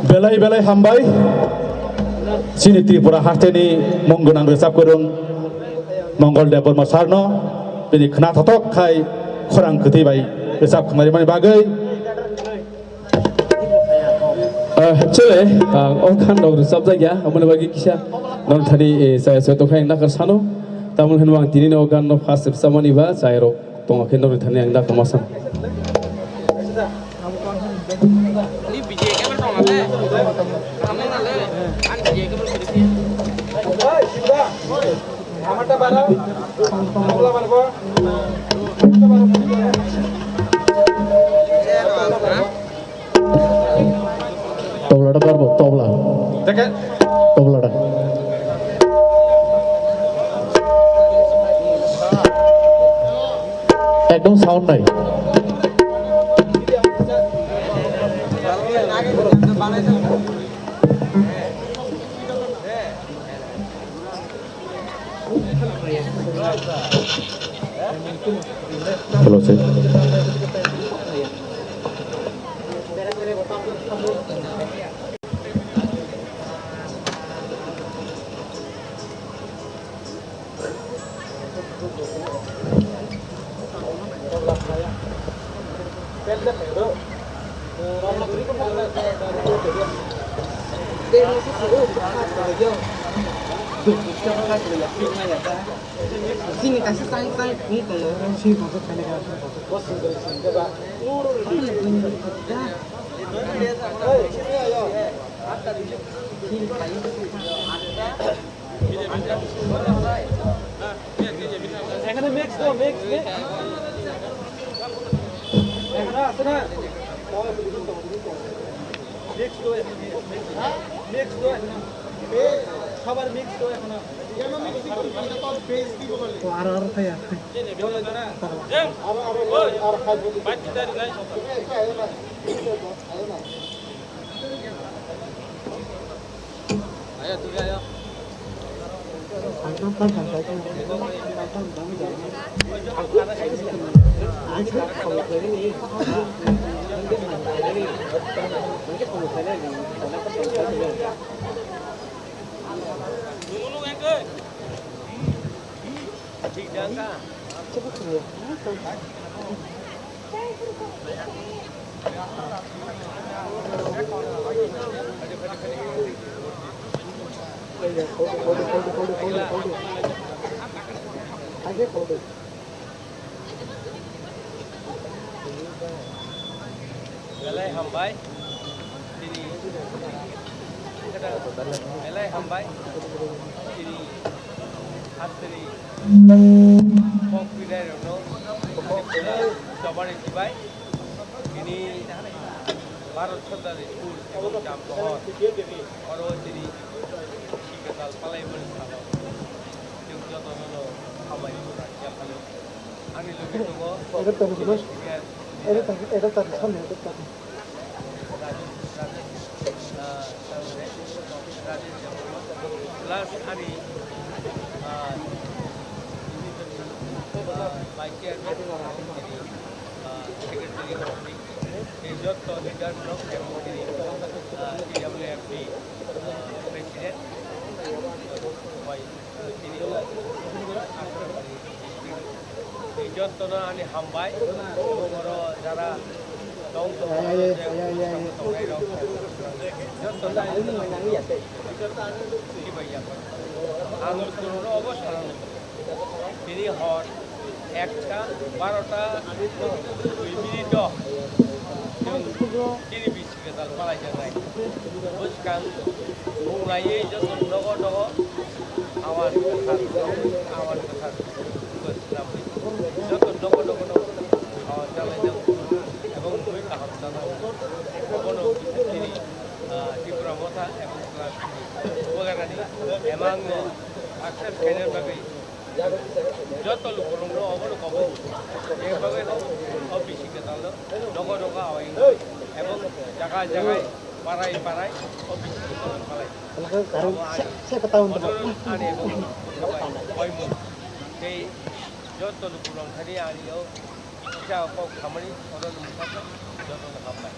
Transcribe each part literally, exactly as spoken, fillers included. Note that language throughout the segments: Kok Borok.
Belai belai hambai. Chini Tripura hasteni mung gwnang rwchap kwrwng Mongol Debbarma sarno bini khna thothok khai khorang kwtwi bai rwchap khwnarimani bagwi. Ah, chole, ah, o khan rok rwchapjak ya, aboni bagwi kisa northani, eh, chaya chaya tongkha ang dakar sano. Tamoni hwnba ang tini no o gan no first rwchapmani ba chaya rok tongo khe northani ang dakar ma sano. Tobla ta barbo, tobla. Teke. Tobla ta. Ekdom sound nai. Hello, sir. Sini kasih sayang sayang pun kalau orang sini masuk sana kan. এখানে মিক্স দাও, mix, mix. এখানে আছে না? মিক্স দাও এখানে, mix, mix. Mix দাও এখানে। সবার মিক্স দাও এখানে। কেন মিক্স দিচ্ছি? এটা তো বেস দিব বলে। ও, আর, আর খাই, আর খাই। বলো তো না। আরো, আরো, আরো, আর খাই বলি। বাইক কিতা নাই? তুমি একটা আয়ো না। তুমি একটা আয়ো না। Belai hambai. Tini belai hambai. Tini hasteni kok pidai rokno tobani sibai. Tini Bharat Sanchari School ebong Jamtohor oro tini sikhetal palaimani salo chwng jotono no hambai rwkha. Ani logi tongo Senior Leader Adopter ni samni adopter ni. Rajesh, Rajesh, ah, Rajesh Debbarma. Plus ani, ah, ah, vice chairman, ah, secretary, ei jotto leader rok, ah, T W F D, ah, president, bai. Tini o Jottono ani hambai, oro jara tong tong tongnai rok, jottono ani sibai ya. Ang chwngno obo sana, tini hor ekta barota dui minute o chwng tini bis Kwtal palaijaknai. Bwskang mung laiwi joto nogo nogo awan kwthar, awan kwthar swnamwi joto nogo nogo no awan chalaijak, ebong mui kaham chana. Obono chini, ah, Tipra Motha ebong Bubagrani emangno success khaina bagwi Joto lukurokno obono kobo. Je bagwi no o bisi kwtalno nogo nogo awai wngwi. Ebong jaga jagai parai parai o bisi kwtalno palai. Omo ani se, se kwtal wngkha. Obono ani ebong koimung. Tei joto lukurok thani ani o kisa kok khamani oro nungkha jotono hambai.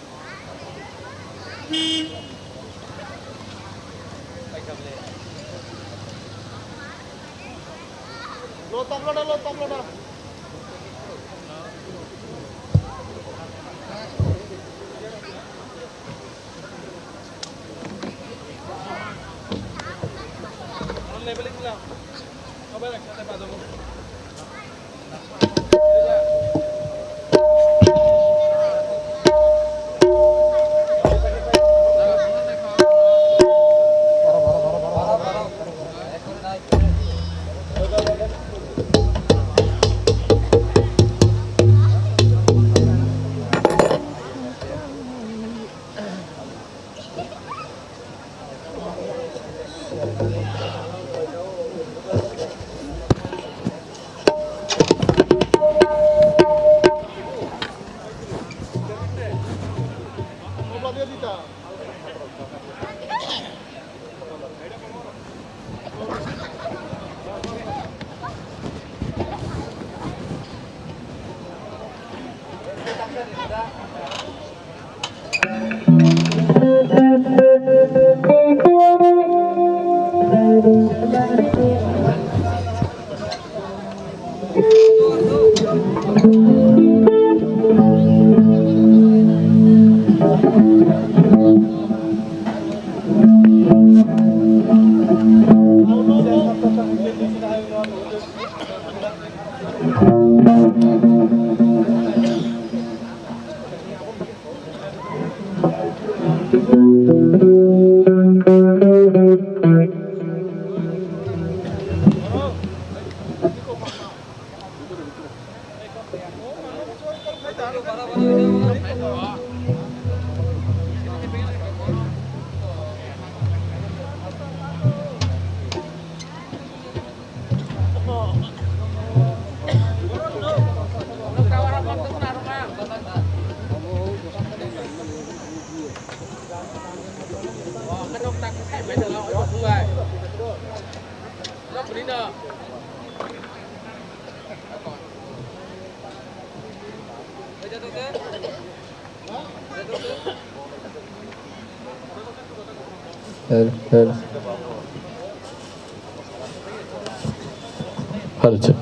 Hello, hello. Hello, sir.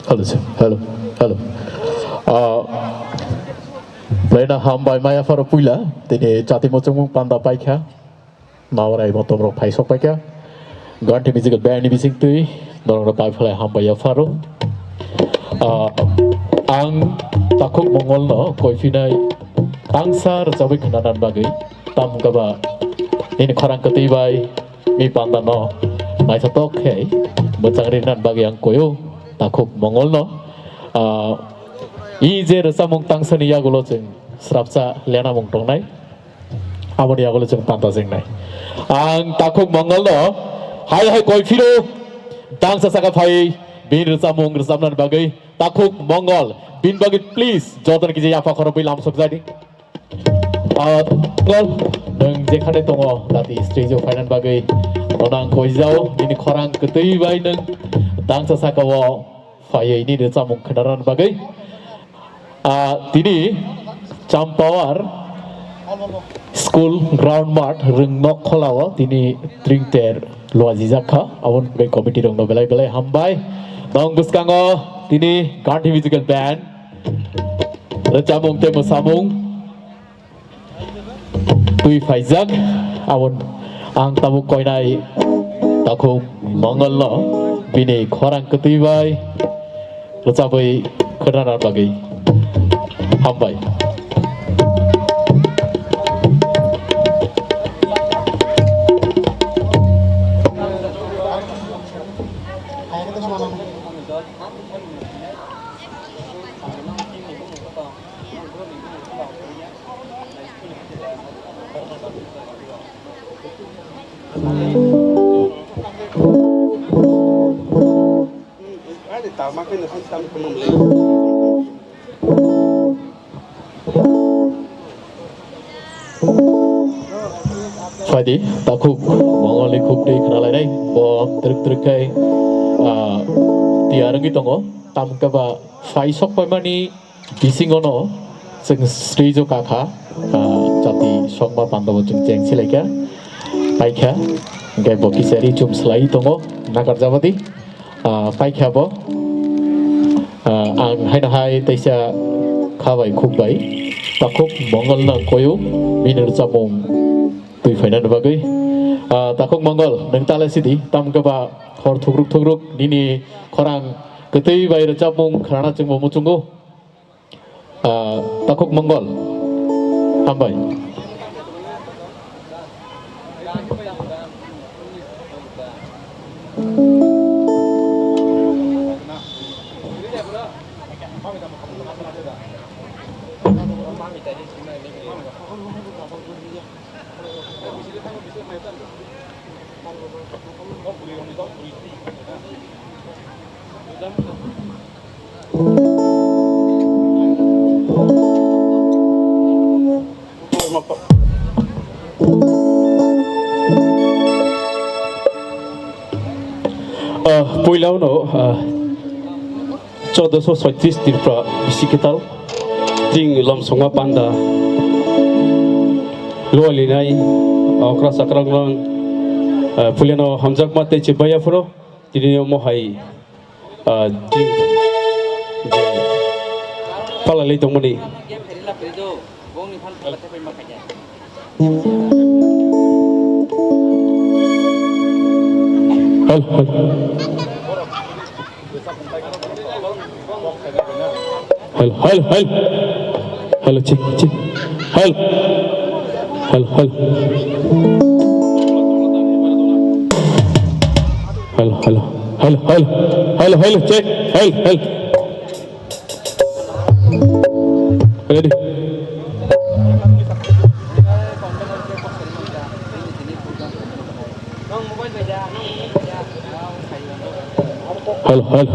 Hello, sir. Hello, hello. Ah, belai no hambai maya pharo puila, tini chati muchungmung panda paikha. Nawarai motom rok phai sok paikha. Ganthi musical band ni bising twi norok rok bai phalai hambai ya pharo. Ah, ang Takhuk Mongol no koi phinai tangsa rwchabwi khwnanan bagwi, tamo wngkha ba nini khorang kwtwi bai mi panda no naithotok khe mwchang rinani bagwi ang koio Takhuk Mongol no. Ah, i je rwchapmung tangsa ni yagulo chwng srapsa lenamung tongnai. Aboni yagulo chwng panta chengnai. Ang Takhuk Mongol no hai hai koi phiro tangsa saka phai bini rwchapmung rwchapnani bagwi Takhuk Mongol bini bagwi please jotono kisa yapha khorokwi lam sok jadi. Ah, Mongol, nwng jekhane tongo dati stage o phainani bagwi nono ang koi jao nini khorang kwtwi bai nwng tangsa saka o phaiwi nini rwchapmung khwnarwna bagwi. Ah, tini Champawar School Ground Mart Rwngnok Kholao tini tringter luajijak kha, aboni bagwi committee rokno belai belai hambai. Nong bwskango tini Ganthi Musical Band rwchapmung tei mwsamung twi phaijak, abon ang tabuk koinai Takhuk Mongol no bini khorang kwtwi bai rwchabwi khwnana bagwi hambai. Phaidi, Takhuk Mongolni khuk twi khna lainai, bo twrwk twrwk khe, ah, tiyar wngwi tongo. Tamo khe ba phai sok paimani Bisingono chwng srijo kakha, ah, jati songma pandabo chwng cheng silaikha, paikha, hwnkhe bo kisa ri chum slai tongo, nakarjabadi, ah, paikha bo, ah, ang haino hai teisa kha bai khuk bai, takhuk Mongol nang koyo, bini rwchapmung twi phainani bagwi. Ah, takhuk Mongol, nwng tale sidi, tamkhe ba hor thukruk thukruk, nini khorang kwtwi bai rwchapmung khnana chwngbo muchungo. Ah, takhuk Mongol. Hambai. Ah, puila uno, ah, Chodosho soitris Tripura bisi kwtal. Chwng lomsongma panda lualinai okra chakra wng, ah, puilano hamjakma tei chibaya phuru tini omo hai, ah, chwng je palailai tongmani. Hal, hal. Hal, hal, hal. Hal, check, check. Hal. Hal, hal. Hal, hal. Hal, hal. Hal, hal, check. Hal, hal. Ready. Hal, hal.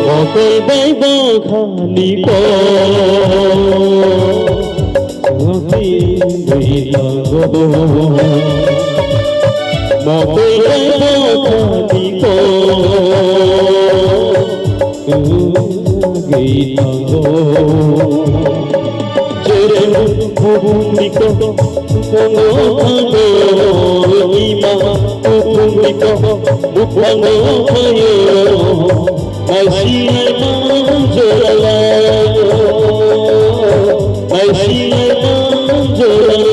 Mokol bai bo khani ko. Naisilai manjolai, naisilai manjolai.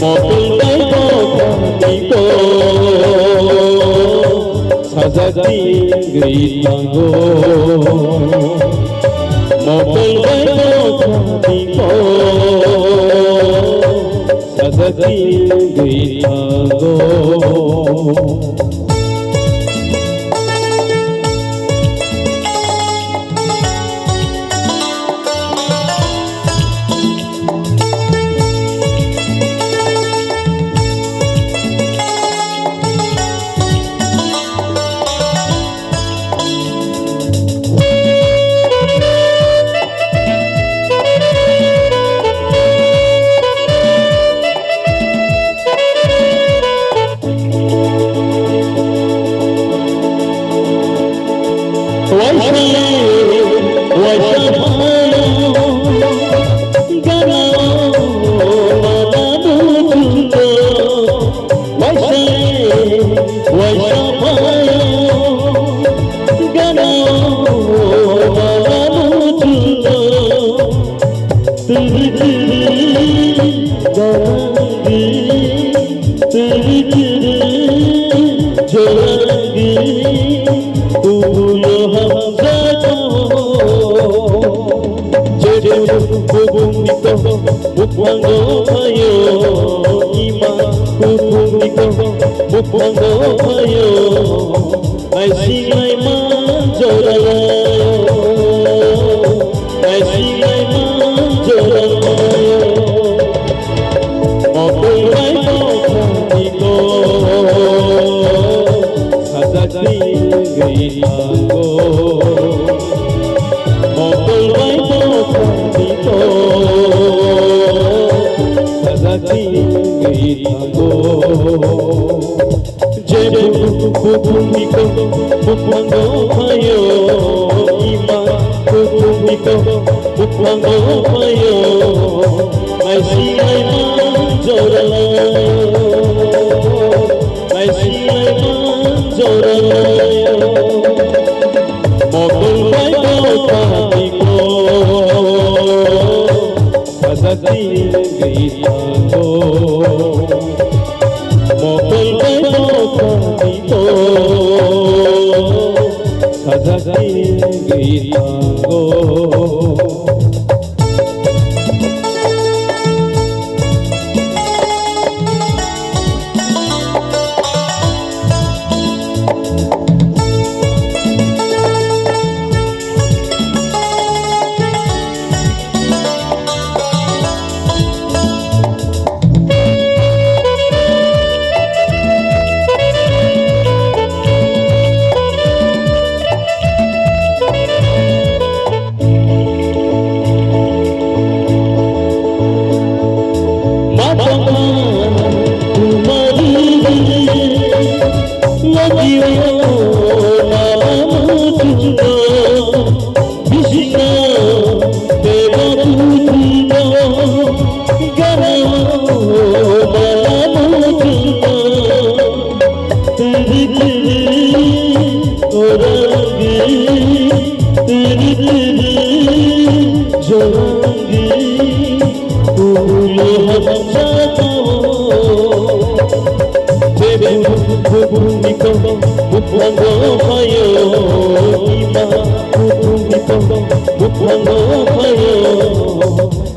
Mokolbai bokhaniko sajak tingwi thango. Mokolbai bokhaniko sajak tingwi thango. Mukhango phaio, ima kuthumni ko, mukhango phaio, naisinglaima joralaio, naisinglaima joralaio. Gwi thango, mokol bai tokha tito, sajak gwi thango. Je bukhuk bukhuk ni kok buphango phaio, ima bukhuk ni kok buphango phaio, naisi naima joralaio. Naisi naima joralaio, mokol bai tokha tiko, sajak gwi thango. Mokol bai tokha tiko, sajak gwi thango.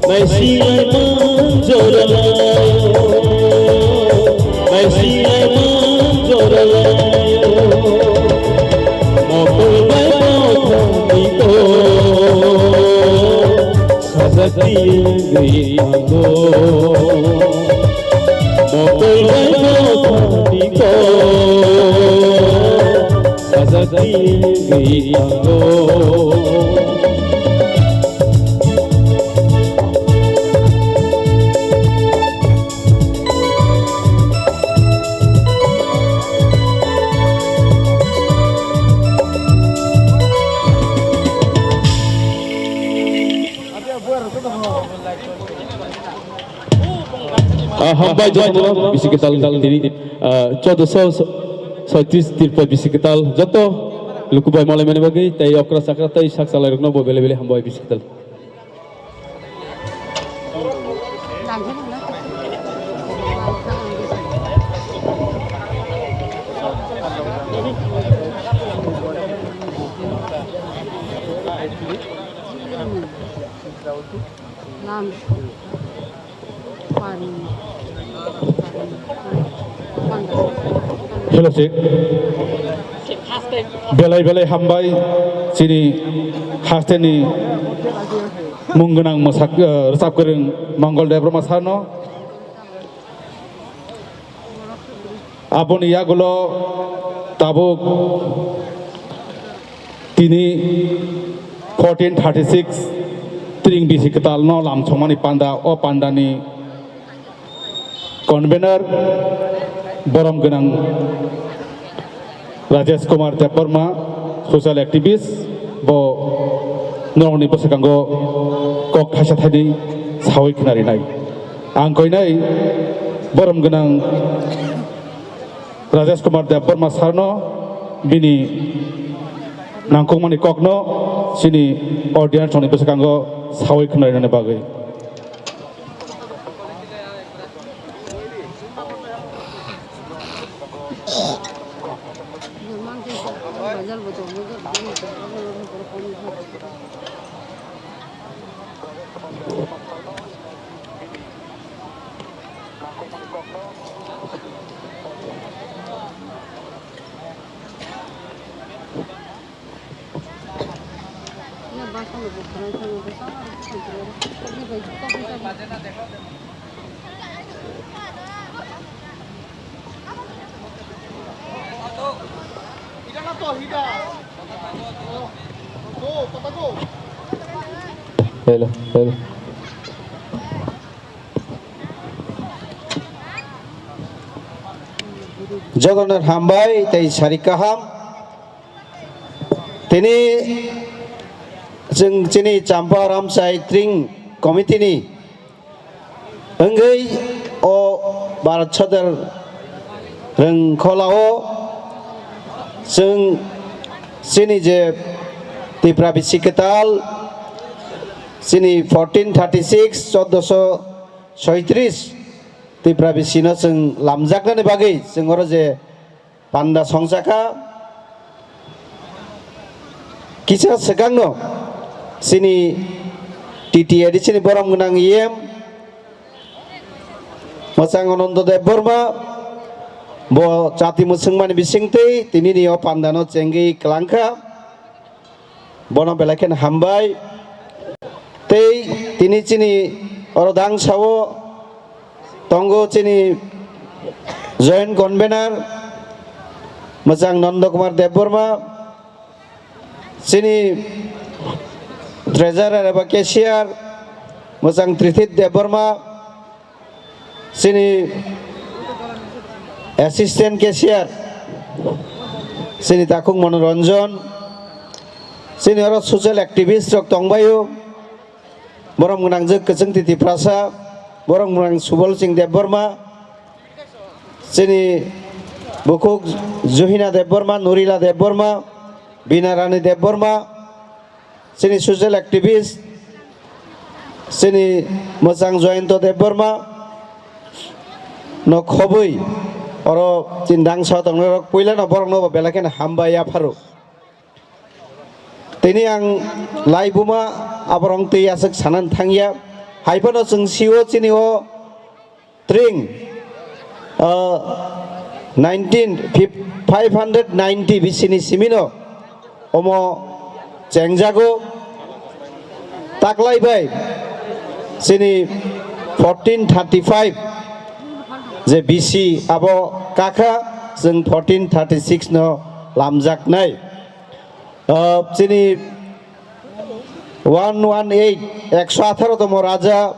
Naisi naima joralaio, naisi naima joralaio, mokol bai tokha tiko, sajak gwi thango. Mokol bai tokha tiko, sajak gwi thango. Ah, hambai jotono bisi kwtal tini, ah, chaudoso soitris tirpoi bisi kwtal joto luku bai malai mani bagwi tei okra chakra tei sak chalairokno bo bele bele hambai bisi kwtal. Hello, sir. Belai belai hambai chini hasteni mung gwnang mwsak, eh, rwchap kwrwng Mongol Debbarma sarno. Aboni yagulo tabuk tini fourteen thirty-six tring bisi kwtalno lamsokmani panda, o pandani convener borom gwnang Rajesh Kumar Debbarma, social activist, bo norokni bwskango kok thaisa thaini sawi khna rinai. Ang koinai borom gwnang Rajesh Kumar Debbarma sarno bini nangkukmani kokno chini audience rokni bwskango sawi khna rinani bagwi. Hello, hello. Jotono hambai tei sari kaham. Tini chwng chini Champa Ramsai Tring Committee ni wngwi o Bharat Sadar rwngkholao chwng chini je Tipra bisi kwtal chini fourteen thirty six, choddoso soitris Tipra bisino chwng lamjaknani bagwi chwng oro je panda songchakha. Kisa swkangno chini T T A D C ni borom gwnang E M Mwchang Ananda Debbarma bo chati mwswngmani bisingtwi tinini o pandano chengwi kwlangkha. Bono belai kheno hambai. Tei tini chini oro dang sao tongo chini joint convener Mwchang Nanda Kumar Debbarma, chini treasurer eba cashier Mwchang Trithit Debbarma, chini assistant cashier, chini takhuk Manoranjan, chini oro social activist rok tongbaio, borom gwnangjwk Kwchwng Titi Prasa, borom gwnang Subol Singh Debbarma, chini bukhuk Juhina Debbarma, Nurila Debbarma, Bina Rani Debbarma, chini social activist, chini Mwchang Jayanta Debbarma no khobwi oro chini dang sao tongnai rok puila no borok no bo belai kheno hambai yapharo. Tini ang laibuma aborok twi aswk sanan thangya, hai phano chwng sio chini o Tring, ah, nineteen, five hundred ninety B C ni simino omo chengjago. Taklai bai chini fourteen thirty five je B C abo kakha, chwng fourteen thirty six no lamjaknai. Ah, chini one one eight, ekso atharo tomo raja,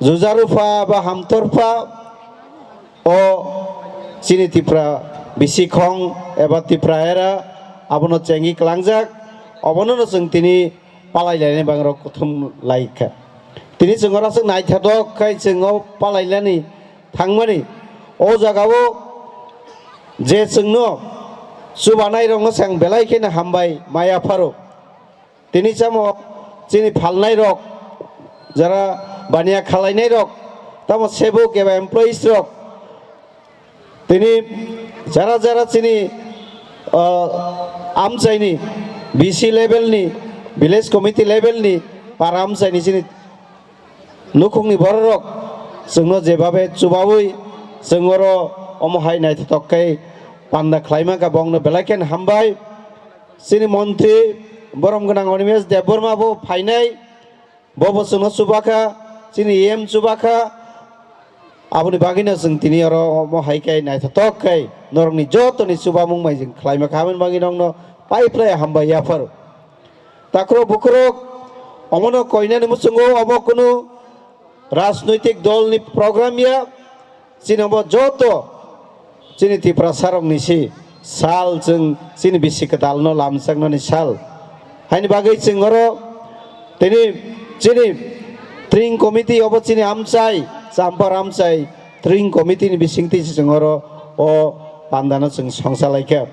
Jujarupha ba Hamtorpha, o chini Tipra bisikhong eba Tipra era abono chengwi klangjak, obono no chwng tini palai lainai bangrok kuthum laikha. Tini chwng oro aswk naithotok khai chwng o palai lani thangmani, o jagao je chwngno chubanairokno chwng belai kheno hambai maya pharo. Tini chamo chini phalnai rok, jara baniya khalainai rok, tamo sebuk eba employees rok, tini jara jara chini, ah, amchaini B C level ni, village committee level ni, para amchaini chini nukhungni bororok chwngno jebabe chubaui chwng oro omo hai naithotok khe panda khlaima kha, bongno belai khe hambai. Chini montri borom gwnang Animesh Debbarma bo phainai, bo bo chwngno chubakha, chini E M chubakha, aboni bagwino chwng tini oro omo hai khe naithotok khe norokni jotoni chubamung mai chwng khlaima kha, aboni bagwi nokno pai phlai hambai yapharo. Takhro bukhro omono koinani muchungo obo kunu rajnoitik dol ni program ya, chini omo joto chini Tiprasa rok ni si sal chwng chini bisi kwtal no lamchak nani sal. Haini bagwi chwng oro tini chini Tring Committee obo chini amchai, Champa Ramchai Tring Committee ni bisingtwi chwng oro o panda no chwng songsa laikha.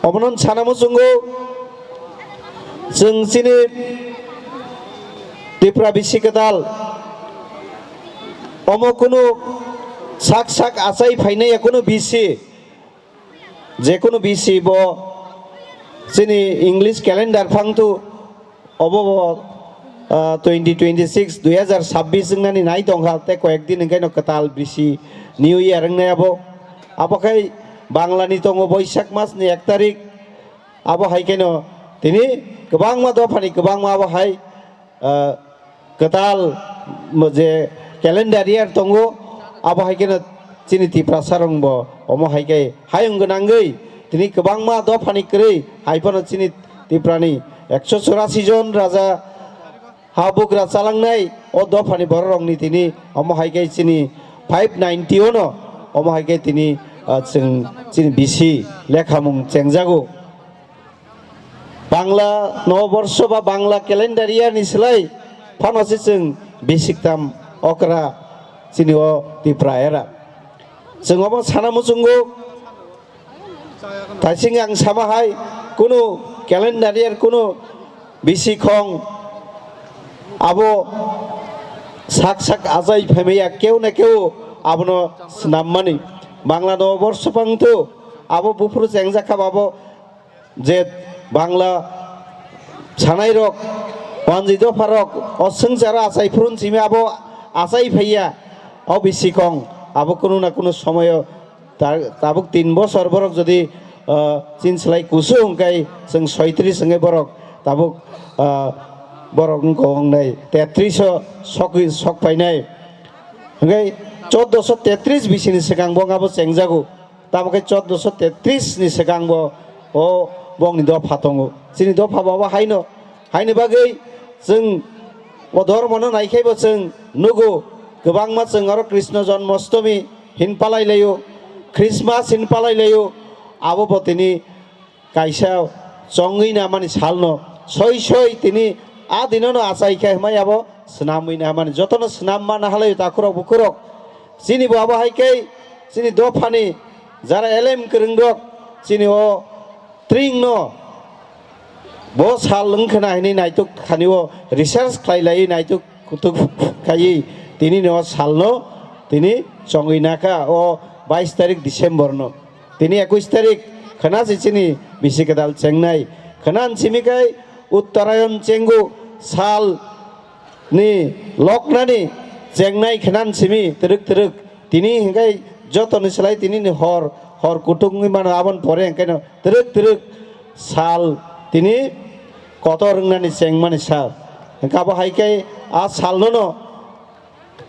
Omono sana muchungo chwng chini Tipra bisi kwtal omo kunu sak sak achai phainai ya kunu bisi, je kunu bisi bo chini English calendar phangthu obo bo, ah, twenty twenty six, dui hazar sabbish wngnani nai tongkha, tei koyek din hwnkhe no kwtal bisi New Year wngnai abo. Abo khai Bangla ni tongo Boisak mas ni ek tarik. Abo hai kheno tini kwbangma dophani kwbangma abo hai, ah, kwtal mo je calendar year tongo, abo hai kheno chini Tiprasa rok bo omo hai khe hayung gwnangwi Tini kwbangma dophani kwrwi hai phano chini Tiprani ekso churasi jon raja ha bugra chalangnai o dophani bororokni tini omo hai khe chini five ninety ono omo hai khe tini, ah, chwng chini bisi lekhamung chengjago. Bangla Noboborsho ba Bangla calendar year ni slai phano se chwng bisiktam okra chini o Tipra era. Chwng omo sana muchungo, taising ang sama hai, kunu calendar year kunu bisikhong abo sak sak achai phaimaya keu na keu abono snammani. Bangla Noboborsho pangtu abo buphuru chengjak kha abo je Bangla sanairok, wanjwi dopharok o swngcharo achai phurun simi abo achai phaiya, o bisikhong abo kunu na kunu somoyo ta-, tabuk tin bosor borok jodi, ah, chin slai kusu hwnkhe chwng soitris hwnkhe borok tabuk, ah, borok wngkha wngnai tetris o sogwi sok phainai. Hwnkhe choddoso tetris bisini swkang bo abo chengjago. Tamo khe choddoso tetris ni swkang bo o bongni dopha tongo. Chini dopha bo abo haino, haini bagwi chwng o dhormono naikhai bo chwng nugo, kwbangma chwng oro Krishna Janmashtami hin palai laio, Christmas hin palai laio, abo bo tini kaisa chongwi na mani salno soi soi tini a dinono achai khe hwnmai abo swnamwi na mani jotono swnam mana halai takhurok bukhurok. Chini bo abo hai khe chini dophani jara elem kwrwngrok chini o tringno bo sal wngkhwna hinwi naituk thani o research khlai lai naituk kutuk khaiwi tini no salno tini chongwi nakha o bais tarik December no. Tini ekush tarik khwna se chini bisi kwtal chengnai. Khwna simi kai Uttarayan chengu sal ni loknani chengnai khwna simi twrwk twrwk. Tini hwnkhe jotoni slai tini ni hor, hor kutung wngwi mano aboni pore hwnkhe no twrwk twrwk sal tini kotor wngnani chengmani sal. Hwnkhe abo hai khe a salno no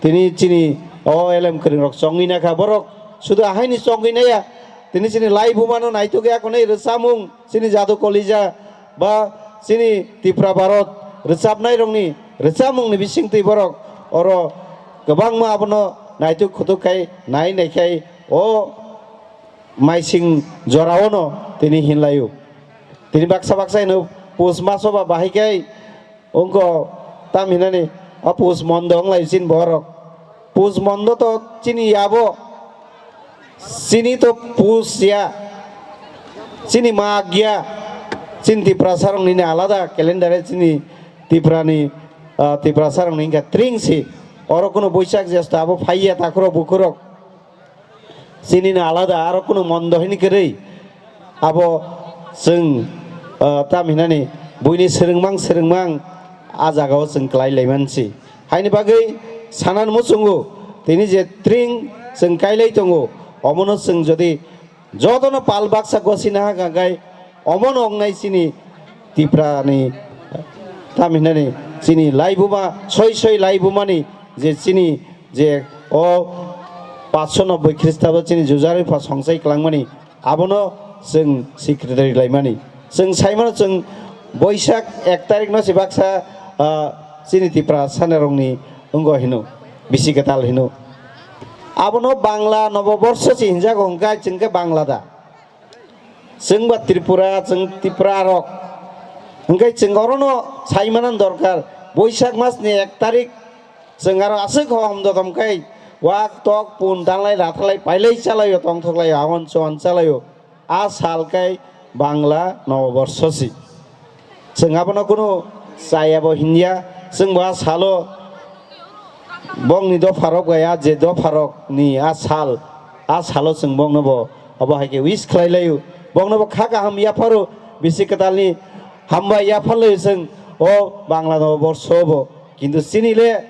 tini chini o elem kwrwng rok chongwi nakha borok sudu ahaini chongwi naya tini chini lai buma no naituk ya konai rwchapmung chini jadu kolija ba chini Tipra Bharot rwchapnai rokni rwchapmung ni bisingtwi borok oro kwbangma abono naituk khutuk khai nai nai khai o maising jorao no tini hinlaio tini baksa baksa hino pus maso ba bahai khai Wngkha tam hinani a pus mondo wnglai chini borok. Pus mondo to chini yabo. Chini to pus ya. Chini mag ya. Chini Tiprasa rok nini alada calendar chini Tiprani, ah, Tiprasa rok ni wngkha tring si. Oro kuno Boisak Jesto abo phaiya takhurok bukhurok. Chini no alada aro kunu mondo hini kwrwi. Abo chwng, ah, tam hinani buini swrwngmang swrwngmang a jagao chwng klai laimansi. Haini bagwi sanani muchungo tini je tring chwng kailai tongo, omono chwng jodi jotono pal baksa gosina ha kangkai omono wngnai chini Tiprani tam hinani chini laibuma soi soi laibumani je chini je o paanch sho nobboi Khristabo chini jujarwi pha songsai klangmani abono chwng sikritari laimani. Chwng saimano chwng Boisak ek tarikno se baksa, ah, chini Tipra sanarokni wngwi hino, bisi kwtal hino. Abono Bangla Noboborsho se hinjago hwnkhe chwngkhe Bangla da. Chwng ba Tripura, chwng Tipra rok. Hwnkhe chwng orono saimana dorkar. Boisak mas ni ek tarik chwng aro aswk hom dodom khai wak tok pun danlai rathalai pailai chalaio tongthoklaio awan chuan chalaio. A sal khai Bangla Noboborsho si. Chwng abono kunu chayabo hinya, chwng bo a salo bongni dopharok bai a je dopharok ni a sal, a salo chwng bongno bo obo hai khe wish khlai laio. Bongno bo kha kaham yapharo bisi kwtalni hambai yaphar laio chwng o Bangla Noboborsho bo. Kintu chini le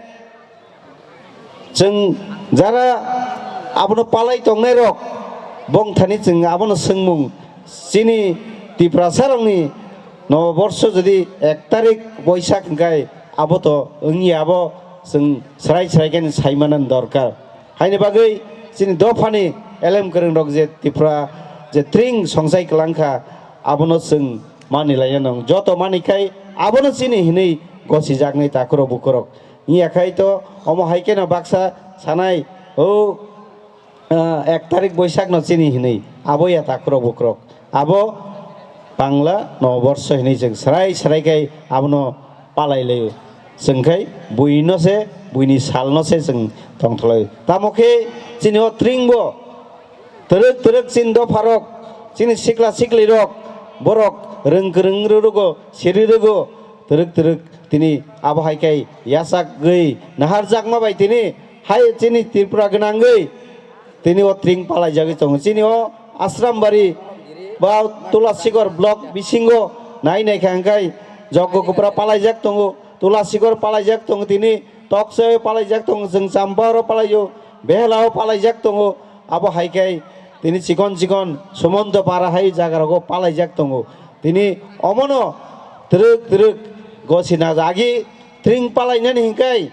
Chwng jara abono palai tongnai rok, bongthani chwng abono swngmung, chini Tiprasa rokni Noboborsho jodi ek tarik Boisak hwnkhe abo to wngya, abo chwng srai srai khe saimana dorkar. Haini bagwi chini dophani elem kwrwng rok je Tipra je tring songchai kwlangkha, abono chwng mani lainai nang. Joto mani khai abono chini hinwi gosijaknai takhurok bukhurok. Wngya khai to omo hai kheno baksa sanai, o, ah, ek tarik Boisakno chini hinwi abo ya takhurok bukhurok. Abo Bangla Noboborso hinwi chwng srai srai khai abono palai laio. Chwng khai buino se, buini salno se chwng tongtholai. Tamo khe chini o tringbo twrwk twrwk chini dopharok, chini sikla siklirok, borok rwng kwrwng rwrwgo, siri rwgo, twrwk twrwk tini abo hai khai yachakgwi naharjakma bai tini hai chini Tripura gwnangwi tini o tring palaijagwi tongo. Chini o Asrambari ba Tulasigor block bisingo nai naikha hwnkhe Joggo Kupra palaijak tongo, Tulasigor palaijak tongo, tini Toksaio palaijak tongo, chwng Champao palaio, Behelao palaijak tongo. Abo hai khe tini chikon chikon Sumonto para hai jagarogo palaijak tongo. Tini omono twrwk twrwk gosina jagi tring palainani hwnkhe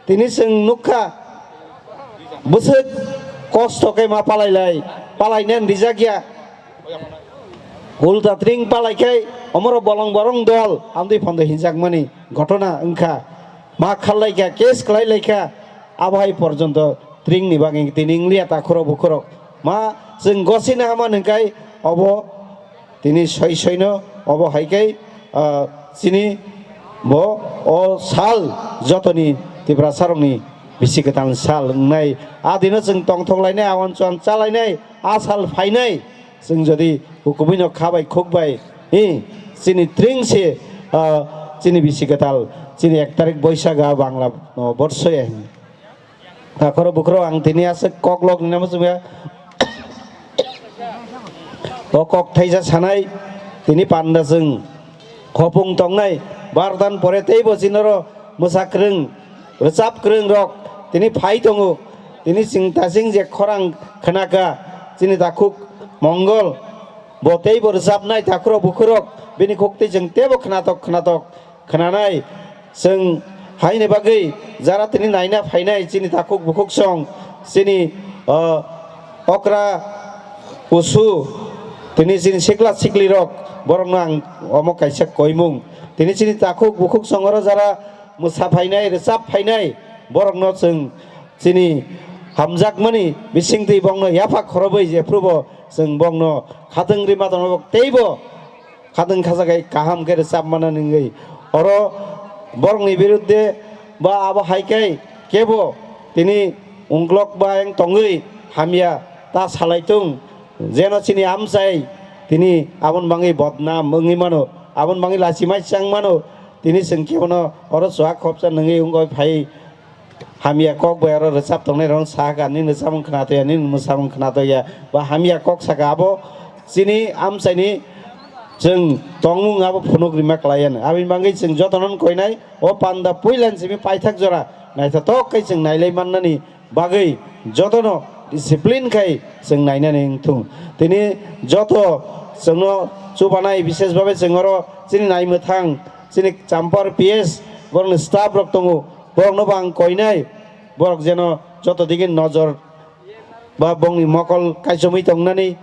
tini chwng nukha, bwswk kosto khe ma palailai, palainani rijakya. Ulta tring palai khe omoro bolong borong dol amtwi phondo hinjakmani ghotona wngkha. Ma khallaikha, case khlailaikha, abo hai porjonto tringni bagwi tini wngliya takhurok bukhurok. Ma chwng gosina hama hwnkhe obo tini soi soino obo hai khe, ah, chini bo o sal jotoni Tiprasarokni bisi kwtal sal wngnai. A dino chwng tongthok lainai, awan chuan cha lainai, a sal phainai. Chwng jodi hukubuino kha bai khuk bai, hi, chini tring se, ah, chini bisi kwtal, chini ek tarik Boisaga Bangla, oh, borso ya. Takhoro bukhoro ang tini aswk kok lok nina muchungya. O kok thaisa sanai tini panda chwng hopung tongnai bardan pore teibo chinoro mwsa kwrwng rwchap kwrwng rok tini phai tongo. Tini chwng tasing je khorang khnaka chini takhuk Mongol bo teibo rwchapnai takhurok bukhurok bini khuktwi chwng teibo khnatok khnatok. Khnanai chwng haini bagwi jara tini naina phainai chini takhuk bukhuk song, chini, o, okra kusu, tini chini sikla siklirok, borokno ang omo kaisa koimung. Tini chini takhuk bukhuk song oro jara mwsa phainai, rwchap phainai, borokno chwng chini hamjakmani bisingtwi bongno yapha khorobwi jephrubo chwng bongno khatwng rima tongo teibo khatwng khajagai kaham khe rwchap mana nungwi. Oro borokni birudde ba abo hai khe kebo tini ungklok ba eng tongwi hamya ta salai tung. Jeno chini amchai tini aboni bangwi bodnam wngwi mano, aboni bangwi lachimai chang mano. Tini chwng kebono oro chuak khopsa nungwi wngwi phai. Hamya kok bai oro rwchap tongnai rok sakha, nini rwchapmung khna toya, nini mwsamung khna toya, ba hamya kok saka abo chini amchaini chwng tongmung abo phunuk rima klai ya. Aboni bagwi chwng jotono koinai o panda puilan simi paithak jora naithotok khe chwng nailai mannani bagwi jotono discipline khai chwng nainani wngthung. Tini joto chwngno chubanai, bishesh bhabe chwng oro chini naimwthang, chini Champar P S borokni staff rok tongo, borokno bo ang koinai. Borok jeno joto digi nojor ba bongni mokol kaichomwi tongnani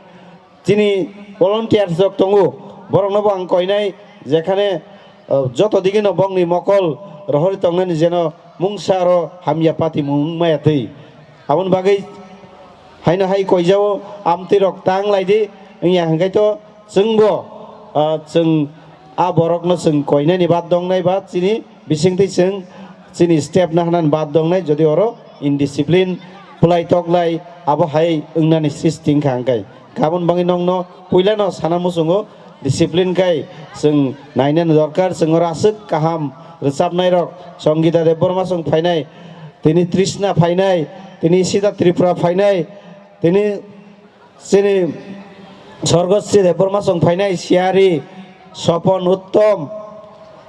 chini volunteers rok tongo, borokno bo ang koinai, jekhane, uh, joto digi no bongni mokol rohorwi tongnani jeno mungsa aro hamya pati mung maya twi. Aboni bagwi haino hai koijao amtwi rok tang laidi, wngya hwnkhe to chwngbo, ah, chwng a borokno chwng koinani bad dongnai ba chini bisingtwi chwng chini step na hwnani bad dongnai, jodi oro indiscipline pwlai toklai abo hai wngnani sisting kha hwnkhe. Aboni bagwi nokno puilano sana muchungo, discipline khai chwng nainani dorkar, chwng oro aswk kaham rwchapnairok, Songita Debbarma chwng phainai, tini Trishna phainai, tini Sita Tripura phainai, tini chini Sorgosri Debbarma chwng phainai, Siyari, Sopon Uttom,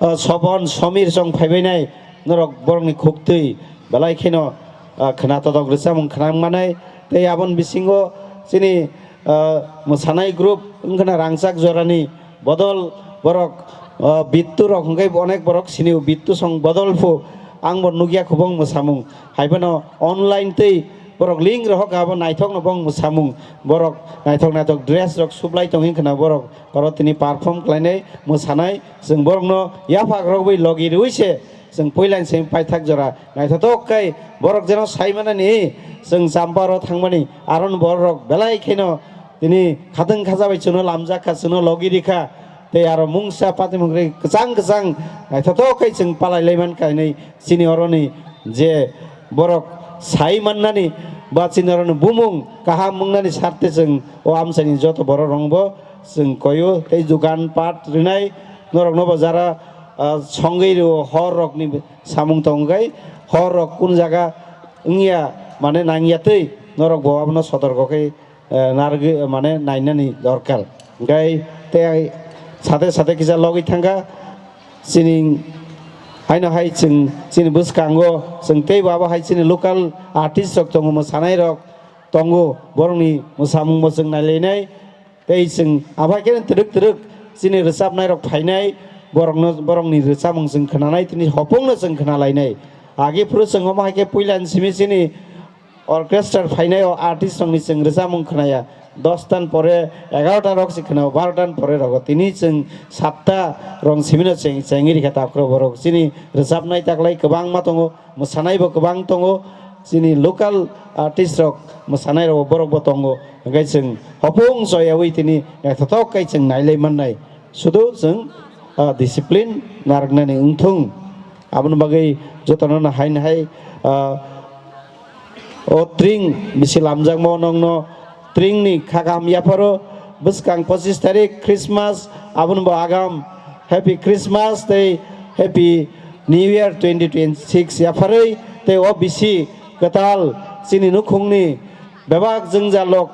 ah, Sopon Somir chwng phaibainai, norok borokni khuktwi belai kheno, ah, khna todok rwchapmung khna manai, tei aboni bisingo chini, ah, mwsanai group wngkhana rangchak jorani bodol borok, ah, Bittu rok hwnkhe onek borok sinio, Bittu song bodol phu ang bo nukya kubung mwsamung, haiphano online tei Borok ling rohok abo naithokno bong mwsamung, borok naithok naithok dress rok sublai tong wngkha na, borok oro tini perform khlainai, mwsanai, chwng borokno yaphak rogwi logi rwui se chwng puila ni simi paithak jora naithotok khe borok jeno sai manani chwng Champaro thangmani aron borok belai kheno tini khatwng khacha bai chwngno lamjak kha, chwngno logi rikha, tei aro mungsa patimung kwrwi kwchang kwchang naithotok khe chwng palai lai mankha hinwi chini oroni je borok sai mannani ba chini oroni bumung kaham wngnani sarte chwng o amchaini joto borok rokbo chwng koio tei dukan pat rwnai norokno bo jara, ah, songwi rwo hor rokni samung tongkhe hor rok kun jaga wngya mane nangya twi norok bo abono sotorko khe eh, narwgwi, mane nainani dorkar. Hwnkhe tei sate sate kisa logwi thangkha, chini haino hai chwng chini bwskango chwng teibo abo hai chini local artist rok tongo, mwsanai rok tongo, borokni mwsamungbo chwng nailainai. Tei chwng abo hai khe twrwk twrwk chini rwchapnai rok phainai, borokno, borokni rwchapmung chwng khnanai, tini hopungno chwng khnalainai. Agi phuru chwng omo hai khe puila ni simi chini orchestra phainai o artist rokni chwng rwchapmung khnaya, dos tan pore egaroh ta rok se khnao, baro tan pore rogo. Tini chwng satta rong simino cheng, chengwi rikha takhro borok. Chini rwchapnai taklai kwbangma tongo, mwsanaibo kwbang tongo, chini local artist rok mwsanai rogo borokbo tongo. Hwnkhe chwng hopung choyawi tini naithothok khe chwng nailai mannai. Sudu chwng, ah, discipline narwknani wngthung. Aboni bagwi jotono no haino hai, ah, o tring bisi lamjakma nongno tringni kha kaham yapharo bwskang pochis tarik Christmas, aboni bo agam Happy Christmas tei Happy New Year twenty twenty-six yapharwi tei o bisi kwtal chini nukhungni bebak jwngjalrok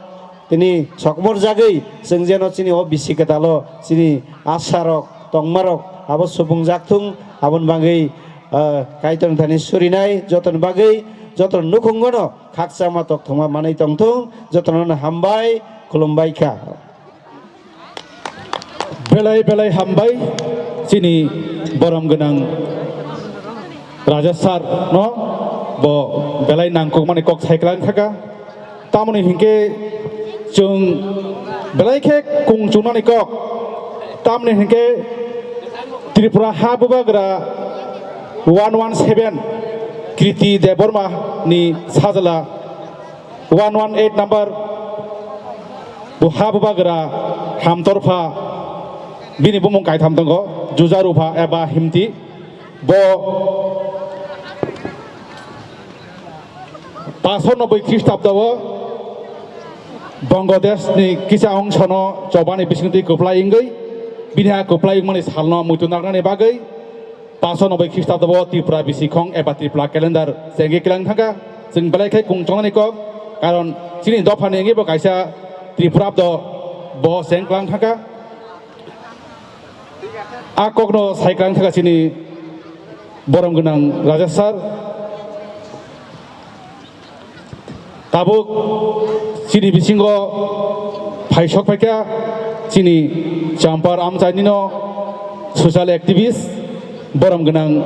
tini sokmorjagwi chwng jeno chini o bisi kwtalo chini asarok tongmarok abo supungjak thung, aboni bagwi, ah, Kaitorni thani surinai jotoni bagwi joto nukhungono khakchangma tokthokma manwi tongthung, jotono hambai khulumbai kha. Belai belai hambai chini borom gwnang Raja sir no bo belai nangkukmani kok saiklang thaka. Tamoni hinkhe chwng belai khe kung chungnani kok. Tamoni hinkhe Tripura ha bubagra one one seven Kriti Debbarma ni sajla one one eight number bo ha bubagra Hamtorpha, bini bumung kaitham tongo, Juja Rupha eba Himti. Bo paso noboi Khristabdo o Bangladesh ni kisa ongsono chobani bisingtwi kwplai wngwi bini ha kwplai wngmani salno muitu narnani bagwi paso noboi Khristabdo o Tripura bisikhong eba Tripura calendar chengwi klang thangkha. Chwng belai khe kung chongnani kok, karon chini dophani wngwi bo kaisa Tripura abdo bo cheng klang thangkha. A kokno saiklang thaka chini borom gwnang Raja sir. Tabuk chini bisingo phaisok phaikha chini Champar amchainino social activist borom gwnang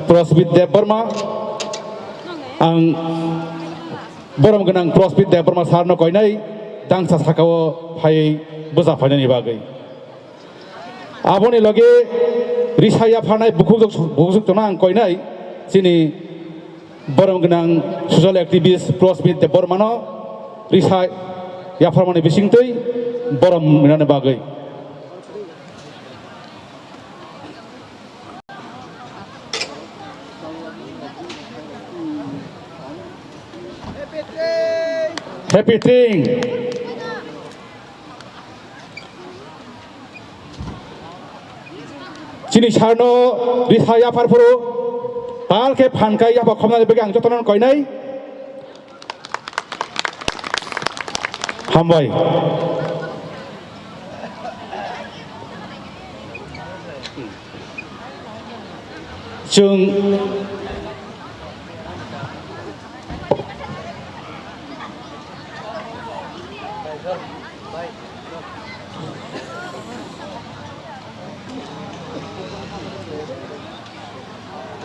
Prosbit Debbarma. Ang borom gwnang Prosbit Debbarma sir no koinai dangsa sakao phaiwi bwsa phainani bagwi. Aboni loge risa yapharnai bukhuk jok, bukhuk jok tongna ang koinai chini borom gwnang social activist Prosmit Debbarmano risa yapharmani bisingtwi borom rinani bagwi. Happy Tring. Chini sarno risa yaphar phuru tal khe phan kai yapha khomnani bagwi ang jotono koinai. Hambai. Chwng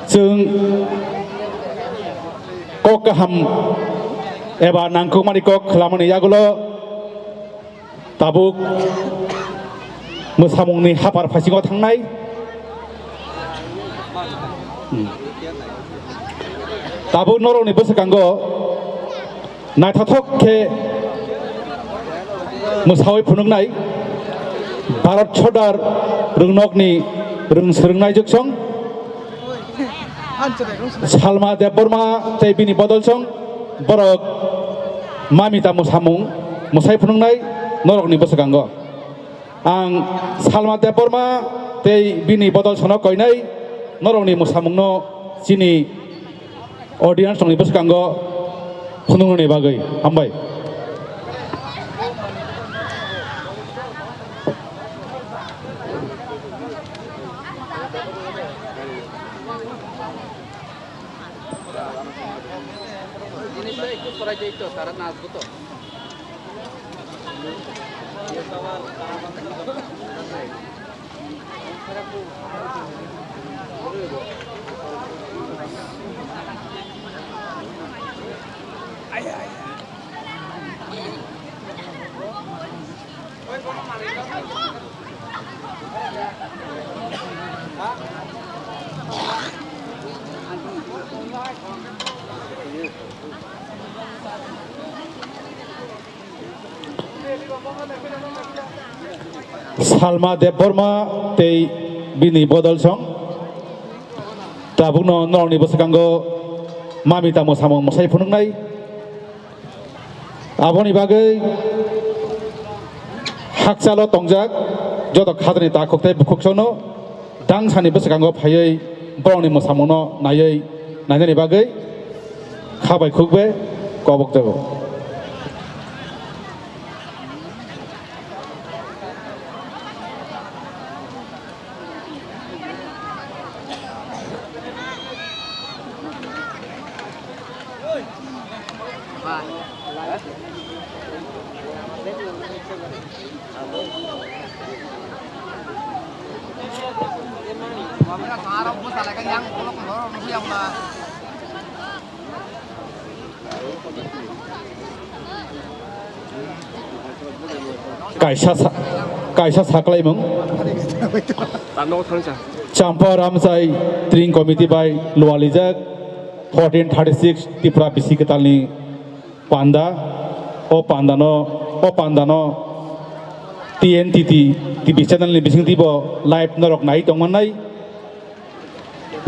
Chwng kok kaham Eba nangkukmani kok khwlamani yagulo tabuk mwsamungni hapar phaisingo thangnai. Hmm. Tabuk norokni bwswkango naithothok khe mwsawi phunuknai Bharat Sordar rwngnokni rwng swrwngnai jugsong Salma Debbarma tei bini bodolsong borok mamita mwsamung mwsai phunuknai norokni bwswkango. Ang Salma Debbarma tei bini bodolsono koinai norokni mwsamungno chini audience rokni bwskango phunuknani bagwi hambai. জিনিসটা একটু সরাই দিই তো, তারা নাচবো তো। Salma Debbarma tei bini bodolsong tabukno norokni bwskango mamita mwsamung mwsai phunuknai. Aboni bagwi hakchalo tongjak joto khajani takhuk tei bukhuk sono dangsani bwskango phaiwi borokni mwsamungno naiwi nainani bagwi kha bai khuk bai kobok jago. Kaisa sa-, kaisa saklaimung. Tano thangsa. Champa Ramsai Tring Committee bai lualijak fourteen thirty-six Tripura bisi kwtalni panda. O pandano, o pandano T N T T T V channel ni bising tibo live norok nai tongmannai.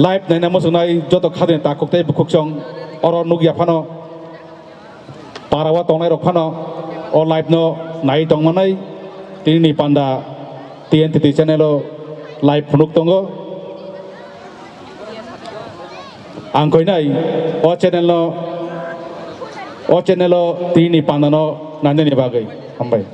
Live naina muchungnai joto khajani takhuk tei bukhuk chwng oro nukya phano, para o tongnai rok phano o live no nai tongmanai. Tini ni panda T N T T channel o live phunuk tongo. Ang koinai o channel no, o channel o tini ni panda no nainani bagwi hambai.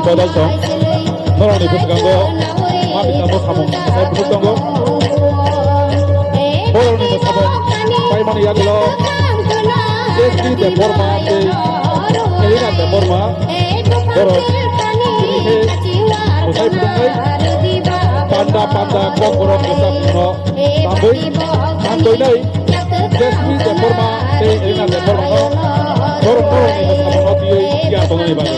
Bodol song, norokni bwskango mami tamo samung sai phunuk tongo. Borokni bwskango paimani yagulo Jesli Debbarma tei Elina Debbarma borok tini khe bwsai phunuknai panda panda kok borok bwsa phunukno tambui tangtoinai. Jesli Debbarma tei Elina Debbarma no borok borokni bwskango twiwi ya tongnai bagwi.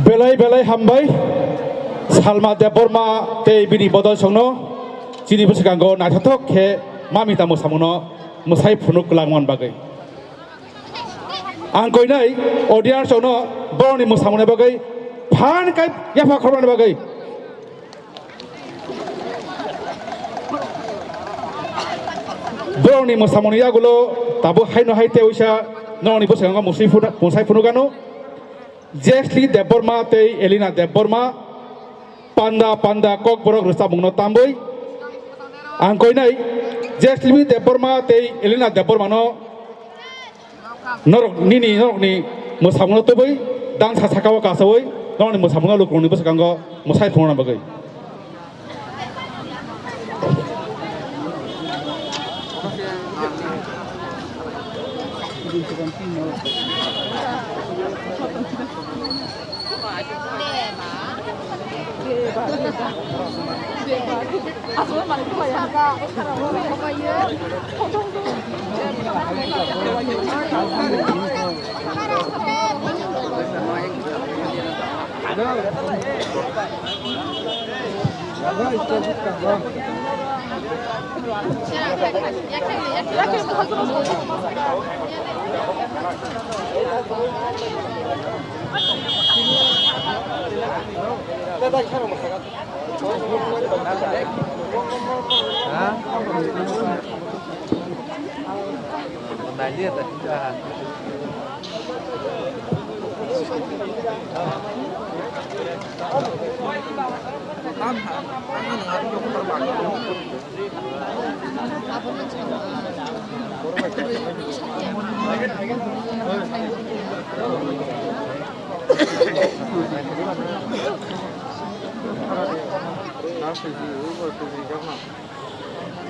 Belai belai hambai Salma Debbarma tei bini bodol songno chini bwskango naithothok khe mami tamo samono mwsai phunuk kwlangmani bagwi. Ang koinai audience rokno borokni mwsamungni bagwi phan kai yapha khormani bagwi. Borokni mwsamungni yagulo tabuk haino hai tei uisa norokni bwskango mwsai phunu-, mwsai phunukgano. Jesli Debbarma tei Elina Debbarma panda panda kokborok rwchapmungno tambwi ang koinai Jesli Debbarma tei Elina Debbarmano norok nini norokni mwsamungno tubui dangsa sakao kasaui norokni mwsamungno lukurokni bwskango mwsai phunukna bagwi.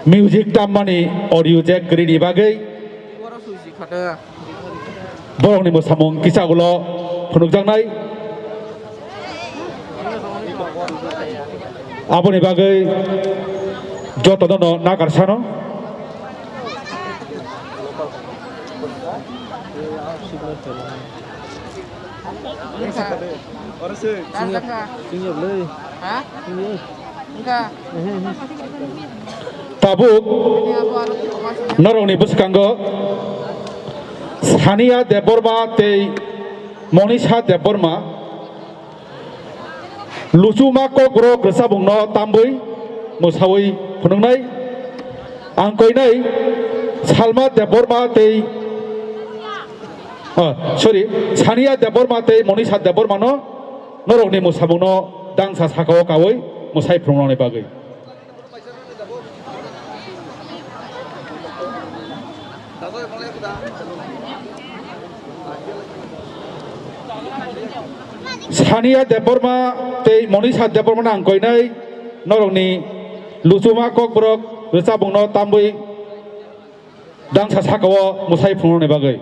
Music tammani audio jack kwrwini bagwi borokni mwsamung kisa ulo phunukjaknai. Aboni bagwi jotono no nakarsano. Tabuk norokni bwskango Sania Debbarma tei Monisha Debbarma luchuma kokborok rwchapmungno tambwi mwsawi phunuknai. Ang koinai Salma Debbarma tei, oh, sorry, Sania Debbarma tei Monisha Debbarmano norokni mwsamungno dangsa sakao kawi mwsai phunuknani bagwi. Sania Debbarma tei Monisha Debbarmano ang koinai norokni luchuma kokborok rwchapmungno tambwi dangsa sakao mwsai phunuknani bagwi.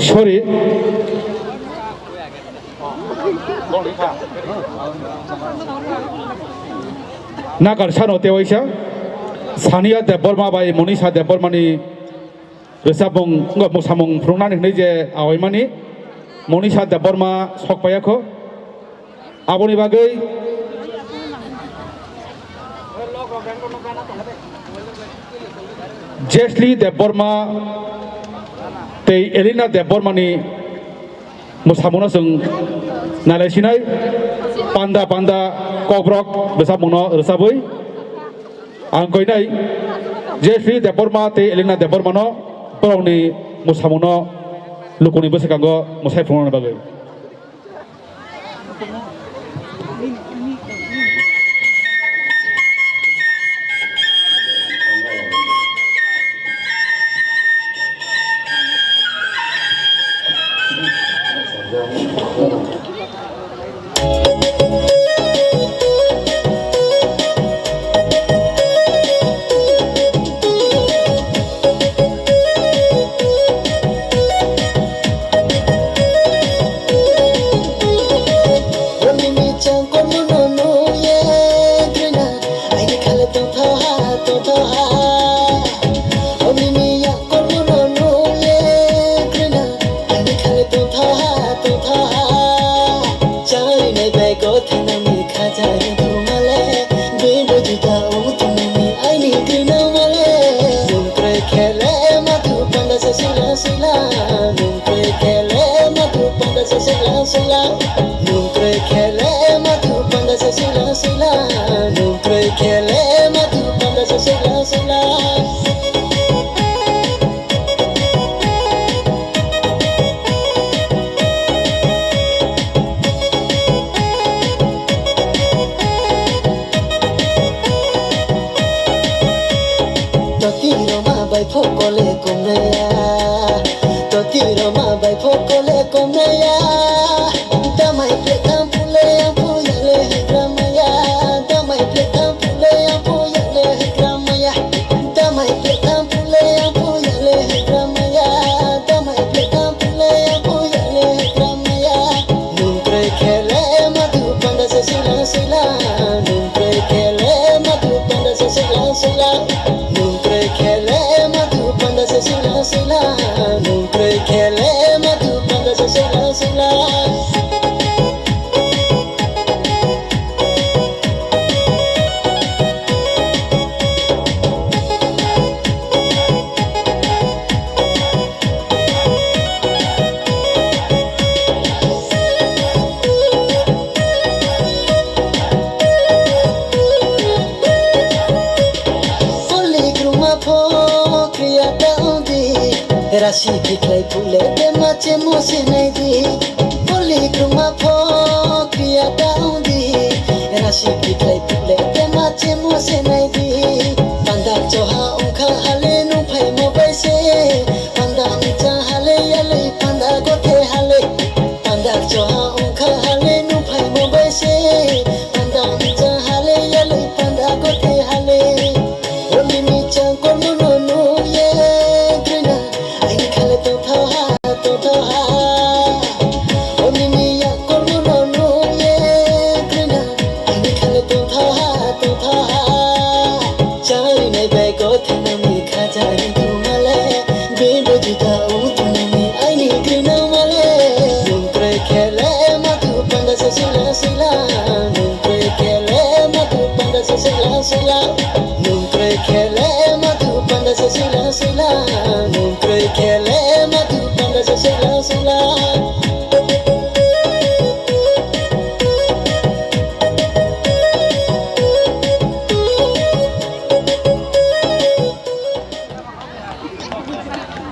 Sorry. Nakar sano tewaisa Sania Debbarma bai Monisha Debbarmani rwchapmung, wngkha mwsamung phunuknani hwnwi je awaimani Monisha Debbarma sok paiya kho. Aboni bagwi Jesli Debbarma tei Elina Debbarmani mwsamungno chwng nailai sinai panda panda kokborok rwchapmungno rwchabwi ang koinai Jesli Debbarma tei Elina Debbarmano borokni mwsamungno lukuni bwskango mwsai phunuknani bagwi. Ani khale tongthoha, tongthoha. Chari nai bai ko thanani khajani thumale. Bebo juda o tumani aini gina male. Nung kre khele matu panda sa sila sila. Nung kre khele matu panda sa sila sila. Nung kre khele matu panda sa sila sila. Nung kre khele matu panda sa sila sila. Toti roma bai phokole kumnaya. Toti roma bai phokole kumnaya. Tamai Nung kwrwi khe le madu panda se sila sila. Nung kwrwi khe le madu panda se sila sila. Nung kwrwi khe le madu panda se sila sila. Polik ruma pho kriya ta ongdi, rasi bikhlai phule te mache mo se naidi. Polik ruma pho kriya ta ongdi, rasi bikhlai phule te mache mo se naidi. Pandak choha ongkha hale nung phai mo bai se. Panda mchang hale yale panda gothe hale. Panda choha ongkha hale nung phai mo bai se. Panda mchang hale yale panda gothe hale. Holi mchang kormo no no ye grina. Aini khale tongthao ha, tongthao ha. Holi miya kormo no no ye grina. Aini khale tongthao ha, tongthao ha. Chari nai bai gothe no mi khajari tu male. Bebo juda o tu no mi aini grina male. Nung kwrwi khe le madu panda se sila sila. Nung kwrwi khe le madu panda se sila sila. Nung kwrwi khe le madu panda se sila sila. Nung kwrwi khe le madu panda se sila sila.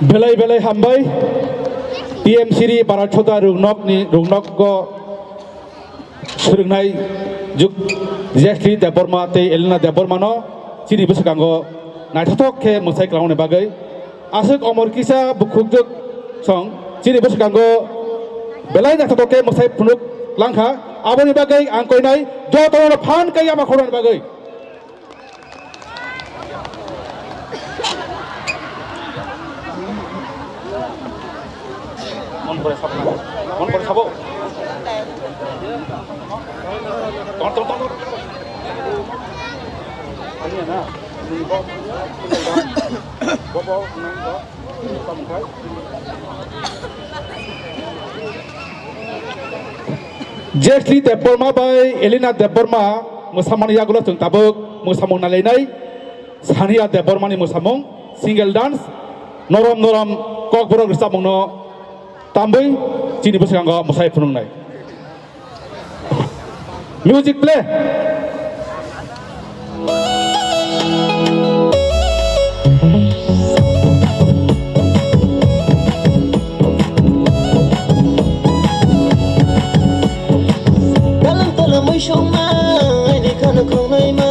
Belai belai hambai T M C R Bharat Chhota Rungnokni, Rungnogo swrwngnai juk Jesli Debbarma tei Elena Debbarmano chini bwskango naithothok khe mwsai kwlangmani bagwi. Aswk omor kisa bukhukjwk song chini bwskango belai naithothok khe mwsai phunuk langkha. Aboni bagwi ang koinai jotono phan kai ama khoroknani bagwi. Mon pore sabo. Mon pore sabo. Ton, ton, ton, ton. Ani na. Bo, bo, bo, bo. Jesli Debbarma bai Elena Debbarma mwsamani yagulo chwng tabuk mwsamung nailainai. Sania Debbarmani mwsamung single dance, norom norom kokborok rwchapmungno tambwi chini bwskango mwsai phunuknai. Music play. Dalam tola muisungma, ini khana khongnai ma.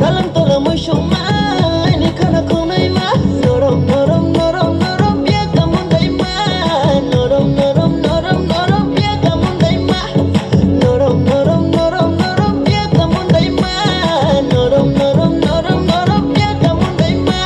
Dalam tola muisungma, ini khana khongnai ma. Norom, norom, norom, norom, biya kamun dai ma. Norom, norom, norom, norom, biya kamun dai ma. Norom, norom, norom, norom, biya kamun dai ma. Norom, norom, norom, norom, biya kamun dai ma.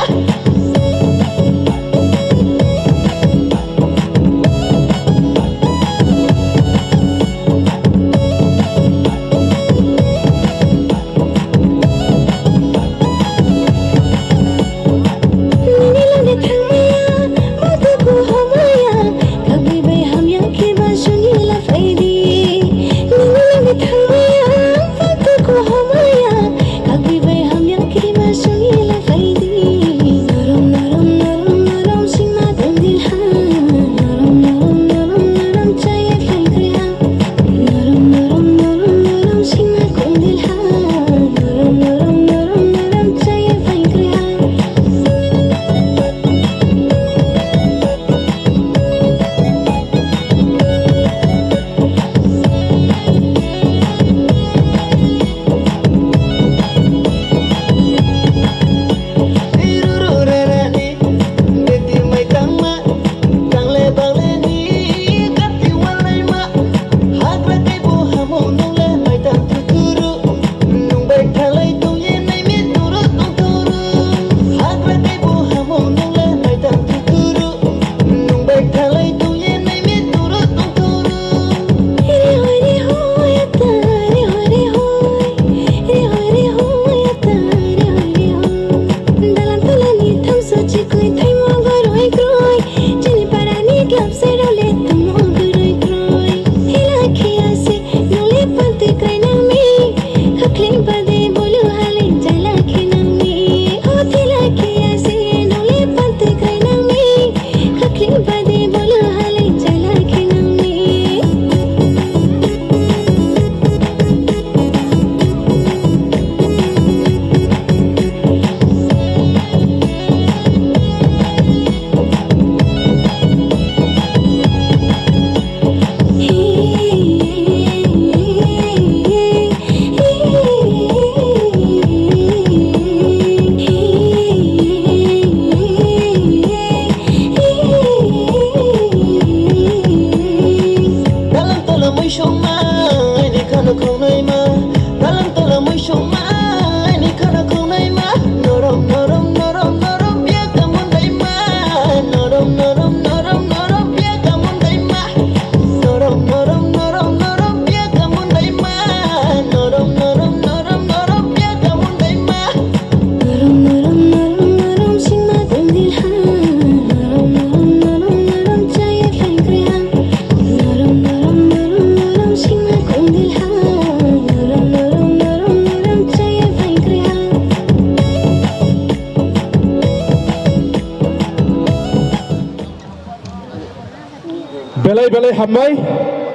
Tei hambai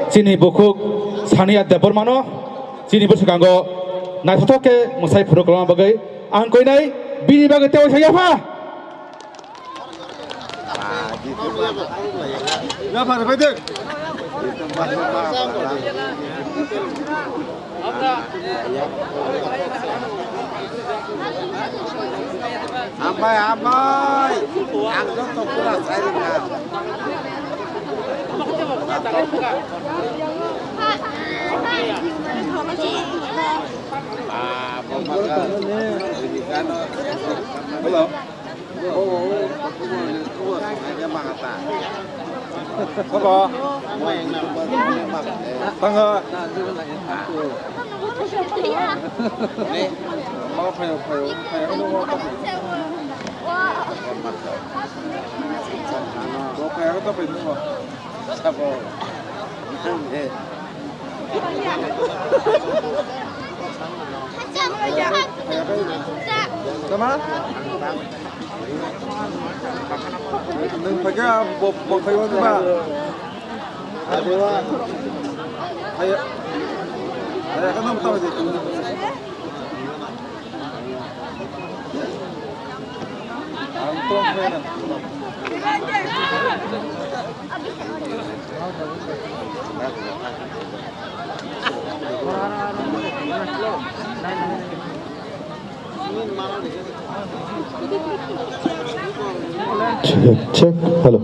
chini bukhuk Sania Debbarmano chini bwskango naithothok khe mwsai phuru kwlwngna bagwi ang koinai bini bagwi tei waisa yapha. Hambai, hambai. Ang joto pura sai rwkha. Ah, bo maka. Hello. Sabo. Tanga. Mau phayo, phayo, phayo. Mau phayo, phayo. Sabo. Tama? Nwng phaikhe bo, bo phaiwi ba. Phaiya, phaiya khe nwng tamo de. Ang tong phaiya. Check, check. Hello.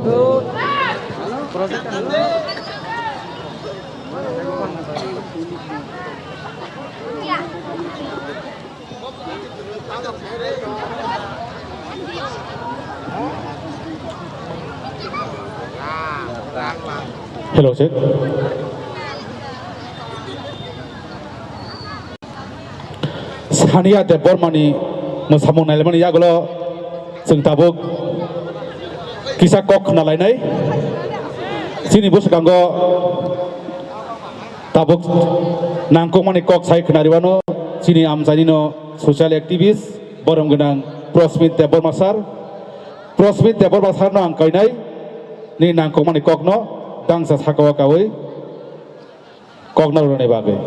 Hello, check. Sania Debbarmani mwsamung nailaimani yagulo chwng tabuk kisa kok khna lainai. Chini bwskango tabuk nangkukmani kok sai khna rwano chini amchaini no social activist borom gwnang Prosmit Debbarma sir. Prosmit Debbarma sir no ang kainai ni nangkukmani kok no dangsa sakao kawi. Kok narwknani bagwi.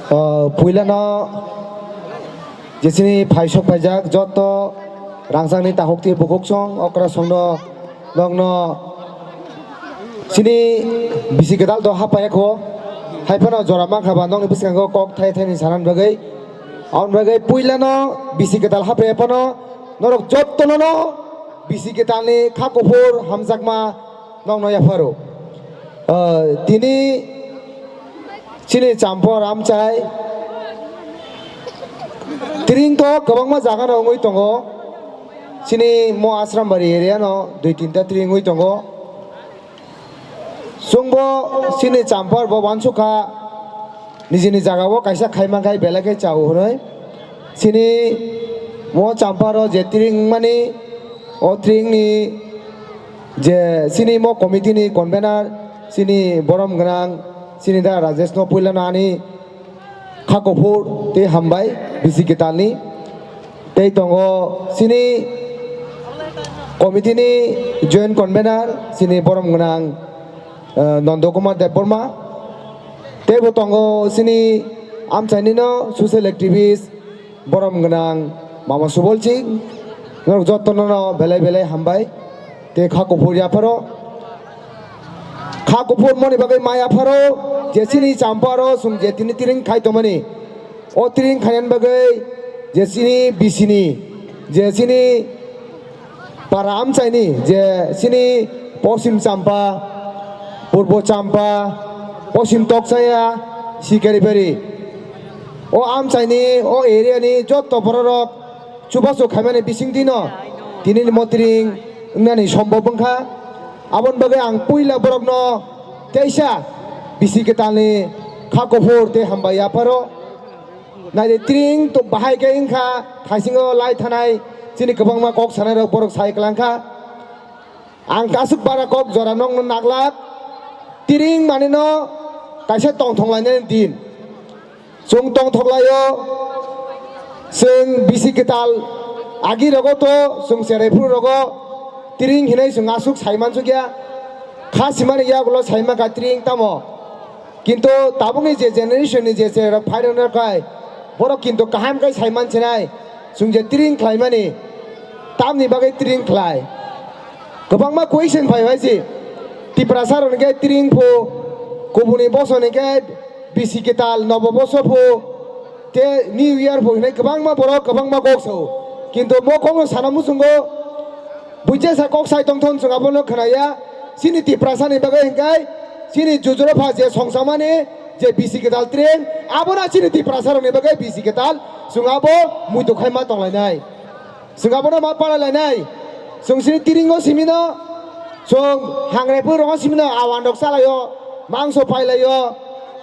O, puilano jesini phaisok phaijak joto rangchakni takhuk tei bukhuk song okra songno nokno chini bisi kwtal do hapaiya kho, hai phano jora mankha ba nokni bwskango kok thai thai ni sanani bagwi. Aboni bagwi puilano bisi kwtal hapaiya phano norok jottono no bisi kwtalni kha kuphur hamjakma nokno yapharo. Ah, tini chini Champor amchai tring to kwbangma jaga no wngwi tongo. Chini mo Asrambari area no dui tinta tring wngwi tongo. Chwngbo chini Champar bo uansukha, nijini jagao kaisa khaimankhai belai khe chao hwnwi. Chini mo Champaro je tring wngmani, o tringni je chini mo committee ni convener, chini borom gwnang, chini da Rajesh no puilano ani kha kuphur tei hambai bisi kwtalni. Tei tongo chini committee ni joint convener, chini borom gwnang, eh, Nondo Kumar Debbarma. Tei bo tongo chini amchaini no social activist, borom gwnang Mama Subol Singh. Norok jotono no belai belai hambai. Tei kha kuphur yapharo. Kha kuphur moni bagwi ma yapharo, je chini Champaro chwng je tini tring khai tongmani. O tring khainani bagwi je chini bisini, je chini para amchaini, je chini Poschim Champa, Purbo Champa, Poschim Tokchaya, Sikaribari. O amchaini, o area ni jotto bororok chubachu khaimani bisingtwi no tini ni mo tring wngnani sombhob wngkha. Aboni bagwi ang puila borokno teisa bisi kwtalni kha kuphur tei hambai yapharo. Naidi tring to bahai khe wngkha thaisingo lai thanai chini kwbangma kok sanai rok borok sai kwlangkha. Ang kasuk bara kok jora nokno naglak. Tring manino kaisa tongthok lainani din. Chwng tongthok laio, chwng bisi kwtal agi rogo to, chwng cherai phuru rogo tring hinwi chwng aswk sai mansukya. Kha simani yagulo sai mankha tring tamo. Kintu tabukni je generation ni je cherai rok phai rok kai, borok kintu kaham kai sai mansinai. Chwng je tring khlaimani, tamni bagwi tring khlai. Kwbangma question phai phai si. Tiprasa rok hwnkhe tring phu, kubuni boso hwnkhe bisi kwtal nobo boso phu, te New Year phu hinwi kwbangma borok kwbangma kok sao. Kintu mo kokno sana muchungo, buijesa kok sai tongthon chwng abono khwnaya. Chini Tiprasani bagwi hwnkhe chini jujuro pha je songsamani je bisi kwtal tring, abono chini Tiprasa rokni bagwi bisi kwtal chwng abo muitu khai ma tonglainai. Chwng abono ma pala lainai. Chwng sini tiringo simino, chwng hangre pui rongo simino, awan rok chalaio, mangso phailaio,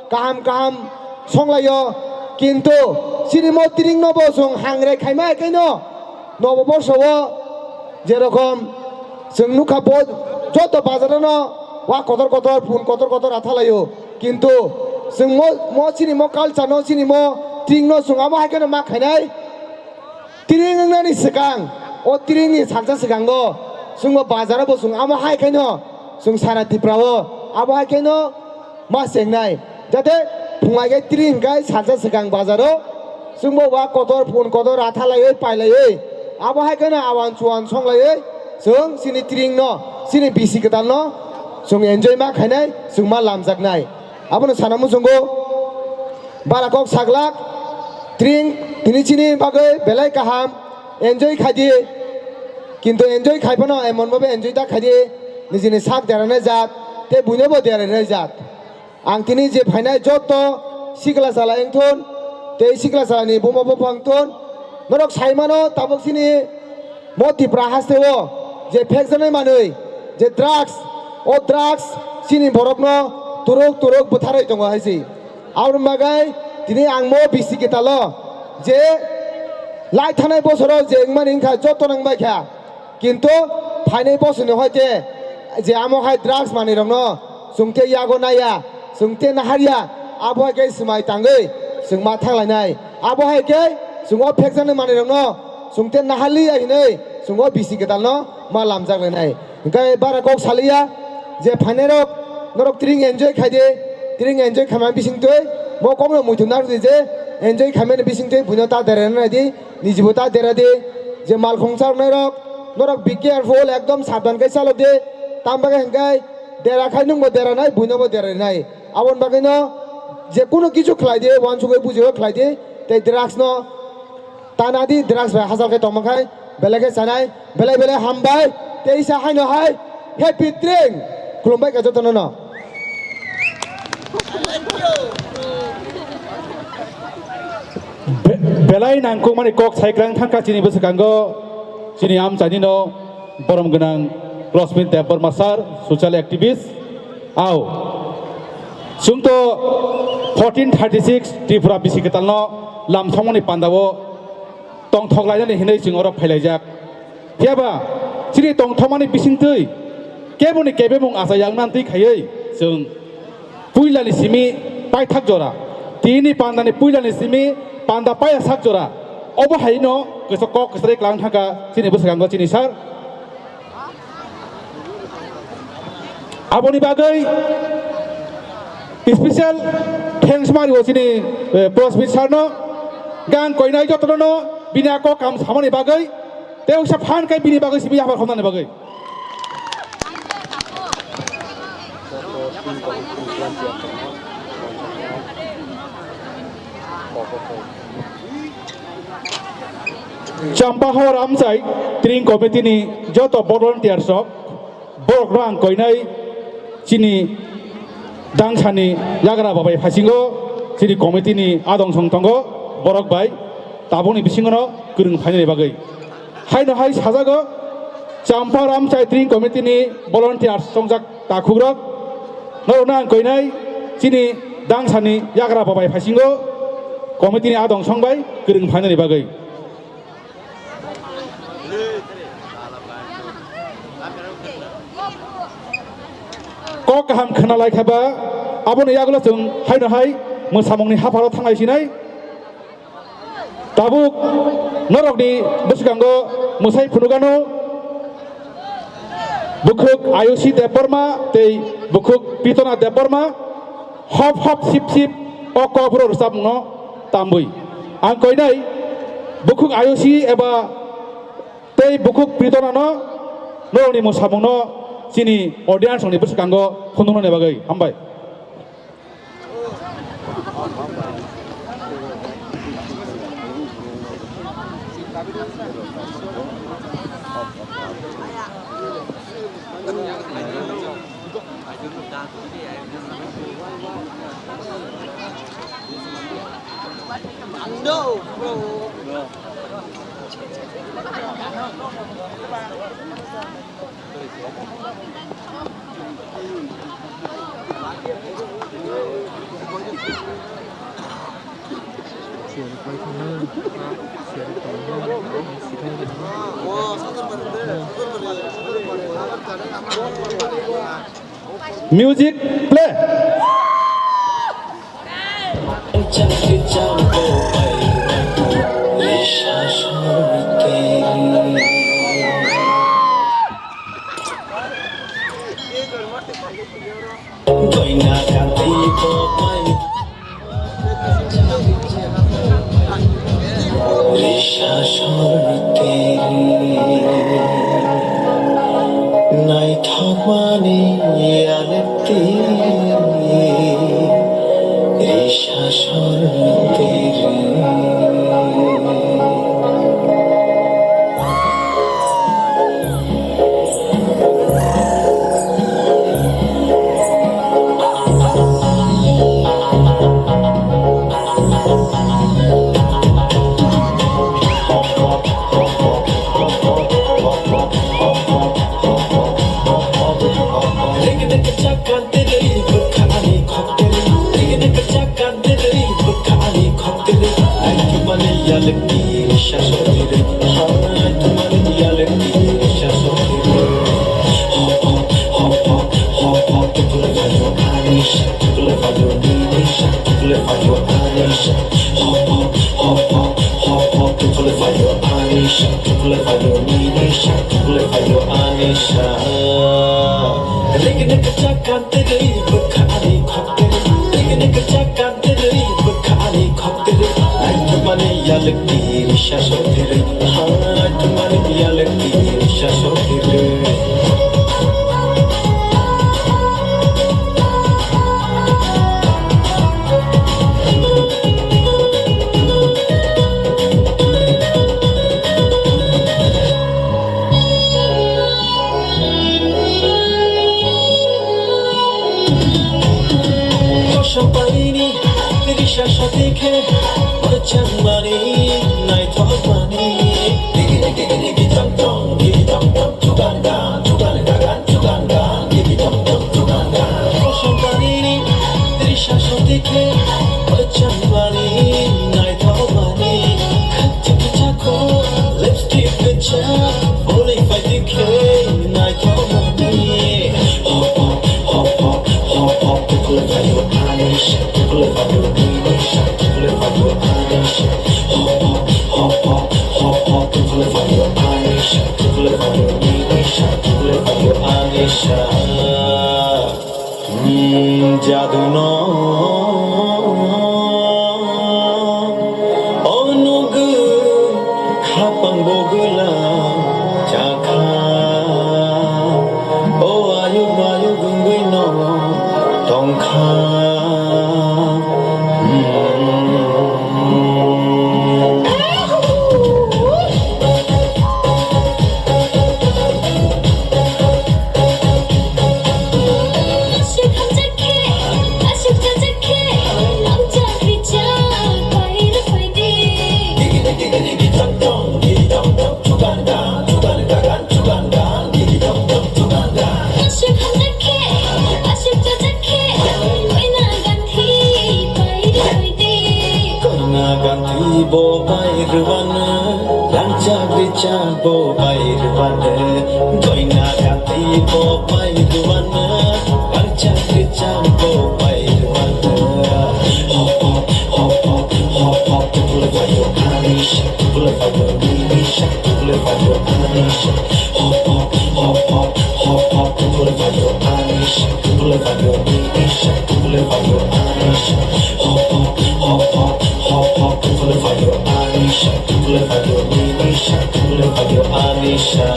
kaham kaham songlaio. Kintu sini mo tiringno bo chwng hangre khaima hai kaino nobo borsao jerokom chwng nukha bo joto bajarono wa kotor kotor, phun kotor kotor rathalaio. Kintu chwng mo, mo chini mo culture no, chini mo tiringno chwng amo hai kaino ma khainai. Tiring wngnani swkang, o tiringni salsa swkango chwngbo bazaro bo chwng amo hai khaino chwng sara Tripura o abo hai khaino ma chengnai. Jate phunglai khe tiring hwnkhe salsa swkang bazaro chwngbo wa kotor phun kotor ratha laiwi pai laiwi abo hai khaino awan chuan song laiwi chwng chini tiringno, chini bisi kwtalno chwng enjoy ma khainai, chwng ma lamjaknai. Abono sana muchungo bara kok saglak, tring tini chini bagwi belai kaham, enjoy khaidi, kintu enjoy khaiphano emon bhabe enjoy ta khaidi, nijini sak derana jat, tei buino bo derana jat. Ang tini je phainai joto sikla sala wngthun, tei sikla salani buma bupha wngthun, norok saimano tabuk chini Mo Tripura haste o je phekjaknai manwi, je drugs, o drugs chini borokno turuk turuk bwtharwi tongo hai se. Aboni bagwi tini ang mo bisi kwtalo je lai thanai bosoro je wngmani wngkha joto nang bai kha. Kintu phainai bosoni hoite je amo hai drugs manwi rokno chwng te yago naiya, chwng te naharya, abo hai khe swmai tangwi chwng ma thanglainai. Abo hai khe chwng o phekjaknai manwi rokno chwng te naharliya hinwi chwng o bisi kwtalno ma lamjak lainai. Hwnkhe bara kok saliya je phainairok norok tring enjoy khaidi, tring enjoy khaima bisingtwi bo kokno muitu narwkdi je enjoy khaimani bisingtwi buino ta derana naidi, nijibo ta deradi je malkhung chaloknairok norok be careful ekdom sabdan khe chalokdi, tamo bagwi hwnkhe dera khai nwngbo deranai buinobo deranai. Aboni bagwino je kunu kichu khlaidi, uansugwi bujiwi khlaidi, tei drugs no tanadi, drugs bai hachal khe tongma khai belai khe chanai, belai belai hambai, teisa haino hai happy tring. Khulumbai kha jotono no. Be-, belai nangkukmani kok saikrang thangkha chini bwskango, chini amchaini no borom gwnang Rosmin Debbarma sir, social activist. Ao. Chwng to fourteen thirty six Tripura bisi kwtalno lamsongmani pandao tongthok lainani hinwi chwng oro phailaijak. Phiyaba chini tongthokmani bisingtwi keboni kebemung acha yang nantwi khaiwi chwng puilani simi paithak jora, tini pandani puilani simi panda paya sak jora, obo haino kisa kok kwsari klang thangkha chini bwskango chini sir. Aboni bagwi special thanks ma rio chini, eh, Prosmit sir no, gang koinai jotono no bini a kok kam samani bagwi, tei usa phan kai bini bagwi simi habar khomnani bagwi. Champahor Amchai Tring Committee ni joto volunteers rok, borok rang koinai chini dangsani yagra babai phasingo chini committee ni adong song tongo borok bai tabukni bisingono kwrwng phainani bagwi. Haino hai sajago Champahor Amchai Tring Committee ni volunteers chongjak takhukrok, norokno ang koinai chini dangsani yagra babai phasingo. Committee ni adong song bai kwrwng phainani bagwi. Kok kaham khna lai kha ba, aboni yagulo chwng haino hai mwsamungni hapharo thanglai sinai. Tabuk norokni bwskango mwsai phunukgano bukhuk Ayushi Debbarma tei bukhuk Pitona Debbarma hop hop sip sip o kokphuru rwchapmungno tambwi. Ang koinai bukhuk Ayushi eba tei bukhuk Pitonano norokni mwsamungno chini audience rokni bwskango phunuknani bagwi hambai. Music, play. Naithokmani yalwkti risa sortiri. Kosopaini risa sotike bwchangmani naithokmani. Digi digi digi digi dong dong digi dong dong. Jaduno onugwi khapang bogwila chakha, o ayuk mayuk wngwino tongkha. Joina gati bo pai duan, archang kichang bo pai duan. Hop hop hop hop hop hop, tukule vayo anisha, tukule vayo ninisha, tukule vayo anisha. Hop hop hop hop hop hop, tukule vayo anisha, tukule vayo ninisha, tukule vayo anisha. Hop hop hop hop hop hop, tukule vayo anisha, tukule vayo ninisha, tukule vayo anisha.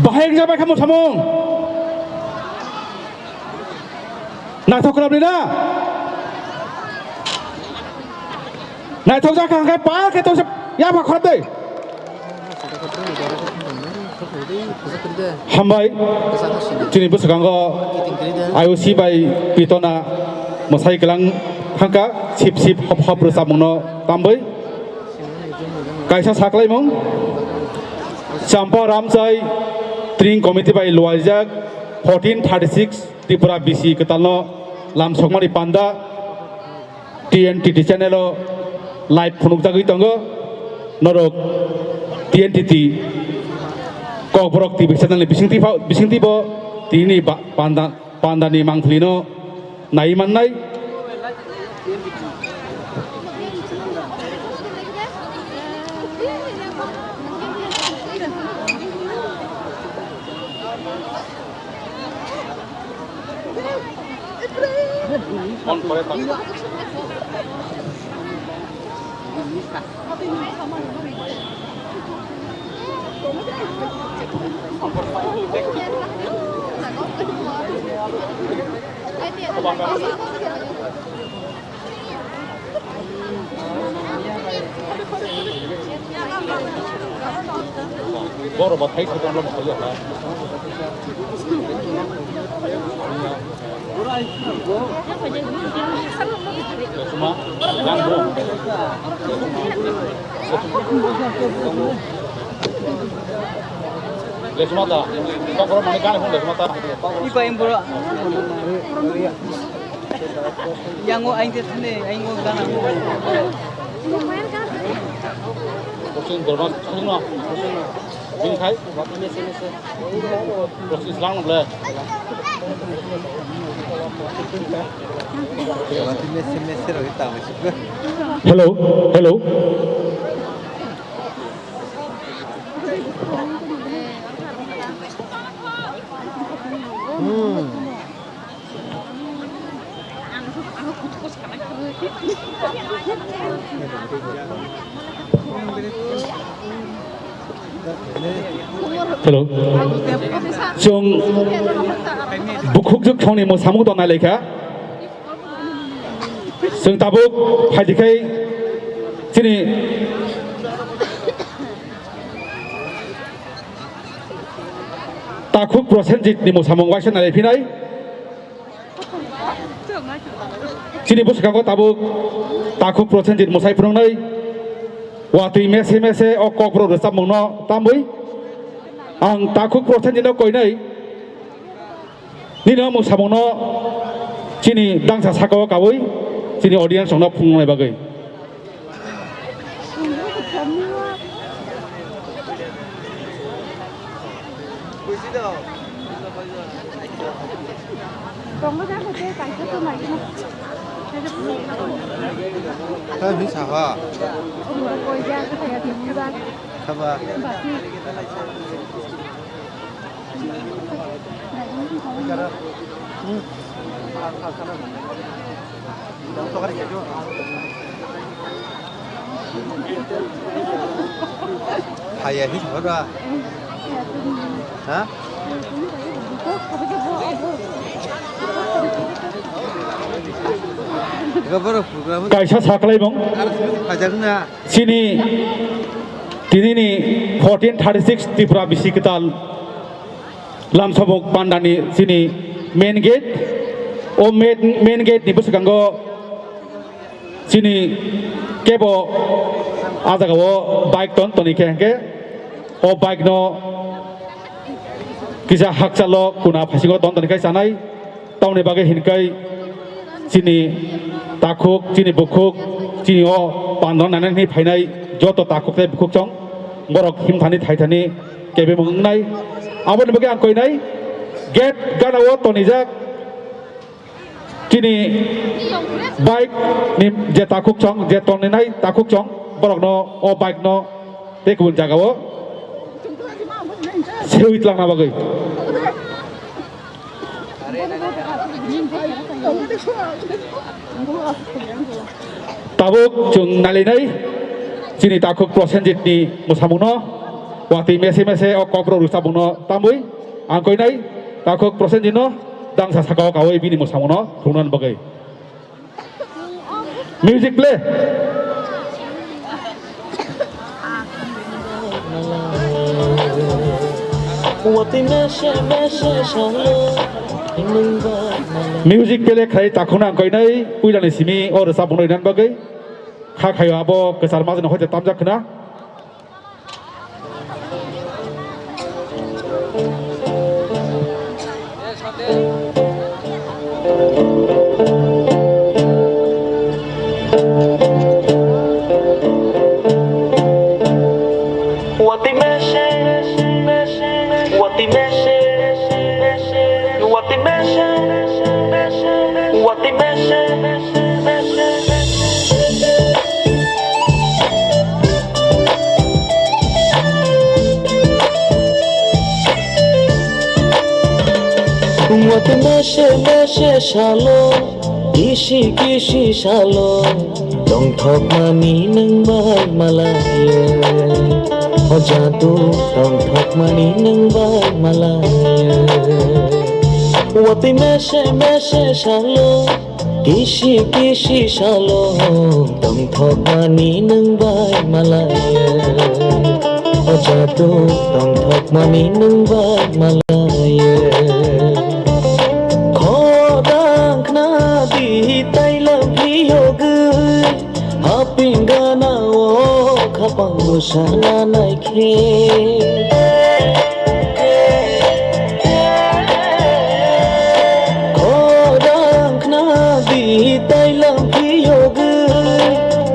Bahai wngjabai kha mwsamung. Naithok kwrwngni na? Naithok jak kha hwnkhe par khe tongsa yapha khorop de. Hambai. Chini bwskango I O C bai pitona mwsai kwlang thangkha, sip sip hop hop rwchapmungno tambwi. Kaisa saklaimung, Champa Ramchai Tring Committee bai luaijak fourteen thirty six Tripura B C kwtalno lamsokmani panda T N T T channel o live phunukjagwi tongo. Norok T N T T Kokborok T V channel ni bisingtwi pha-, bisingtwi bo tini ba-, panda, pandani mangphlino nai mannai. Boro bo thai thai tonglo bwsai ya. Lesuma, yang bo. Lesuma ta. Kok boro mani kan hon lesuma ta. Ipa yang boro. Yang o aing te thane, aing o gana. Kuching dorma, kuching no. Bini khai? Kuching selang no ble. Hello, hello. Hmm. Hello. Chwng bukhukjwk thongni mwsamung tongnai laikha. Chwng tabuk phaidi khai chini Takhuk Prosenjit ni mwsamung waisa nai phinai. Chini bwskango tabuk Takhuk Prosenjit mwsai phwrwngnai. Watwi mese mese o kokborok rwchapmungno tamwi ang Takhuk Prosenjit no koinai. Nini o mwsamungno chini dangsa sakao kaui chini audience rokno phunuknai bagwi. Tei hwnwi sa ha. Khaba. Haya hi thora. Ha? Ega borok program. Kaisa saklaimung. Ar phajakna. Chini tinini fourteen thirty six Tripura bisi kwtal lamsabuk pandani chini main gate. O main, main gate ni bwskango chini kebo a jagao bike ton toni khe hwnkhe o bike no kisa hakchalo kuna phasingo ton toni khai chanai. Tamoni bagwi hinkai chini takhuk, chini bukhuk, chini o pandra nani hwnwi phainai joto takhuk tei bukhuk chong, borok himthani thaithani kebemung wngnai. Aboni bagwi ang koinai gate gana o tonijak chini bike ni je takhuk chong, je toninai takhuk chong, borokno o bike no tei kubun jaga o sewi tlangna bagwi. Tabuk chwng nailainai chini takhuk Prosenjit ni mwsamungno watwi mese mese o kokborok rwchapmungno tamwi ang koinai takhuk Prosenjit no dangsa sakao kawi bini mwsamungno thwngna bagwi. Music play. Music play khlai takhukno ang koinai puilani simi o rwchapmungno rinani bagwi. Kha khaio abo kwchar majani hoite tamjak khna. Watwi mese mese salo, kisi kisi salo, tongthokmani nwng bai malaiya. O jadu tongthokmani nwng bai malaiya. Watwi mese mese salo, kisi kisi salo, tongthokmani nwng bai malaiya. O jadu tongthokmani nwng bai malaiya. Khodang khna di tailam phiyogwi, haping gana o khapang musana naikhe. Khorang khna di tailam phiyogwi,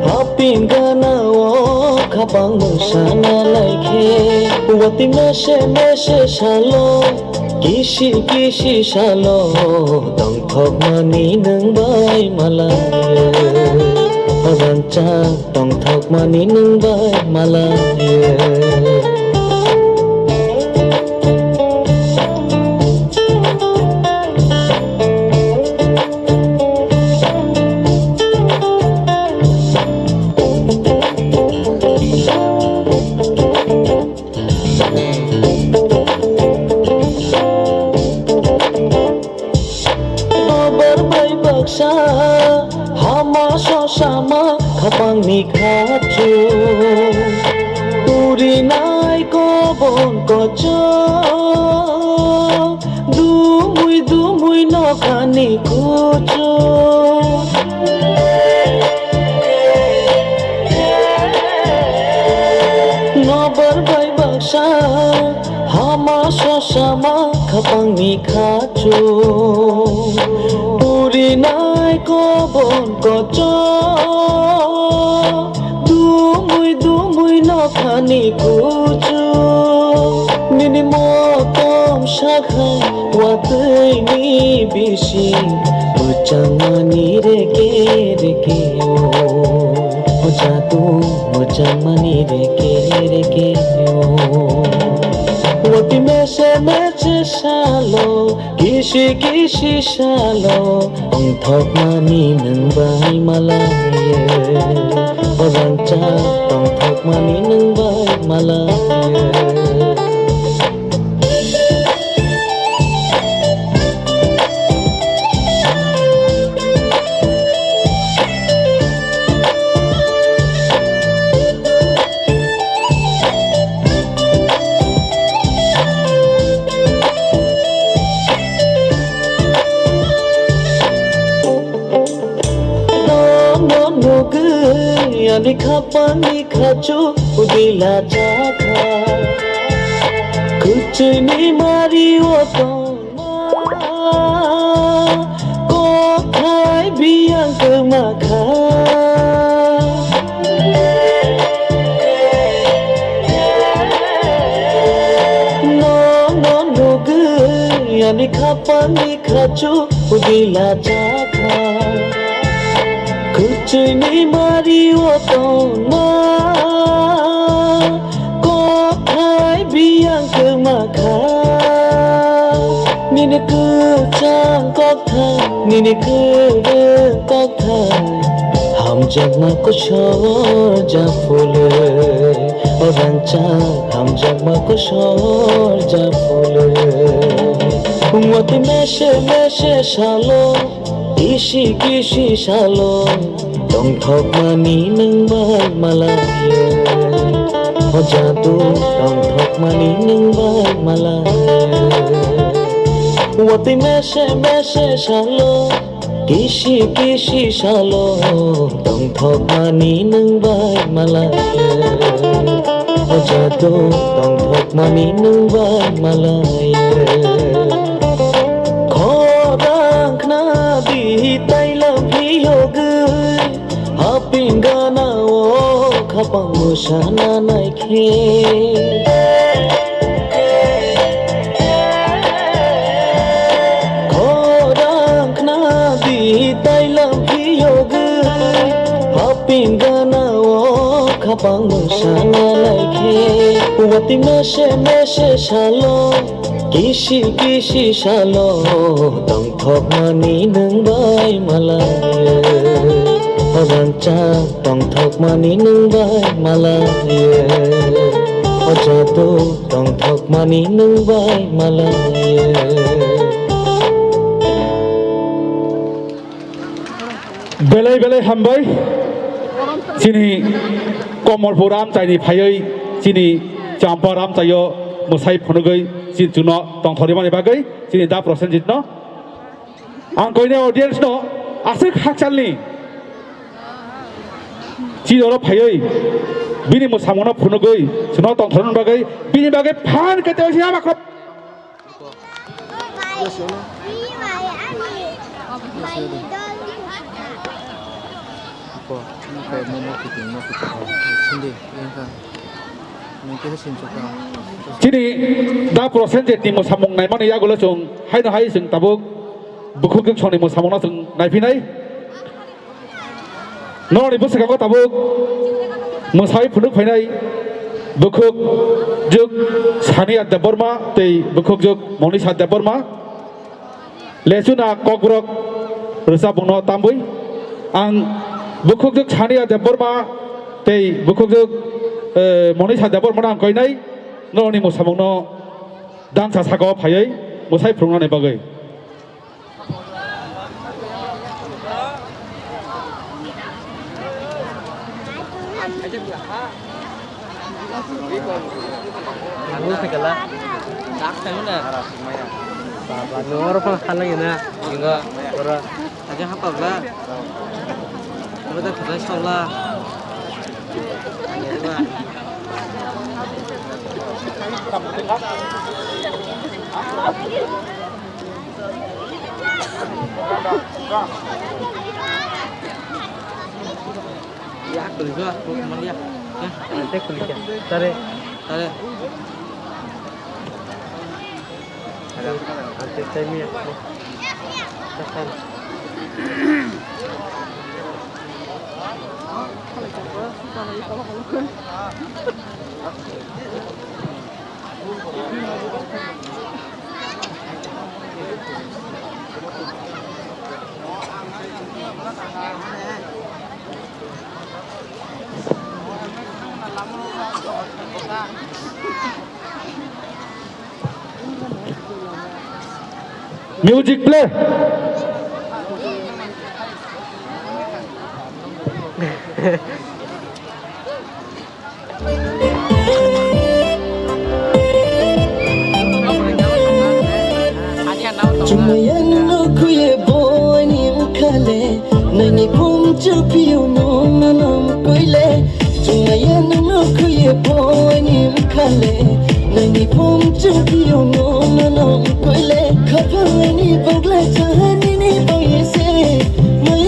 haping gana o khapang musana naikhe. Watwi mese mese salo, kisi kisi salo, tongthokmani nwng bai malaiya. Rangchak tongthokmani nwng bai malaiya. Nobar bai baksa hama sosama khapangni khachu. Turinai kobon kocho, dumui dumui nokhani kuchu. Nobar bai baksa hama sosama khapangni khachu. Purinai kobon kocho, dumui dumui nokhani kuchu. Nini motom sakhai watwini bising, mwchangmani reke reke o. O jadu mwchangmani reke reke o. Watwi mese mese salo, kisi kisi salo, tongthokmani nwng bai malaiya. O rangchak tongthokmani nwng bai malaiya. Nono nugwi ani khapangni khachu udila chakha. Kuchini mari o tongma, kothai Biyang kwma kha. Nono nugwi ani khapangni khachu udila chakha. Kuchuni mari o tongna. Kothai biyang kwma kha. Nini kwchang kokthai, nini kwrwng kokthai. Hamjakma kosor japhulwi, o rangchak hamjakma kosor japhulwi. Watwi mese mese salo, kisi kisi salo. Tongthokmani nwng bai malaiya. O jadu tongthokmani nwng bai malaiya. Watwi mese mese salo, kisi kisi salo. Tongthokmani nwng bai malaiya. O jadu tongthokmani nwng bai malaiya. Khorang khna di tailam phiyogwi. Haping gana o khapang mwsana naikhe. Khorang khna di tailam phiyogwi. Haping gana o khapang mwsana naikhe. Watwi mese mese salo. Kisi kisi salo tongthokmani nwng bai malaiya. O rangchak tongthokmani nwng bai malaiya. O jadu tongthokmani nwng bai malaiya. Belai belai hambai. Chini Komorpur amchaini phaiwi chini Champa amchaio mwsai phunugwi chini chwngno tongthorwi mani bagwi chini da Prosenjit no ang koine audience no aswk hakchalni chini oro phaiwi bini mwsamungno phunugwi chwngno tongthorwi mani bagwi bini bagwi phan kete oisi ama khop. Chini da Prosenjit ni mwsamung naimani yagulo chwng haino hai chwng tabuk bukhuk jwk songni mwsamungno chwng naiphinai. Norokni bwskango tabuk mwsai phunuk phainai bukhuk jwk Sania Debbarma tei bukhuk jwk Monisha Debbarma. Lechuna kokborok rwchapmungno tambwi ang bukhuk jwk Sania Debbarma tei bukhuk jwk, eh, Monisha Debbarmano ang koinai norokni mwsamungno dansa sakao phaiwi mwsai phunuknani bagwi. Baba, no oro pang halai na. Ingo. Oro. Aja hapa bla. Oro da khajai sokla. Ya, kuliah, aku kembali ya. Ya. Ante kuliah. Tare. Tare. Ante time ya. Tahan. Music play. Chumaya no khuye boy ni mkhale, nani phung chupiyo no no no koile. Chumaya no khuye boy ni mkhale, nani phung chupiyo no no no koile. Khapang ni bagla chahani ni boy se, mai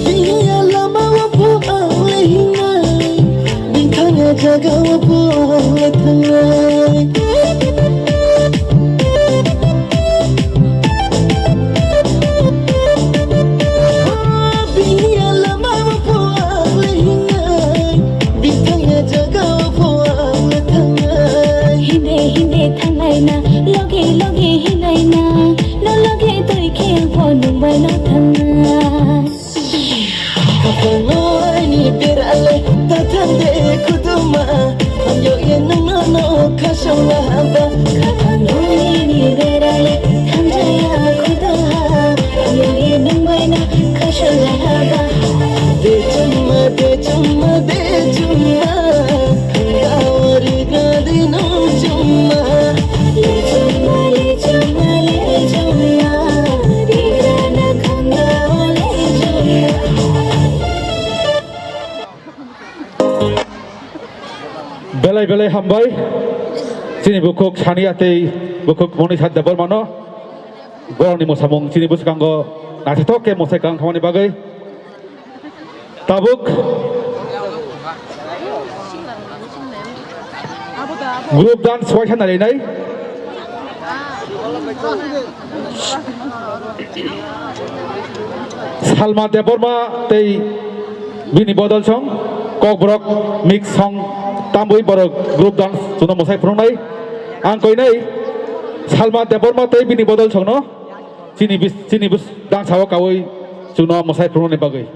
Bini a lama o po ang le hingnai, bini thangna jaga o po ang le thangnai. Bini a lama o po ang le hingnai, bini thangna jaga o po ang le thangnai. Hinde hinde thangnai na, loge loge hingnai na, no loge twi khe ang po nwng bai no thangnai. Khapangno aini berale ta thangde khuduma, hamyo ye nungno no khasong lahaba. Khapangno aini berale thangjaya khuduha, hamyo ye nungbai no khasong lahaba. De chumma, de chumma, de chumma, khangawari gadi no chumma. Le chumma, le chumma, le chumma, rigra na khangawari chumma. Belai belai hambai. Chini bukhuk Sania tei bukhuk Monisa Debbarmano. Borokni mwsamung chini bwskango naithothok khe mwsai kwrwng khamani bagwi. Tabuk group dance waisa narainai. Salma Debbarma tei bini bodol song Kokborok mix song tambui borok group dance chuno mwsai phunuknai. Ang koinai Salma Debbarma tei bini bodol songno chini bis-, chini bus dance o kaui chuno mwsai phunukni bagwi.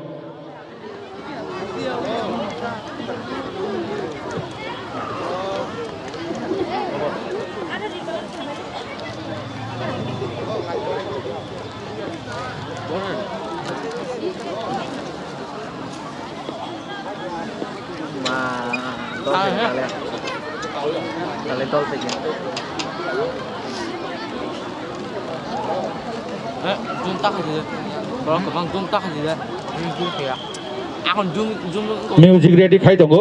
Ma, dol se kale. Kale dol se kale. Eh, zoom ta khaidi. Borok kwbang zoom ta khaidi. Zoom, zoom khaia. Akon zoom, zoom, zoom. Music ready khai tongo.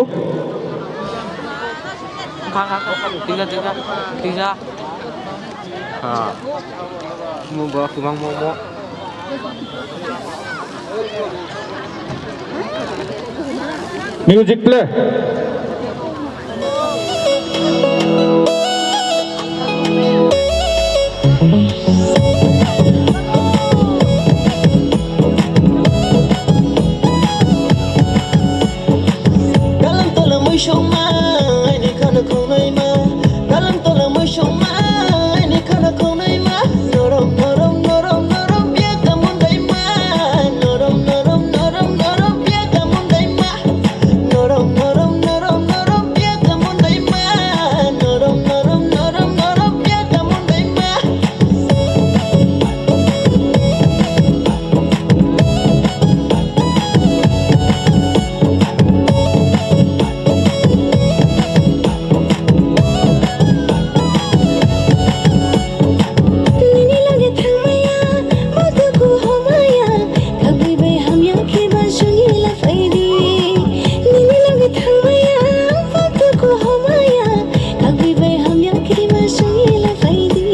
Kha, kha, kha. Tisa, tisa, tisa. Ha. Mo borok kwbang mo, mo. Music play. Galang tola muisongma, aini khana khongnaima. Galang tola muisongma, aini khana khongnaima. Norom, norom, norom, norom, biya kamun daima. Norom, norom, norom, norom, biya kamun daima. Norom, norom, norom, norom, biya kamun daima. Norom, norom, norom, norom, biya kamun daima. Nini loge thangmaya, bo dugu homaya, kabui bai hamya khe ba songila phaidi. Nini loge thangmaya, bo dugu homaya, kabui bai hamya khe ba songila phaidi.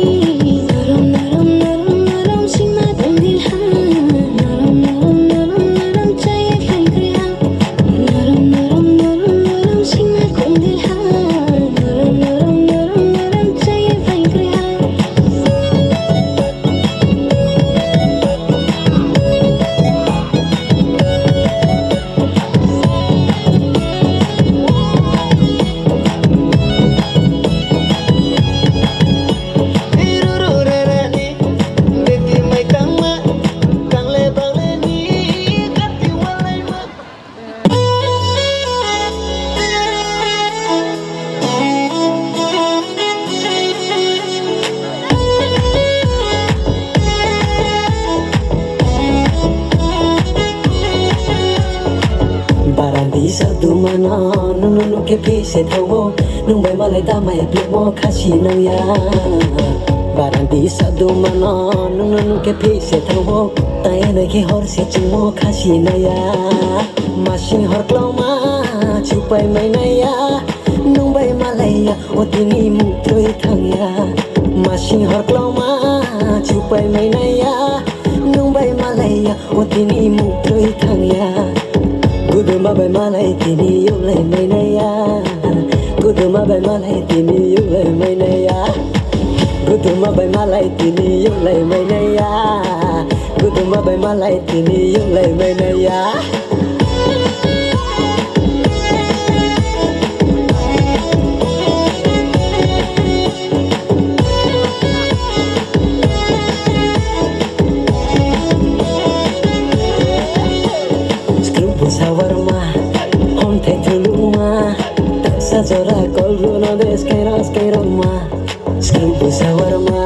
Norom, norom, norom, norom, sima tongdil ha. Norom, norom, norom, norom, chaya phaikri ha. Norom, norom, norom, norom, sima kongdil ha. Norom, norom, norom, norom, chaya phaikri ha. Mano, nwng nwng khe phi se thango, nwng bai malai da mai blemo khasi nangya. Barandi sadu mano, nwng nwng khe phi se thango, tai nai khe hor se chingmo khasi nangya. Masing hor kloma, chupai mai nangya, nwng bai malaiya, o tini mutroi thangya. Masing hor kloma, chupai mai nangya, nwng bai malaiya, o tini mutroi thangya. Guduma bai malai tini yulai mainaya. Guduma bai malai tini yulai mainaya. Guduma bai malai tini yulai mainaya. Guduma bai malai tini yulai mainaya. Skrung bwsa warma, hom thai thuluma, taksa jora kol runo de skai ras kai roma. Skrung bwsa warma,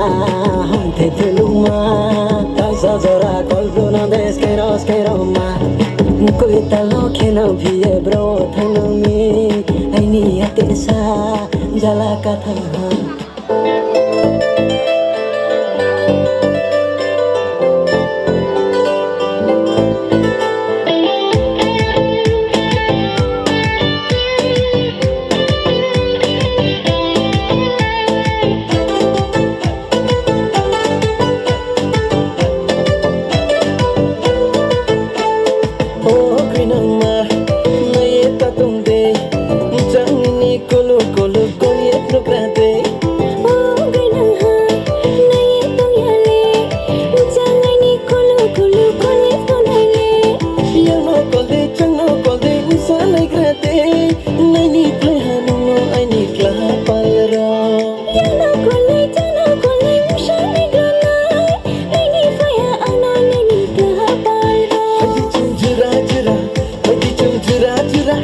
hom thai thuluma, taksa jora kol runo de skai ras kai roma. Koi talo kheno phiye bro thangno mi, aini atesa jala ka thang ha. O krinangma, naye tatung de, jangni kulu kulu kolyet nukra de. O krinangha, naye tong yale, jangni kulu kulu kolyet konai le. Yangno kol de, jangno kol de, usa naigra de, naini pleha nungno aini klaha palro. Yangno kol de, jangno kol de, usa naigra nai. Nini phaiha ano nini kaha pairo. Phaidi chwng jura jura, phaidi chwng jura jura,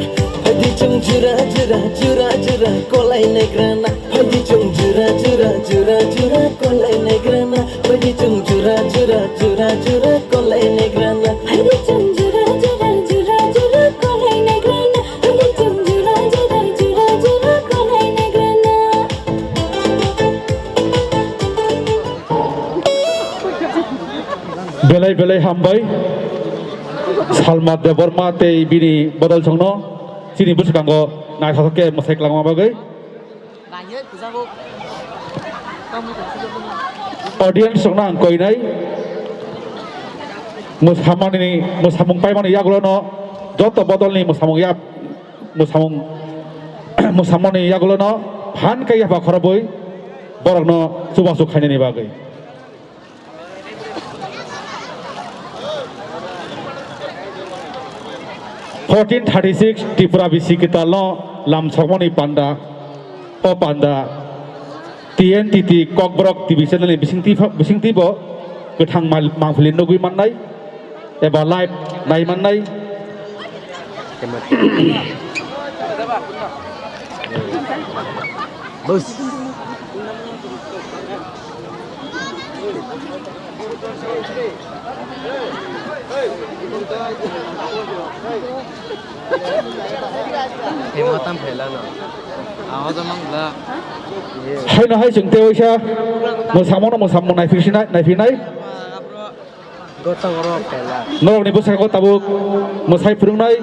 phaidi chwng jura jura, jura jura, kolai naigrana. Phaidi chwng jura jura, jura jura, kolai naigrana. Phaidi chwng jura jura, jura jura, kolai naigrana. Phaidi chwng jura jura, jura jura, kolai naigrana. Phaidi chwng jura jura, jura jura, kolai naigrana. Belai belai hambai Salma Debbarma tei bini bodol songno chini bwskango naithotok khe mwsai kwlangma bagwi. Audience rokno ang koinai mwsamani, mwsamung paimani yagulono joto bodolni mwsamung yap, mwsamung, mwsamani yagulono phan khe yapha khorobwi borokno chubachu khainani bagwi. Fourteen thirty six Tripura bisi kwtalno lamsokmani panda, o panda T N T T Kokborok T V channel ni bisingtwi pha-, bisingtwibo kwthang mal-, mangpili nugwi mannai eba live nai mannai. Bus. Haino hai chwng tei waisa mwsamono mwsamung naiphi sinai, naiphinai. Norokni bwskango tabuk mwsai phwrwngnai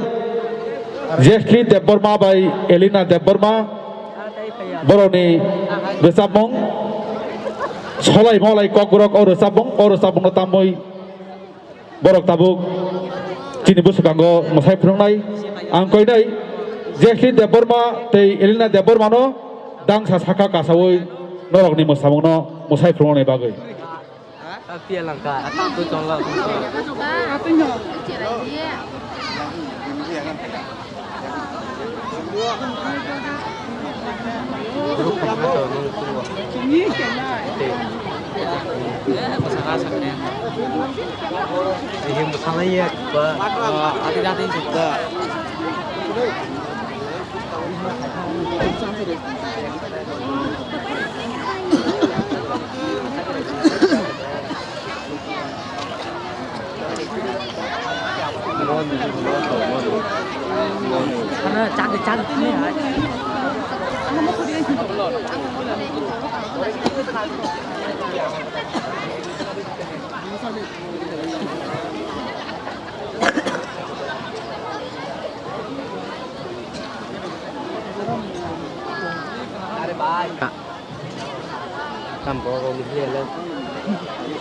Jesli Debbarma bai Elina Debbarma. Borokni rwchapmung Solai Molai Kokborok o rwchapmung, o rwchapmungno tamwi borok tabuk chini bwskango mwsai phwrwngnai. Ang koinai Jesli Debbarma tei Elina Debbarmano dangsa saka kasawi norokni mwsamungno mwsai phwrwngnani bagwi.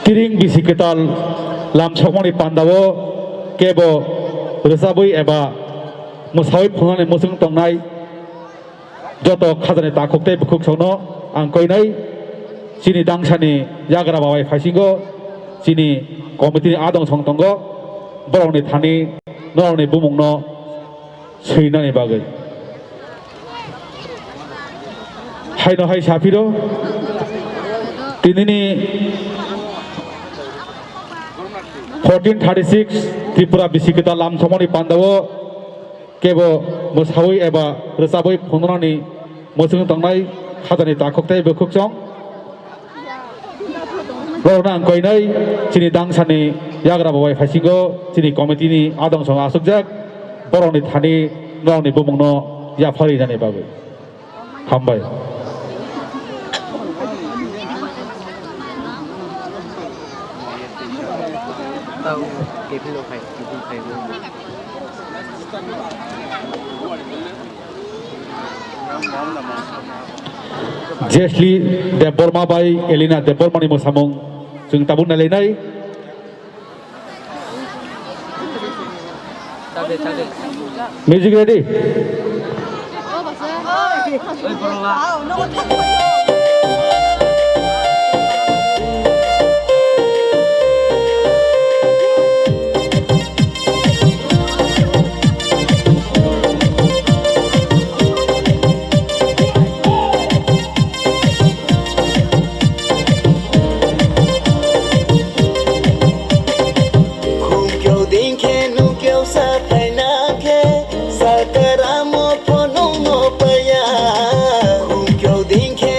Kiring bisi kwtal lam sokmani pandao kebo rwchabwi eba mwsawi phunani muchung tongnai joto khajani takhuk tei bukhuksongno ang koinai chini dangsani yagra babai phaisingo chini committee ni adong song tongo borokni thani norokni bumungno swinani bagwi. Haino hai saphiro tinini fourteen thirty six Tripura bisi kwtal lam sokmani pandao kebo mwsawi eba rwchabwi phunuknani muchung tongnai khajani takhuk tei bukhuksong. Borokno ang koinai chini dangsani yagra babai phaisingo chini committee ni adong song asukjak borokni thani norokni bumungno yapharwi nani bagwi. Hambai. Jesli Debbarma bai Elina Debbarma ni mwsamung chwng tabuk nailainai. Music ready? Khumkyo dingkhe nukyo sa phaina khe, sakaramo phonungno paya. Khumkyo dingkhe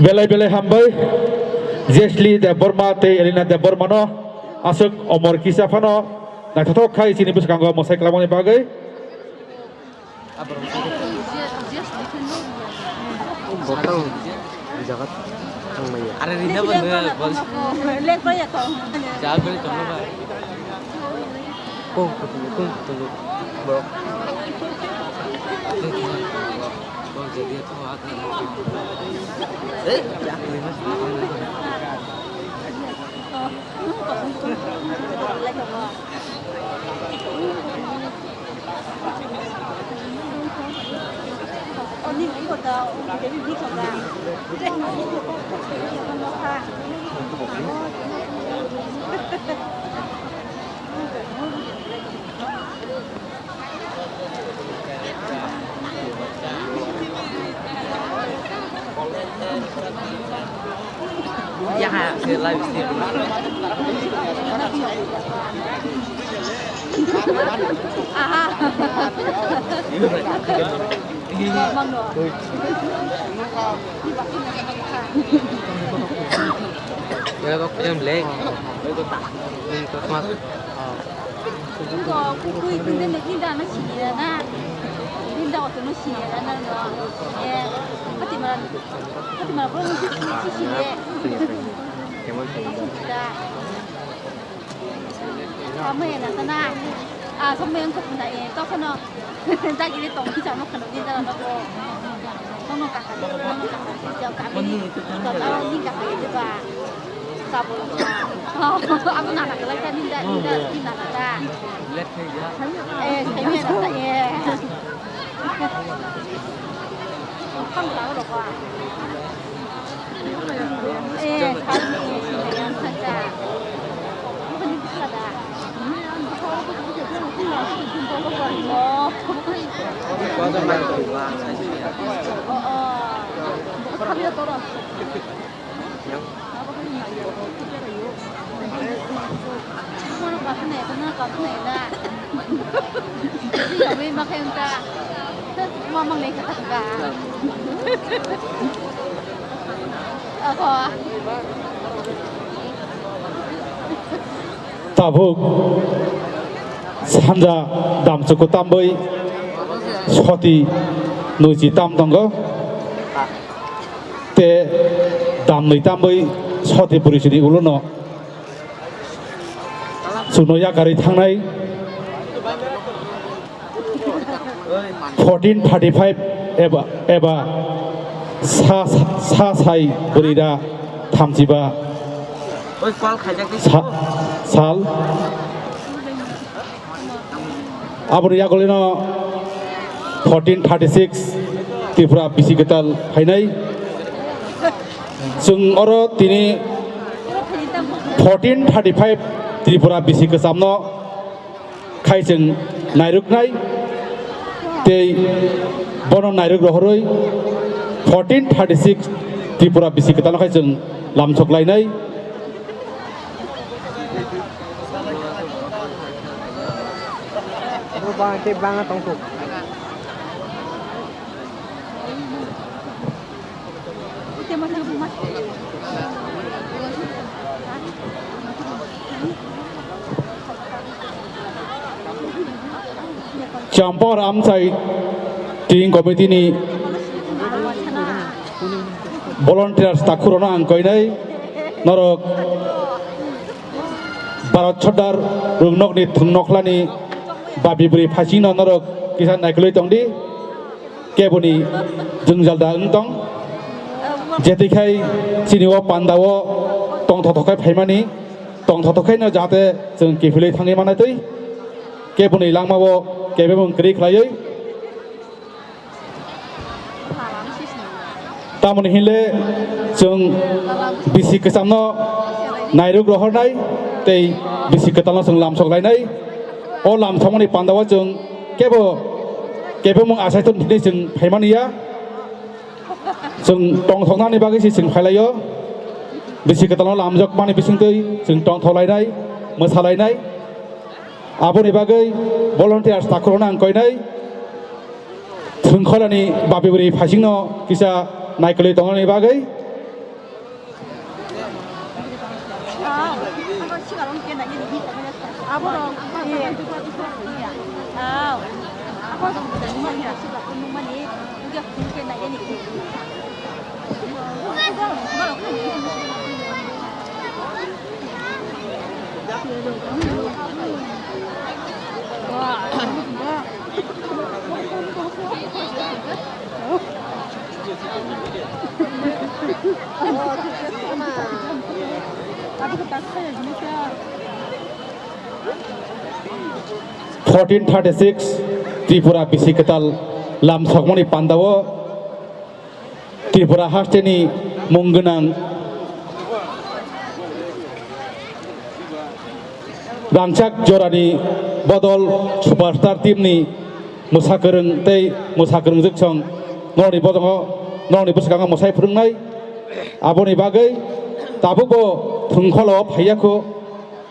Belai belai hambai Jesli Debbarma tei Elina Debbarma no aswk omor kisa phano naithothok khai chini bwskango mwsai kwlangmani bagwi. Botang jaga thangmaya. Are rina bo nang bol. Lek bai ya to. Jaga beri tong ba. Kung kutung kung kutung borok. Bol jadi to. Eh, ya. Aha. Yang black. Ini kok kukui tinda no tinda no sini na. Tinda otono sini na no. Eh, pati maran, pati maran ko sini sini. Kemon tinda. Samaya na sana. Ah, samaya ko tinda eh. To kono. Dagiri tong kisa no khano ni dara no ko. Nono kaka, nono kaka, jao kami. Kau tahu ni kaka itu ba. Sabun. Abo nana kelai kan ni da, ni da, ni nana da. Eh, saya ni nana eh. Kamu tahu loh kok. Tabuk sanja damchuku tambui soti nuichi tam tongo. Te damnwi tambui soti puri sini ulono chwngno yakarwi thangnai fourteen thirty-five eba, eba sa, sa sai bwrwira thamchiba sa, sal. Aboni yagulino fourteen thirty-six Tripura bisi kwtal phainai. Chwng oro tini fourteen thirty-five Tripura bisi kwchamno khai chwng nairuknai. Tei bono nairuk rohorwi fourteen thirty-six Tripura bisi kwtalno khai chwng lamsok lainai. Bang khe bang tong thok. Champar Amchai Team Committee ni volunteers takhukrokno ang koinai norok Bharat Sardar Rungnokni thwngnokhlani babi bwrwi phaisingno norok kisa naikolwi tongdi, keboni jwngjal da wng tong. Jetikhe chini o pandao tongthok thok khe phaimani, tongthok thok khe no jahate chwng kiphilwi thangwi manai twi, keboni langmao kebemung kwrwi khlaiwi. Tamoni hinle chwng bisi kwchamno nairuk rohornai tei bisi kwtalno chwng lamsok lainai. O lamsokmani pandao chwng kebo, kebemung achaithon hinwi chwng phaimani ya. Chwng tongthoknani bagwi se chwng phailaio. Bisi kwtalno lamjokmani bisingtwi chwng tongthok lainai, mwsa lainai. Aboni bagwi volunteers takhukrokno ang koinai. Thwngkholani babi bwrwi phaisingno kisa naikolwi tongnani bagwi. Aborok, eh, aw. Aborok nungmani, nungya khum khe nai yani. Fourteen thirty-six Tripura bisi kwtal lam sokmani pandao Tripura hasteni mung gwnang rangchak jorani bodol superstar team ni mwsa kwrwng tei mwsa kwrwngjwk song norokni bosongo, norokni bwskango mwsai phwrwngnai. Aboni bagwi tabukbo thwngkholo phaiya kho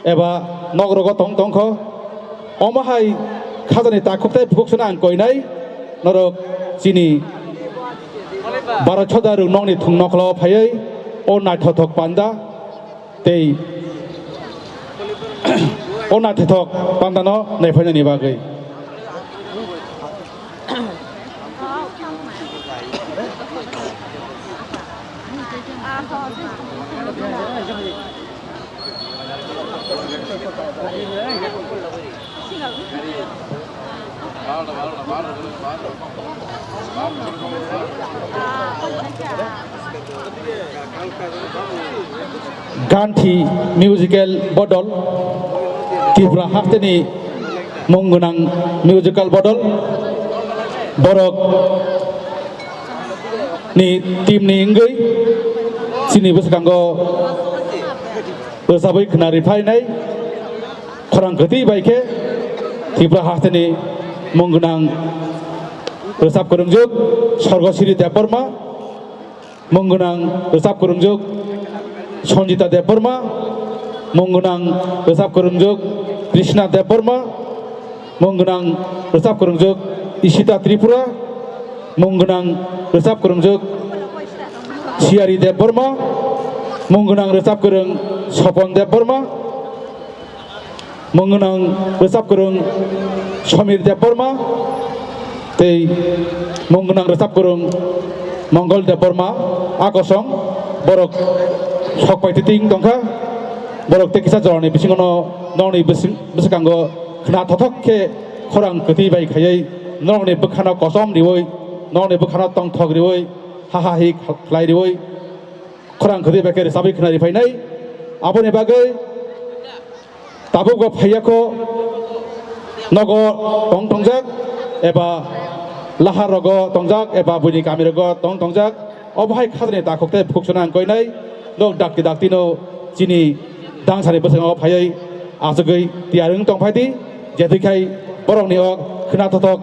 eba nok rogo tong tong kho. Omo hai khajani takhuk tei bukhuk sano ang koinai norok chini Bharat Soda rok nokni thwng nokholo phaiwi o naithothok panda tei o naithothok pandano naiphainani bagwi. Ganthi Musical Bodol, Tripura hasteni mung gwnang musical bodol, borok ni team ni wngwi chini bwskango rwchabwi khna riphainai. Khorang kwtwi bai khe Tripura hasteni mung gwnang rwchap kwrwngjwk Sorgosiri Debbarma, mung gwnang rwchap kwrwngjwk Sanjita Debbarma, mung gwnang rwchap kwrwngjwk Krishna Debbarma, mung gwnang rwchap kwrwngjwk Ishita Tripura, mung gwnang rwchap kwrwngjwk Siyari Debbarma, mung gwnang rwchap kwrwng Sopon Debbarma, mung gwnang rwchap kwrwng Somir Debbarma tei mung gwnang rwchap kwrwng Mongol Debbarma. A kosong borok sok pai twi tongkha, borok tei kisa jorani bisingono nokni bwswk-, bwskango khna thothok khe khorang kwtwi bai khaiwi nokni bwkhano kosom riwi, nokni bwkhano tongthok riwi, ha ha hi khlai riwi khorang kwtwi bai khe rwchabwi khna riphainai. Aboni bagwi tabuk bo phaiya kho nogo tong tongjak eba lahar rogo tongjak eba buini kami rogo tong tongjak. Obo hai khajani takhuk tei bukhuk sano ang koinai. Nok dakti dakti no chini dangsani bwskango phaiwi achugwi tiyar wng tong phai di, jethi khai borokni o khna thothok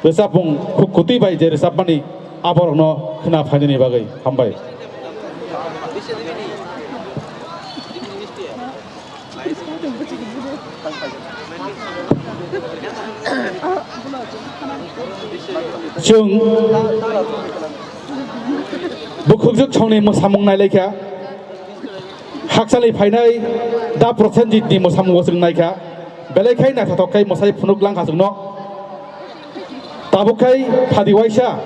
rwchapmung khuk kwtwi bai je rwchapmani aborokno khna phainani bagwi. Hambai. Chwng bukhukjwk songni mwsamung nailaikha, hakchali phainai da Prosenjit ni mwsamung bo chwng naikha, belai khai naithothok khai mwsai phunuk langkha chwngno. Tabuk khai phadi waisa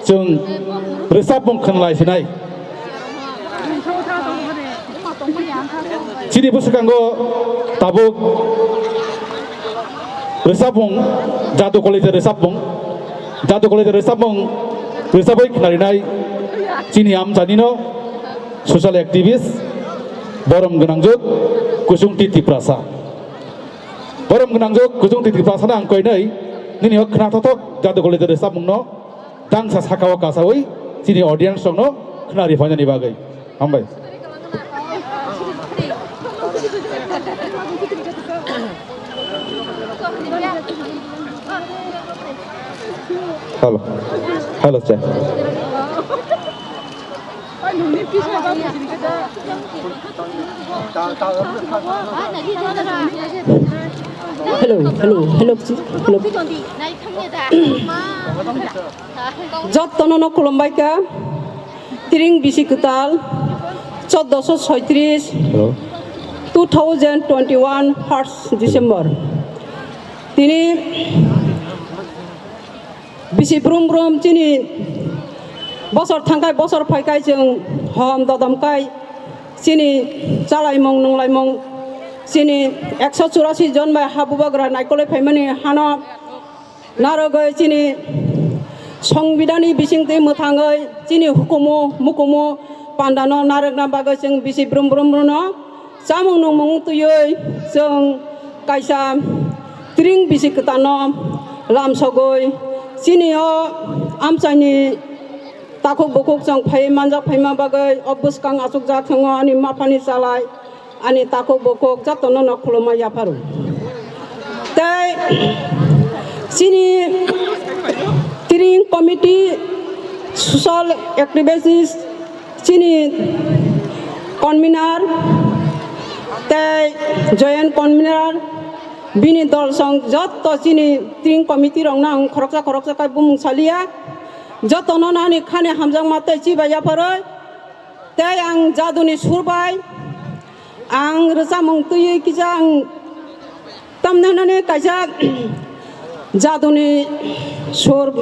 chwng rwchapmung khwnlai sinai. Chini bwskango tabuk rwchapmung, Jadu Kolite rwchapmung, Jadu Kolite rwchapmung rwchabwi khnarinai chini amchainino social activist, borom gwnangjwk Kusungti Tiprasa. Borom gwnangjwk Kusungti Tiprasano ang koinai nini o khna thothok Jadu Kolite rwchapmungno dangsa sakao kasawi chini audience rokno khna riphainani bagwi. Hambai. Hello. Hello, sir. Hello, hello, hello, hello. Jottono no khulumbai kha. Tiring bisi kwtal, choddoso soitris. Hello. Two thousand twenty-one first December. Tini bisi brum brum chini bosor thangkai, bosor phaikai, chwng hom dodom kai chini chalaimung nunglaimung chini ekso churasi jon bai ha bubagra naikolwi phaimani hano narwgwi chini songbidani bisingtwi mwthangwi chini hukumu mukumu pandano narwkna bagwi chwng bisi brum brum no chamung nungmung twiwi chwng kaisa tring bisi kwtalno lamsogwi chini o amchaini takhuk bukhuk chwng phai manjak phaima bagwi o bwskang achukjak thwngo ani maphani chalai. Ani takhuk bukhuk jotono no khulumma yapharo. Tei chini tring committee, social activities, chini convener tei joint convener, bini dol song joto chini tring committee rokno ang khoroksa khoroksa khe bumung saliya. Jotono nani khani hamjakma tei chibai yapharwi. Tei ang jaduni sur bai ang rwchapmung twiwi kisa ang tamni hwnani kaisa jaduni sur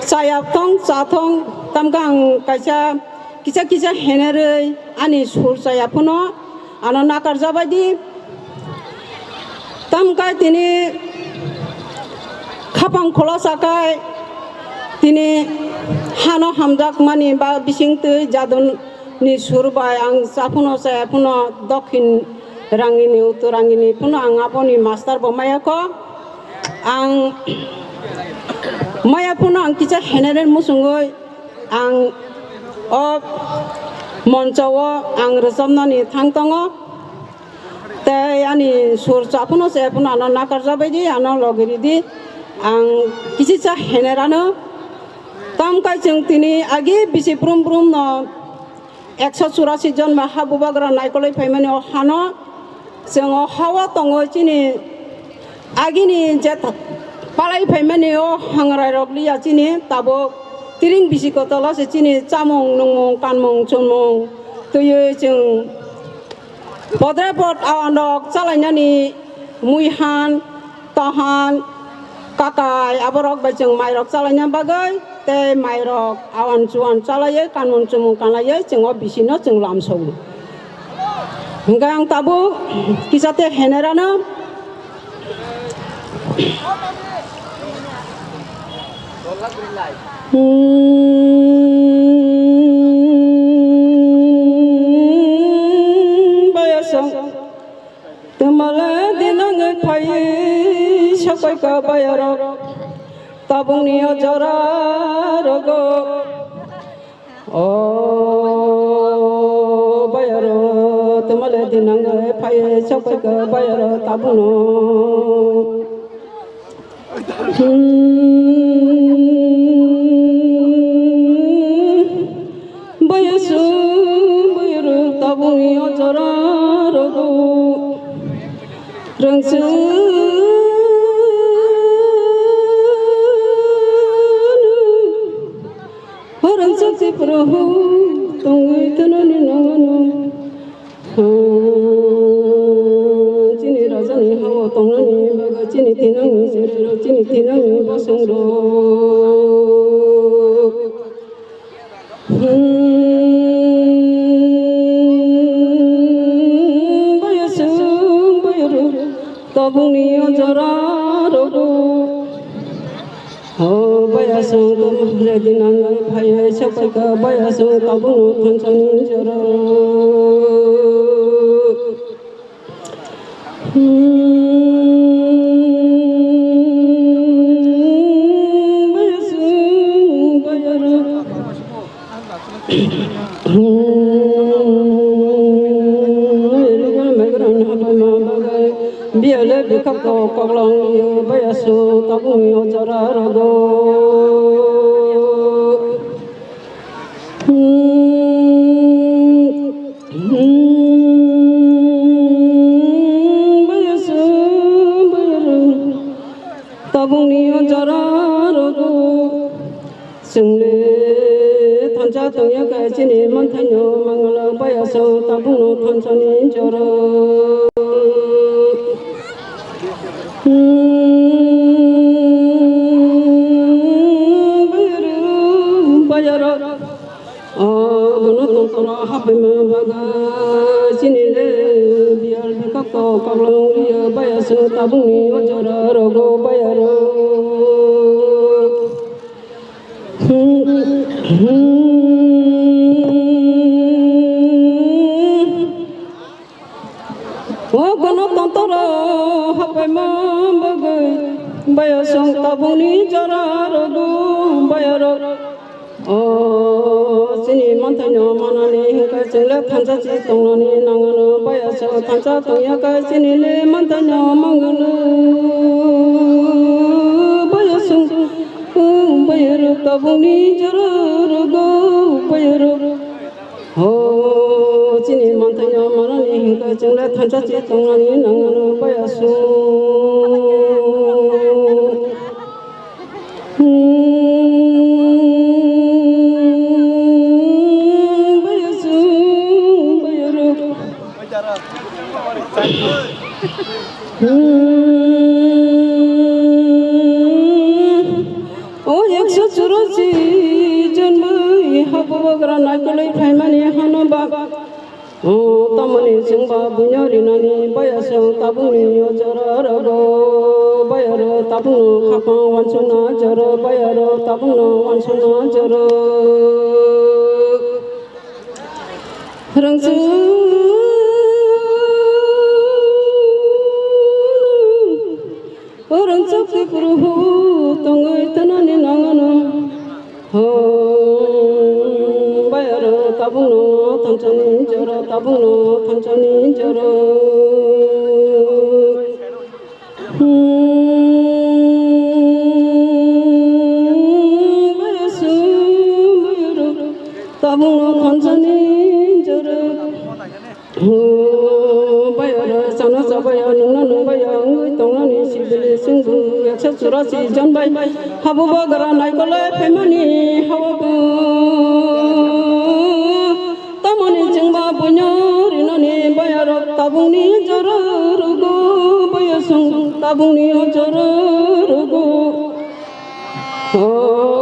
chaya thong cha thong, tamkhe ang kaisa kisa kisa henerwi ani sur chaya phano ano nakarjabaidi. Tamkhe tini khapang khulasa khe tini hano hamjakmani ba bisingtwi jaduni sur bai ang cha phano chaya phano dokhin rangini uttor rangini phano ang aboni master bo maya kho. Ang maya phano ang kisa heneren muchungwi ang o moncho o ang rwchapnani thang tongo. Tei ani sur cha phano chaya phano ano nakarjabaidi, ano logiridi. Ang kisa cha henerano. Tamkhe chwng tini agi bisi brum brum no ekso churasi jon ba ha bubagra naikolwi phaimani o hano chwng o hao tongo chini agini je palai phaimani o hangrai rok liya chini tabuk tring bisi kotolo se chini chamung nungmung kanmung chumung twiwi chwng podre pod awan rok chalainani muihan, tohan, kakai, aborok bai chwng mairok chalaina bagwi tei mairok awan chuan chalaiwi kanmung chumung kanlaiwi chwng o bisino chwng lamsogo. Hwnkhe ang tabuk kisa tei henerano Hmm, bayasong. Twmale dinang phai sapai ka bayaro tabungni o jora rogo. O bayaro twmale dinang phai sapai ka bayaro tabungno. Hmm, bayasung bayarung tabungni o jora rogo rangchak, o rangchak Tripura o tongwi thanani nangano. Chini rajani hao tongnani bagwi chini thinangni jerero chini thinangni bosongrok. Bayasung bayarok tabukni o jora rogo. O bayasung tum ready nang phai hai sapai ka bayasung tabukno thansani jora. Hmm, bayasung bayarok. Biyale bikap to koklong bayasung tabukni o jora rogo. Hmm, hmm, bayasung bayarok tabukni o jora rogo. Chwngle thansa tongya khe chini manthaino mangala baya. Aswk tabukno thansani jora. Bayaro, bayaro. O gwnotwntwro haphaima bagwi chini le biyar bikakto kaklong riya bayaswk tabukni o jora rogo bayaro. O gwnotwntwro haphaima bagwi bayaswk tabukni jora rogo bayaro. O chini manthaino manani hwnkhe chwng le thansa se tongnani nangano bayaswk thansa tongya khe chini le manthaino mangano bayaswk. O bayaro tabukni jora rogo bayaro. Ho chini manthaino manani hwnkhe chwng le thansa se tongnani nangano bayaswk. Bayaswk, bayaro. O ekso churashi jon bai habugra naikolwi phaimani hano ba. O tamoni chwngba buino rinani bayaswk tabukni o jora rogo bayaro tabukno khapang wansukna jora bayaro tabukno wansukna jora. Rwngsu Rwngchak Tripura ho tongwi thanani nangano. Ho bayaro tabukno thansani jora tabukno thansani jora. Bayaswk bayaro tabukno thansani jora. Bayaro chana chabaya nungna nungbaya wngwi tongnani sibili chwngbo ekso churashi jon bai habugra naikolwi phaimani haobo. Tamoni chwngba buino rinani bayaro tabukni jora rogo bayaswk tabukni o jora rogo. O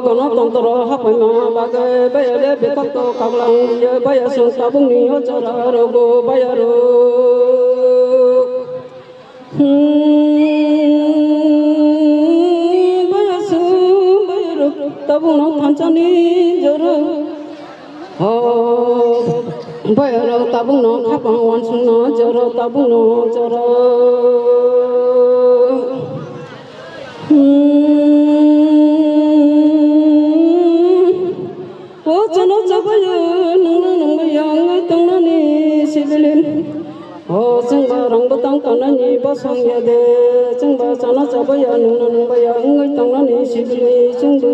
gwnotwntwro haphaima bagwi bayale bikakto kaklangwi bayaswk tabukni o jora rogo bayaro. Bayaswk bayaro tabukno thansani jora. Ho bayaro tabukno khapang wansukna jora tabukno jora. O chana chabaya nungna nungbaya wngwi tongnani sibili. O chwngba rang bwtang tongnani bosong ya de. Chwngba chana chabaya nungna nungbaya wngwi tongnani sibili chwngbo.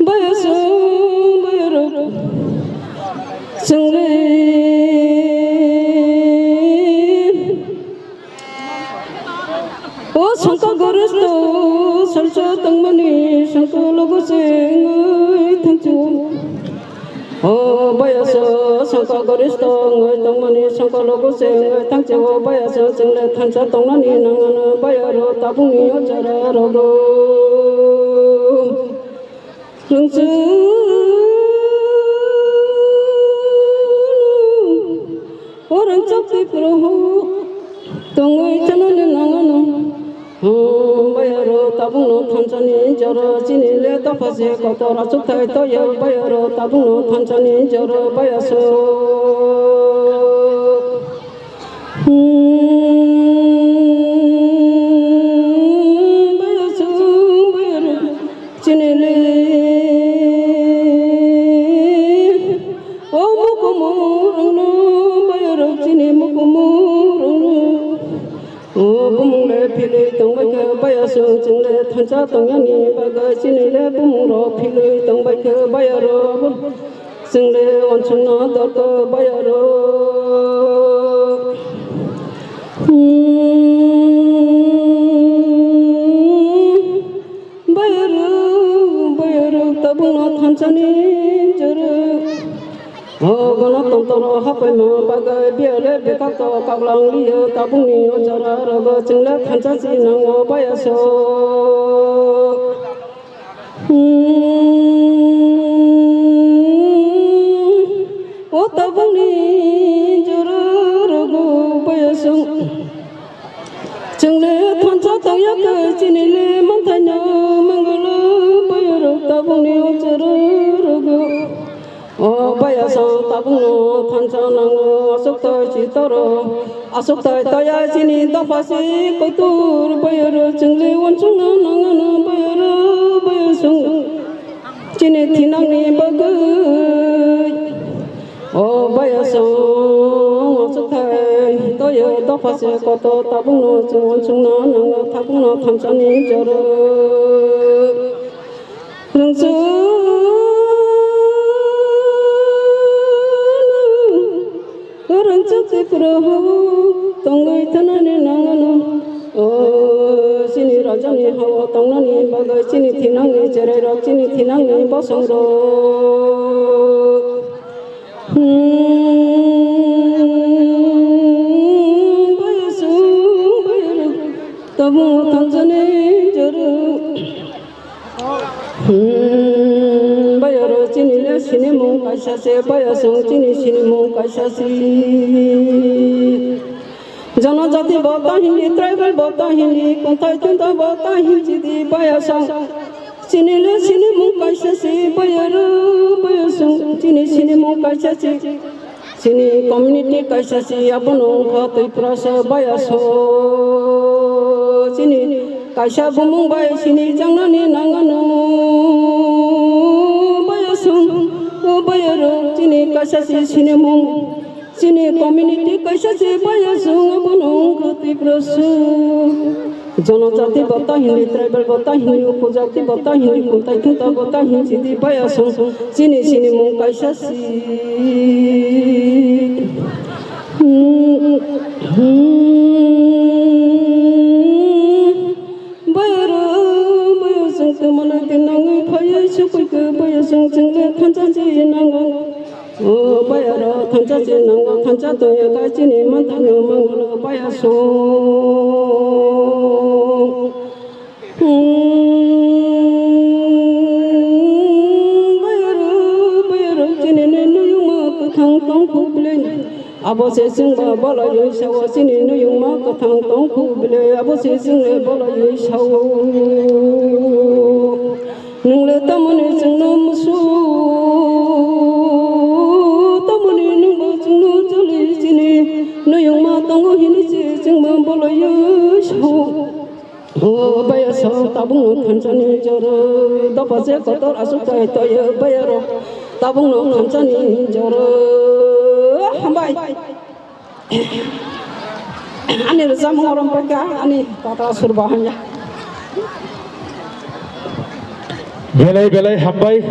Bayaswk bayaro chwngli. O songkha goristo salsa tongmani songkha logo se wngwi thangsu. O bayaswk songkha goristo wngwi tongmani songkha logo se wngwi thangsu. O bayaswk chwngli thansa tongnani nangano bayaro tabukni o jora rogo. Rwngsu o rwngchak Tripura ho tongwi thanani nangano. Bayaro tabukno thansani jora chini le dophase kotor achukthai toya bayaro tabukno thansani jora bayaswk. Chini le o mukumu rwngno bayarok chini mukumu rwngno. O bumung le philwi tongbai khe bayaswk chwng le thansa tongyani bagwi chini le bumung rok philwi tongbai khe bayarok. Chwng le uansukna dorkar bayaro. thansani jora. O gana tontoro hapaima bagwi biyale bekakto kaklang liyo tabukni o jora rogo chwngle thansa si nango bayaso. Hmm, o tabukni jora rogo bayaso. Chwngle thansa tongya khe chini le manthaino mangala bayarok tabukni o chwrwrwgo. O bayasong tabukno thansa nango aswktai chitoro. Aswktai taya chini dophasi kotor bayaro chwngle uansukna nangano bayaro bayasong. Chini thinangni bagwi o bayasong aswkthai toyo dophase koto tabukno chwng uansukna nango tabukno thansani jora. Rwngchuk Rwngchuk Tripura hao tongwi thanani nangano. O chini rajani hao tongnani bagwi chini thinangni cherairok chini thinangni bosongrok. Hmm, bayasung bayarok tabuk thansani jora. Hmm, bayaro chini le sinimung kaisa se, bayasung chini sinimung kaisa se. Janajati bota hindi, tribal bota hindi, kuntai tunta bota hindi di bayasung. Chini le sinimung kaisa se, bayaro bayasung chini sinimung kaisa se. Chini community kaisa si abono wngkha Tiprasa bayasong. Chini kaisa bumung bai sini changnani nangano bayasong. O bayaro chini kaisa si sinimung. Chini community kaisa si bayasong abono wngkha Tiprasa. Janajati bota hindi, tribal bota hindi, upojati bota hindi, kuntai thunta bota hindi, di bayasong chini sinimung kaisa si. Bayaro, bayasong tongmani tinangwi phaiwi sukuikha, bayasong chwngle thansa si nango. O bayaro thansa se nango thansa toya ka chini mantano mangalo bayaso. Hmm, bayaro, bayaro chini ne nuyungma kwthang tongkhu bwle. Abo se chwngba bolai sao chini nuyungma kwthang tongkhu bwle. Abo se chwngle bolai sao. Nwngle tamoni chwngno musu, tamoni nwngbo chwngno choli chini, nuyungma tongo hini se chwngma boloyo sao. O bayasong tabukno thansani jora, dopha se kotor aswk tai toyo bayaro, tabukno thansani jora. Hambai. Ani rwchapmung orom paikha, ani patra surba hamya. Belai belai hambai,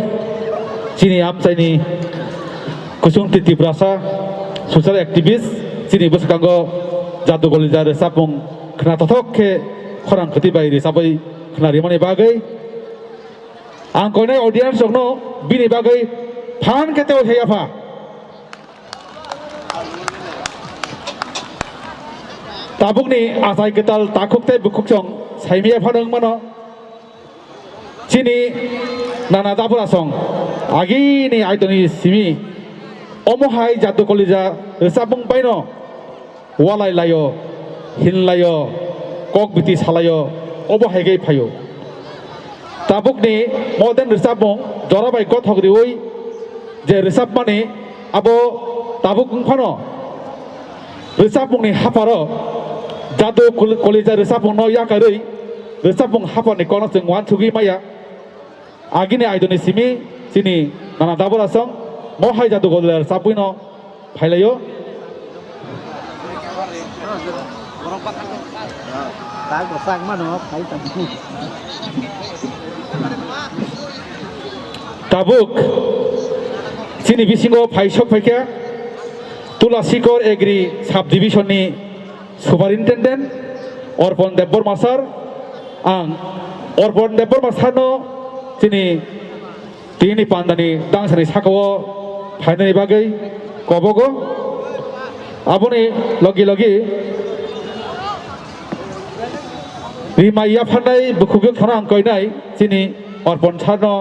chini amchaini Kusungti Tiprasa, social activist, chini bwskango Jadu Golija rwchapmung khna tothok khe khorang kwtwi bai rwchapwi khna rimani bagwi. Ang koinai audience rokno bini bagwi phan khe tei thai apha. Tabukni achai kwtal takhuk tei bukhuksong saimaya phano wng mano. Chini nana daburasong agini aidoni simi omo hai Jadu Golija rwchapmung baino walai laio, hin laio, kok biti salaio, obo hai khe phaio. Tabukni modern rwchapmung jora bai gothok riui je rwchapmani abo tabuk wng phano rwchapmungni hapharo Jadu Kol-, Kolija rwchapmungno yakarwi rwchapmung hapharni kokno chwng uansugwi maya. Agini aidoni simi chini nana daburasong mo hai Jadu Golija rwchapwino phailaio. Tabuk chini bisingo phai sok phaikha Tulasikor Agri Sub Division ni Superintendent Orpon Debbarma sir, ang Orpon Debbarma sir no chini Tini pandani dangsani sakao phainani bagwi kobogo. Aboni logi logi rimai yapharnai bukhuk thana ang koinai chini Orpon sarno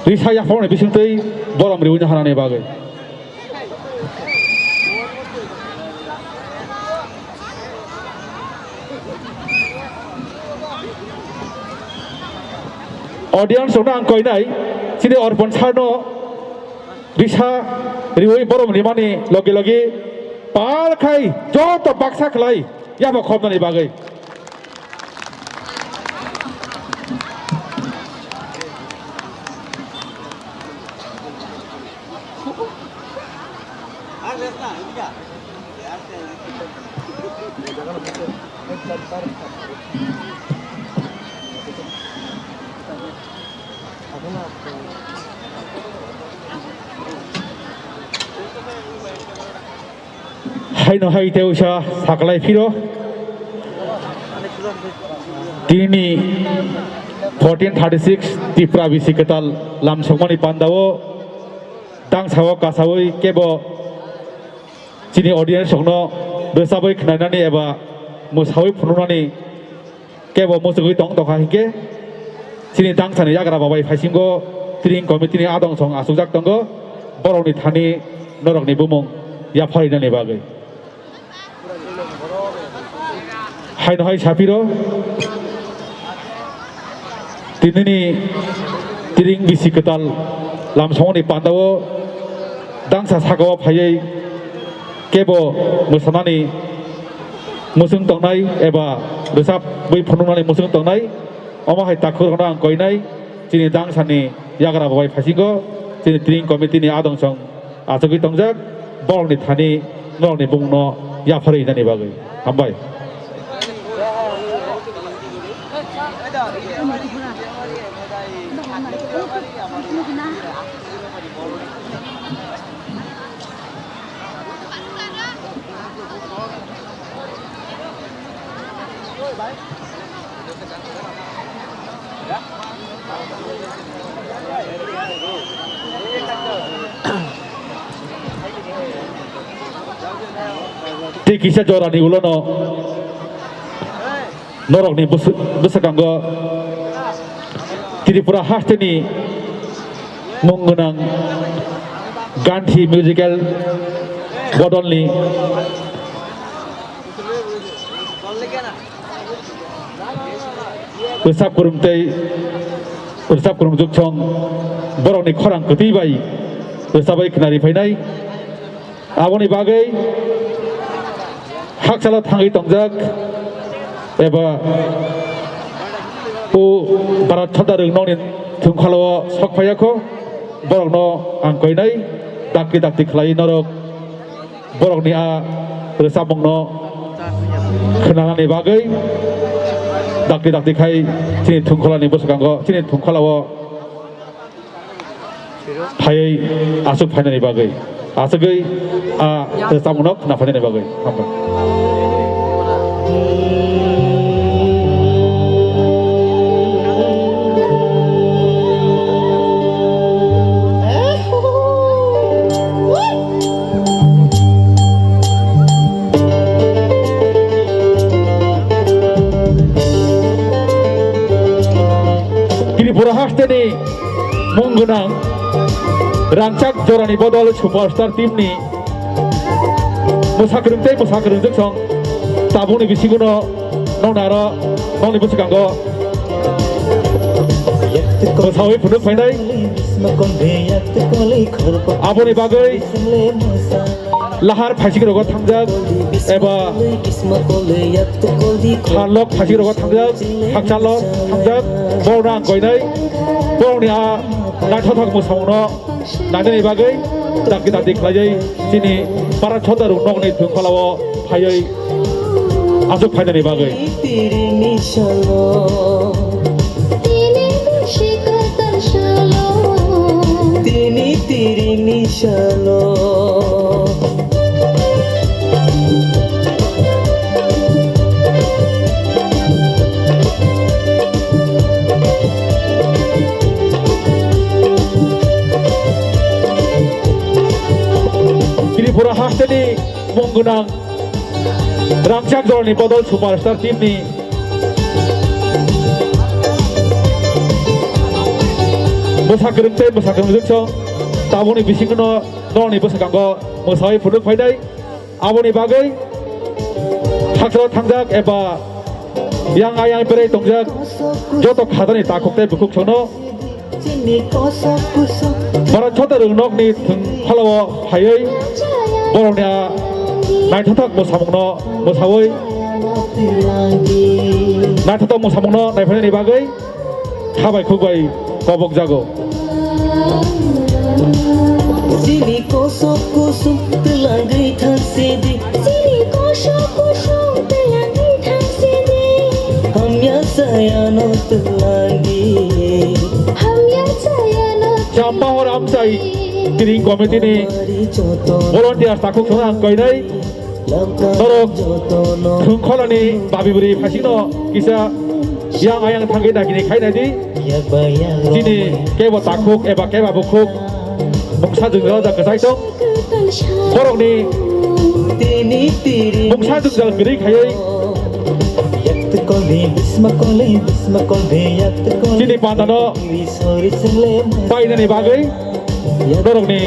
risa yapharmani bisingtwi borom riwino hanani bagwi. Audience rokno ang koinai, chini Orpon sarno risa riwi borom rimani logi logi pal khai joto baksa khlai yapha khopnani bagwi. Haino hai tei usa saklai phiro. Tini fourteen thirty-six Tipra bisi kwtal lamsokmani pandao dangsao kasawi kebo chini audience rokno rwchabwi khwnainani eba mwsawi phunuknani kebo muchugwi tong tongkha hinkhe chini dangsani yagra babai phaisingo tring committee ni adong song achukjak tongo, borokni thani norokni bumung yapharinani bagwi. Haino hai sapiro. Tinini tring bisi kwtal lamsongni pandao dangsa sakao phaiwi kebo mwsanani muchung tongnai eba rwchapwi phunuknani muchung tongnai, omo hai takhukrokno ang koinai chini dangsani yagra babai phaisingo chini tring committee ni adong song achugwi tongjak, borokni thani norokni bumungno yapharwi nani bagwi. Hambai. Tei kisa jorani ulono norokni bwsw-, bwswkango Tripura hasteni mung gwnang Gandhi Musical Bodolni rwchap kwrwng tei rwchap kwrwng juksong borokni khorang kwtwi bai rwchabai khnari phainai. Aboni bagwi hakchalo thangwi tongjak eba o Bharat Chhota rwngnokni thungkhalo sok phaiya kho, borokno ang koinai dakti dakti khlai norok borokni a rwchapmungno khwnanani bagwi dakti dakti khai chini thungkholani bwskango, chini thungkholao phaiwi aswk phainani bagwi, aswkwi a rwchapmungno khna phainani bagwi. Hambai. Tripura hasteni mung gwnang rangchak jorani bodol superstar team ni mwsakwrwng tei mwsakwrwng jwksong tabukni bisingo no nokni aro nokni bwskango mwsawi phunuk phainai. Aboni bagwi lahar phaising rogo thangjak eba harlok phaising rogo thangjak, hakchalok thangjak, borok ang koinai borokni a naithothok mwsamungno nainani bagwi dakti dakti khlaiwi chini para chota rok nokni thwngphalao phaiwi aswk phainani bagwi. Tini tiringni salo. Tini tiringni salo. Bong gwnang Rangchak Jorani bodol superstar team ni bwsa kwrwng tei bwsa kwrwng jwksong tabukni bisingo no norokni bwskango mwsawi phunuk phainai. Aboni bagwi thaksao thangjak eba yang ayang berai tongjak joto khajani takhuk tei bukhuk songno Bharat Chhatarwng nokni thwng phalao phaiwi borokni a naithothok mwsamungno mwsawi naithothok mwsamungno naiphainani bagwi kha bai khuk bai kobok jago. Chini kosok kusum twlangwi thangsidi. Chini kosok kusum twlangwi thangsidi. Hamya sayano twlangwi. Hamya sayano Champahor Amchai Tiring Committee ni Bari joto volunteer takhuk songno ang koinai. Norok thwngkholani babi bwrwi phaisingno kisa yang ayang thangwi nagini khainai di. Chini kebo takhuk eba keba bukhuk mungsa jwngjal ja kwchai tong. Borokni mungsa jwngjal kwrwi khaiwi chini pandano painani bagwi norokni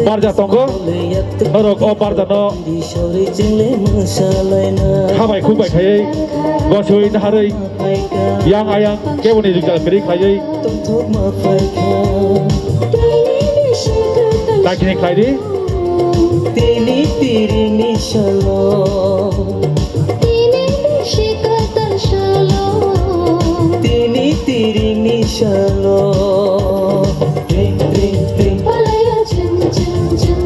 barja tongo. Norok o barjano kha bai khuk bai khaiwi goswi naharwi yang ayang keboni jwngjal kwrwi khaiwi naikini khlai di. Tini tiringni salo. Tini bisi kwtal salo. Tini tiringni salo. Tring, tring, tring. Palayo chum, chum, chum.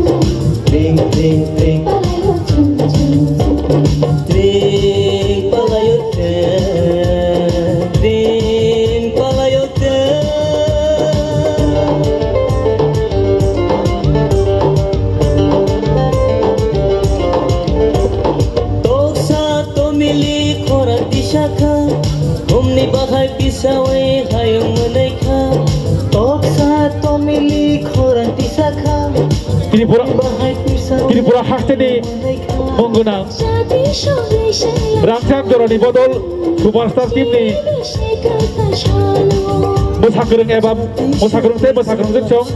Tring, tring, tring. Palayo chum, chum, chum. Tring, palayo chum. Tring, palayo chum. Toksa tomili khorang tisa kha, tomni bahai pisawi hayung mwnai kha. Toksa tomili khorang tisa kha, Tripura, bahai pisawi Tripura hasteni mwnai kha. Bong gwnang Rangchak Jorani bodol superstar team ni bwsa kwrwng eba bwsa kwrwng tei bwsa kwrwng jwksong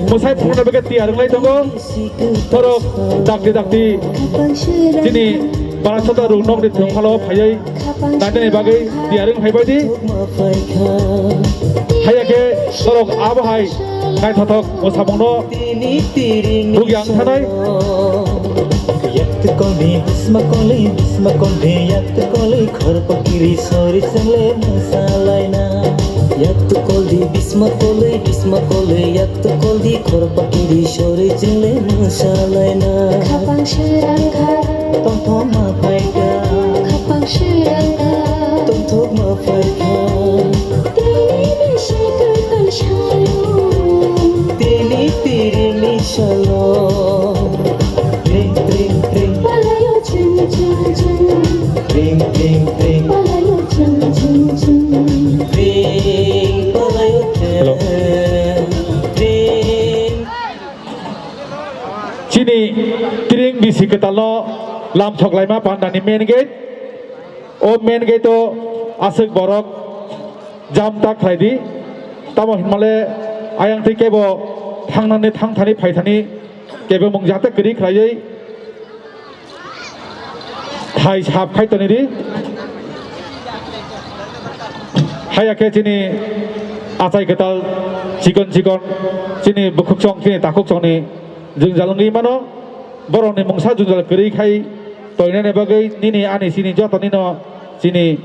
mwsai phunukna bagwi tiyar wnglai tongo. Norok dakti dakti chini Bharat Chhatarwng nokni thwng phalao phaiwi nainani bagwi tiyar wng phaibai di. Haiya khe norok abo hai naithothok mwsamungno Bugyang thanai. Yaktu koli bisma koli bisma koli yaktu koli khorpa kiri sori sengle masalaina. Yaktu koli bisma koli bisma koli yaktu koli khorpa kiri sori sengle masalaina. Khapang sirang kha. Tongthoma phaikha. Khapang sirang kha. Tongthoma phaikha. Tini bisi kwtal salo. Tini tiringni salo. Tring, tring, tring. Palayo chum, chum, chum. Tring, tring, tring. Palayo chum, chum, chum. Tring, palayo chum. Hello. Tring. Chini tring bisi kwtalno lamthok laima pandani main gate. O main gate o aswk borok jam ta khlai di. Tamo hinmale ayang twi kebo thangnani, thangthani, phaithani kebo mung jate kwrwi khlaiwi thai sap khai toni di. Haiya khe chini achai kwtal chikon chikon chini bukhuksong chini takhuksongni jwngjal wngwi mano. Borokni mungsa jwngjal kwrwi khai toinani bagwi nini ani chini jotonino chini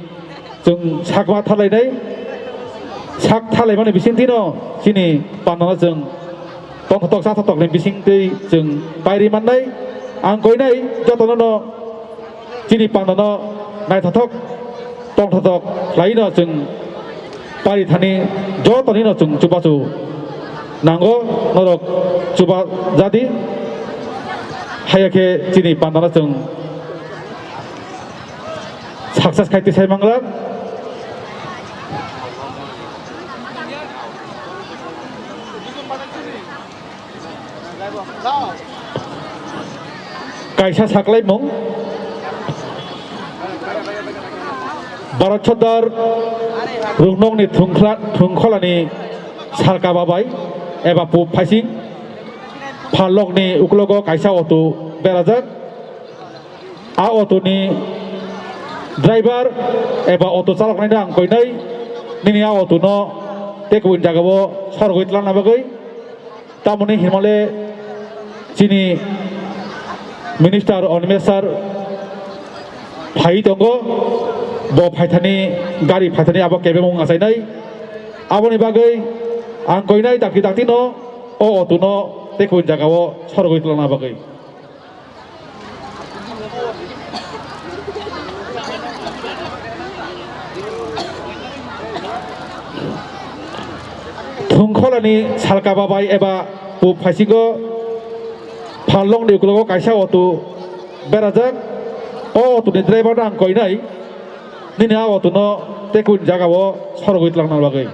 chwng sakma thalainai. Sak thalaimani bisingtwino chini pandano chwng tongthotok chathotok ni bisingtwi chwng pairi mannai. Ang koinai jotonono chini pandano naithothok tongthotok khlaino chwng pari thani jotonino chwng chubachu nango, norok chuba jadi. Haiya khe chini pandano chwng success khai tisai manglak. Kaisa saklaimung, Bharat Sardar Rungnokni thungkhla-, thungkholani salka babai eba pub phaising phalokni uklogo kaisa auto berajak. A auto ni driver eba auto chaloknai no ang koinai nini a auto no tei kubun jaga o sorogwi twlangna bagwi. Tamoni hinmale chini minister Animesh sir phai tongo, bo phaithani gari phaithani abo kebengmung achainai. Aboni bagwi ang koinai dakti dakti no o auto no tei kubun jaga o sorogwi twlangna bagwi. Thungkholani salka babai eba pub phaisingo phalokni uklogo kaisa auto berajak. O auto ni driver no ang koinai nini a auto no tei kubun jaga o sorogwi twlangna bagwi.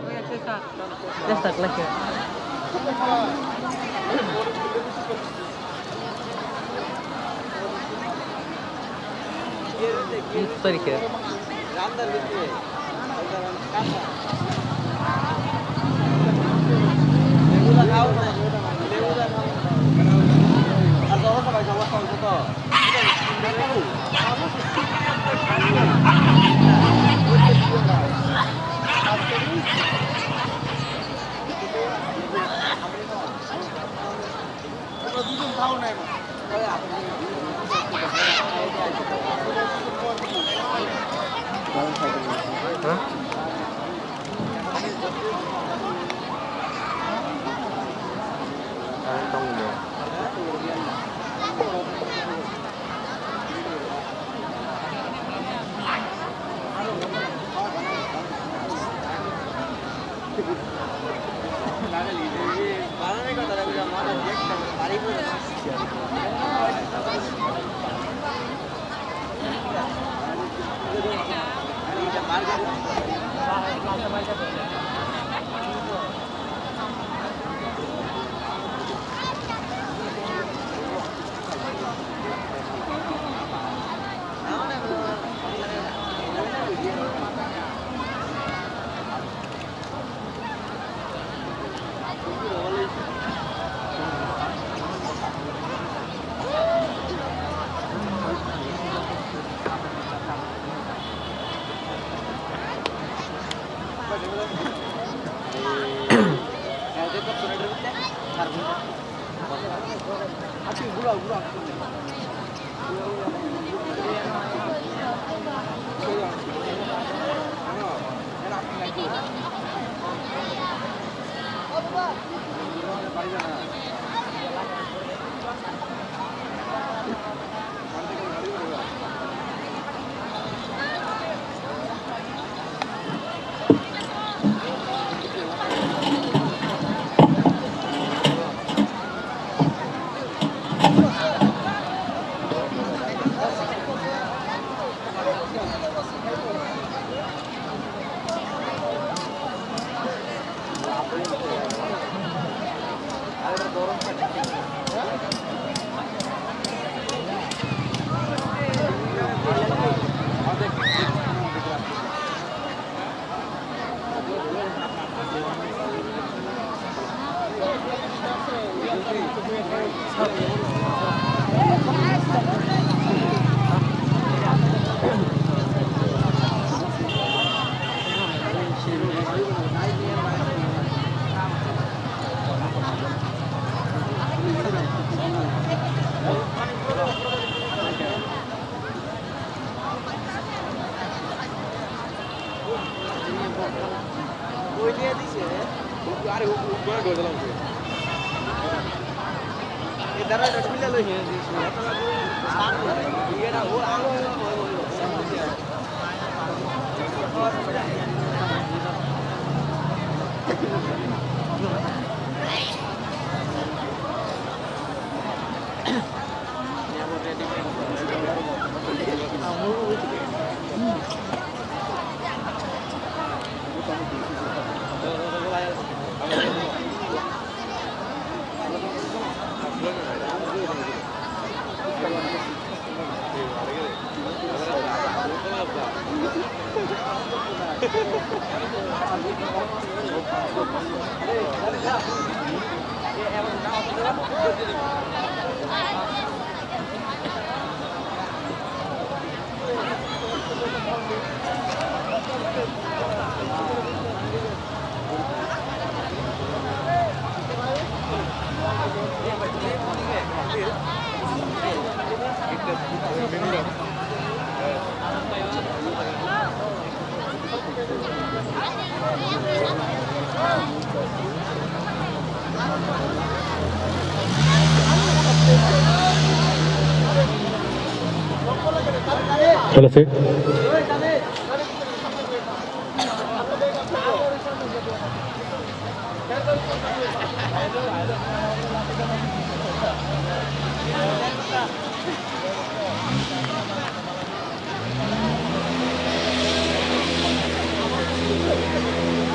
Hello, sir.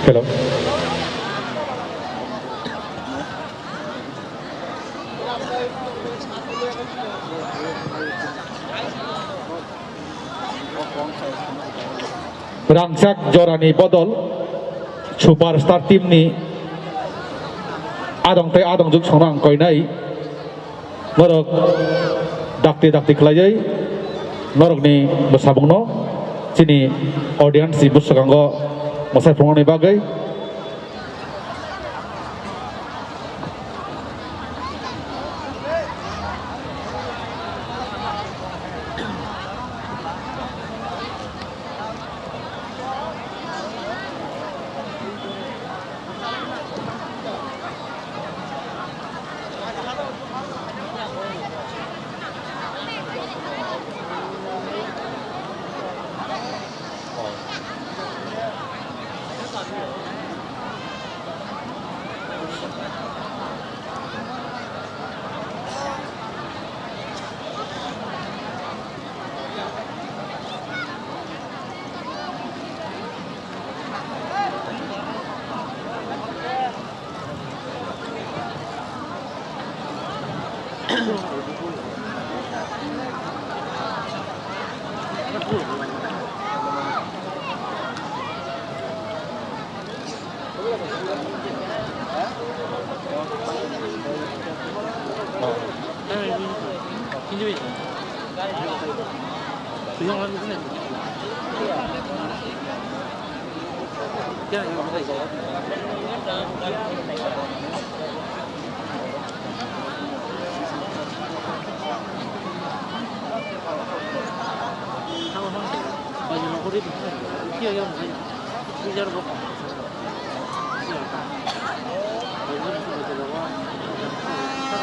Hello. Rangchak jorani bodol superstar team ni adong tei adongjwk songno ang koinai. Norok dakti dakti khlaiwi norokni bwsamungno chini audience ni bwskango mwsai phunuknani bagwi.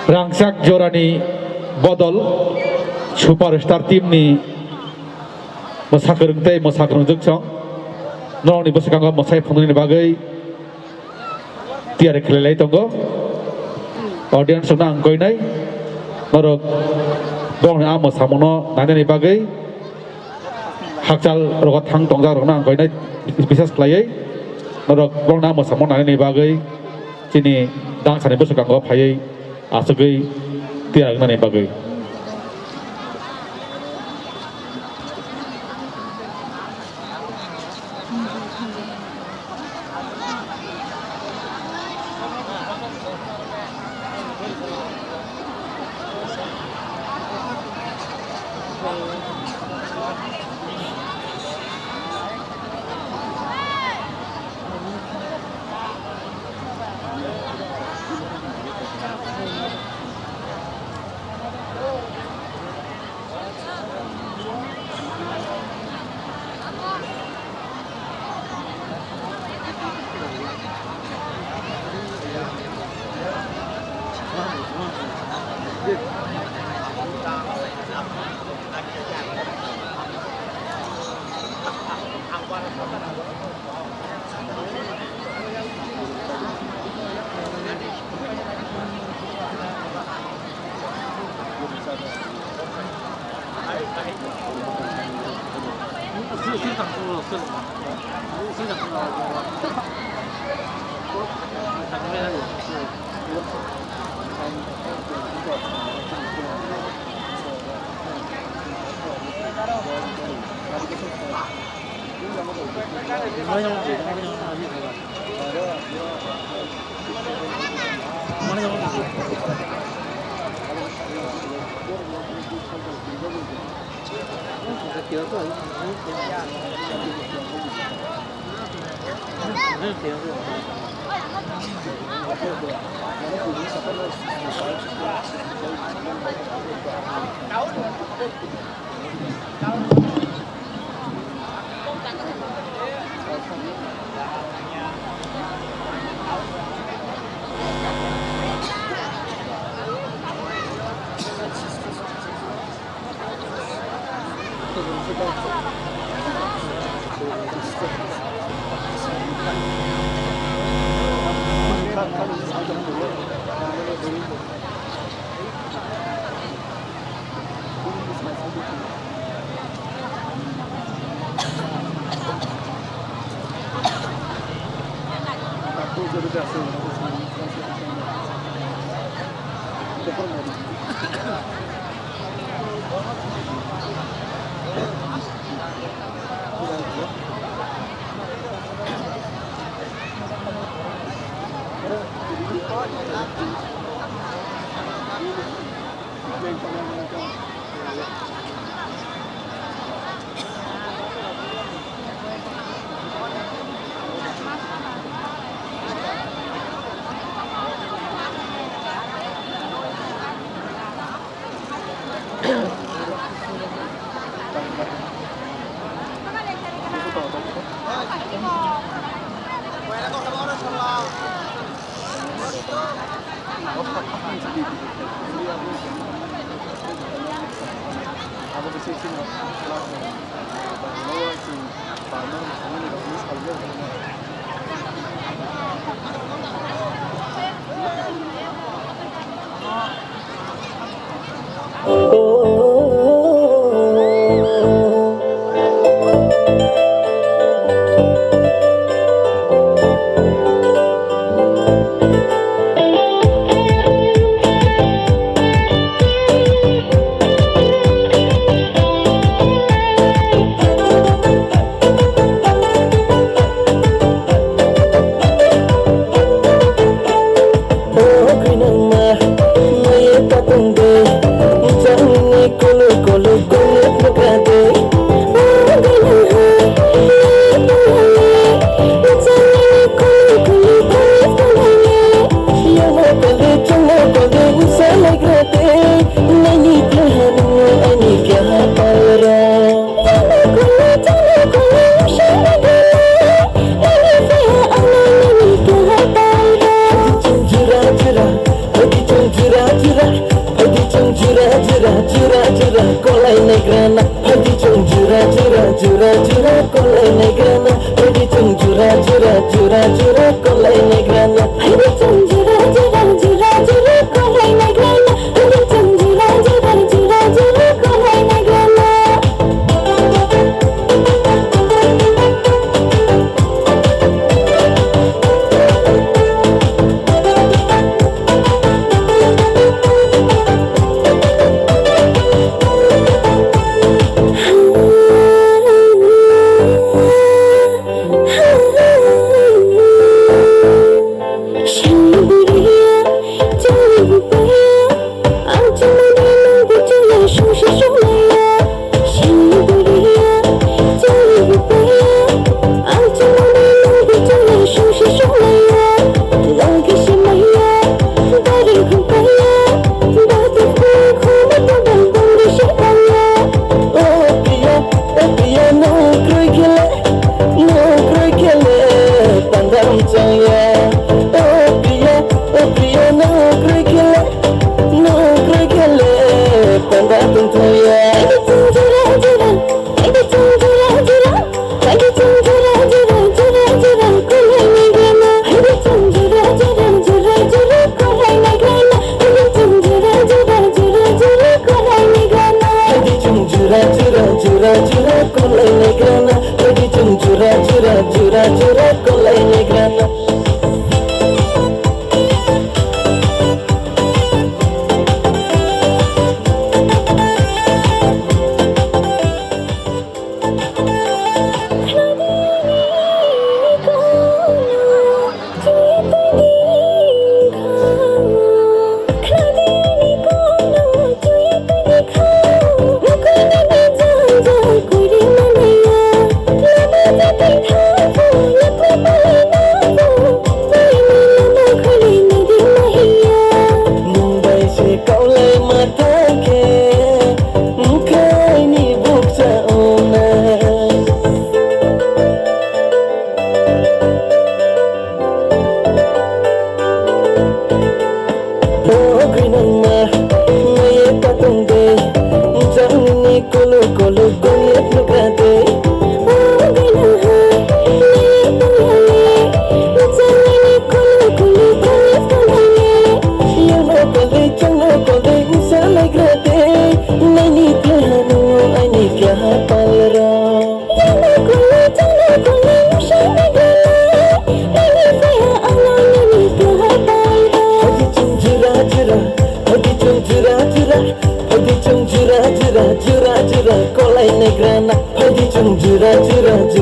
Rangchak jorani bodol superstar team ni mwsakwrwng tei mwsakwrwngjwk song norokni bwskango mwsai phunuknani bagwi tiyari khlailai tongo. Audience rokno ang koinai norok borokni a mwsamungno nainani bagwi hakchal rogo thang tongjak rokno ang koinai bisas khlaiwi norok borokni a mwsamung nainani bagwi chini dangsani bwskango phaiwi aswkwi tiyari wngnani bagwi.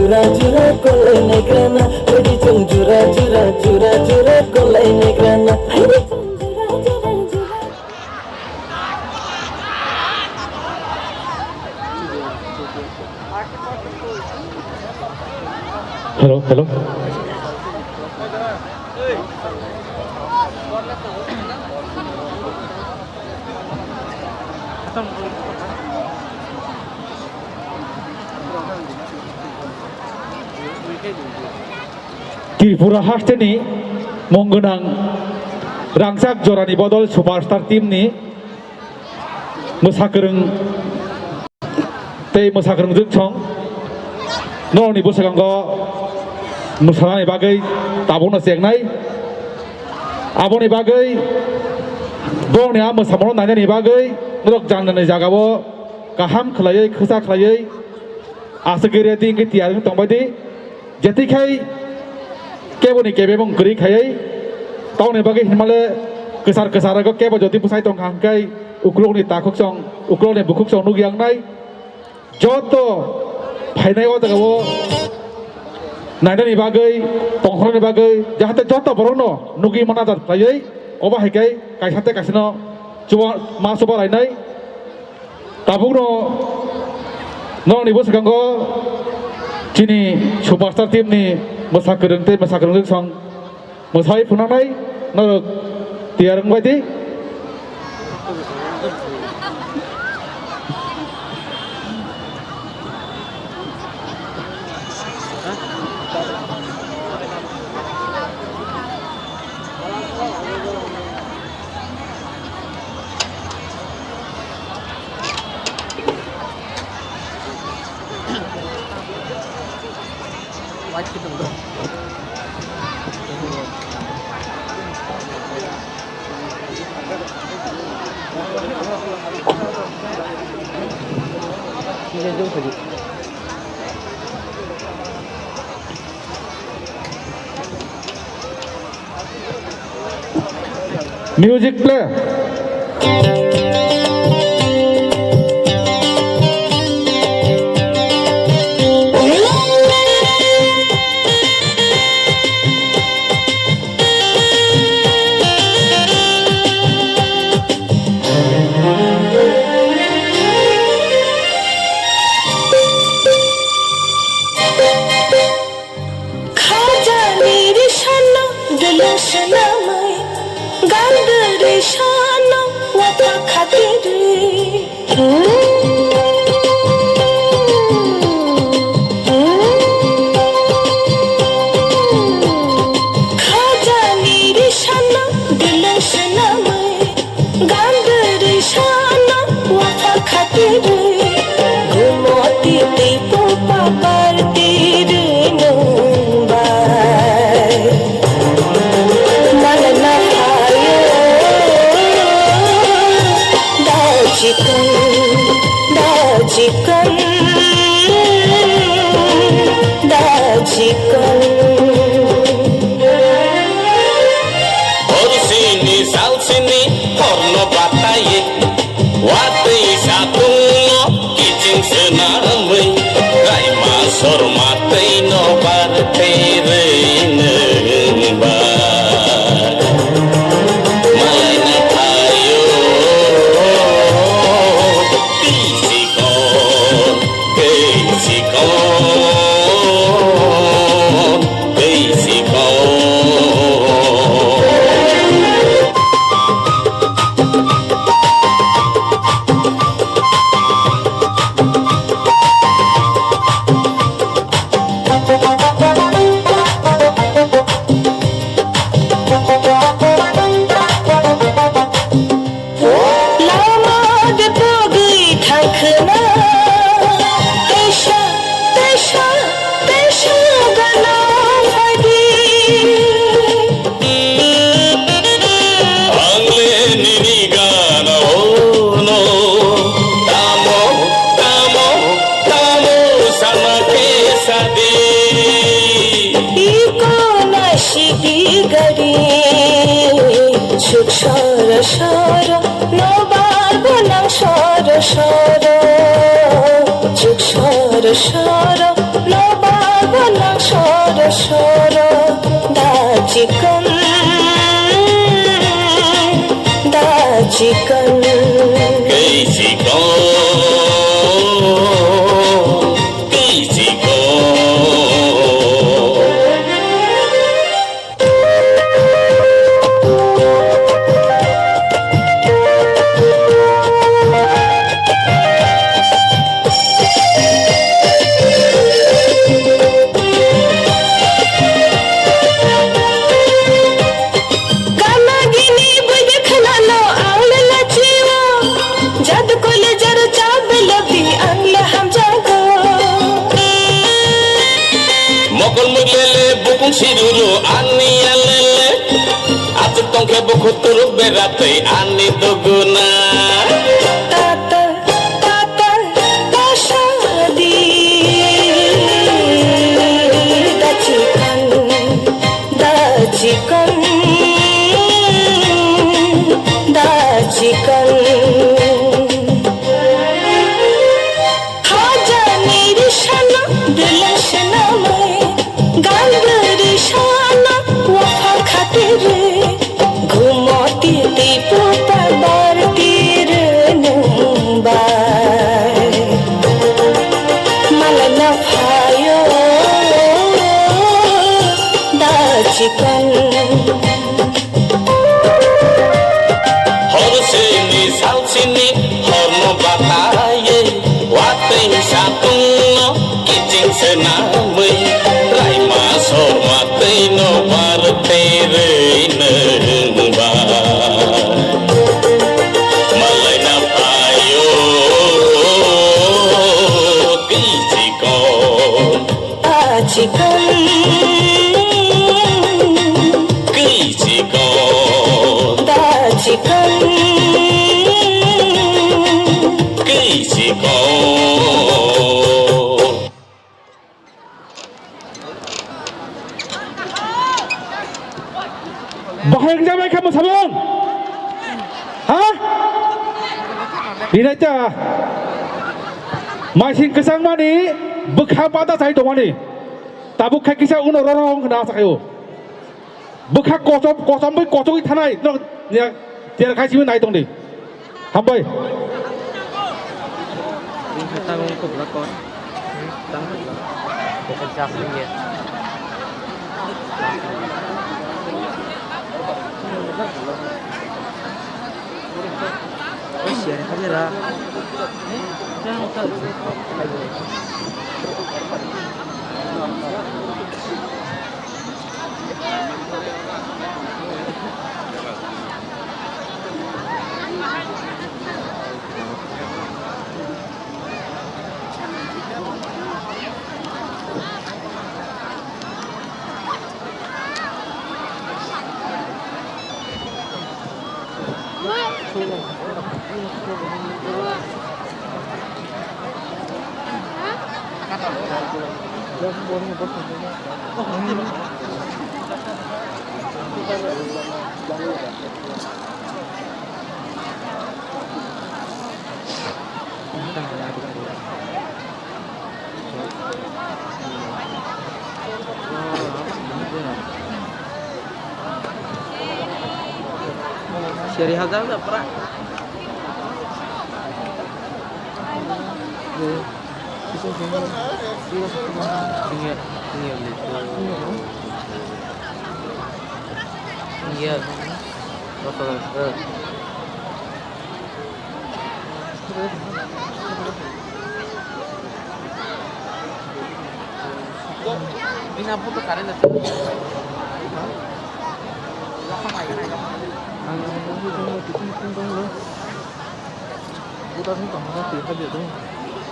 Jura jura kolai negrana, phaidi chwng jura jura, jura jura kolai negrana, phaidi chwng jura jura jura. Hello, hello. Tripura hasteni mung gwnang rangchak jorani bodol superstar team ni mwsakwrwng tei mwsakwrwng jwksong norokni bwskango mwsanani bagwi tabukno chengnai. Aboni bagwi borokni a mwsamano nainani bagwi norok jani jani jagao kaham khlaiwi, khwsa khlaiwi aswk ready wngwi tiyar wngwi tongbai di. Jethi khai keboni kebemung kwrwi khaiwi tongni bagwi hinmale kwchar kwchar ego kebo jodi bwsai tongkha hwnkhe ukulukni takhuk song, ukulukni bukhuk song nukya wngnai. Joto phainai o jagao nainani bagwi, tongthokni bagwi, jahate joto borokno nugwi manajak khlaiwi, obo hai khe kaisa tei kaisano chuba-, ma chuba lainai. Tabukno norokni bwskango chini superstar team ni mwsakwrwng tei mwsakwrwng song mwsawi phunanai norok tiyar wngbai di. Music play. Khajani ri sano dwlwng swnamwi, gandwrwi sano watha khatirwi. Khajani ri sano dwlwng swnamwi, gandwrwi sano watha khatirwi, gumoti tei pupa partirwi nwng bai. Malana phaio da chikon, da chikon, da chikon. Hor sini sal sini horno batai. Watwi satungno kiching swnamwi, raima sorma twino bartwi rwinwng ba. Malaina phaio twi chikon, twi chikon, twi chikon. Lama de pogwi thangkhwna, teisa, teisa, teisa gana phaidi. Ang le nini gana ono, tamo, tamo, tamo sana ke sadi. Iko na sidi gari, chuk soro soro, no bar bonang soro soro, chuk soro soro, no bar Bukutur beratwi ani duguna. Tata, tata, tasadi. Dachikan, dachikan, dachikan. Khajani rishana, dilan shanamai, gandari shana, wafa khatiri, ghumoti tipu tabar tir nungbai. Malai na phayo, da chikon. Hor sini sal sini horno bataye, wateng satungno kiching senamwi, raima sorma teino bar terei nengba. Malai na phayo kichiko. Achikon. Kichiko. Dachikon. Kichiko. Bahai wngjak bai kha mwsamung? Ha? Rinaita. Maising kwchangmani bwkha bata chai tongmani. Tabuk khai kisa uno rorong hwnwi acha khaio. Bwkha kochom, kochom bai kochogwi thanai, no, ya, tiyar khai simi nai tongdi. Hambai. Seri hajar na pura. Iya. Bini apo to current ase. Buta sing tong tong twi kha di tong.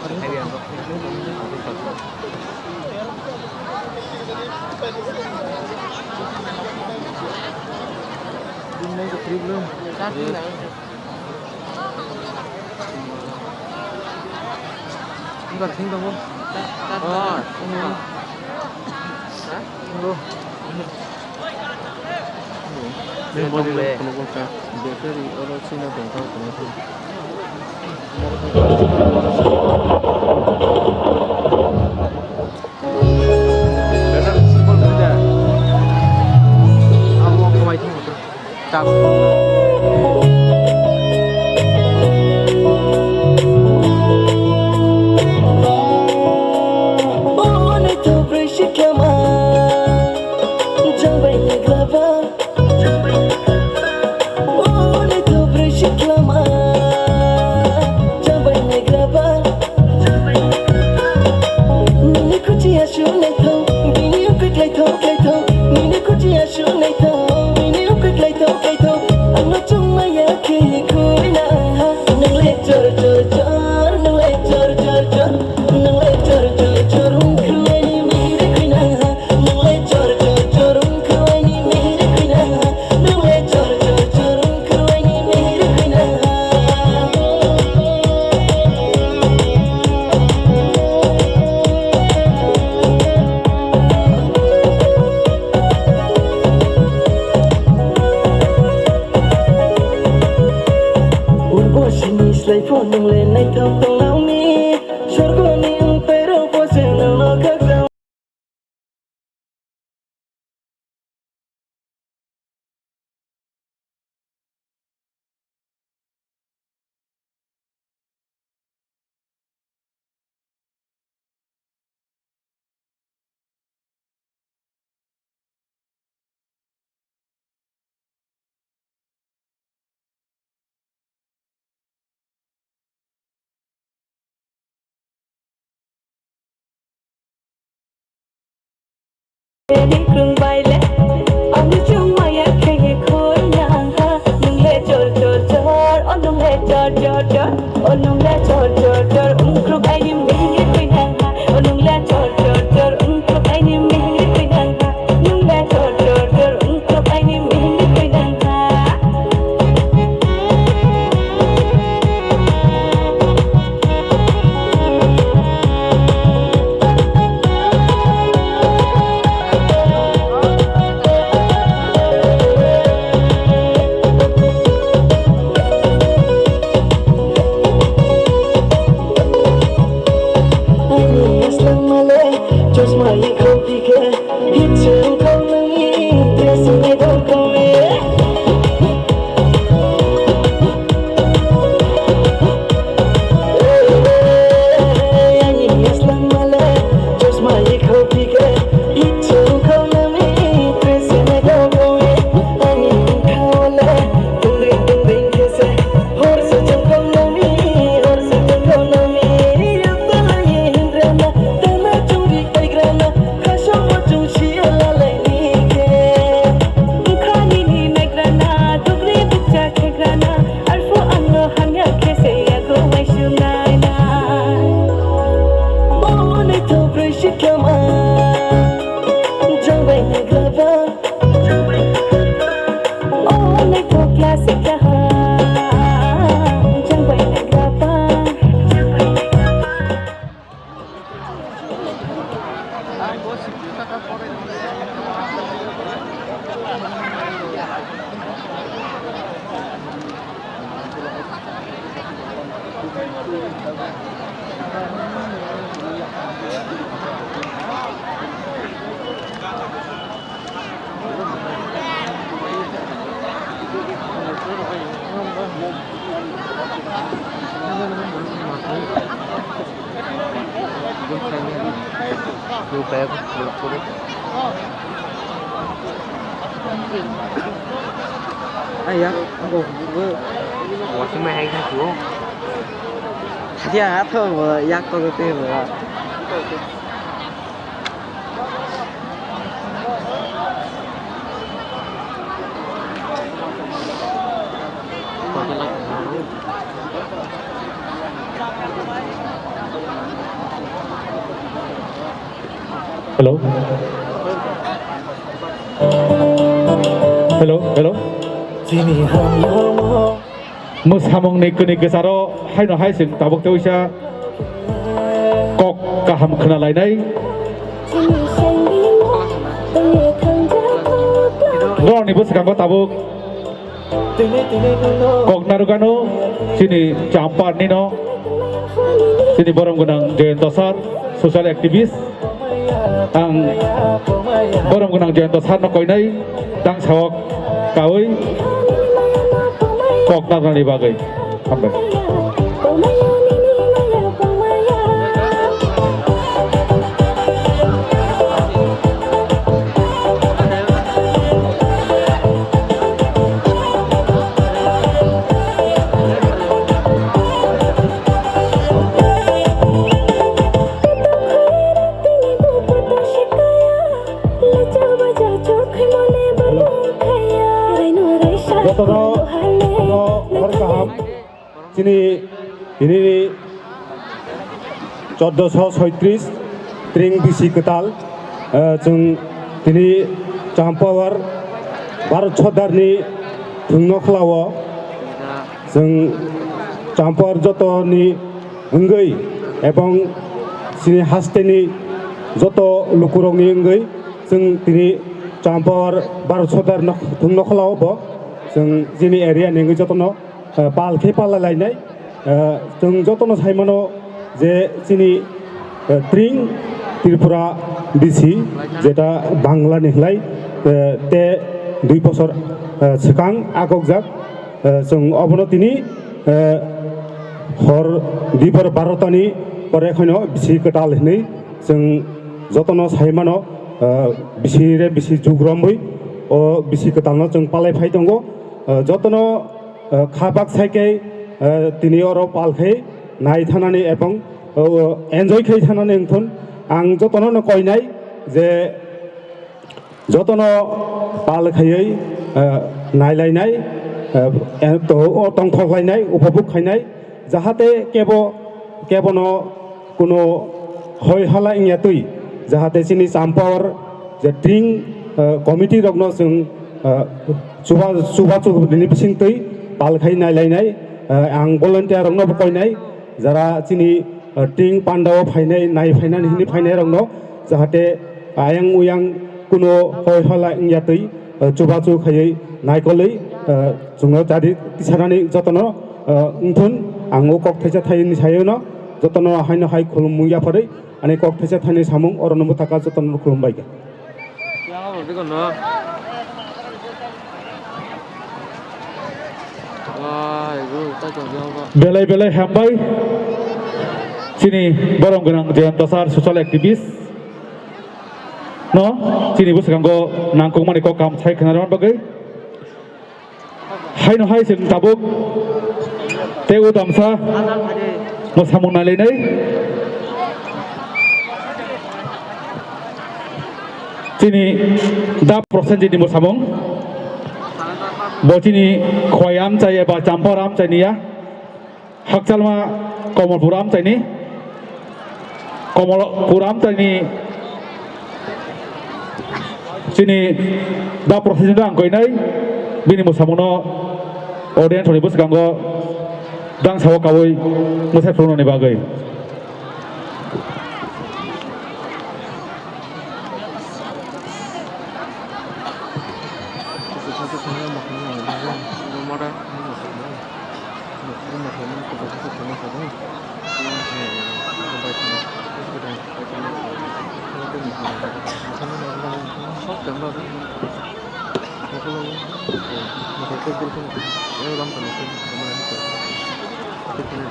Bini nai ko trip lo. Enggak, sing tong. Oh, ini. Hah? Ini. Ini body le. Battery oro sini tong tong. Nini kuchi asuk naithok, bini ukwik laithok, laithok. Nini kuchi asuk naithok, bini ukwik laithok, laithok. Ano chungmaya khe khuina ha. Nang le chor, chor, chor, nang le chor, chor, chor. Nang le chor, chor, chor, wngkhu ani mihir khuina ha. Nang le chor, chor, chor, wngkhu ani mihir khuina ha. Nang le chor, chor, Phone nung le naithok tongnauni, sorgoni wngpairok bo se nungno khakchang. Ning krung bai le, ang chwng maya khe ye khoi nang ha. Nung le chor chor chor, o nung le chor chor chor, o nung le chor chor chor, ung krung ai ni mihing ri khoi nang ha. O nung le chor chor chor, ung krung ai ni mihing ri khoi nang ha. Nung le chor chor chor, ung krung ai ni mihing ri khoi nang ha. Khani ni naigrana, dugri bukcha khegrana, arphuh angno hamya khe se yago mai sunai na. Bo naithok brwi siklama, jang bai naigra ba. O naithok classic kaha, jang bai naigra ba. Ai ya, ang kok wasing mai hai kha tu. Hadia atho bo yak ko te bo. Hello. Hello, hello. Chini hamya mo. Mwsamungni kwnwi kwcharo haino hai chwng tabuk teisa kok kaham khna lainai. Norokni bwskango tabuk kok narwkano chini Champar nino chini borom gwnang Jayanta sir, social activist. Ang borom gwnang Jayanta sir no koinai tang sawok kawi kok narwknani bagwi. Hambai. Jotono, no, hor kaham. Chini tini ni choddoso soitris tring bisi kwtal, eh, chwng tini Champawar Bharat Sordarni thwngno khlao. Chwng Champawar jotoni wngwi ebong chini hasteni joto lukurokni wngwi chwng tini Champawar Bharat Sordarno thwngno khlao bo. Chwng chini area ni wngwi jotono, eh, pal khe pal lainai. Eh, chwng jotono sai mano je chini, eh, tring Tripura bisi, jeta Bangla ni hlai, eh, te dui bosor, eh, swkang akokjak, eh, chwng obono tini, eh, hor dibor barotani pore khono bisi kwtal hinwi chwng jotono sai mano, eh, bisi re bisi jug romwi o bisi kwtalno chwng palai phai tongo. Eh, jotono, eh, kha bak sai khe, eh, tini oro pal khai nai thanani ebong, eh, enjoy khai thanani wngthun. Ang jotono no koinai je jotono pal khaiwi, eh, nailainai, eh, eh, to-, o tongthok lainai, upobuk khainai, jahate kebo, kebono kuno hoi hala wngya twi, jahate chini Champawar je tring, eh, committee rokno chwng, eh, chuba-, chubachu ni bisingtwi pal khai nailainai, eh, ang volunteer rokno bo koinai, jara chini, eh, tring pandao phainai, nai phainani hini phainai rokno, jahate ayang uyang kuno hoi hala wngya twi, eh, chubachu khaiwi naikolwi, eh, chwngno chari tisanani jotono, eh, wngthun. Ang o kok thaisa thaini sayono jotono haino hai khulumung yapharwi ani kok thaisa thaini samung orono bwthaka jotono khulumbai kha. Belai belai hambai chini borom gwnang Jayanta sir, social activist no chini bwskango nangkukmani kok kaham sai khna rwna bagwi. Haino hai chwng tabuk tei o damsa mwsamung nailainai. Chini da Prosenjit ni mwsamung. Bo chini Khowai amchai eba Champawar amchai ni ya. Hakchalma Komolpur amchaini, Komolpur amchaini chini da Prosenjit no ang koinai, bini mwsamungno audience rokni bwskango dangsa o kaui mwsai phunuknani bagwi.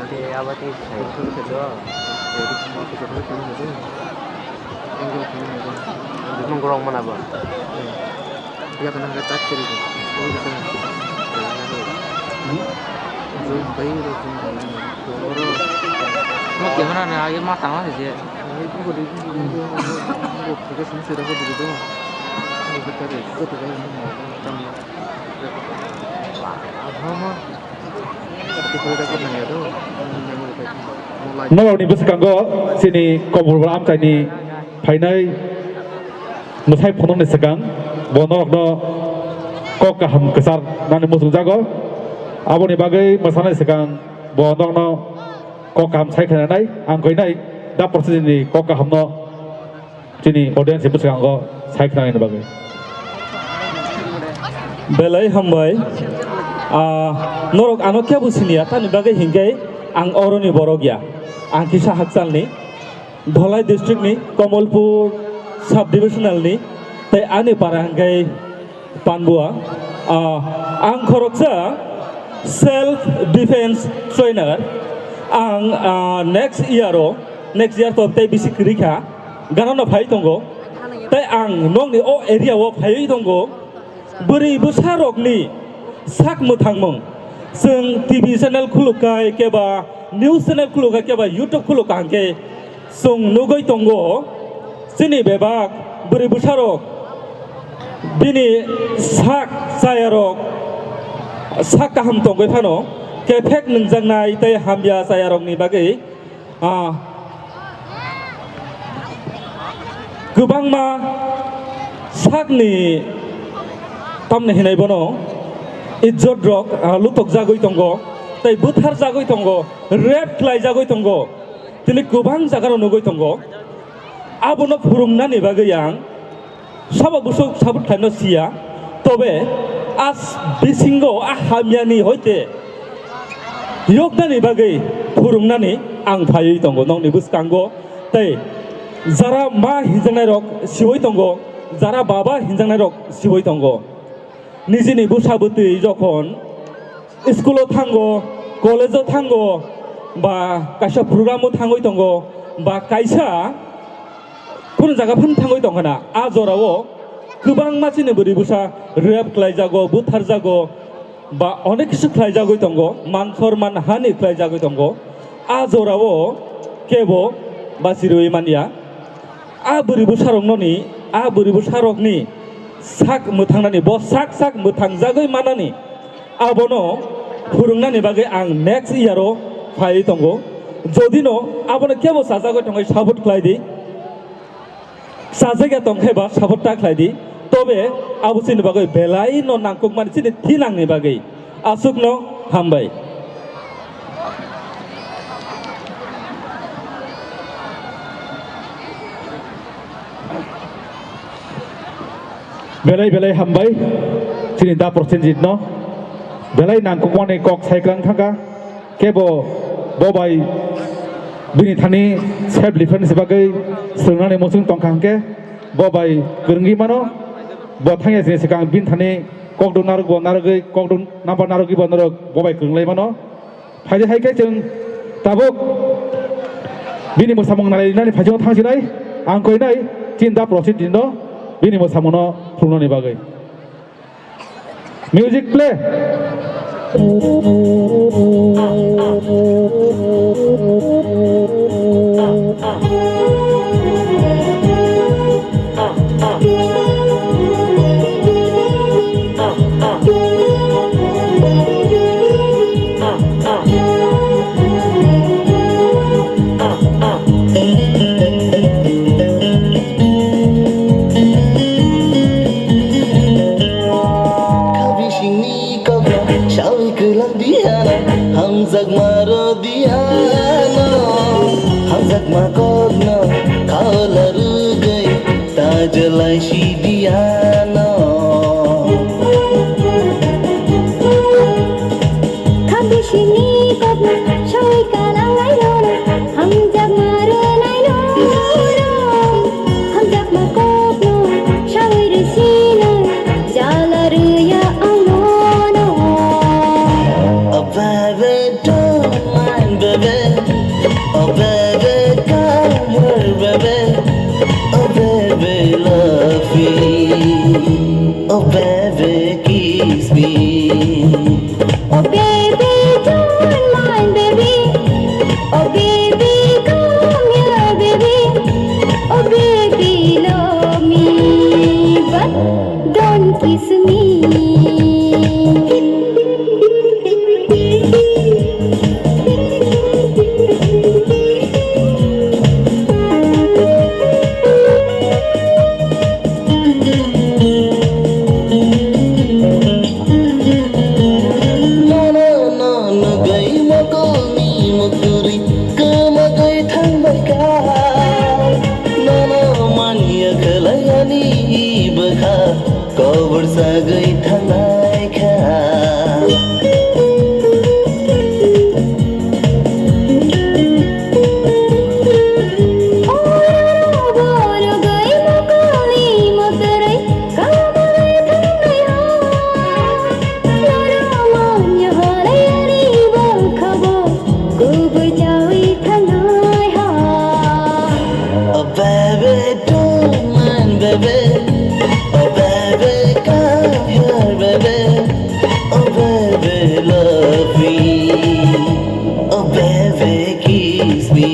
Te abati sai. Mung gorok mana ba? Mo kemana na age ma tangma se je. Norokni bwskango chini Komolpur amchaini phainai mwsai phunukni swkang bo norokno kok kaham kwchar nani muchungjago. Aboni bagwi mwsanai swkang bo norokno kok kaham sai khnanai, ang koinai da Prosenjit ni kok kahamno chini audience ni bwskango sai khnanani bagwi. Belai hambai. Ah, norok ano kebo siniya, tani bagwi hinkhe ang oroni borok ya. Ang kisa hakchalni, Dholai district ni Komolpur sub divisional ni, tei ani para hinkhe Panbua. Ah, ang khoroksa self defense trainer. Ang, ah, next year o, next year to tei bisi kwrwi kha. Ganano phai tongo. Tei ang nokni o area o phaiwi tongo. Bwrwi bwsa rokni sak mwthangmung. Chwng T V channel khuluk khai keba news channel khuluk khai keba YouTube khuluk khai hwnkhe chwng nugwi tongo, chini bebak bwrwi bwsarok bini sak chayarok sak kaham tongwi phano kephek nungjaknai tei hamya chayarokni bagwi, ah, kwbangma sakni tamni hinwi bono ijjot rok, ah, lutokjagwi tongo tei butharjagwi tongo, rape khlaijagwi tongo. Tini kwbang jaga rok nugwi tongo. Abono phwrwngnani bagwi ang sabo bwswk sabuk khlaino siya, tobe a bisingo a hamyani hoite Yoknani bagwi phwrwngnani ang phaiwi tongo nokni bwskango, tei jara ma hinjaknairok siui tongo, jara baba hinjaknairok siui tongo. Nijini bwsa bwtwi jokhon school-o thango, college-o thango, ba kaisa program-o thangwi tongo, ba kaisa khunu jaga phano thangwi tongkha na, a jorao kwbangma chini bwrwi bwsa rape khlaijago, butharjago, ba onek kisu khlaijagwi tongo, man sor man hani khlaijagwi tongo. A jorao kebo bachirwi manya. A bwrwi bwsaroknoni, a bwrwi bwsarokni sak mwthangnani, bo sak sak mwthangjagwi manani, abono phwrwngnani bagwi ang next year-o phaiwi tongo. Jodino abono kebo chajagwi tongwi support khlai di. Chajakya tongkhe ba support ta khlai di, tobe abo chini bagwi belai no nangkukmani chini thinangni bagwi. Aswkno hambai. Belai belai hambai chini da Prosenjit no. Belai nangkukmani kok sai kwrang thangkha. Kebo bo bai bini thani self defense bagwi swrwngnani muchung tongkha hwnkhe bo bai kwrwngwi mano. Bo thangya sini swkang bini thani kokduk narwk bo narwgwi, kokduk number narwgwi bo narwk bo bai kwrwnglai mano. Phaidi hai khe chwng tabuk bini mwsamung nailainani phaichungo thangsinai, ang koinai chini da Prosenjit no bini mwsamungno phunuknani bagwi. Music play. Kha bisingni kokno sawi kwlang diana, hamjakma rw diana. Hamjakma kokno khaola rwgwi tajwlai si diana. Kha bisingni kokno sawi kwlang ai rwna, hamjakma rwnai rwna. Hamjakma kokno sawi rw sinai, jala rwya ang nono. Oh baby, don't mind, baby. Oh baby, come here, baby. Oh baby, love me. Oh baby, kiss me. Oh baby, don't mind, baby. Oh baby, come here, baby. Oh baby, love me, but don't kiss me. Nono, nono, gwi mokolni muktwrwi kwmagwi thangbai kha. Nono manya khlai ani bwkha kobor sagwi thangnai kha. Oh baby, don't mind, baby. Oh baby, come here, baby. Oh baby, love me. Oh baby, kiss me.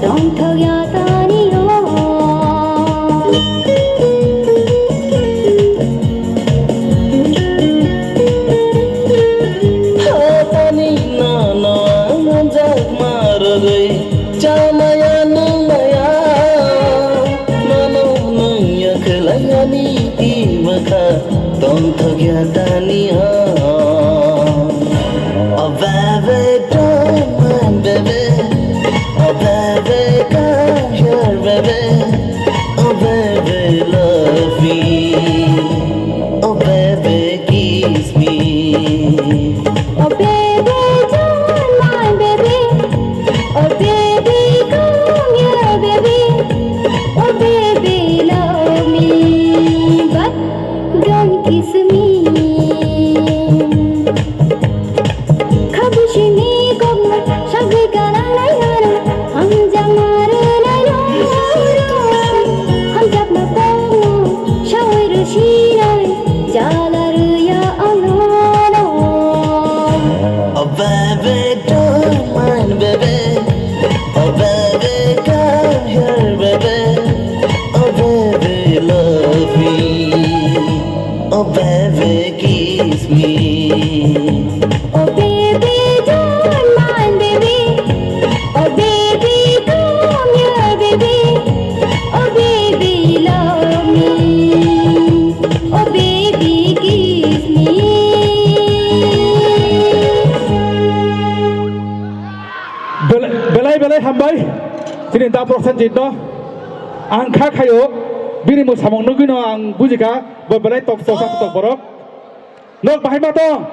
Tongthok ya tani o. Hatani nono ang hamjakma rwgwi Chamaya nung maya, nono nung yakhlai ani i mwkha tongthok ya tani ha. Oh baby, don't mind baby, oh baby, come here baby, oh baby, love me, oh baby, kiss me. Oh baby, don't mind baby. Oh baby, come here baby. Oh baby, love me, but don't kiss me. Khabu sini kokno sagwi kanang nai nai, hamjakma rwnai no rwnai, hamjakma kokno sawi rw sinai, jala rwya ano no. Oh baby, don't mind baby. Oh baby, come here baby. Oh baby, love me. Oh baby, kiss me. Oh baby, don't mind baby. Oh baby, come here baby. Oh baby, love me. Oh baby, kiss me. Belai, belai, belai hambai. Chini da Prosenjit no. Ang kha khayo. Bini mwsamung nugwi no ang bujikha. Bo belai tok tok tok borok. Nok bahai ma tong.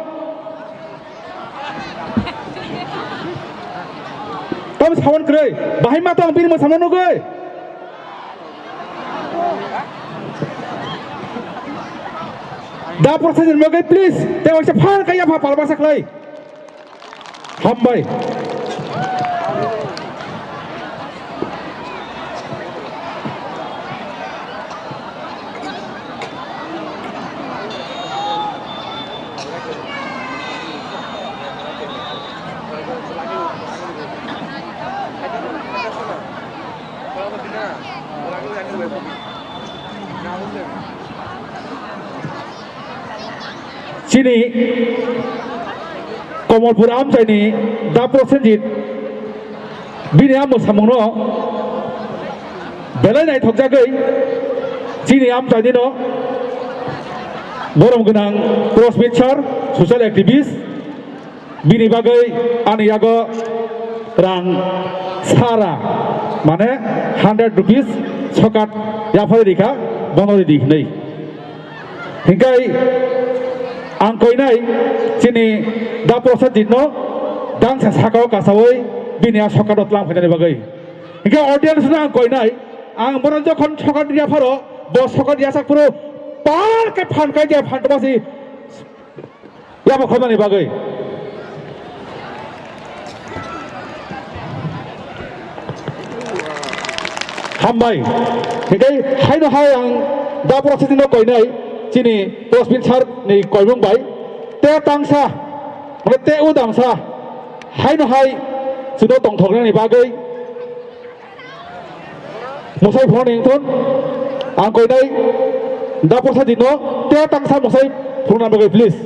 Tam sawan kwrwi. Bahai ma tong bini mwsamung nugwi. Da Prosenjit ni bagwi please. Te waisa phan kaya pha palbarsa khlai. Hambai. Chini Komolpur amchaini da Prosenjit bini a mwsamungno belai naithokjagwi chini amchainino borom gwnang Prosmit sir, social activist, bini bagwi ani yago rang sara, mane hundred rupees sokat yaphai rikha, bono ridi hinwi. Hinkai ang koinai chini da Prosenjit no dangsa sakao kasawi bini a sokat o tlang phainani bagwi. Hinkai audience no ang koinai, ang bono jokhon sokat yapharo, bo sokat yasak phuru pal khe phan kai je phan tongma si. Yabo khobani bagwi. Hambai. Hinkhe haino hai ang da Prosenjit no koinai chini Prosmit sir ni koimung bai. Te tangsa, mane te udangsa haino hai chwngno tongthoknani bagwi. Mwsai phone ringtone, ang koinai da Prosenjit no te tangsa mwsai phone number kai, please.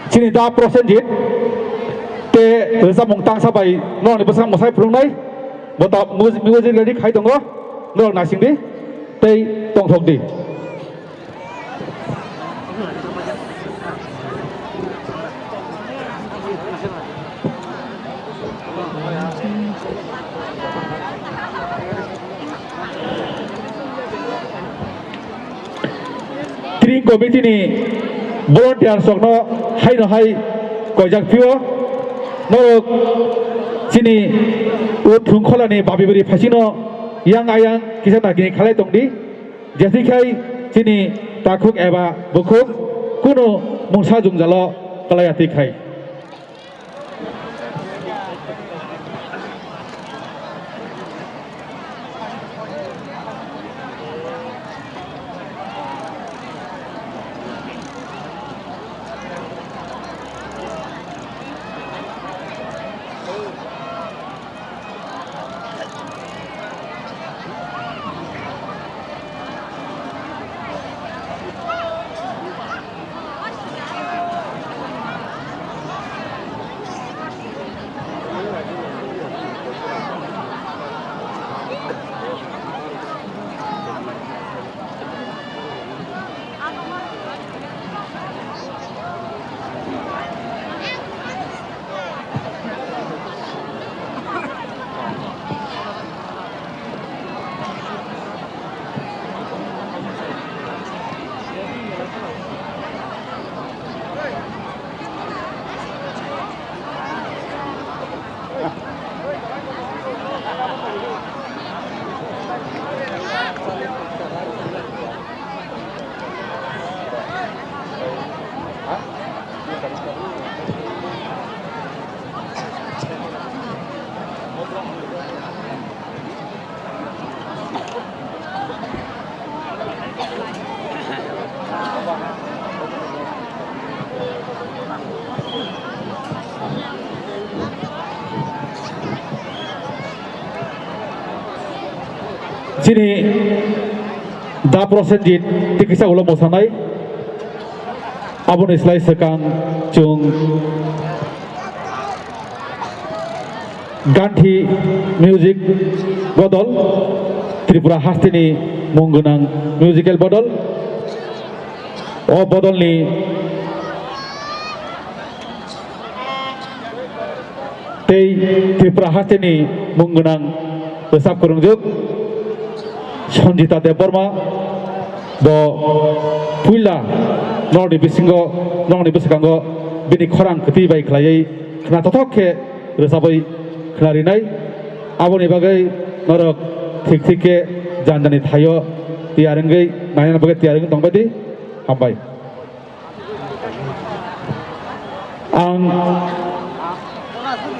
Chini da Prosenjit te rwchapmung tangsa bai norokni bwskango mwsai phwrwngnai. Bo ta mu-, music ready khai tongo, norok naisingdi tei tongthokdi. Tring committee ni volunteers rokno haino hai koijak phio, norok chini o thwng kholani babi bwrwi phaisino yang ayang kisa nagini khalai tongdi, jethi khai chini takhuk eba bukhuk kunu mungsa jwngjalo kwlaiya twi khai. Chini da Prosenjit tikisa ulo mosanai. Aboni slai swkang chwng Ganthi Music Bodol, Tripura hasteni mung gwnang musical bodol. O bodolni tei Tripura hasteni mung gwnang rwchap kwrwngjwk Sanjita Debbarma bo puila norokni bisingo, norokni bwskango bini khorang kwtwi bai khlaiwi khna thothok khe rwchabwi khna rinai. Aboni bagwi norok thik thik khe jani jani thaio tiyar wngwi naina bagwi tiyar wngwi tongbai di. Hambai. Ang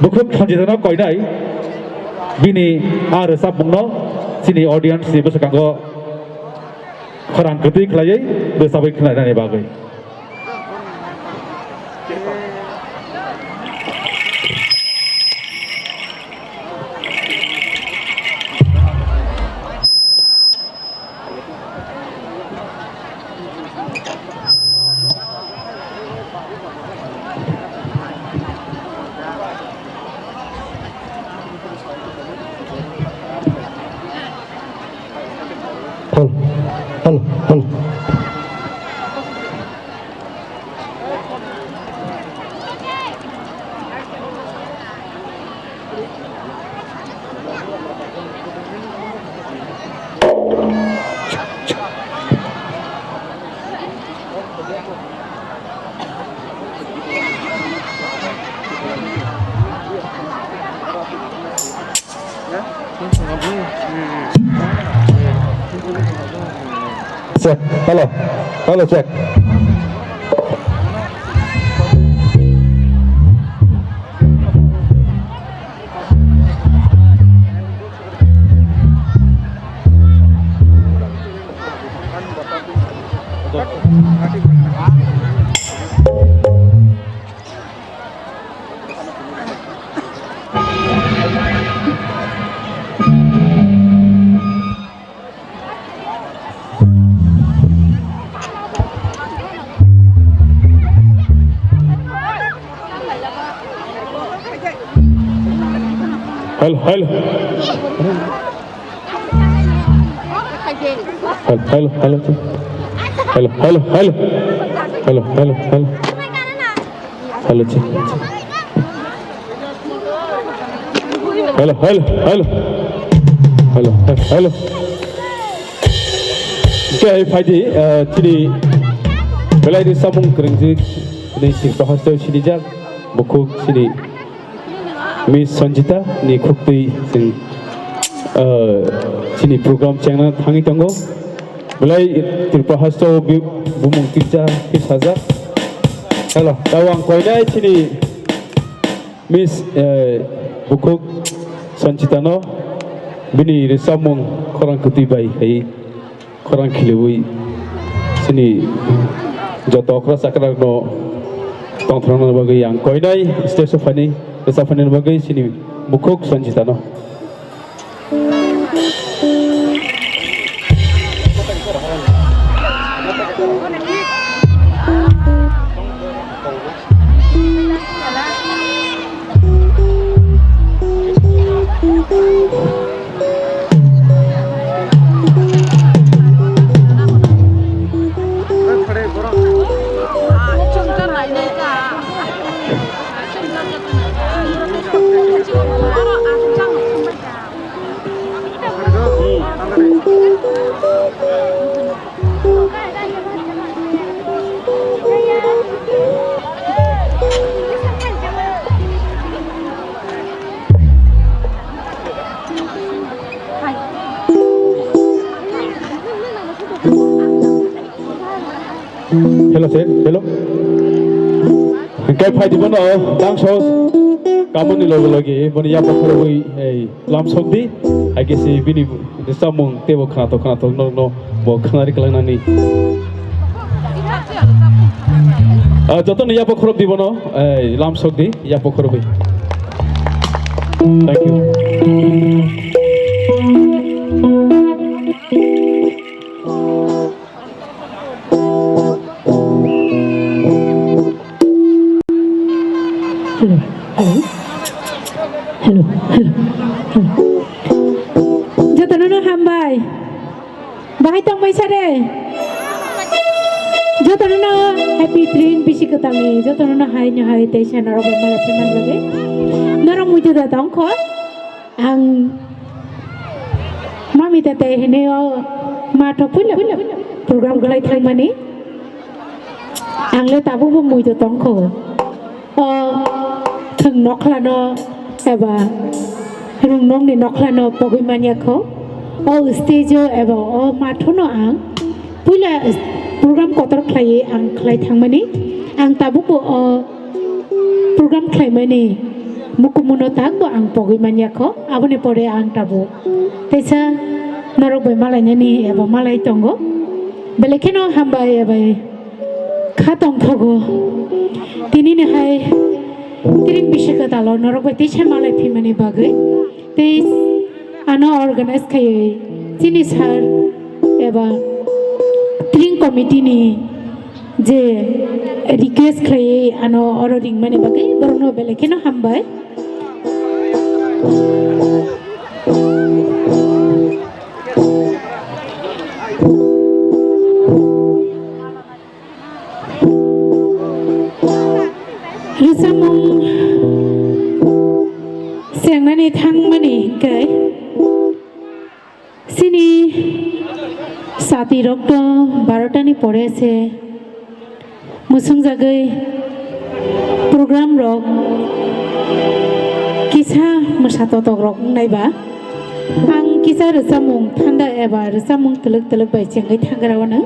bukhuk Sanjitano koinai, bini a rwchapmungno chini audience ni bwskango khorang kwtwi khlaiwi rwchabwi khwlainani bagwi. Hal, hal, hal. Check. Hello. Hello, check. Hello, hello. Hello, hello, hello. Hello, hello, hello. Hello, hello, hello. Hello, check, check. Hello, hello, hello. Hello, hello, hello. Khe hai phaidi, ah, chini belai rwchapmung kwrwngjwk, chini Tripura hasteo sinijak, bukhuk chini Miss Sanjita ni khuktwi chwng, ah, chini program chengna thangwi tongo. Belai Tripura hasteo bi-, bumung tiksa khe sajak. Hello, tao ang koinai chini Miss, eh, bukhuk Sanjita no bini rwchapmung khorang kwtwi bai hai khorang khiliwi chini joto okra chakra no tongthokna bagwi ang koinai stage o phainai rwchap phainani bagwi chini bukhuk Sanjita no. Hello, sir. Hello. Hingke phaidi bono tangso kamoni loge loge boni yapha khorobwi, ei, lamsokdi. Hai khe se bini samung tebo khnathok khnathok norokno bo khnari kwlangnani. Ah, jotono yapha khorobdi bono, ei, lamsokdi, yapha khorobwi. Thank you. Hello, hello. Hello, hello, hello. Jotono no hambai. Bahai tongbai sare. Jotono no happy train bisi kwtangni. Jotono no hai no hai tei sana rok bai mala phaimani bagwi. Norok muitu da tongkho. Ang mami tete hinwi o ma thok puila program khlai thangmani. Ang le tabukbo muitu tongkho. O thwng nokhlano eba rwngnokni nokhlano pogwi manya kho. O stage-o eba o mathono ang puila program kotor khlaiwi ang khlai thangmani. Ang tabukbo o program khlaimani mukumuno takbo ang pogwi manya kho. Aboni pore ang tabuk teisa norok bai malainani eba malai tongo. Belai kheno hambai eba kha tongthogo. Tinini hai tiring bisi kwtalo norok bai teisa malai phimani bagwi tei ano organize khaiwi chini sir eba tiring committee ni je request khlaiwi ano oro ringmani bagwi borokno belai kheno hambai. Rwchapmung sengmani thangmani hwnkhe chini sati rok to barota ni pore se mwswngjagwi program rok kisa mwsa totok rok wngnai ba. Ang kisa rwchapmung thanda eba rwchapmung twlwk twlwk bai chengwi thangra wano.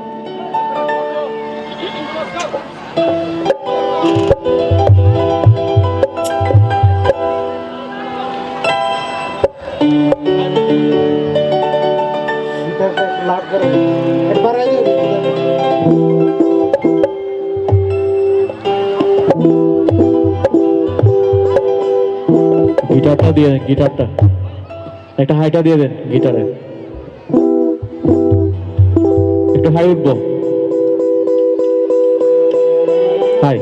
Guitar-ta diye, guitar-ta. একটা হাইটা দিয়ে দেন গিটারে। একটু হাই উঠবো। Hi.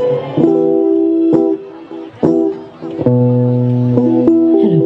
Hello.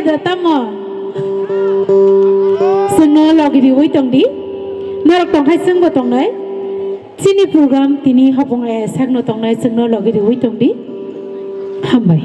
Tamo? Chwngno logi riwi tongdi. Norok tongkhai chwngbo tongnai. Chini program tini hopong aya sakno tongnai, chwngno logi riwi tongdi. Hambai.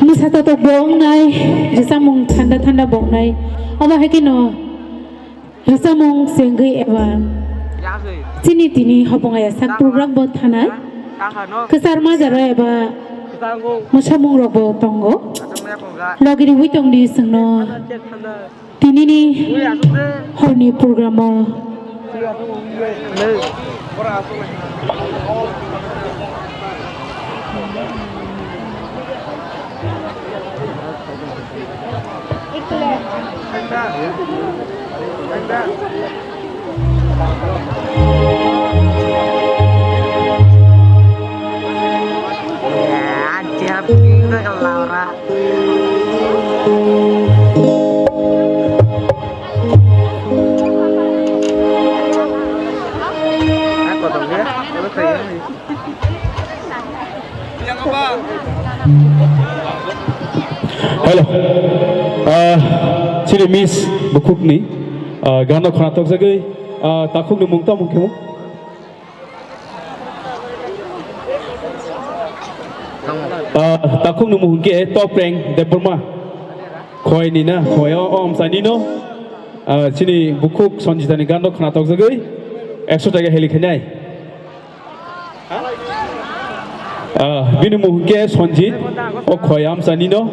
Mwsa totok bo wngnai, rwchapmung thanda thanda bo wngnai. Omo hai kheno rwchapmung chengwi eba chini tini hopong aya sak program bo thanai. Kwchar majaro eba mwsamung rok bo tongo. Logi riwi tongdi chwngno. Tinini horni program o. Hello. Ah, chini Miss Bukhukni, ah, gano khwnatok jagwi, ah, takhukni mung tamo khe mo? Ah, takhukni mung hwnkhe Topreng Debbarma. Khoi ni na, khoi o, o amsa ni no. Ah, chini Bukhuk Sanjita ni gano khwnatok jagwi ekso taka heli khainai. Ah, bini mung hwnkhe Sanjit, o khoi amsa ni no.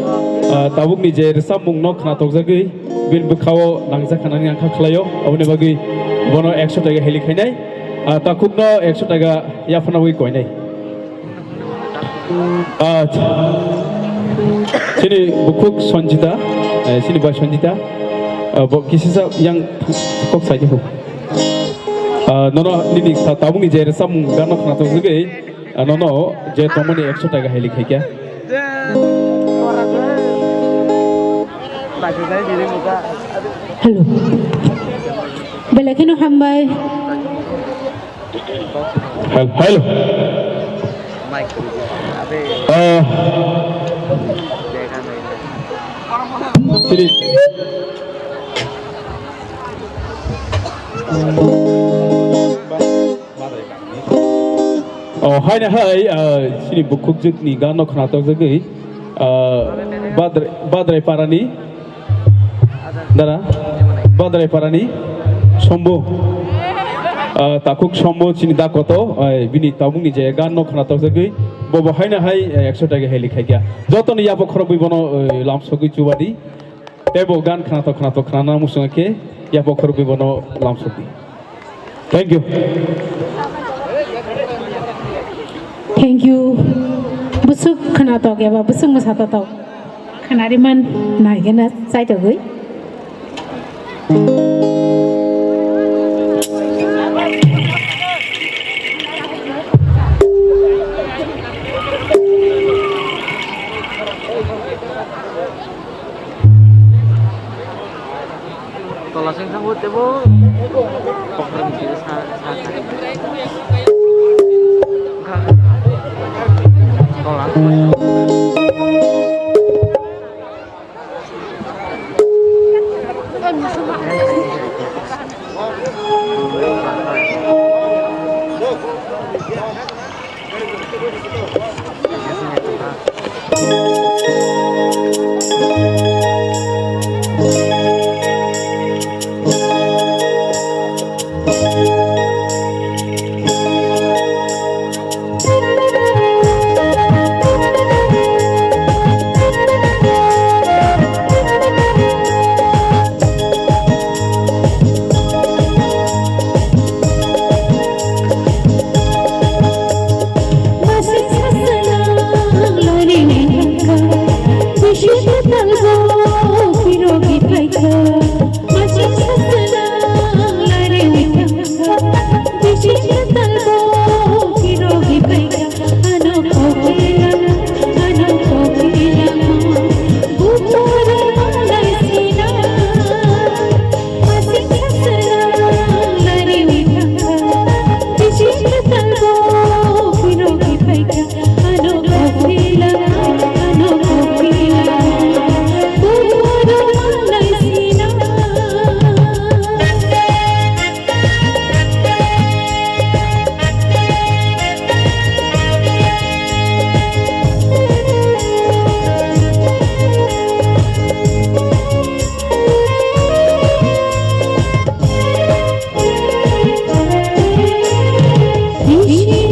Ah, tabuk ni je rwchapmung no khwnatok jagwi, bini bwkha o nangjak khanani ang kha khlai o, aboni bagwi bono ekso taka heli khainai. Ah, takhuk no ekso taka yaphana wi koinai. Ah, chini Bukhuk Sanjita, eh, chini bai Sanjita, ah, bo kisisa yang kok sai di ho. Ah, nono nini sa tabuk ni je rwchapmung gano khwnatok jagwi, ah, nono je tongmani ekso taka heli khaikya. Hello. Belai kheno hambai. Hel-, hello. Ah. Chini. Oh, haina hai, ah, chini Bukhuk jwk ni gano khwnatok jagwi, ah, Badrai, Badrai Parani. Dara, Badrai Parani, Sombo. Ah, takhuk Sombo chini da koto, ai, bini tabuk ni je gan no khwnatok jagwi, bobo haina hai, eh, ekso taka heli khaikya. Joto ni yapo khorok bwi bono, eh, lamsogwi chubadi. Tebo gan khwnatok khwnatok khwnana muchung khe, yapo khorok bwi bono lamsogwi. Thank you. Thank you. Busuk khwnatok eba busuk mwsatotok khwnariman naigena chaitogwi. Tola sing thango tebo. Kokrong kiri sa, sa, sa. Tola. Thank you.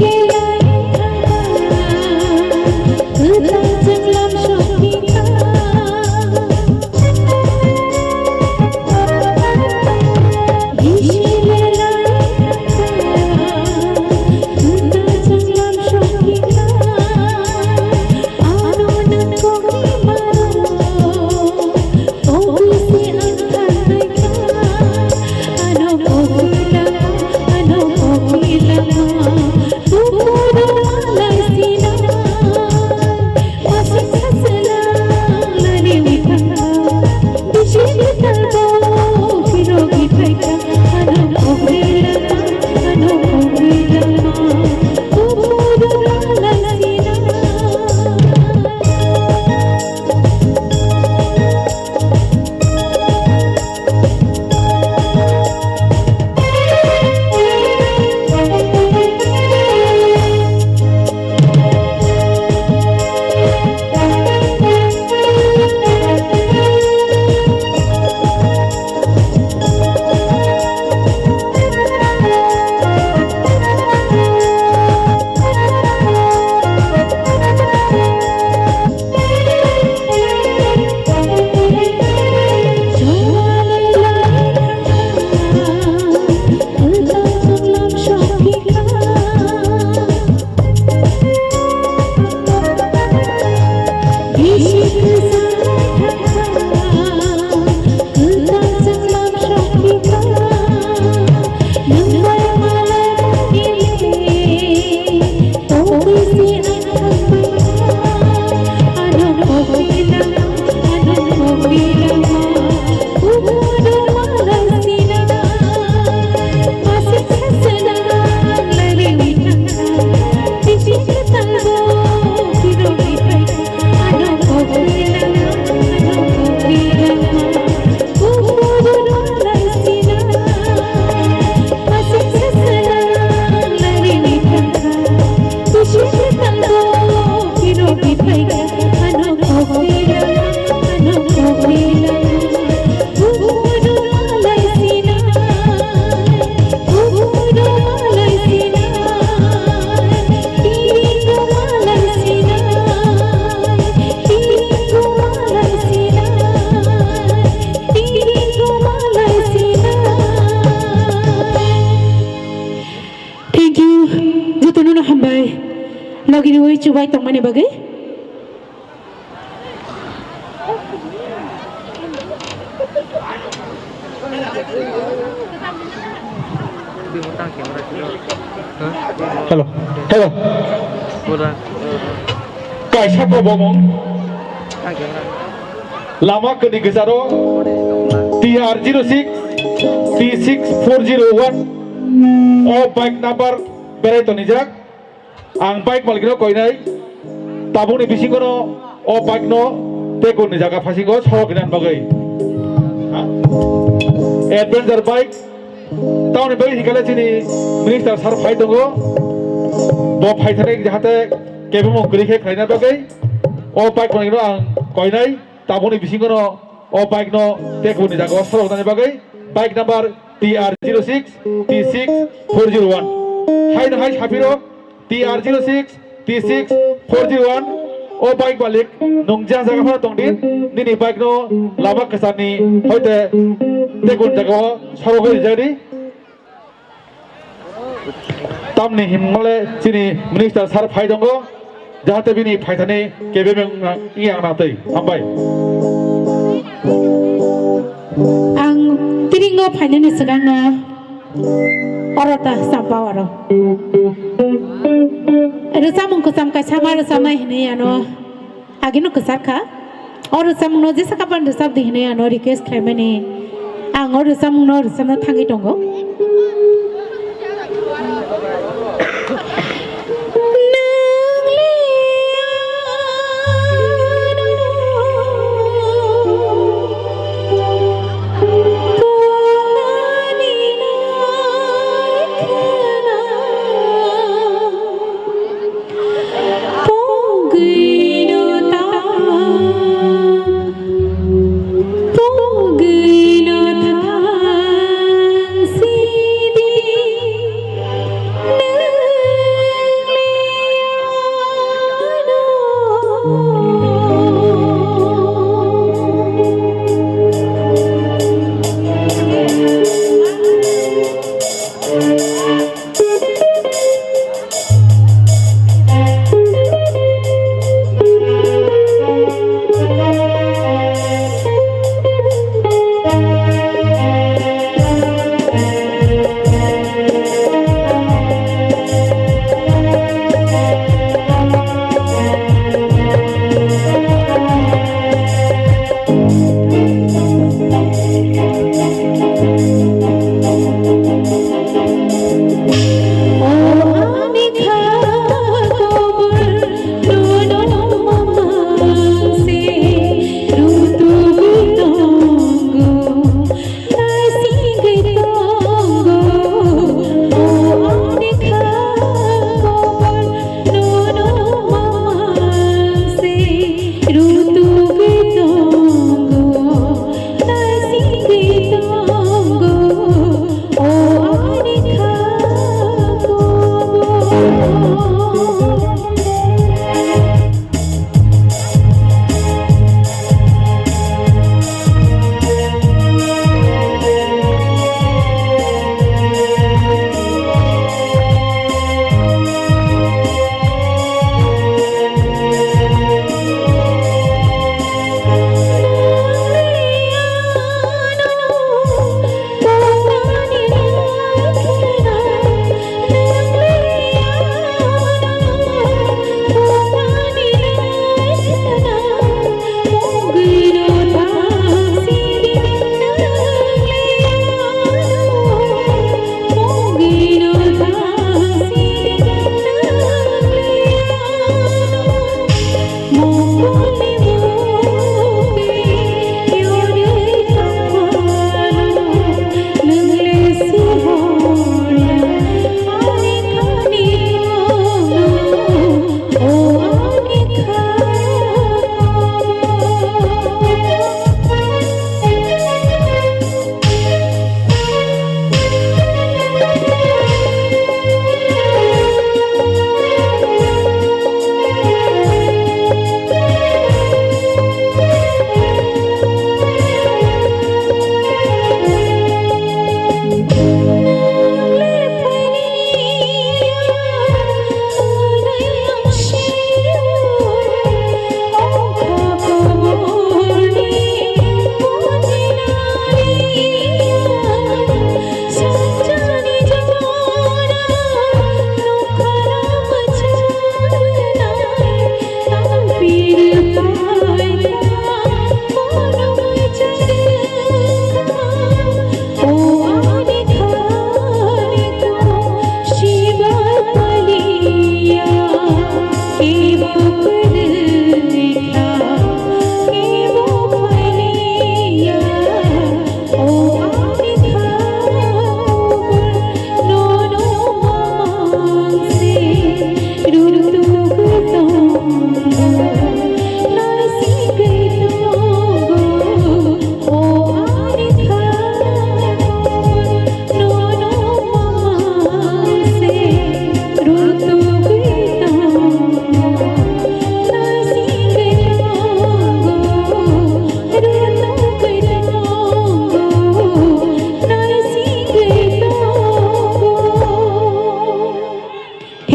Jotono no hambai. Nogini ui chubai tongmani bagwi. Hello. Hello. Kaisa kobomong. Lama kani gijaro T R zero six T six four zero one o bike number berai tonijak. Ang bike malikno koinai, tabukni bisingono o bike no tei kunni jaga phasingo sorok rinani bagwi. Adventure bike tamoni bagwi hinkhe chini minister sir phai tongo, bo phaithani jahate kebengmung kwrwi khe khlaina bagwi o bike malikno ang koinai. Tabukni bisingono o bike no tei kubuni jagao soroknani bagwi bike number T R zero six T six four zero one. Haino hai saphiro T R zero six T six four zero one. O bike malik nwng jang jaga phano tongdi, nini bike no lama kwcharni hoite tei kubuni jagao sorogwi rijadi. Tamni himnole chini minister sir phai tongo, jahate bini phaithani kebengmung wngya ang natwi. Hambai. Ang tiringo phainani swkangno oro ta champa oro. Rwchapmung kwcham kaisa ma rwchapnai hinwi ano. Agino kwchar kha. O rwchapmungno jesa kapan rwchap di hinwi ano request khlaimani. Ang o rwchapmungno rwchapna thangwi tongo.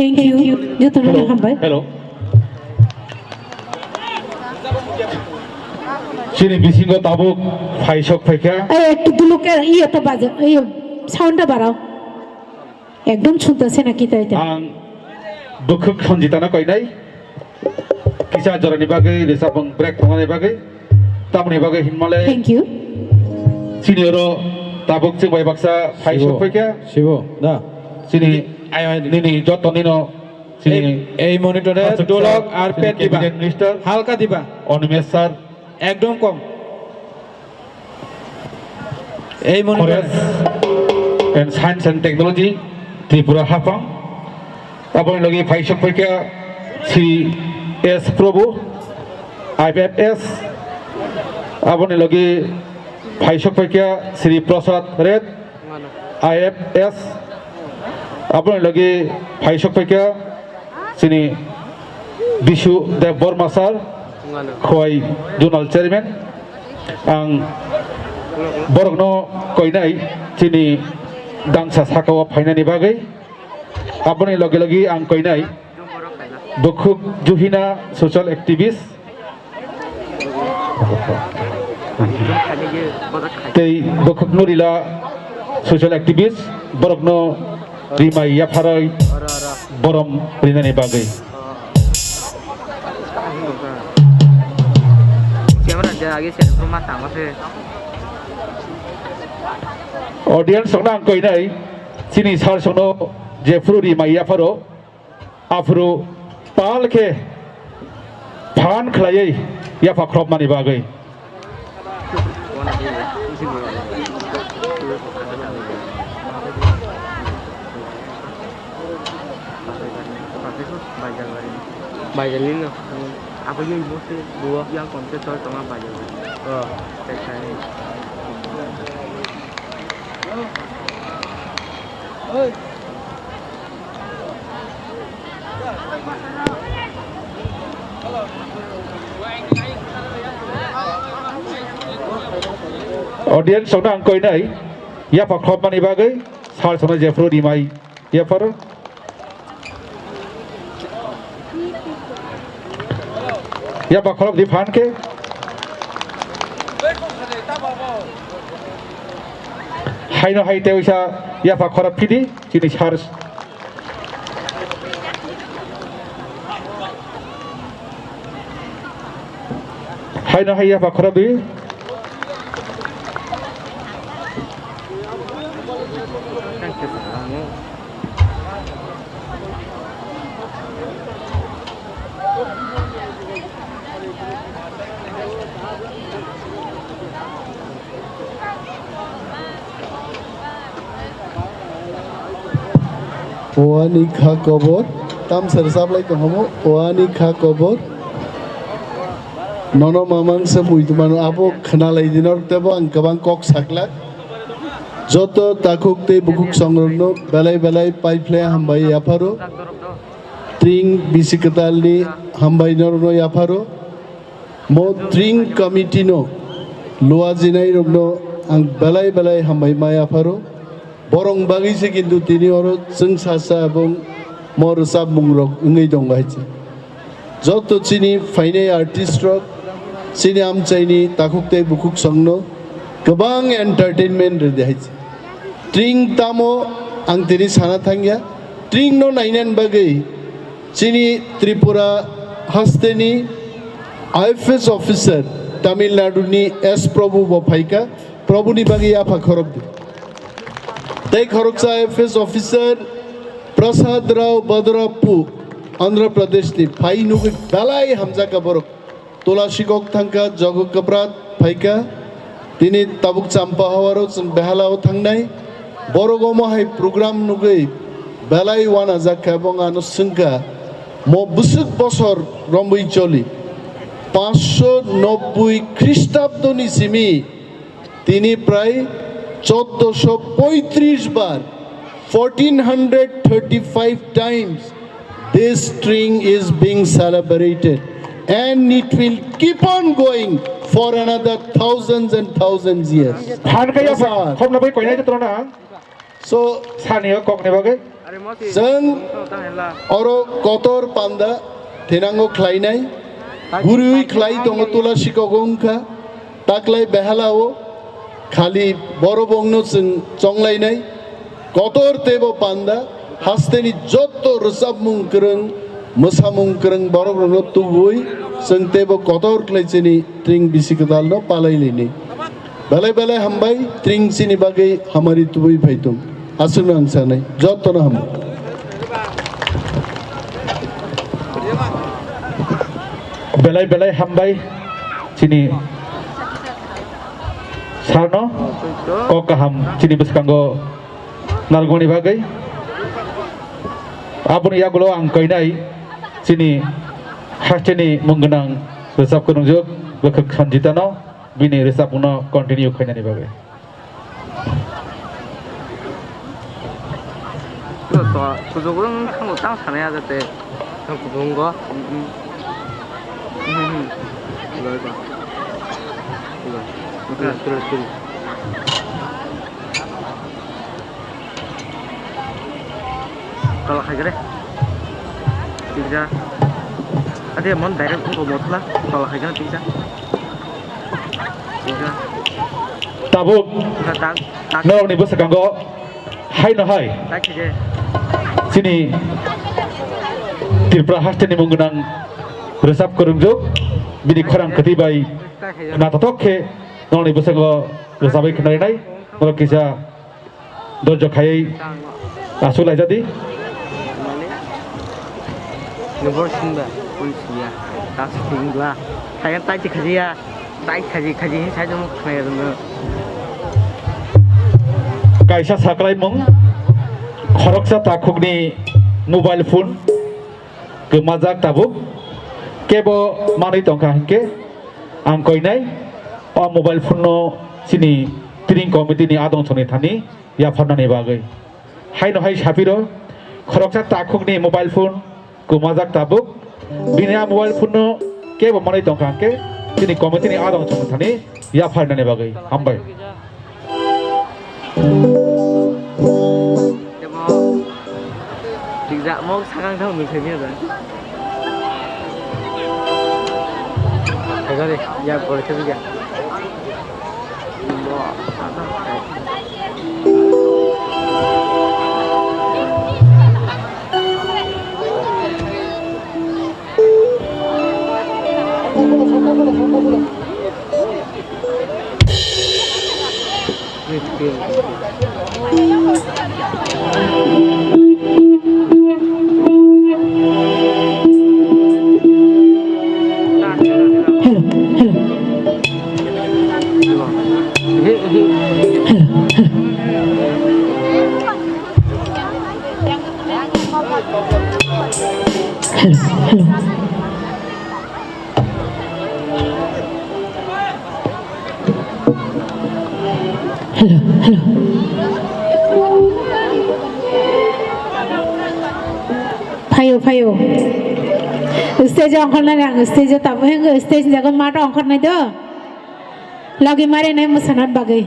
Thank you. Jotono hambai. Hello. Chini bisingo tabuk phaisok phaikha. Ei, ektu duluke, iye to baja, iye sound ta barao. Ekdom chunta se na kita ita. Ang bukhuk Sanjitano koinai. Kisa jorani bagwi risabung break tongani bagwi. Tamoni bagwi hinmale. Thank you. Chini oro tabuk chwng bai baksa phaisok phaikha. Sibo, da. Chini ayo, ayo. Nini joto nino. Chini ei, ei monitor e Hasuk dolok sir, ar chini pet diba. Cabinet minister. Halka diba. Animesh sir. Ekdom kom. Ei monitor. Forest and Science and Technology, Tripura Hafang. Aboni logi phaisok phaikha Sri S Prabhu, I F S. Aboni logi phaisok phaikha Sri Prasad Red, I F S. Aboni logi phaisok phaikha chini Bishu Dev Borma sir, Khowai Zonal Chairman. Ang borokno koinai chini dangsa sakao phainani bagwi. Aboni logi logi ang koinai Bukhuk Juhina social activist. Tei Bukhuk Nurila social activist, borokno rimai yapharwi borom rinani bagwi. Audience rokno ang koinai, chini sir rokno jephuru rimai yapharo. Aphuru pal khe phan khlaiwi yapha khropmani bagwi. Baijalino. Abo yang mesti dua yang komputer sama baijalino. Oh. Audience rokno ang koinai yapha khopmani bagwi sal sono jephuru rimai yaphar. Yapha khorok di phan khe. Haino hai tei uisa yapha khorok phidi chini sar. Haino hai yapha khorok di. Oani kha kobor, tamsar sablai tonghomo, oani kha kobor. Nono mamang se muitu mano, abo khwnalai di norok tebo ang kwbang kok sakla. Joto takhuk tei bukhuk songrokno belai belai paiphle hambai yapharo. Tring bisi kwtalni hambai norokno yapharo. Mo tring committee no luajinai rokno ang belai belai hambai ma yapharo. Borong bagwi se kintu tini oro chwng sasa ebong mo rwchapmung rok wngwi tongo hai se. Joto chini phainai artist rok, chini amchaini takhuk tei bukhuk songno kwbang entertainment rwdi hai se. Tring tamo ang tini sana thangya. Tring no nainani bagwi chini Tripura hasteni I F S officer Tamil Nadu ni S Prabhu bo phaika. Prabhu ni bagwi yapha khorok di. Tei khoroksa I F S officer Prasad Rao Badrappu, Andhra Pradesh ni phai nugwi belai hamjakha borok. Tulasi kok thangkha, Jogo Kaprat phaikha. Tini tabuk Champa Hawaro chwng Behala o thangnai. Borok omo hai program nugwi belai uanajak kha, ebong ano swngkha, mo bwswk bosor romwi choli. Panchsho nobboi Khristabdo ni simi tini prai choddoso poitris bar, fourteen hundred thirty-five times, this string is being celebrated and it will keep on going for another thousands and thousands years. Phan kaya Yes, sir. Khopna bai koinai jotro na. So, Sani o kok ni bagwi. Chwng oro kotor panda thinango khlainai, guriwi khlai tongo tula sikogo wngkha, taklai behalao khali borobongno chwng chonglainai, kotor teibo panda hasteni jotto rwchapmung kwrwng, mwsamung kwrwng borokrokno tubui chwng teibo kotor khlai chini tring bisi kwtalno palailainai. Belai belai hambai, tring chini bagwi hamari tubui phaitung. Aswkno ang sanai, jottono hambai. Belai belai hambai, chini sarno kok kaham chini bwskango narwkmani bagwi. Aboni yagulo ang koinai chini hasteni mung gwnang rwchap kwrwngjwk bwkhwk Sanjitano. Bini rwchapmungno continue khainani bagwi. Kuchuk wng thango tang sanai ajate. Tang kuchuk wng go. Mm, mm. Mm, mm. Loi ba. Loi. Loi, loi, loi. Tola khai khe de. Tikja. Ade mon direct wngkha mothla. Tola khai khe tikja. Tikja. Tabuk. Tikja tak, tak. Norokni bwskango haino hai. Tak khai khe. Chini Tripura hasteni mung gwnang rwchap kwrwngjwk bini khorang kwtwi bai tak khai khe. Khna tothok khe norokni bwskango rwchabai khnarinai. Norok kisa Dojo khaiwi aswk laijadi. Nubor sinba, pun siya, tas singla. Kaya tai ti khajiya, tai khaji khaji hin sai jong khnaya dong. Kaisa saklaimung, khoroksa takhukni mobile phone kwmajak tabuk. Kebo manwi tongkha hinkhe ang koinai o mobile phone no chini tring committee ni adong songni thani yapharnani bagwi. Haino hai saphiro, khoroksa takhukni mobile phone kwmajak tabuk. Bini a mobile phone no kebo manwi tongkha hwnkhe, chini committee ni adong songni thani yapharnani bagwi. Hambai. Tikjak mok sakang thang nung khe mia jang. Thagari, ya, pore khe bigya. Hello, hello. Hello, hello. Hello, hello. Hello, hello. Phaio, phaio. Stage ongkhornai ang, stage tamo heng, stage jaga mat ongkhornai do. Logi mari nai mwsana bagwi.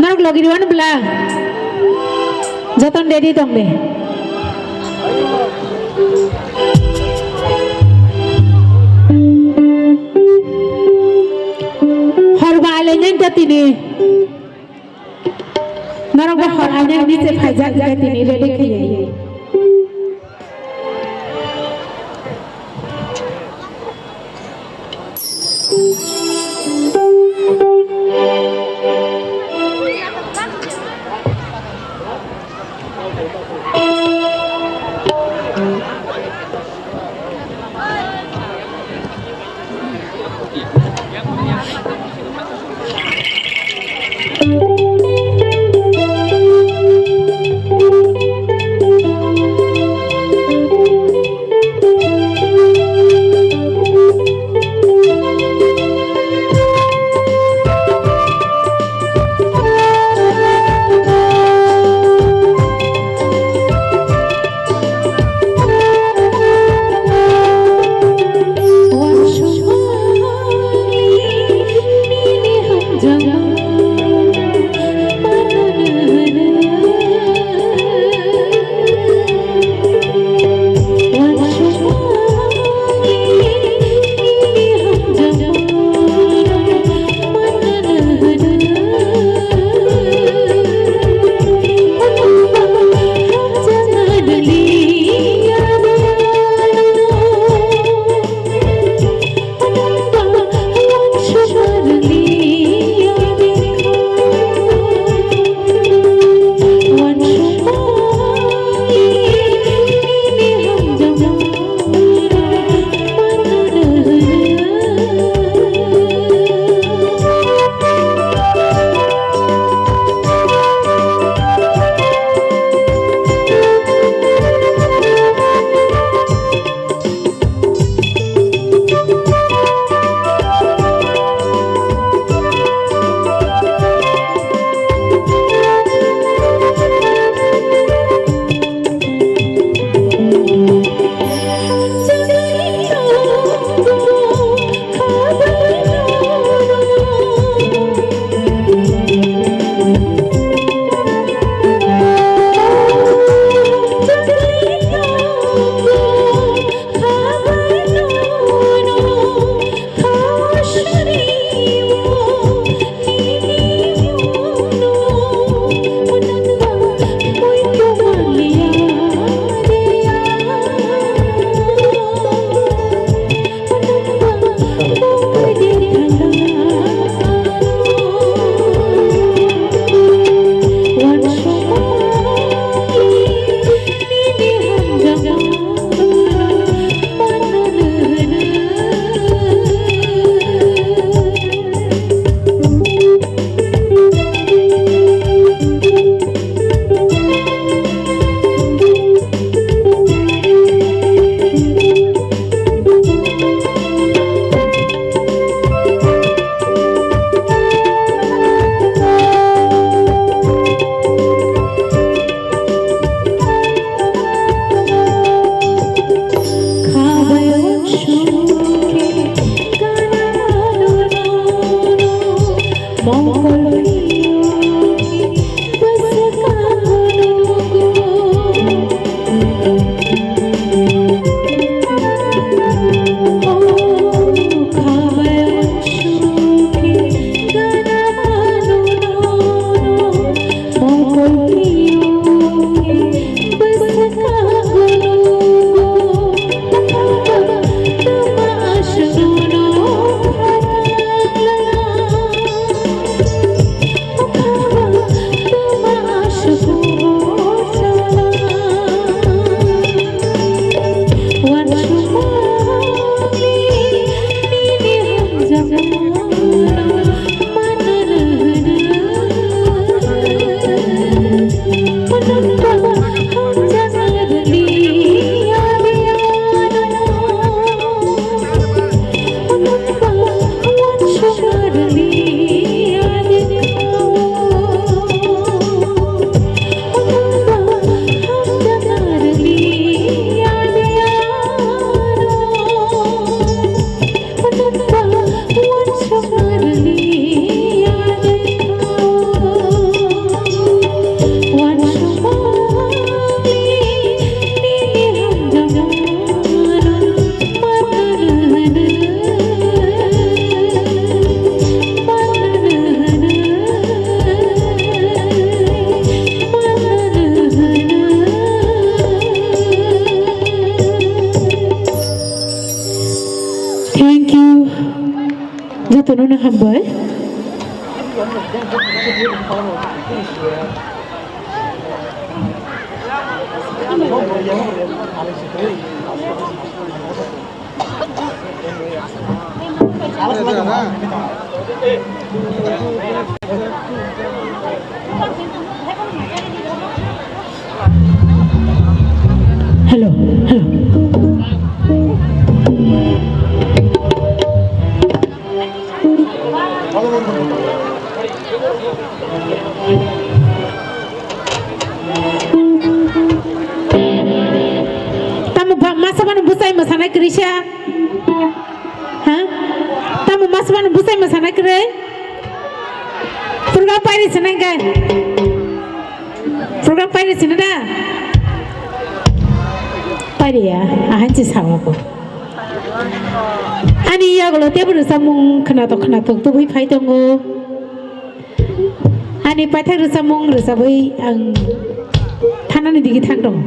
Norok logi rwani bwla. Joton ready tong de. Hor ba alai nai ta tini. Norok bo hor alai nai se phaijak tini ready khaiwi. Kono no hambai. Hello, hello. Tamo ba masa bano bwsai mwsana kwrwi sa? Ha? Tamo masa bano bwsai mwsana kwrwi? Program pairi swnai khe. Program pairi swnai da? Pairi ya, ahan si sawa ko. Ani yagulo tebo rwchapmung khwnathok khwnathok tubui phai tongo. Ani paithak rwchapmung rwchabwi ang thanani digi thang tongo.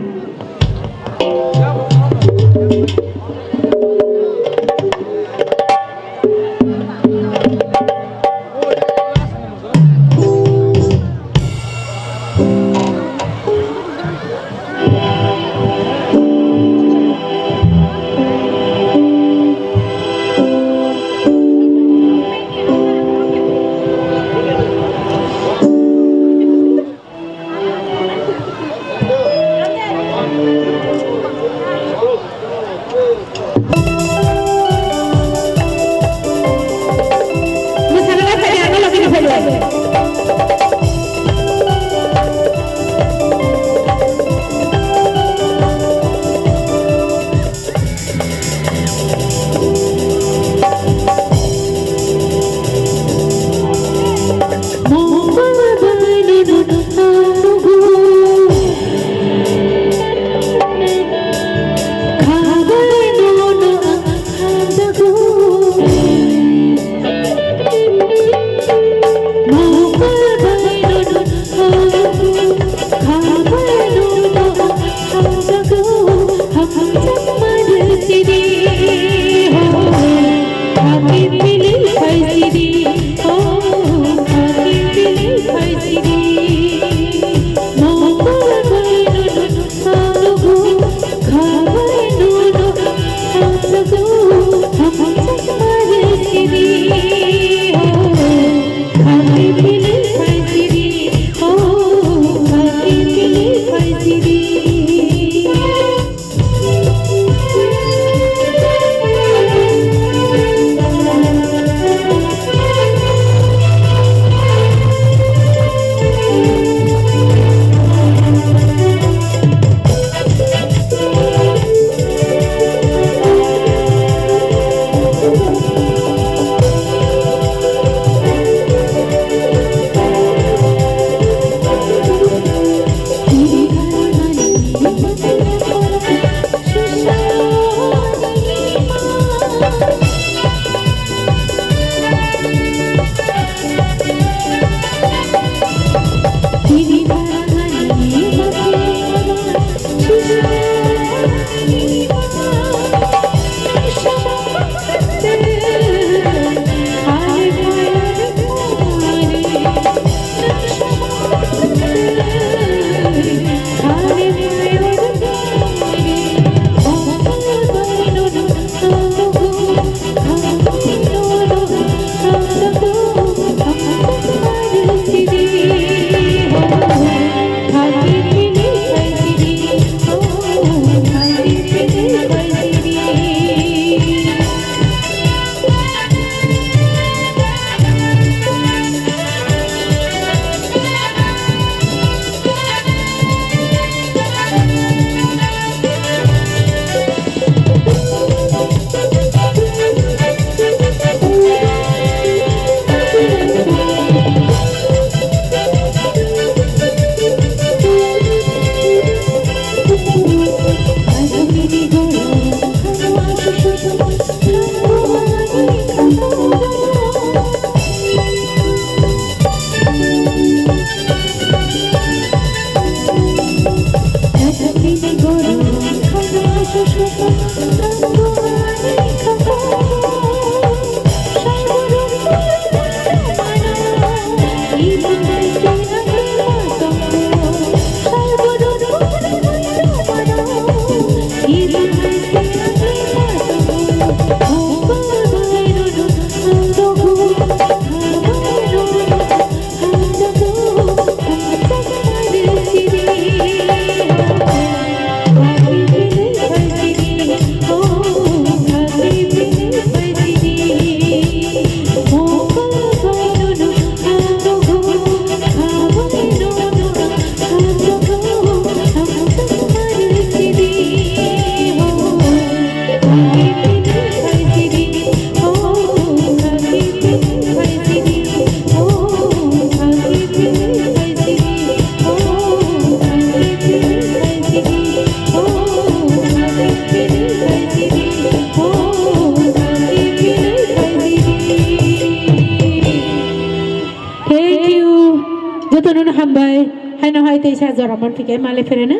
Bai, haino hai teisa jora manphi khe male phereno.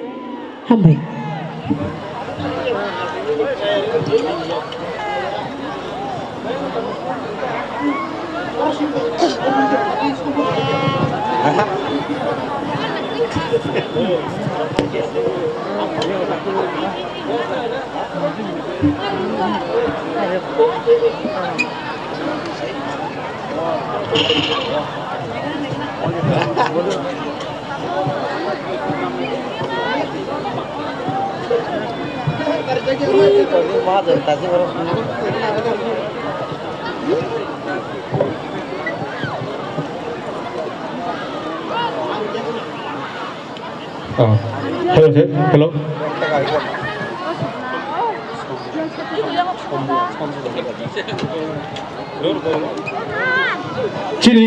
Hambai. Oh, hello, sir. Hello. Chini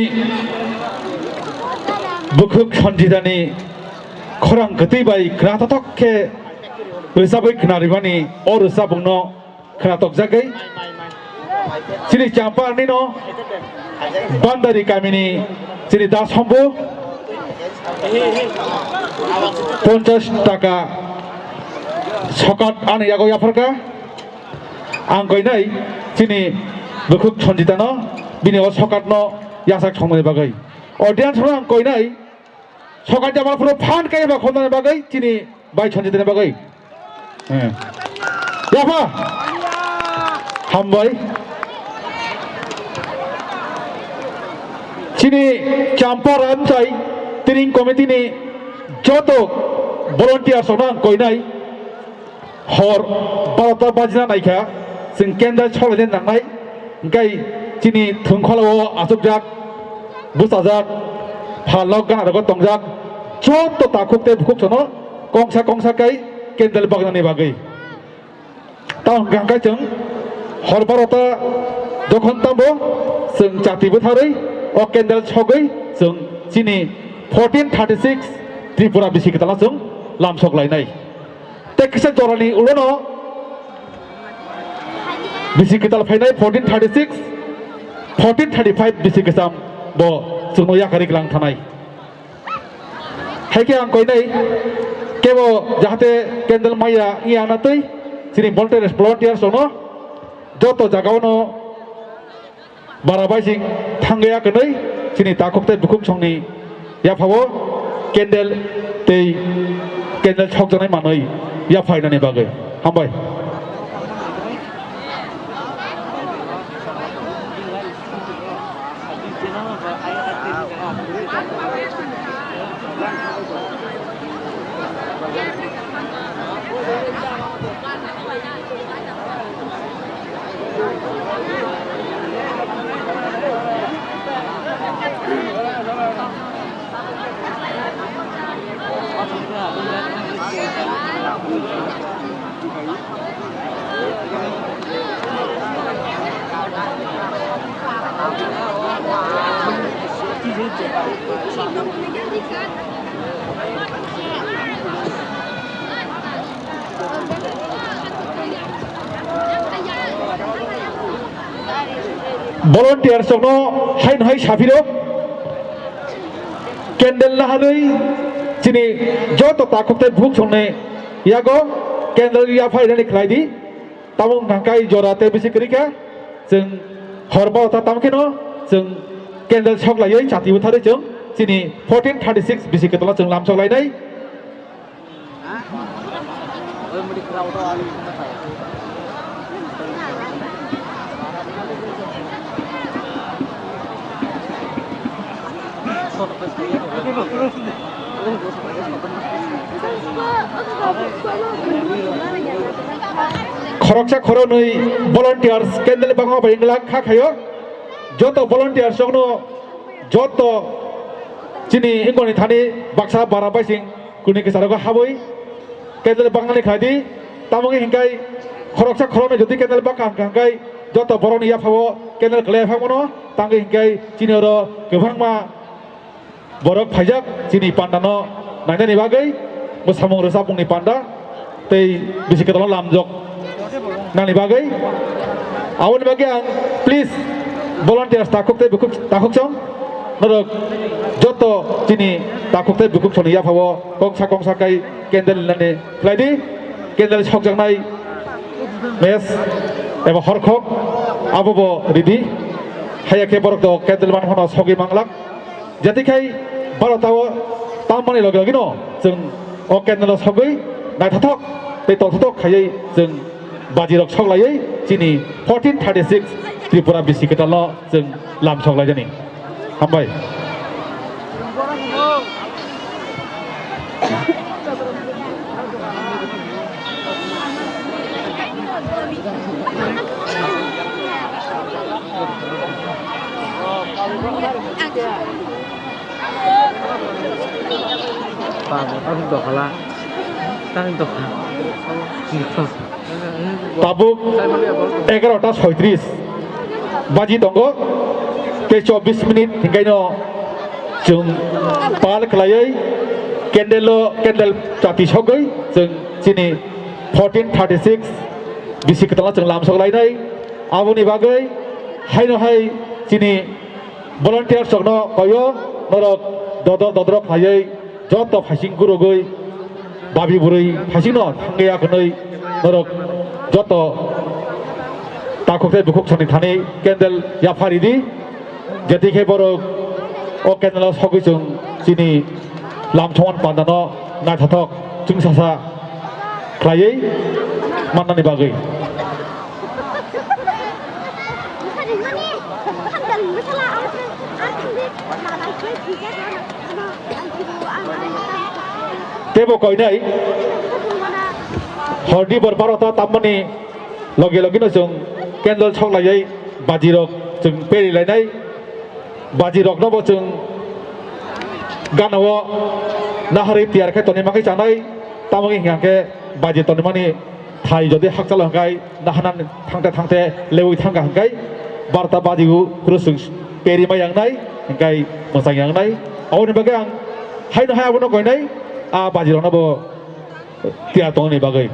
bukhuk Sanjitani khorang kwtwi bai khna tothok khe rwchabwi khna rwmani o rwchabungno khna tokjagwi chini Champa nino Bandari kamini chini Da Sombu ponchash taka sokat ani yago yapharkha. Ang koinai chini bukhuk Sanjitano bini o sokatno yasak songmani bagwi. Audience no ang koinai sokat jabal phuru phan kaiba khonani bagwi chini bai Sanjitani bagwi. Eh. Yapha. Hambai. Chini Champa Ramchai Tring Committee ni joto volunteers rokno ang koinai. Hor barota bajina naikha, chwng candle solaina nangnai, hwnkhe chini thwngkhwlao achukjak, bwchajak, phalno ganarogo tongjak, joto takhuk tei bukhuk sono kongsa kongsa kai candle baknani bagwi. Tamo hwnkha hwnkhe chwng hor barota jokhon tamo chwng chati bwtharwi o candle sogwi chwng chini fourteen thirty six Tripura bisi kwtalno chwng lamsok lainai. Tei kisa jorani ulono bisi kwtal phainai fourteen thirty six, fourteen thirty five bisi kwcham bo chwngno yakarwi kwlang thanai. Hai khe ang koinai kebo jahate candle maya wngya na twi chini volunteers, volunteers rokno joto jagao no bara baising thangya kwnwi chini takhuk tei bukhuk songni yaphao candle tei candle sokjaknai manwi yaphainani bagwi. Hambai. Volunteers rokno haino hai saphiro candle naharwi chini joto takhuk tei bukhuk songni yago candle yaphainani khlai di. Tamo wngkha kai jora tei bisi kwrwi kha chwng hor barota tamo kheno chwng candle sok laiwi chati bwtharwi chwng chini fourteen thirty six bisi kwtalno chwng lamsok lainai. Khoroksa khoroknwi volunteers candle bakma bai wngla kha khaio. Joto volunteers rokno joto chini wngkoni thani baksa bara baising kuni kwcharo habwi candle baknani khlai di. Tamo wngwi hwnkhe khoroksa khoroknwi jodi candle bakha hwnkha hwnkhe joto borokni yaphao candle kwlai phangmano tangwi hwnkhe chini oro kwbangma borok phaijak chini pandano nainani bagwi, bo samung rwchapmungni panda tei bisi kwtalno lamjok nani bagwi. Aboni bagwi ang please volunteers takhuk tei bukhuk takhuk chong. Norok joto chini takhuk tei bukhuk songni yaphao kongsa kongsa kai candle nani khlai di. Candle sokjaknai match eba horkhok abo bo ridi. Haiya khe borok do candle man phano sogwi manglak. Jatikhai barota o tammani loge loge no chwng o candle o sogwi naithothok tei tongthothok khaiwi chwng bajirok soklaiwi chini fourteen thirty six Tripura bisi kwtalno chwng lam soklaijani. Hambai. Tabuk, tabuk dokhala. Tabuk dokha. Tabuk egarota soitris baji tongo. Tei chobbish minute hinkaino chwng pal khlaiwi candle o candle chati sogwi chwng chini fourteen thirty six bisi kwtalno chwng lamsok lainai. Aboni bagwi haino hai chini volunteers rokno koyo norok dodor dodor khlaiwi joto phaising gurugwi babi bwrwi phaisingno thangya hwnwi norok joto takhuk tei bukhuk songni thani candle yapha ridi. Jeti khe borok o candle o sogwi chwng chini lamsoman pandano naithothok chwngsasa khlaiwi mannani bagwi. Tebo koinai hordi bor barota tammani loge loge no chwng candle sok laiwi bajirok chwng peri lainai. Bajirokno bo chwng gana o naharwi tiyar khe tonwi manwi chanai. Tamo wngkha khe baji tonwi mani thai jodi hakchalo hwnkhe nahana thangte thangte lewi thangkha hwnkhe barta baji o khurusung peri ma yangnai hwnkhe mwchang yangnai. Aboni bagwi ang haino hai abono koinai a bajirokno bo tiyar tongni bagwi.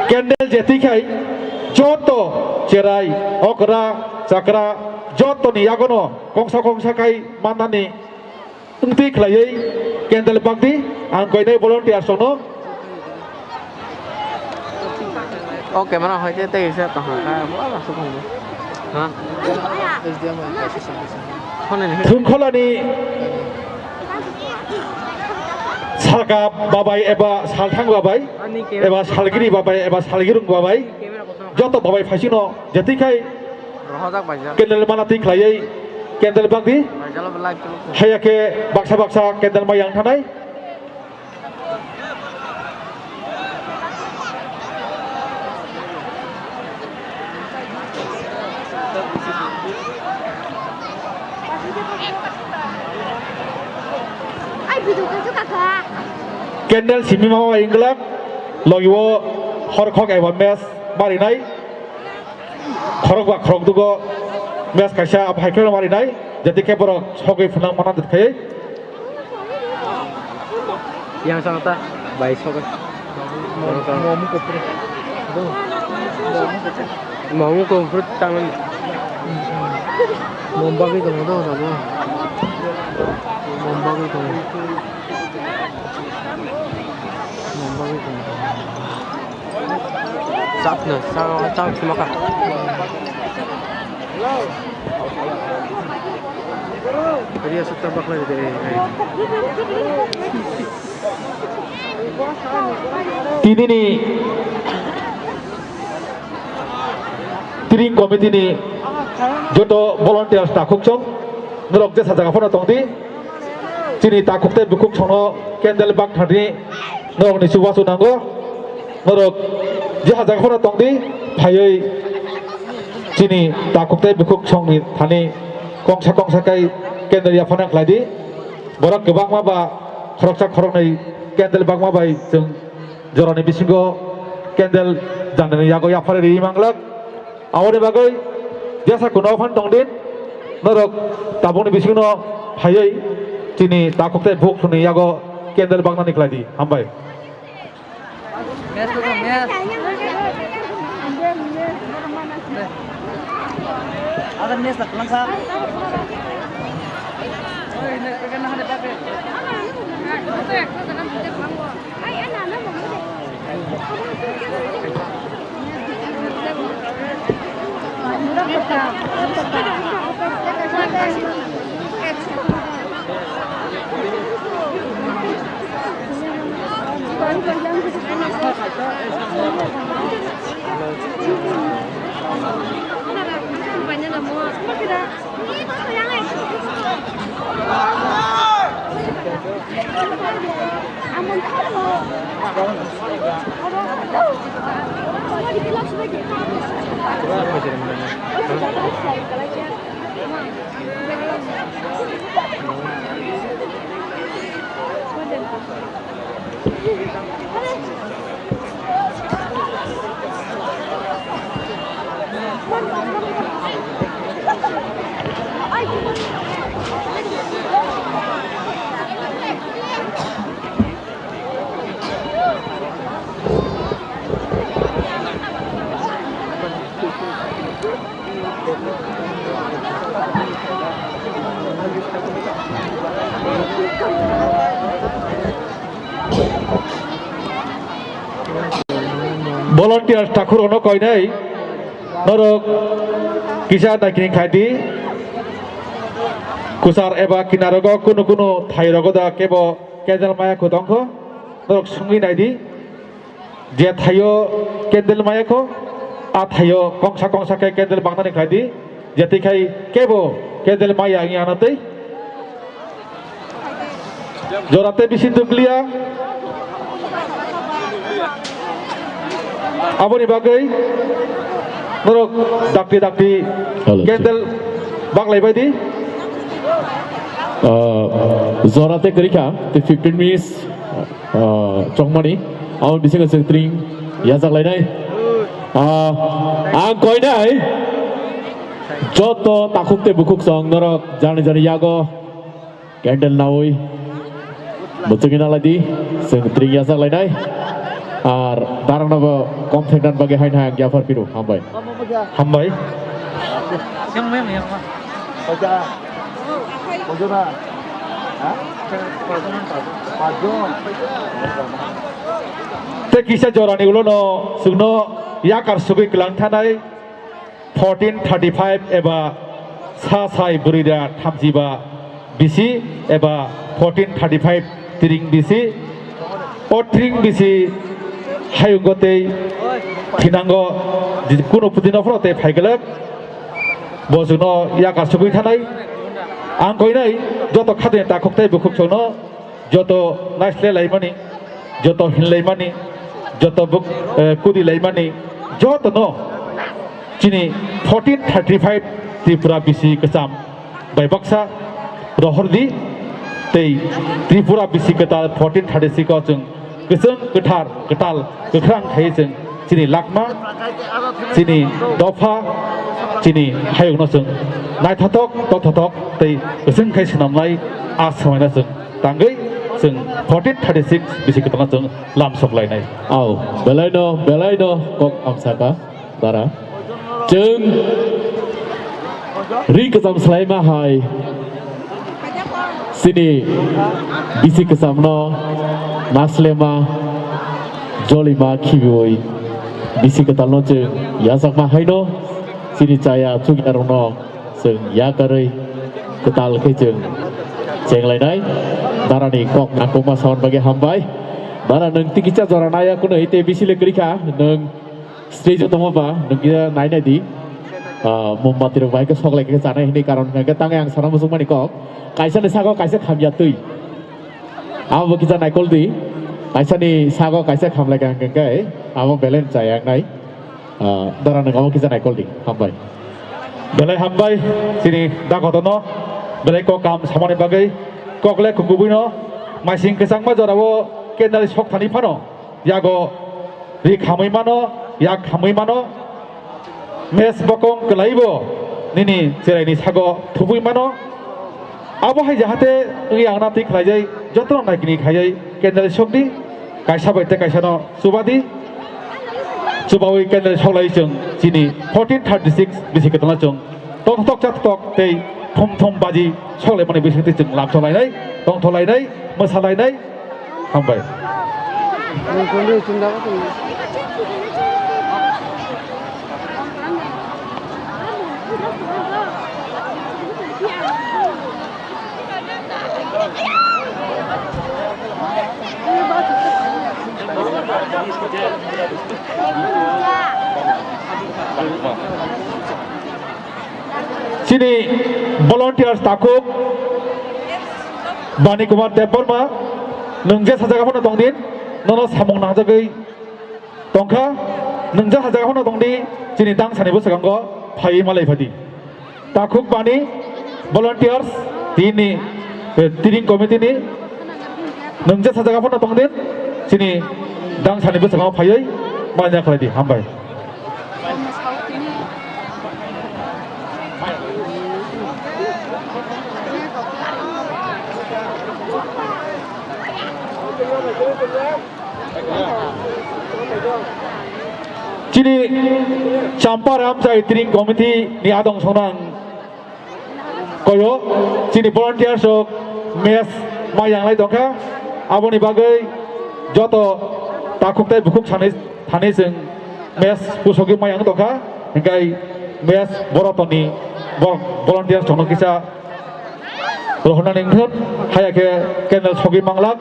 Candle jeti khai joto cherai, okra, chakra, jotoni yagono kongsa kongsa kai mannani wngtwi khlaiwi candle bakdi, ang koinai volunteers rokno. O camera hai khe tei kisa tong kha, bo aswk wngbo. Ha? Thwngkholani salka babai eba salthang babai eba salgiri babai eba salgirung babai joto babai phaisino jeti khai Rohojak bai jak. Candle mana twi khlaiwi candle bakdi. Bai jalo live chalo. Haya khe baksa baksa candle ma yang thanai. Ai, video kaisu kaka. Candle simi ma bai inglak logi o horkhok eba match marinai. Khorok ba khorok dugo match kaisa aphai khe marinai, jati khe borok sogwi phwnang mana dwkhai. Yang sana ta bai sogwi. Momu kopro. Momu kopro tangan. Mombagi dong do dabo. Mombagi dong. Mombagi dong. Chapno, chang, chang sima ka. Ria sutta baklai de. Tinini Tring committee ni joto volunteers takhuk chong norok jesa jaga phano tongdi. Chini takhuk tei bukhuk songno candle bak thani norok ni chubachu nango. Norok je hajak phano tongdi, phaiwi chini takhuk tei bukhuk songni thani kongsa kongsa kai candle yaphana khlaidi. Borok kwbangma ba khoroksa khoroknwi candle bakma bai chwng jorani bisingo candle janani yago yaphari ri manglak. Aboni bagwi jesa kuno phan tongdin, norok tabukni bisingno phaiwi chini takhuk tei bukhuk songni yago candle baknani khlai di. Hambai. Volunteers takhurokno koinai norok kisa naikring khaidi. Kwchar eba kinarogo kunu kunu thairogo da kebo candle maya kho tongkho, norok swngwi naidi. Je thaio candle maya kho, a thaio kongsa kongsa khe candle baknani khlai di, je twi khai kebo candle maya wngya hwnwi twi. Jora tei bisi dukliya. Aboni bagwi norok dakti dakti Hello, candle baklai bai di. Ah, jora tei kwrwi kha, tei fifteen minutes. Ah, chongmani, abo bisingo chwng tring yachak lainai. Ah, ang koinai joto takhuk tei bukhuk chong norok jani jani yago candle nawi muchungwi nalai di, chwng tring yachak lainai. Ar darangno bo kom thekdan bagwi haino hai ang yaphar phino hambai. Hambai. Tei kisa jorani ulono chwngno yakar sugwi kwlang thanai fourteen thirty five eba sa sai bwrwi da thamchi ba bisi eba fourteen thirty five tring bisi. O tring bisi hayungo tei thinango kunu pudino phoro tei phaiglak. Bo chwngno yakar sugwi thanai. Ang koinai joto khatini takhuk tei bukhuk chwngno joto naisle laimani, joto hinlaimani, joto buk-, eh, kudi laimani, jotono chini fourteen thirty five Tripura bisi kwcham bai baksa rohor di, tei Tripura bisi kwtal fourteen thirty six o chwng kwchwng, kwthar, kwtal, kwkhrang khai chwng chini lakma, chini dopha, chini hayungno chwng naithothok, tongthothok tei kwchwng khai swnamnai a swmaino chwng tangwi chwng fourteen thirty six bisi kwtalno chwng lam sok lainai. Au, belaino, belaino kok amsaka. Dara. Chwng ri kwcham swlaima hai chini bisi kwchamno naslema jolima khibiwi bisi kwtalno chwng yachakma haino chini chaya chukyarokno chwng yakarwi kwtal khe chwng chenglainai. Darani kok nangkukma saman bagwi hambai. Dara nwng tikisa jora naya kunui tei bisi le kwrwi kha nwng. Stage o tongma ba, nwng kisa nai nai di. Ah, mombati rok bai khe sok lai khe chanai hwnwi karon hwnkhe tangwi ang sana muchungmani kok. Kaisa ni sago kaisa khamya twi. Abo bo kisa naikol di. Kaisa ni sago kaisa kham lai khe hwnkhe abo belai chaya wngnai. Ah, dara nwng abo kisa naikol di. Hambai. Belai hambai chini dakotono. Belai kok kam samani bagwi. Kok le kubui no. Maising kwchangma jorao candle sok thani phano. Yago ri khamwi mano, yak khamwi mano, mes bokong kwlaibo nini cheraini sago thubui mano. Abo hai jahate wngya wngna twi khlaijai, Jotono naikini khaiwi candle sokdi, kaisa bai tei kaisano chubadi, chubawi candle soklai chwng chini fourteen thirty six bisi kwtalno chwng tongthok chattok tei thum thum baji soklaimani bisingtwi chwng lamsolainai, tongtholainai, mwsalainai. Hambai. Chini volunteers takhuk Bani Kumar Debbarma, nwng je sajagao phano tongdi, nono samung nangjagwi tongkha, nwng je sajagao phano tongdi, chini dangsani bwskango phaiwi malai phadi. Takhuk Bani volunteers tini, eh, tiring committee ni nwng je sajagao phano tongdi, chini dangsani bwskango phaiwi manya khlaidi, hambai. Chini Champa Ramchai Tiring Committee ni adong sonang koyo chini volunteers rok mess ma yanglai tongkha, aboni bagwi joto takhuk tei bukhuk sani thani chwng mess pusogwi ma yang tongkha, hinkhe mess borotoni bo-, volunteers rokno kisa rohornani wngkha, haya khe candle sogwi manglak.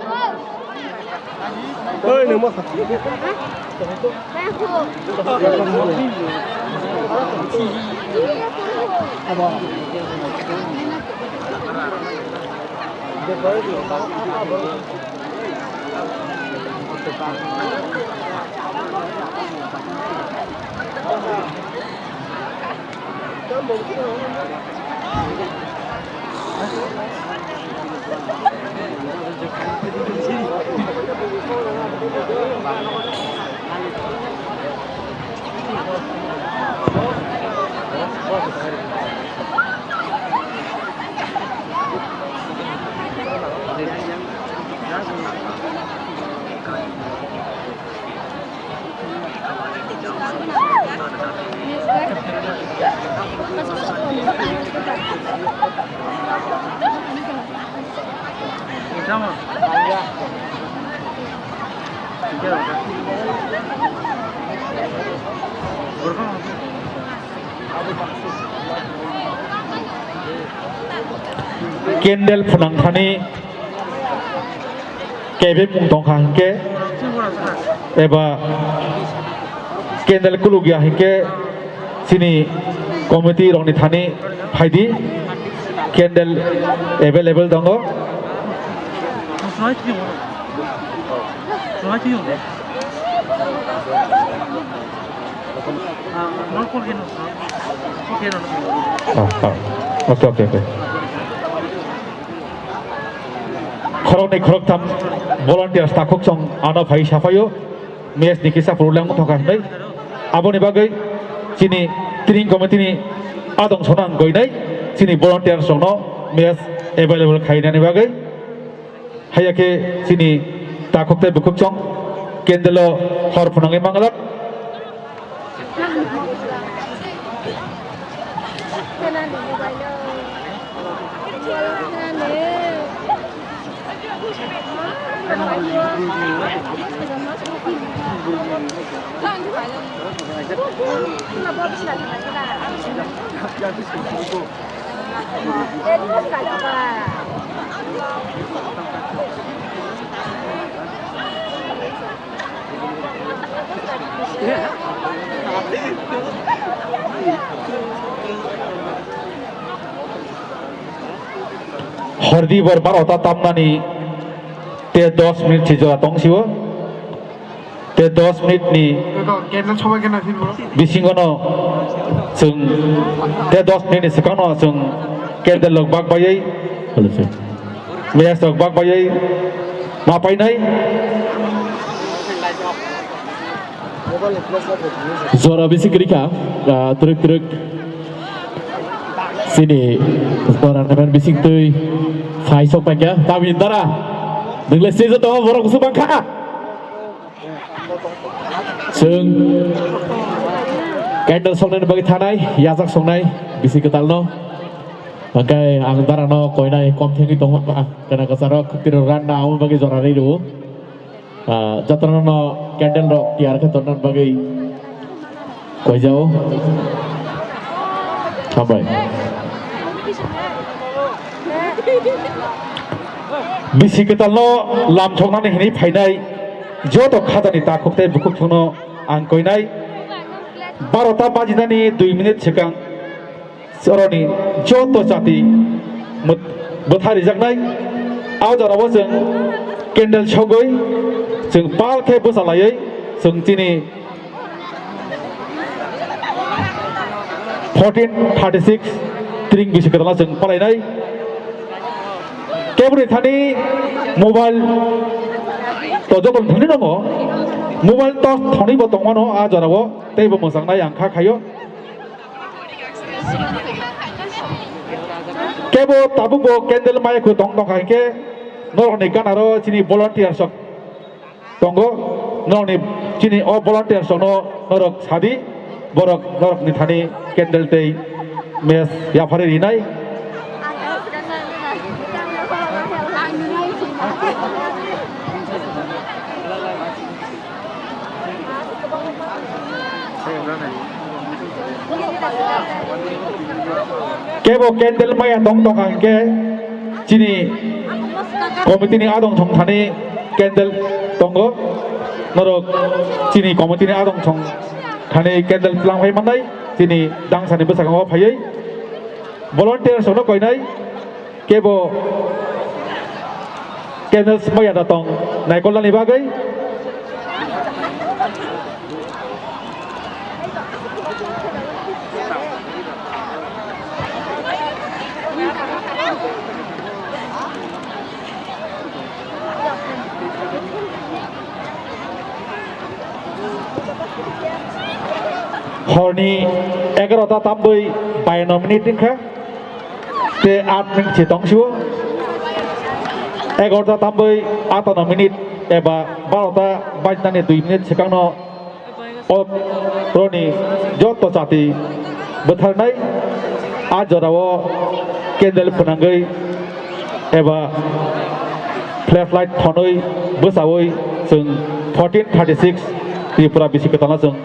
Candle phunang thani kebemung tongkha hinkhe eba candle kulukya hinkhe chini committee rokni thani phaidi, candle available tongo. Ah, ah. Okay, okay, okay. Khoroknwi khoroktham volunteers takhuk chwng ano phai saphaio, mess ni kisa problem wngthokha hinwi. Aboni bagwi chini tiring committee ni adong sonang goinai chini volunteers rokno mess available khainani bagwi. Haiya khe chini takhuk tei bukhuk chwng candle o hor phunangwi manglak. Hordi bor barota tamnani te dos minute si jora tong siwo. Te dos minute ni Eko, candle sobai khe naising bro. Bisingono chwng te dos minute ni swkangno chwng candle rok bak baiwi, mess rok bak baiwi ma painai. Jora bisi kwrwi kha, ah, twrwk twrwk chini jora naimani bising twi phai sok paikha. Tamni dara. Nwngle stage o tongo borok kusu bangkha. Chwng candle soknani bagwi thanai, yajak soknai, bisi kwtalno. Hwnkhe ang darano koinai kom thengwi tongo, ah, kana kwcharo khwtwirok ranna amo bagwi jora rwi rwo. Ah, jotono no candle rok tiyar khe tonna bagwi koijao. Hambai. Bisi kwtalno lam soknani hinwi phainai joto khajani takhuk tei bukhuk songno ang koinai. Barota bajinani dui minute swkang Oroni joto jati mwt-, bwtha rijaknai. A jorao chwng candle sogwi chwng pal khe bwsa laiwi chwng chini fourteen thirty six tring bisi kwtalno chwng palainai. Keboni thani mobile to joto thani tongo. Mobile torch thani bo tongmano a jorao tei bo mwchang nai ang kha khaio. Kebo tabuk bo candle maya kho tong tong kha hinkhe norokni ganaro chini volunteer sok tongo, norokni chini o volunteer sokno norok sadi, borok norokni thani candle tei match yapharwi rinai. Kebo candle maya tong tong hingke chini committee ni adong thong thani candle tongo, norok chini committee ni adong thong thani candle tlang phai mannai chini dangsani bwskango phaiwi volunteer sono koinai. Kebo candles maya da tong naikolnani bagwi. Horni egarota tambwi baino minute wngkha. Tei aat minute se tong sio. Egarota tambwi atano minute eba barota bajnani dui minute swkangno o roni joto chati bwtharnai. A jorao candle phwnangwi eba flashlight thonwi bwchawi chwng fourteen thirty six Tripura bisi kwtalno chwng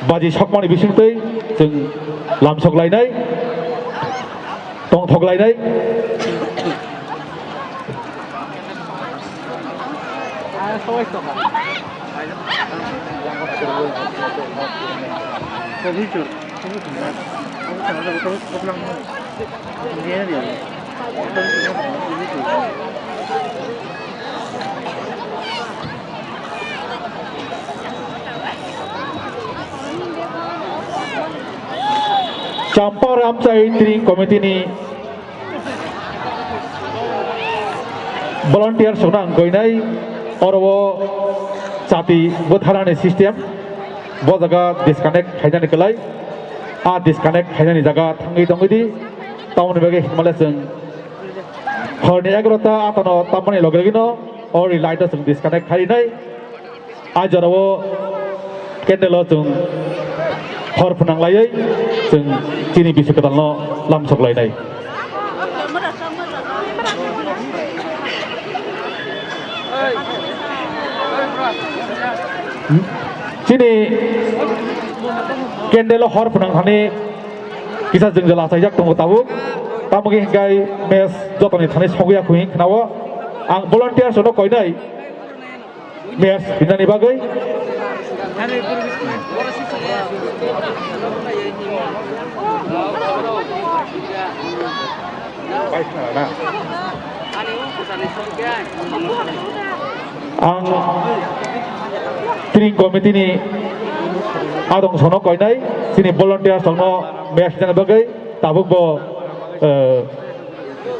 baji sokmani bisingtwi chwng lamsok lainai, tongthok lainai. Champa Ramchai Tring Committee ni volunteer sokna ang koinai, oro o chati bwtharani system, bo jaga disconnect khainani kwlai, a disconnect khainani jaga thangwi tongwi di, tamoni bagwi hinmale chwng horni egarota atano tamani loge loge no o light o chwng disconnect khainai. A jorao candle o chwng hor phwnang laiwi chwng chini bisi kwtalno lamsok lainai. Chini candle o hor phwnang thani kisa jwngjal achaijak tongo tabuk. Tamo khe hinkhe match jotoni thani sogwi ya kho hwnwi khna-o. Ang volunteers no koinai. Match rinani bagwi. Ang Tring Committee ni adong sono koinai, chini volunteers rokno match rinani bagwi tabuk bo, eh,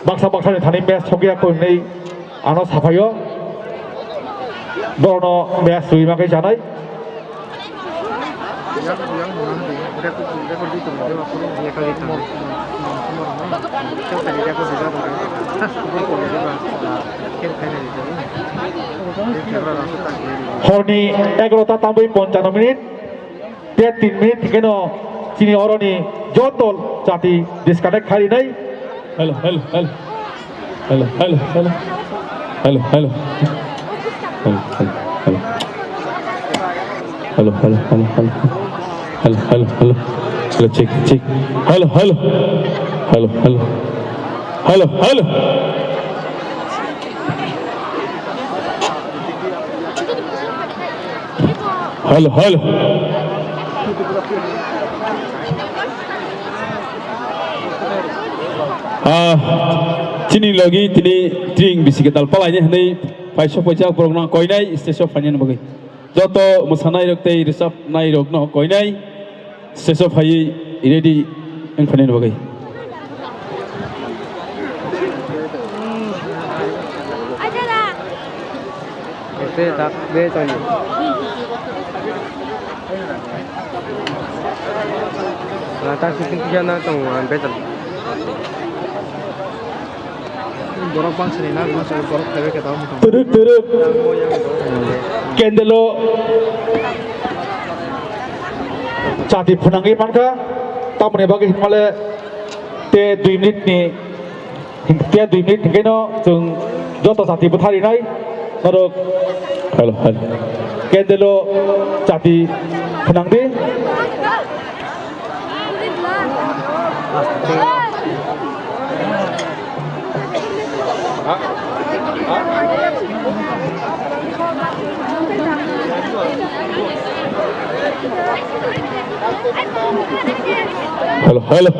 baksa baksa ni thani match sogwi ya kho hwnwi ano saphaio, borokno match rwi ma khe chanai. Horni egarota tambui ponchano minute, te tin minute hingkeno chini oroni joto chati disconnect kharinai. Hello, hello, hello. Hello, hello, hello. Hello, hello, hello. Hello, hello, hello. Hello, hello, hello, hello. Hello, hello, hello. Hello, check, check. Hello, hello. Hello, hello. Hello, hello. Hello, hello. Ah, chini logi tini tring bisi kwtal palaini hwnwi paisa poisa borokno koinai stage o phainani bagwi. Joto mwsanairok tei rwchapnairokno koinai stage o phaiwi ready wng phainani bagwi. Ese tak be tani. Rata sisi kisa na tong ang betal. Borok bangsa ni na, bangsa borok kaibai khe tamo tong. Twrwk twrwk. Candle o chati phwnangwi mankha. Tamoni bagwi hinmale te dui minute ni Hing-, khe dui minute hingkhe no chwng joto chati bwtharinai norok. Hello, hello. Candle o chati phnang di. Hello, hello.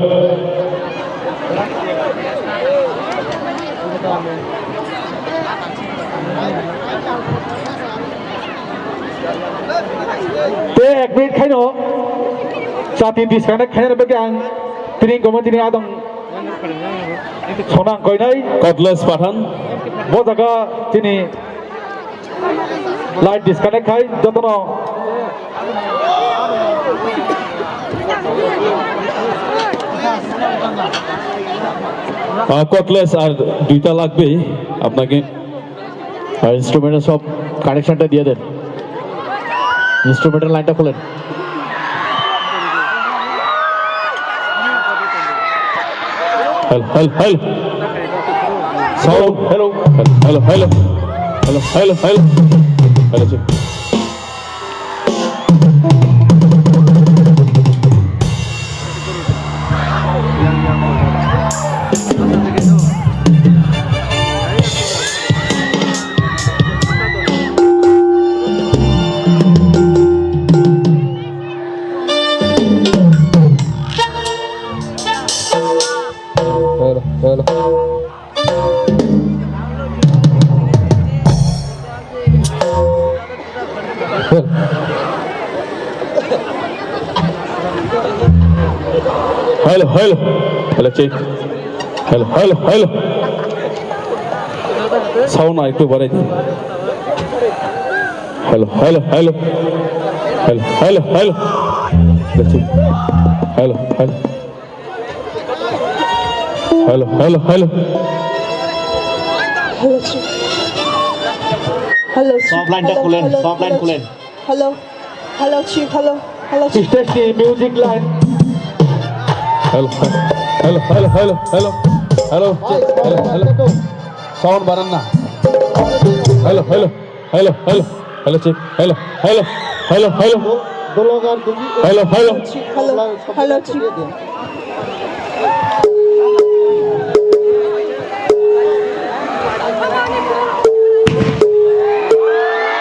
Te ek minute khaino chati disconnect khaina bagwi ang tini gomon tini adong sonang koinai. Cordless Pathan. Bo jaga tini light disconnect khai jotono. আহ, কটলেস আর দুইটা লাগবেই আপনাকে। আর ইনস্ট্রুমেন্টের সব কানেকশনটা দিয়ে দেন, ইনস্ট্রুমেন্টের লাইনটা খোলেন। Hello, hello, hello. Sound, hello. Hello, hello, hello. Hello, hello, hello. Hello, চেক। Hello, hello. Hello, hello. Hello, check. Hello, hello, hello. Sound আরেকটু বাড়াই দিন। Hello, hello, hello. Hello, hello, hello. Hello, check. Hello, hello. Hello, hello, hello. Hello, chief. Hello, chief. Soft line ta hello, khulen, hello, soft line hello, khulen. Chief. Hello, hello, chief. Hello, hello, chief. Stage ni music line. Hello, hello, hello, hello, hello. Hello, check. Hello, hello. Sound baran na. Hello, hello. Hello, hello, hello, check. Hello, hello, hello, hello. Hello, hello. Hello, hello, chief.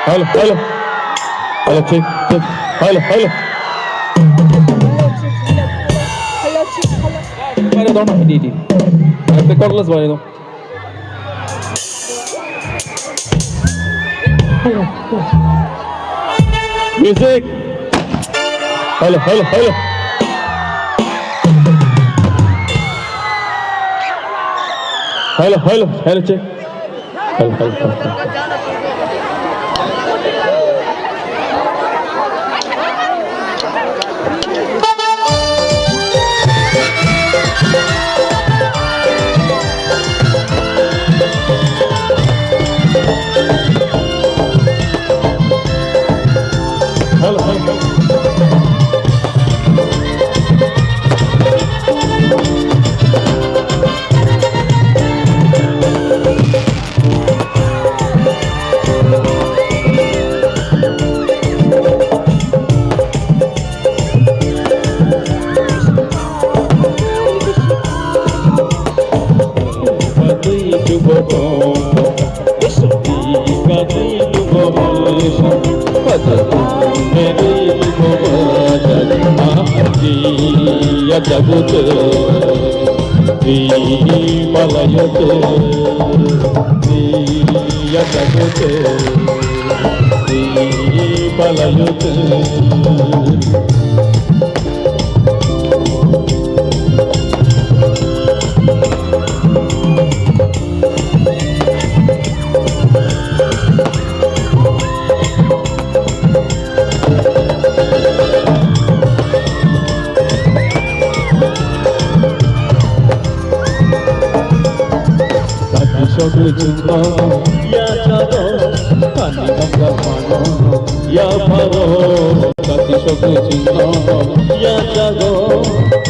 Hello, hello. Hello, check, check. Hello, hello. Hello, chief. Hello. Hello, chief. Hello. Hello, don't need it. Hello, hello. Music. Hello, hello, hello. Hello, hello, hello, check. Hello, hello, hello, hello. Jagote, di balayote, di yajagote, di balayote. Sadi sogwi chwngno yachago, ani hamjakmano yapharo. Sadi sogwi chwngno yachago,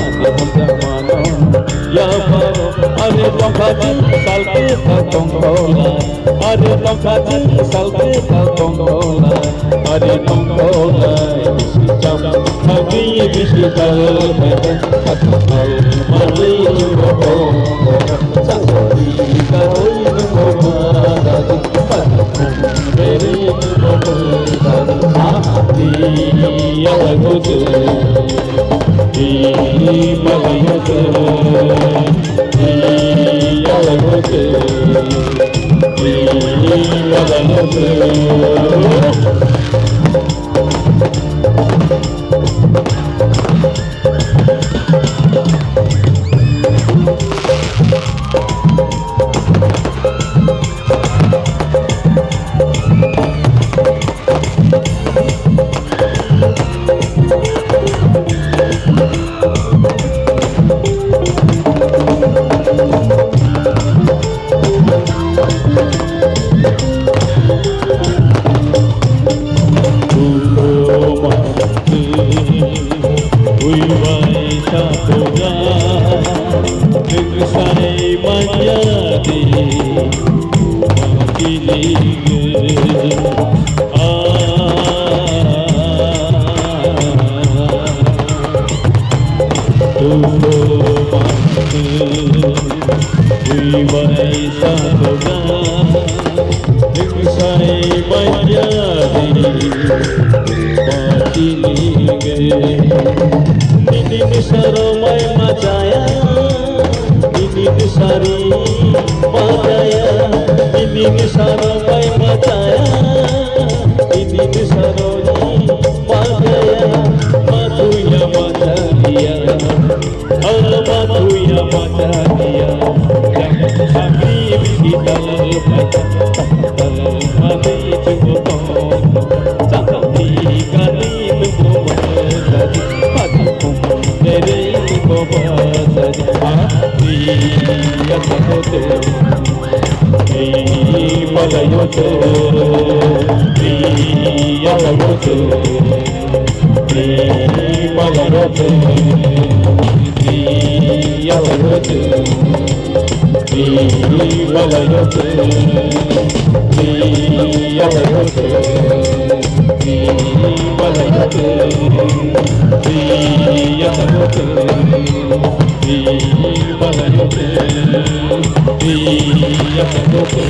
ani hamjakmano yapharo. Are tongkha chini salke ta tongkholai. Are tongkha chini salke ta tongkholai. Are tongkholai bisi cham thangwi bisi tal phaikha. Khathal manwi chwngno tongkholai. Chasari karwi chwngno ma dadi. Phaikha khum berwi chwngno ma dadi. Ahadi yalago chwng. Di balayote, di yalayote, di yalayote. Nini nisaro mai machaya, nini nisari machaya, nini nisaro mai machaya, nini nisaro ni machaya, matuya machaya. Alba tuya mata dia, yang kami bisi talal mata, talal mati cukup tong, sampai kami tunggu mata, mati pun dari tunggu mata, hati yang takut. Di balayote, di yalayote, di balayote, di yalayote, di balayote, di yalayote, di balayote, di yalayote, di balayote, di yalayote.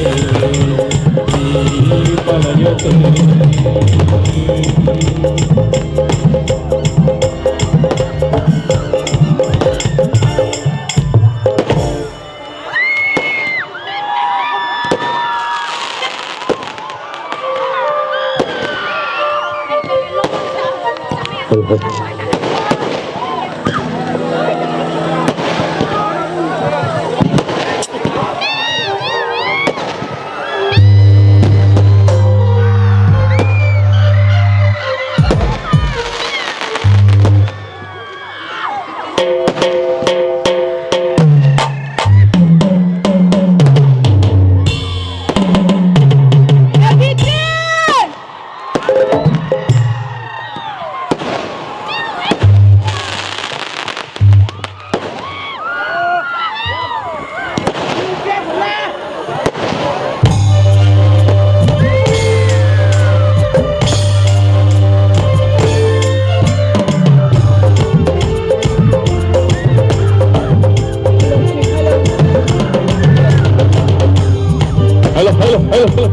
Hello, hello, hello, hello.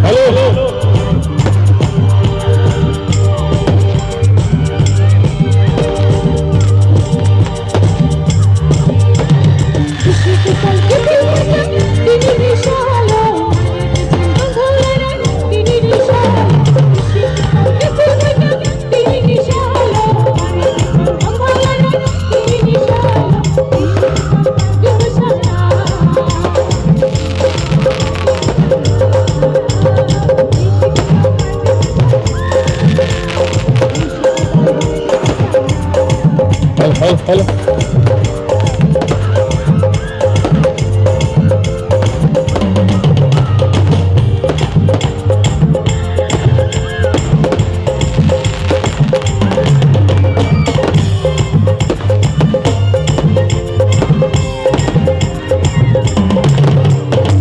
Hello, hello. Hello.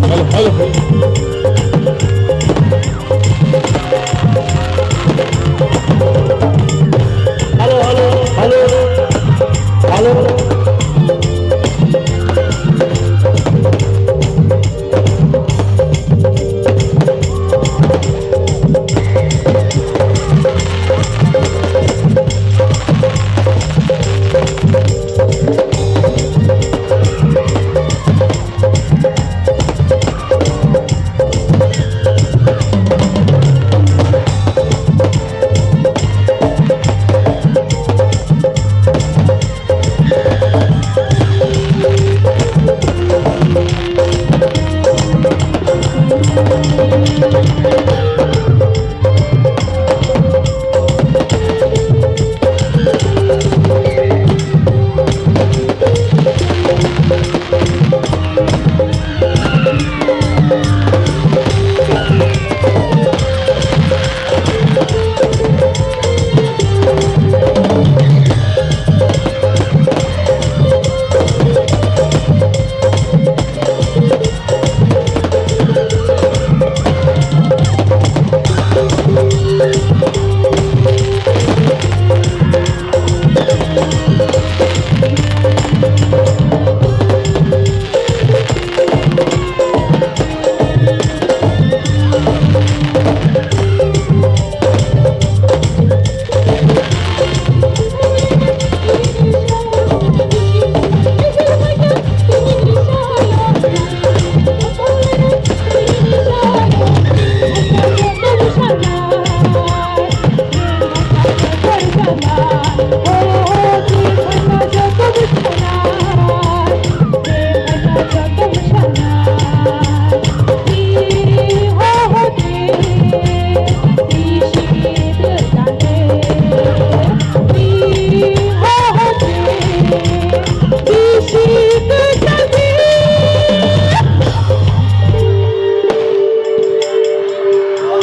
Hello, hello. Hello, hello, hello, hello.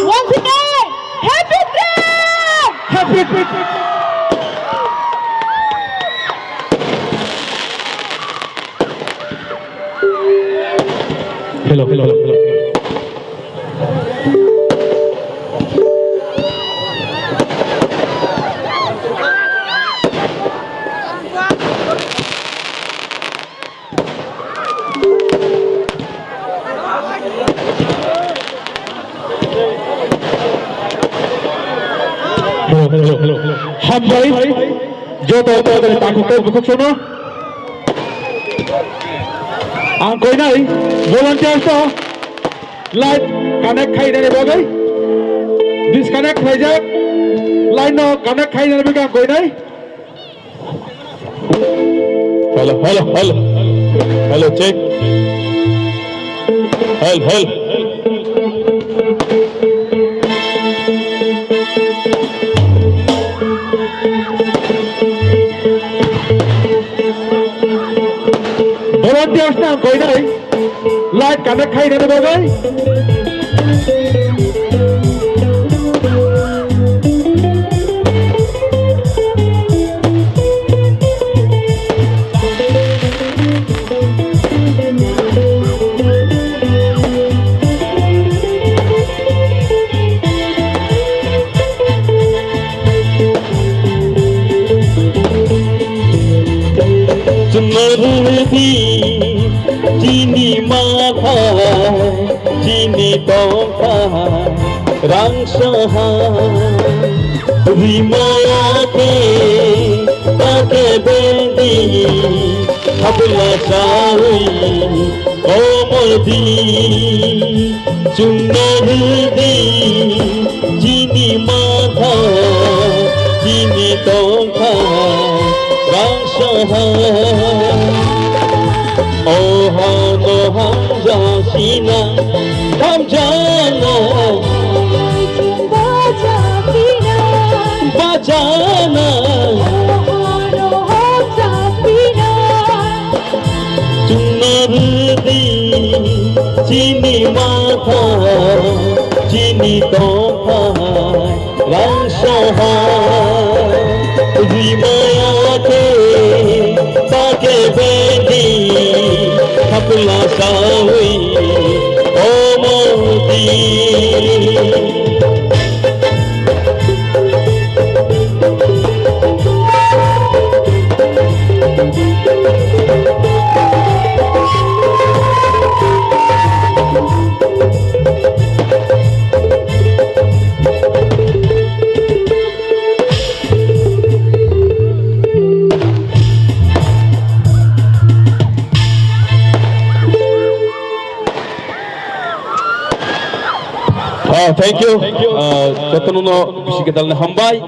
Once again, happy Tripura! Happy Tripura! Hello, hello, hello, hello. Hello, hello, hello, hello. Hambai, joto, joto, takhuk tei bukhuk sono. Ang koinai volunteers no light connect khainani bagwi, disconnect khlaijak, line no connect khainani bagwi ang koinai. Hello, hello, hello. Hello, check. Hello, hello. Volunteers no ang koinai light connect khainani bagwi. Chwngno rwdi chini matha, chini tongkha rang saha. Rimaya khe ta khe bendi habla chawi komordi. Chwngno rwdi chini matha, chini tongkha rang saha. O hano hamjasina, hamjana, bachana. Chini matha, chini tongthai, rang soha, rimaya khe, ta khe bendi, khapla sawi, omodi. Ah, thank you. Ah, jotono no bisi kwtal ni hambai.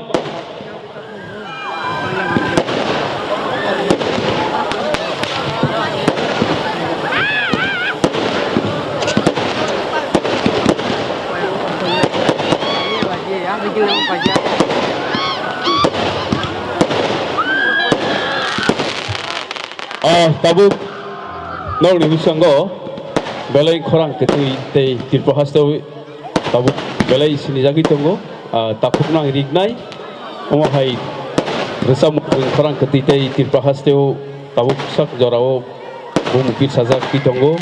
Ah, tabuk norokni bwskango belai khorang kwtwi tei Tripura hasteo tabuk belai sinijagwi tongo. Ah, takhukno ang rignai, omo hai rwchapmung khorang kwtwi tei Tripura hasteo tabuk sak jorao bumung pir sajagwi tongo.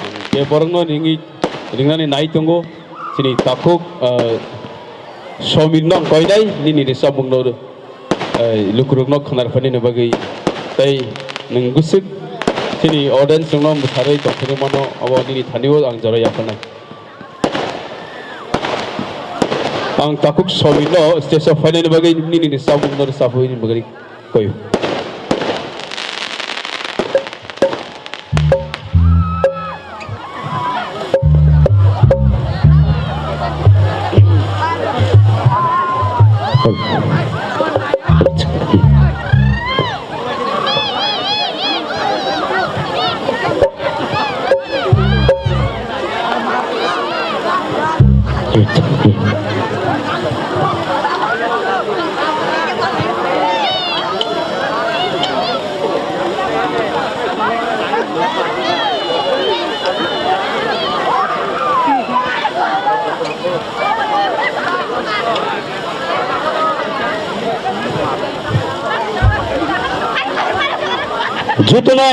Ang khe borokno ringwi, ringnani nai tongo. Chini takhuk, ah, Somirno ang koinai nini rwchapmungno. Eh, lukurokno khwnar phainani bagwi tei nwng bwswk chini audience rokno mwtharwi tongphuru mano, abo nini thani-o ang jora yapharnai. Ang takhuk Somirno stage o phainani bagwi nini rwchapmungno rwchapwi bagwi koi. Jotono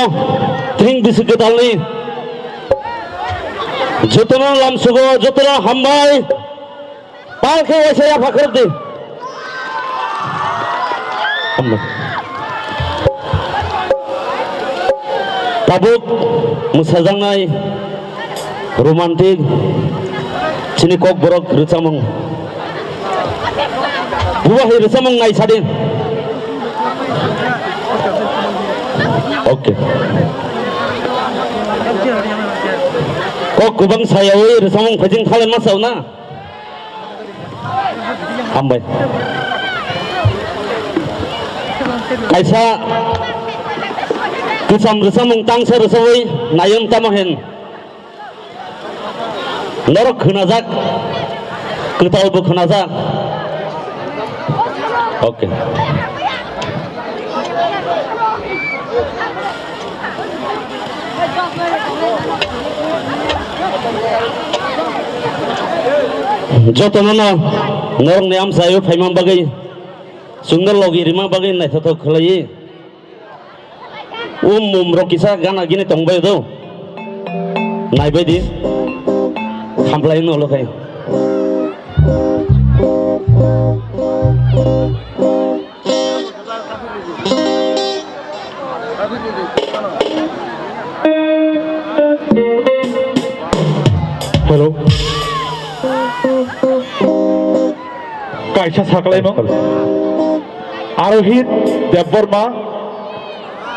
tring bisi kwtalni jotono lamsugo, jotono hambai. Pal khe waisa yapha khorok di. Hambai. Tabuk mwsajaknai romantic chini kokborok rwchapmung. Bubahi rwchapmung naisadi. Okay. Kok kwbang sayawi rwchapmung phaijing thalai ma sao na? Hambai. Kaisa kwcham rwchapmung tangsa rwchapwi naiwng tamo hin. Norok khwnajak, kwtalbo khwnajak. Okay. Jotono no norokni amchaio phaima bagwi, chwngno logi rima bagwi naithothok khlaiwi. O mum rok kisa gana gini tongbai do. Naibai di. Hamplai no lo khai. Hello. Kaisa saklaimung. Arohit Debbarma,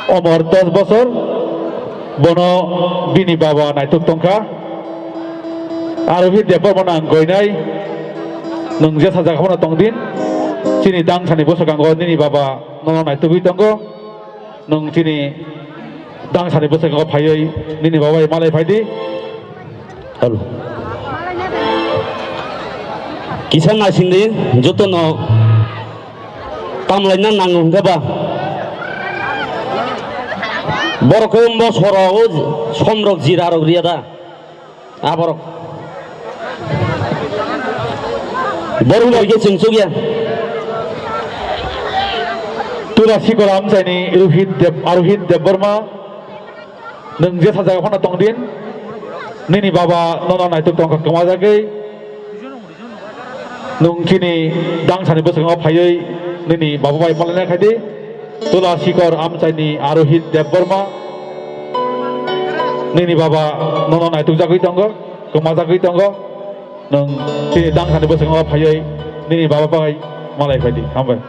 omor dos bosor, bono bini baba naituk tongkha. Arohit Debbarma nang goinai, nwng jesa jaga phano tongdin, chini dangsani bwskango nini baba nono naitugwi tongo, nwng chini dangsani bwskango phaiwi nini baba malai phaidi. Hello. Kisa naisingdi, jotono tamlaina nango hwnkhe ba. Borok khe ombo sora o somrok jira rok riya da. Aborok. Borok bai khe chwng chukya. Tula Sikor Amchaini Rohit Deb-, Arohit Debbarma. Nwng jesa jaga phano tong din. Nini baba nono naituk tongkha kwmajagwi. Nwng chini dangsani bwskango phaiwi nini baba bai malaina khaidi. Tula Sikor Amchaini Arohit Debbarma. Nini baba nono naitukjagwi tongo, kwmajagwi tongo. Nwng chini dangsani bwskango phaiwi nini baba bai malai phaidi. Hambai.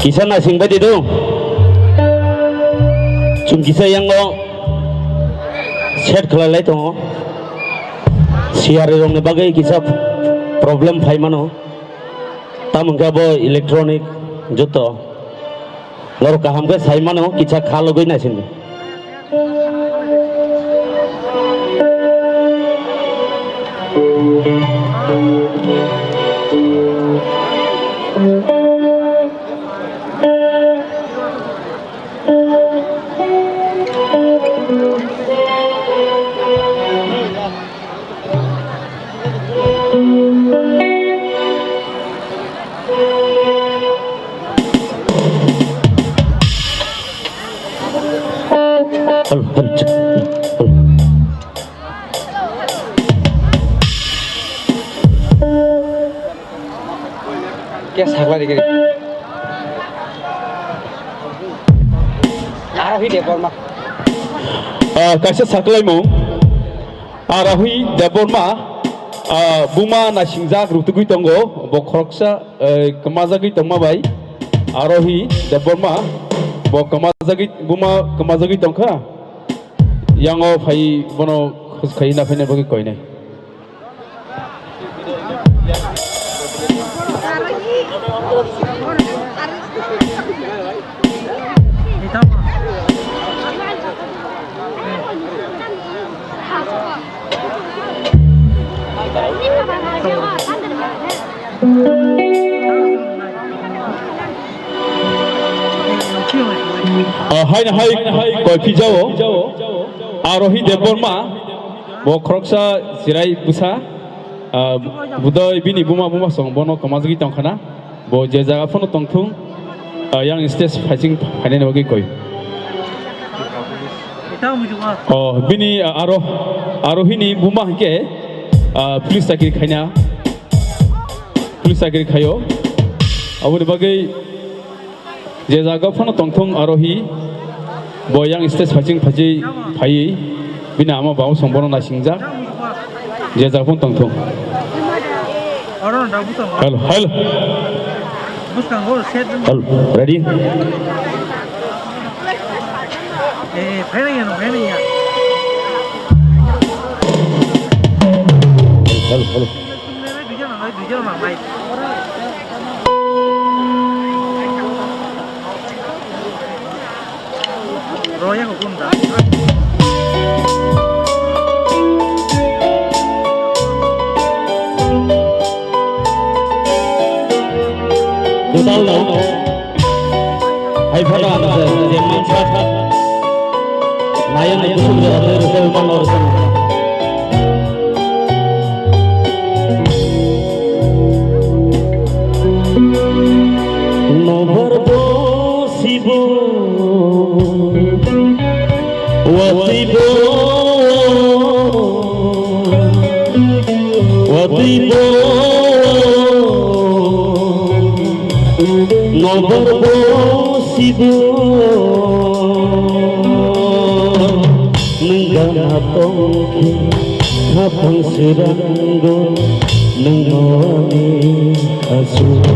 Kisa naising bai di do. Chwng kisa yango set khlai lai tongo. Siyari rokni bagwi kisa problem phai mano. Tamo hwnkhe abo electronic joto. Norok kaham khe sai mano, kisa kha logwi naising di. Hello, hello, check. Hello. Kya sakla dikhe. Arohi Debbarma. Ah, kaisa saklaimung. Arohi Debbarma, ah, buma naisingjak rutugwi tongo, bo khoroksa, eh, kwmajagwi tongma bai. Arohi Debbarma, bo kwmajagwi, buma kwmajagwi tongkha. Yango phai bono khoskhai na phaina bagwi koinai. Ah, haino hai koi phijao. Arohi Debbarma, bo khoroksa chirai bwsa, ah, budoi bini buma buma song bono kwmajagwi tongkhana. Bo je jaga phano tongthung, ah, yang stage phaising phainani bagwi koi. Oh, bini, ah, aro, Arohini buma hwnkhe, ah, police chakri khaina. Police chakri khaio. Aboni bagwi je jaga phano tongthung Arohi, bo yang stage phaising phaji phaiwi bini ama bau song bono naisingjak. Je jaga phano tongthung. Hello, hello. Hello, ready? Hello, hello. Total no. Hai phano ang se je mansa. Nayang ni kusuk jora tei rwchapwi manno rwchapwi. Nobar bo sibo, watwi bo, watwi bo, nobar bo sibo. Nwng gana tongkhe khaphang swrango nwng noani aswk.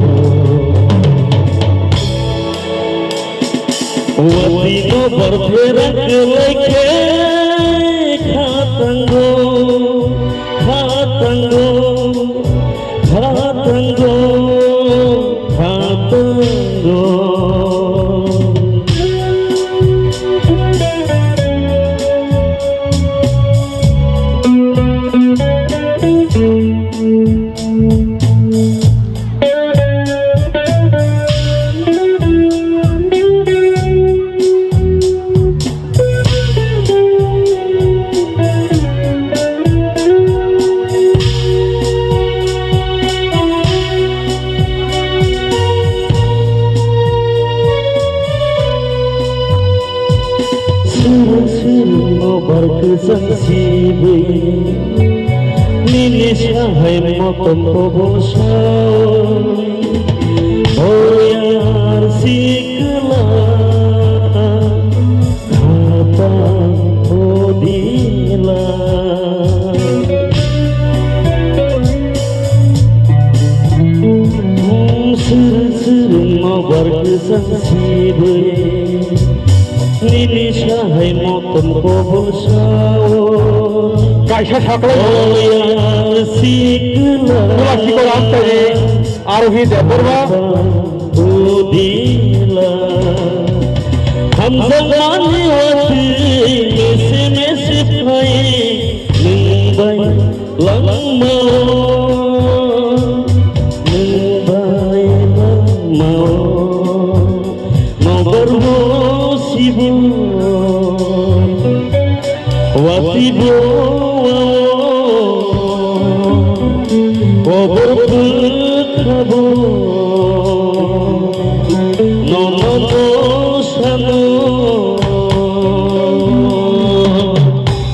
Watwi nobar pherak kwlai khe kha tango, kha tango, kha tango, kha tango. Sibwi nini sahai motom kobo sao, boyar sikla khatang kodila. Sir sir nobar kwsang sibwi nini sahai motom kobo sao. Kaisa saklai. Oya sikla. Tula sikor amtani Arohi Debbarma. Budila. Hamjakmani watwi mese mese phai nwng bai langmao, nwng bai langmao, nobar bo sibo, watwi bo wao, kobor bwkhabo, nono no sano.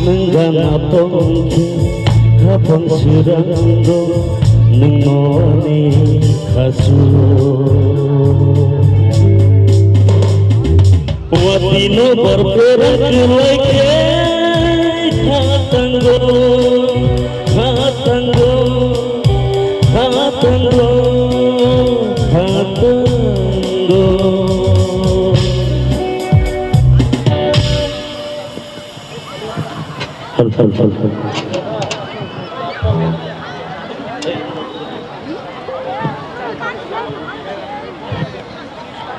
Nwng gana tongkhe khapang swrango nwng noni khasu. Watino barpera kwlaikhe khatango, khatango, khatango, khatango. Hal, hal, hal, hal.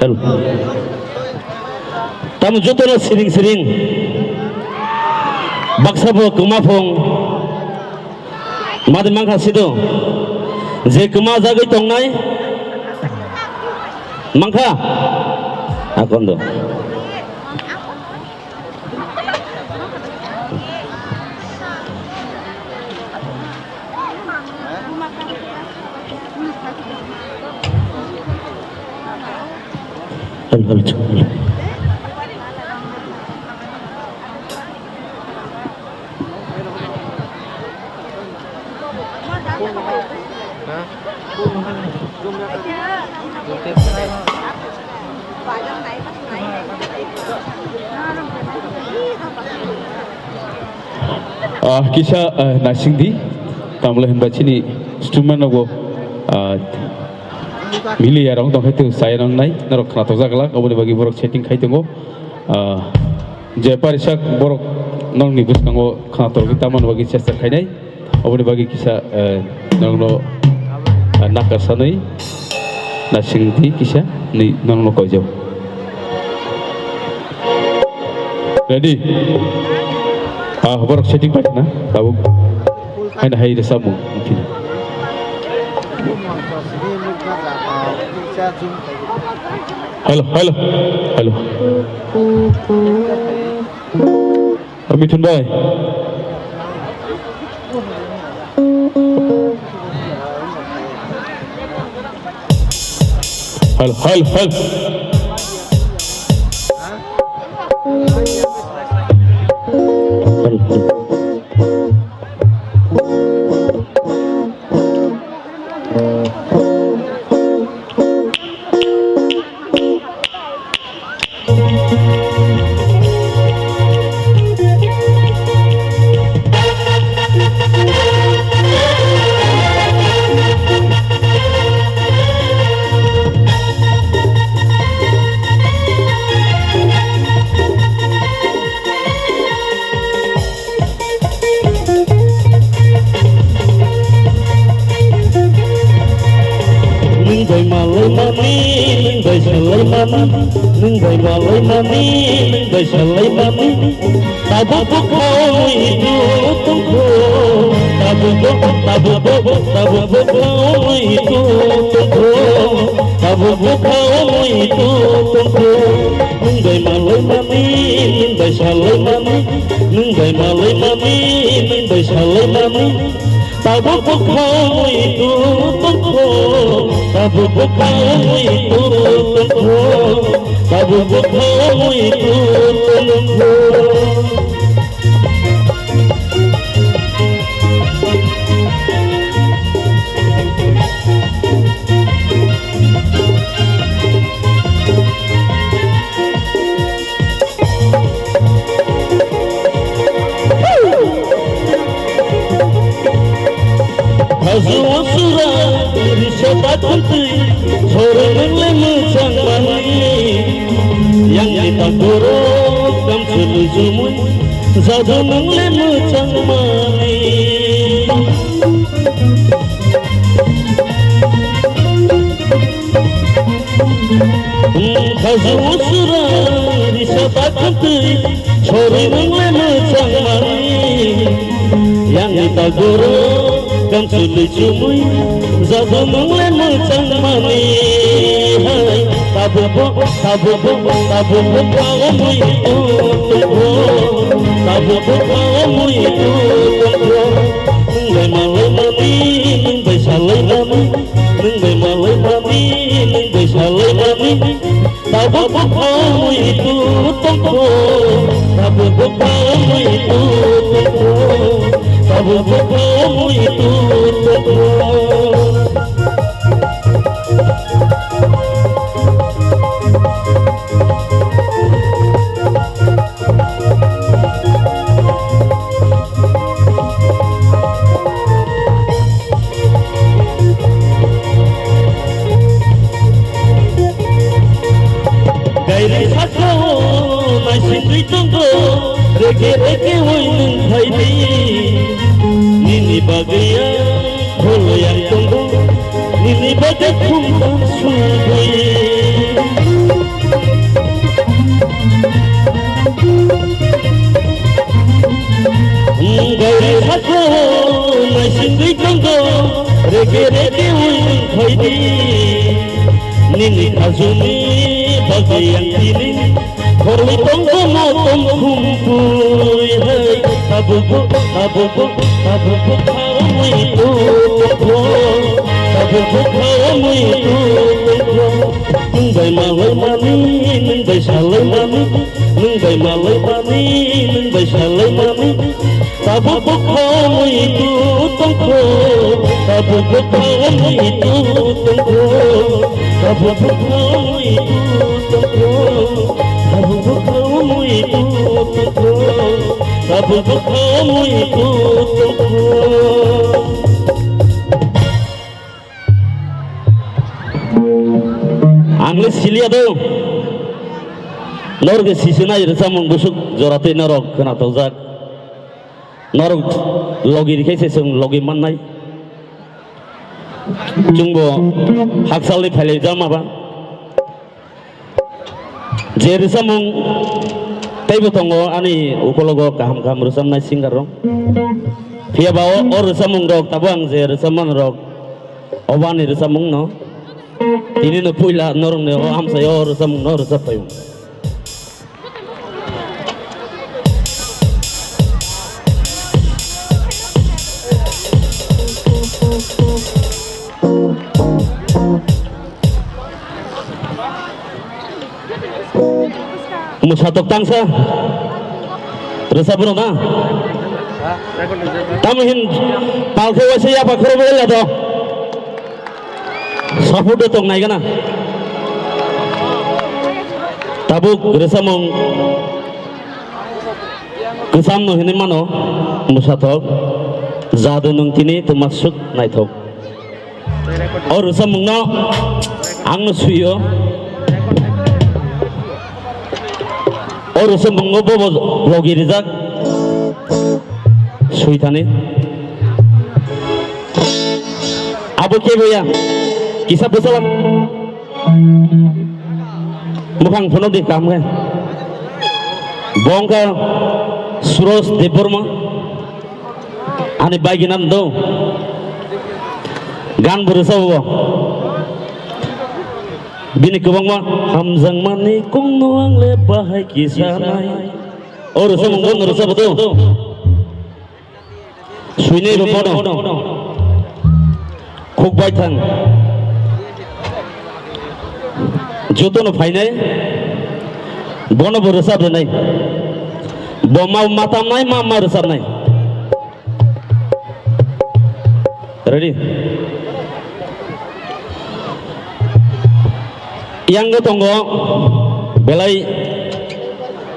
Hal. Tamo jotono siring siring. Baksa bo kwma phung. Madi mankha sido. Je kwma jagwi tongnai. Mankha. Akondo. Hal, hal, chal. Ah, kisa, ah, naisingdi, tamle hinba chini student rokbo, ah, mili yarong tongkhai tu saya nang nai, norok khna tokjak glak, oboni bagwi borok setting khai tongo. Ah, je parisak borok nokni bwskango khna torogwi tamani bagwi chesta khainai. Oboni bagwi kisa, eh, nokno, eh, nakar sanwi nasingdi kisa ni nokno koijao. Ready? Ah, borok setting paithana, tabuk. Haina hai rwchapmung. Hello, hello, hello. Mithun bhai. Hello, hello, hello. Hello, hello. Nwng bai malai mani, nwng bai salai mani, nwng bai malai mani, nwng bai salai mani. Tabuk bwkha o muitu tongkho, tabuk bwkha, tabuk bwkha, tabuk bwkha o muitu tongkho, tabuk bwkha o muitu tongkho. Nwng bai malai mani, nwng bai salai mani, nwng bai malai mani, nwng bai salai mani. Tabuk bwkha o muitu tongkho, tabuk bwkha o muitu tongkho, tabuk bwkha o muitu tongkho. Hajo sura risa ta khantwi, chorwi nwngle mwchang mani. Yang ni ta goro kamchwlwi chumui, jadu nwngle mwchang mani. Hajo sura risa ta khantwi, chorwi nwngle mwchang mani. Yang ni ta goro kamchwlwi chumui, jadu nwngle mwchang mani. Hai, tabukbo, tabukbo, tabukbo phaomwi tongkho. Tabukbo phaomwi tongkho. Nwng bai malai mani, nwng bai salai mani. Nwng bai malai mani, nwng bai salai mani. Tabukbo phaomwi tongkho, tabukbo phaomwi tongkho, tabukbo phaomwi tongkho. Kairi sakao naisingwi tongo, rege rege oi nwng phaidi. Nini bagwi ang holoyang tongo, nini bagwi khumtan sugwi. Gairi sakao naisingwi tongo, rege rege oi nwng phaidi. Nini khajuni bagwi ang tini khorwi tongkho motom khumpui hai. Tabukbo, tabukbo, tabukbo phaomwi tongkho, tabukbo phaomwi tongkho. Nwng bai malai mani, nwng bai salai mani, nwng bai malai mani, nwng bai salai mani. Tabukbo phaomwi tongkho, tabukbo phaomwi tongkho, tabukbo phaomwi tongkho, tabukbo phaomwi tongkho, tabukbo phaomwi tongkho. Ang le siliya do. Norok sisinai rwchapmung bwswk jora twi norok khwnathokjak. Norok logi rikhe se chwng logi mannai. Chwngbo hakchalni phailai jama ba. Je rwchapmung teibo tongo ani ukologo kaham kaham rwchapnai singer rok. Phiya ba o, o rwchapmung rok tabuk ang je rwchapmani rok, obo ani rwchapmung no. Tini no puila norok ni o amchai o rwchapmung no rwchap phaio. Mwsatok tangsa. Rwchap rw na. Tamo hin palkhe waisa yapha khorokbo ya do. Support de tong nai gana. Tabuk rwchapmung kwcham no hinwi mano mwsatok. Jadu nwng tini twma swk naithok. O rwchapmung no ang no sui o. O rwchapmung o bobo logi rijak. Sui thani. Abo kebo ya. Kisa bwsala. Mukhang phunuk di kaham khe. Bo wngkha Suros Debbarma. Ani bai gina do. Gan bo rwchapbo. Bini kwbangma hamjakmani kongno ang le bahai kisa nai. O rwchapmung bono rwchapbo do. Swinai bo bono. Khuk bai thang. Jotono phainai. Bono bo rwchap rwnai. Bo ma matamnai, ma ma rwchapnai. Ready? Yang tongo belai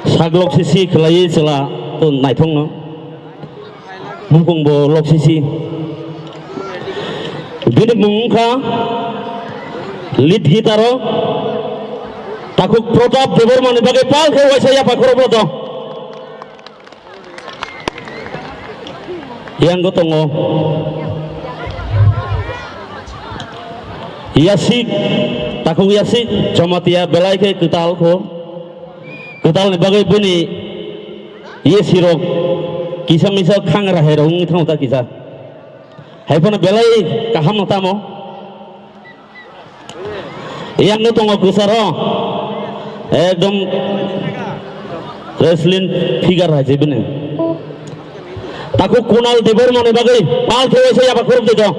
saglok sisi khwlaiwi chwla to naithokno. Bukung bo lok sisi. Bini mung wngkha lead guitar o Takhuk Pratap Debbarma ni bagwi pal khe waisa yapha khorokbo do. Yang tongo Yasik, Takhuk Yasik, Jamatia belai khe kwtal kho. Kwtal ni bagwi bini yesi rok kisa misa khangra hai rok wng thang ta kisa. Hai phano belai kaham no tamo. Yang no tongo kwcharo. Ekdom wrestling figure hai se bini. Takhuk Kunal Debbarma ni bagwi pal khe waisa yapha khorok de do.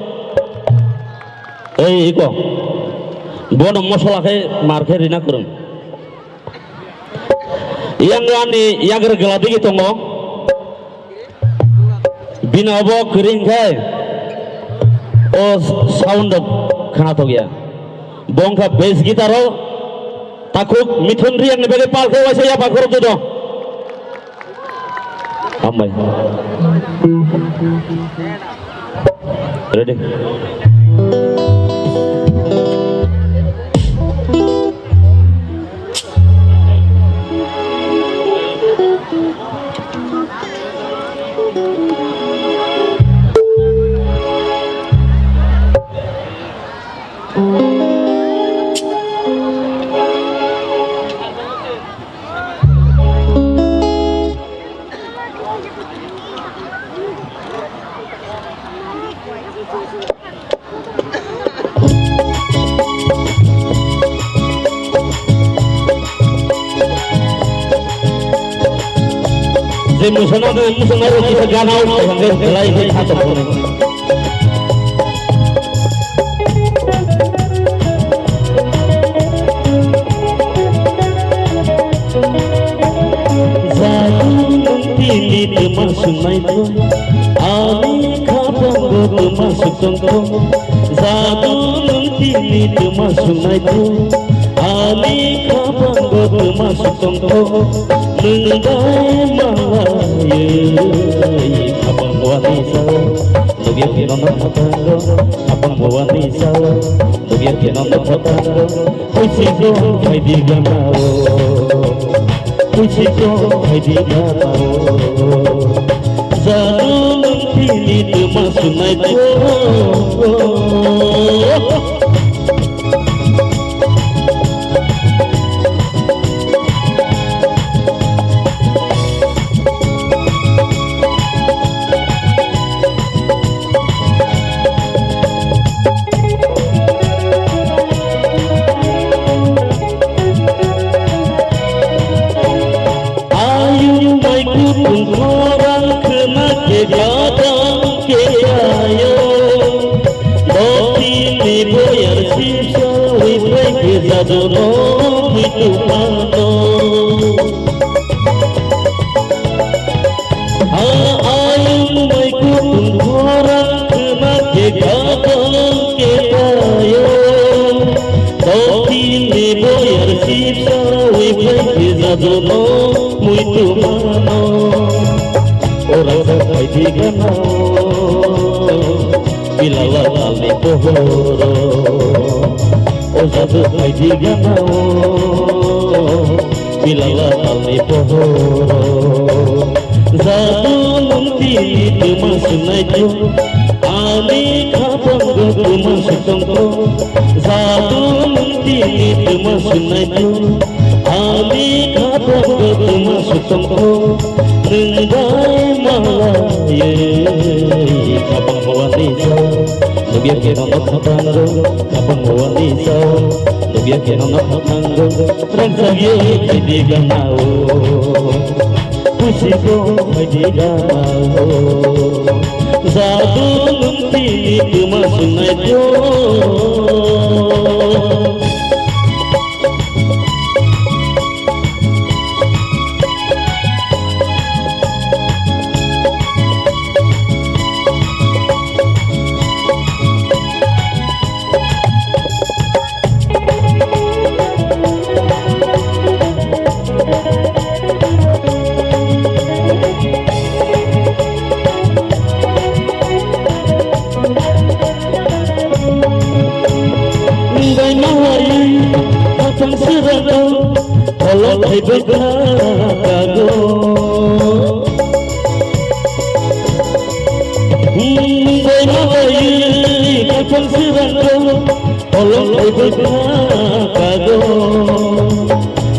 Ei iko. Bono mosola khe mar khe rina kwrwng. Yang ani yagra gela digi tongo. Bini obo kwrwi hwnkhe o sound rok khwnathok ya. Bo wngkha bass guitar o Takhuk Mithun Riang ni bagwi pal khe waisa yapha khorok de do. Hambai. Ready. Je musana de musana ro kisa gana o kisa de belai de khato kone. Jadu nung tini tuma sunai tu, ani khapango tuma sutong tu. Jadu nung tini tuma sunai tu, ani khapango tuma sutong tu. Nung dai malai khapang wani sa. Nugya kino no khapango, khapang wani sa. Nugya kino no khapango. Puisi ko khaidi gana o, puisi ko khaidi gana o. Jadu nung tini tuma sunai ko. Ayung mai kutung khorang khna khe gadang khe ayo. Dotini boyar sisa wi bai khe jadu no wi tu mano. Ha ayung mai kutung khorang khna khe gadang khe tayo. Dotini boyar sisa wi bai khe jadu no mui tu mano. Ora sa khai di gana o. Bilala talni pohoro, o jadu khai di gana o. Bilala talni pohoro, jadu nung tini tuma sunai tu, ani khapango tuma sutong tu. Jadu nung tini tuma sunai tu, ani khapango tuma sutong tu. Nung dai malai khapang wani sa. Nugya kino no khapango, khapang wani sa. Nugya kino no khapango. Rangchak ye khaidi gana o. Puisi ko khaidi gana o. Jadu nung tini tuma sunai tu. Bai malai, kathang sirangko, olong bai bai kago.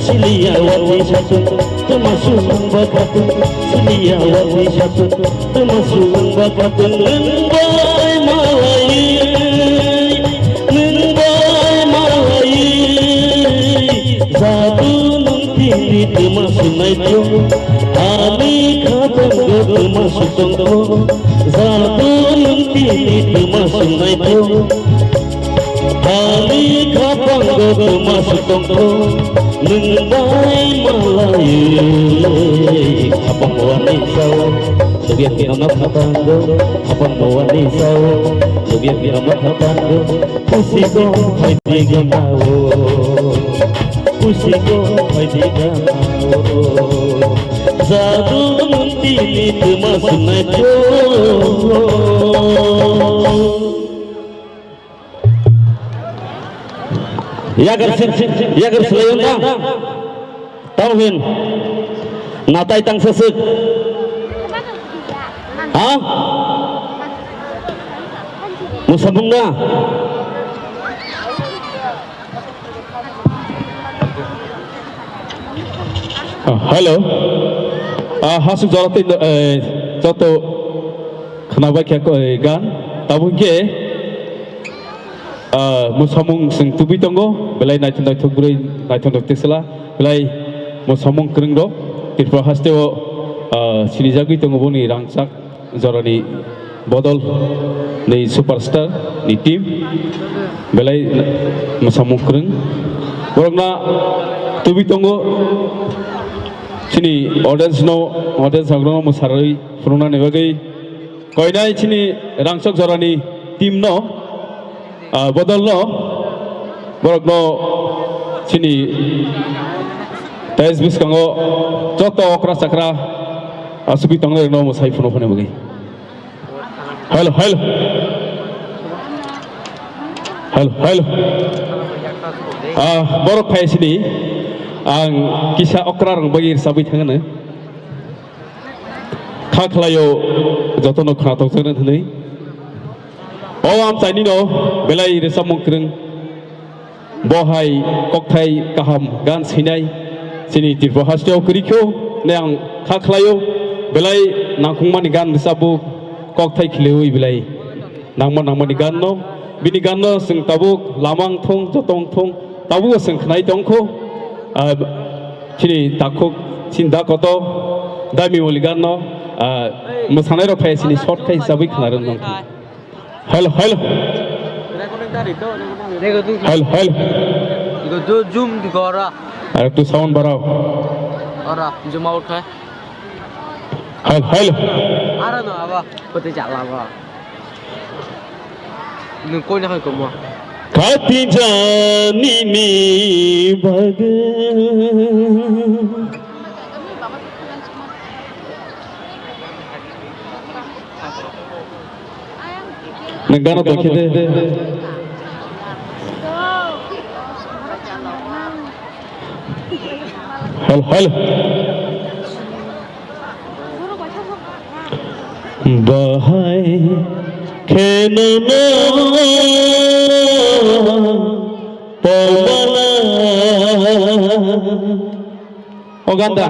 Siliya wati satu, temasu nang bakatu. Siliya wati satu, temasu nang bakatu. Nang bai malai, nang bai malai. Jadu nung tini tuma sunai tong, ani khatang go tuma sutong tong. Jadu nung tini tuma sunai tong, ani khatang go tuma sutong tong. Nung bai malai, khapang wani sao, sugya kino no khatang go, khapang wani sao, sugya kino no khatang go. Kusi ko hai diga nao, kusi ko hai diga nao. Jadu nung tini tuma sunai tong. Yagar si-, yagar silayon ta. Tamo hin. Natai tang sasuk. Ha? Musabung na. Ah, hello. Ah, hasuk jora tei, eh, joto khwnabai khe ko, eh, gan. Tabuk khe, ah, musamung sing tubui tongo, belai naithok naithok bwrwi, naithok naithok tisla, belai musamung kwrwng rok Tripura haste o, ah, sinijagwi tongo boni rangchak. Jorani bodol ni superstar ni team belai mwsamung kwrwng. Borokna tubui tongo chini audience no, audience rok no mwsarwi phunuknani bagwi koinai chini rangchak jorani team no. Ah, bodolno borokno chini tais bwskango joto okra chakra asugwi tongnai rokno mwsai phunuk phano bagwi. Hello, hello. Hello, hello. Ah, borok phai sini ang kisa okra rok bagwi sabwi thangano. Kha khlaio jotono khna tokjaknai hwnwi. O amchaini no belai rwchapmung kwrwng. Bo hai kokthai kaham gan swinai chini Tripura hasteo kwrwi kho hwnwi ang kha khlaio. Belai nangkukmani gan rwchapbo kokthai khwlaiwi belai nangma nangmani gan no. Bini gan no chwng tabuk lama wng thung, joto wng thung, tabuk chwng khnai tong kho. Ah, chini takhuk, chini da koto, da mimoli gan no, ah, mwsanai rok phai chini short khai hisabwi khna rwng nang. Hello, hello. Hello, hello. Zoom di gora. Arektu sound barao. Ora, zoom out khai. Hello, hello. Ara no aba, kote chala ba. Nung koi na khai komo. Kati jani ni bagwi. Nang gana tongkhe de. Hello, hello. Bahai kheno no pomana. O ganda.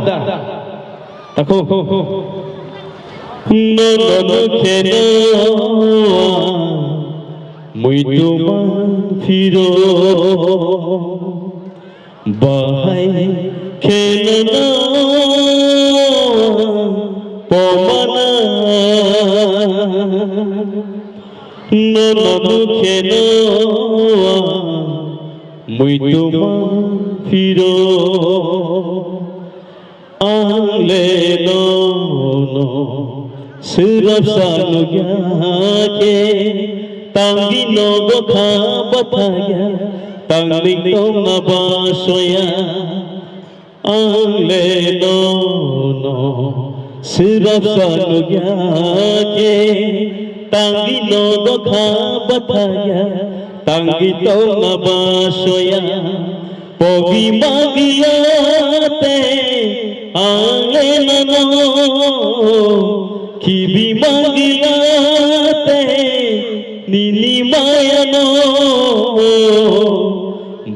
Takhu. No no no kheno muitu man phiro. Bahai kheno no pomana. No no no kheno muitu man phiro. Ang le nono swrapsa nukya khe, tangwi nogo kha bathakya, tangwi tongna ba soya. Ang le nono swrapsa nukya khe, tangwi nogo kha bathakya, tangwi tongna ba soya. Pogi magiya te ang le nono, kibi magiya te nini maya no,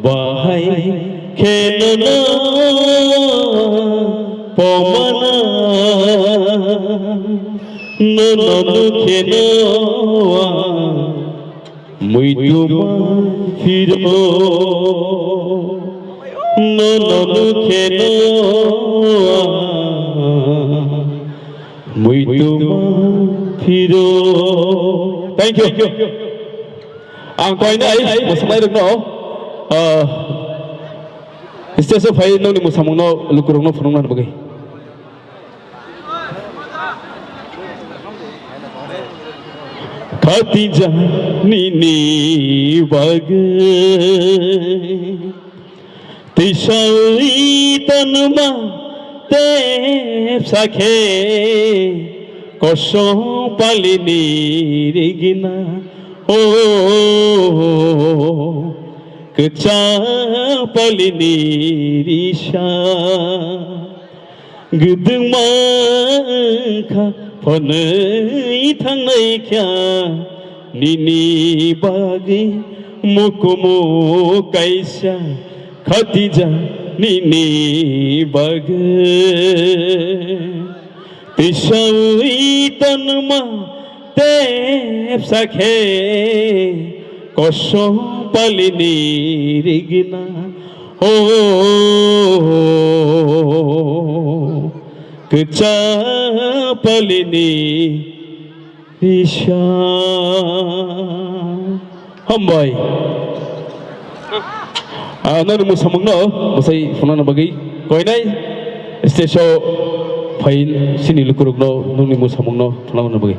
bahai kheno na pomana, nono kheno a. Muituma phiro, nono kheno, muituma phiro. Thank you. Ang koinai mwsanairokno, ah, stage o phai nongni mwsamungno lukurokno phunukna bagwi. Khatija nini bagwi tisaui tanma tepsa khe kosom palini rigina o kwchang palini risa. Gwdwng mankha phonwi thangnai kha nini bagwi mukumu kaisa Khatija nini bagwi tisaui tanma tepsa khe kosom palini rigina o kwchang palini risa. Hambai. Ah, nini mwsamungno mwsai phunukna bagwi koinai stage o phai sini lukurokno nini mwsamungno phunukna bagwi.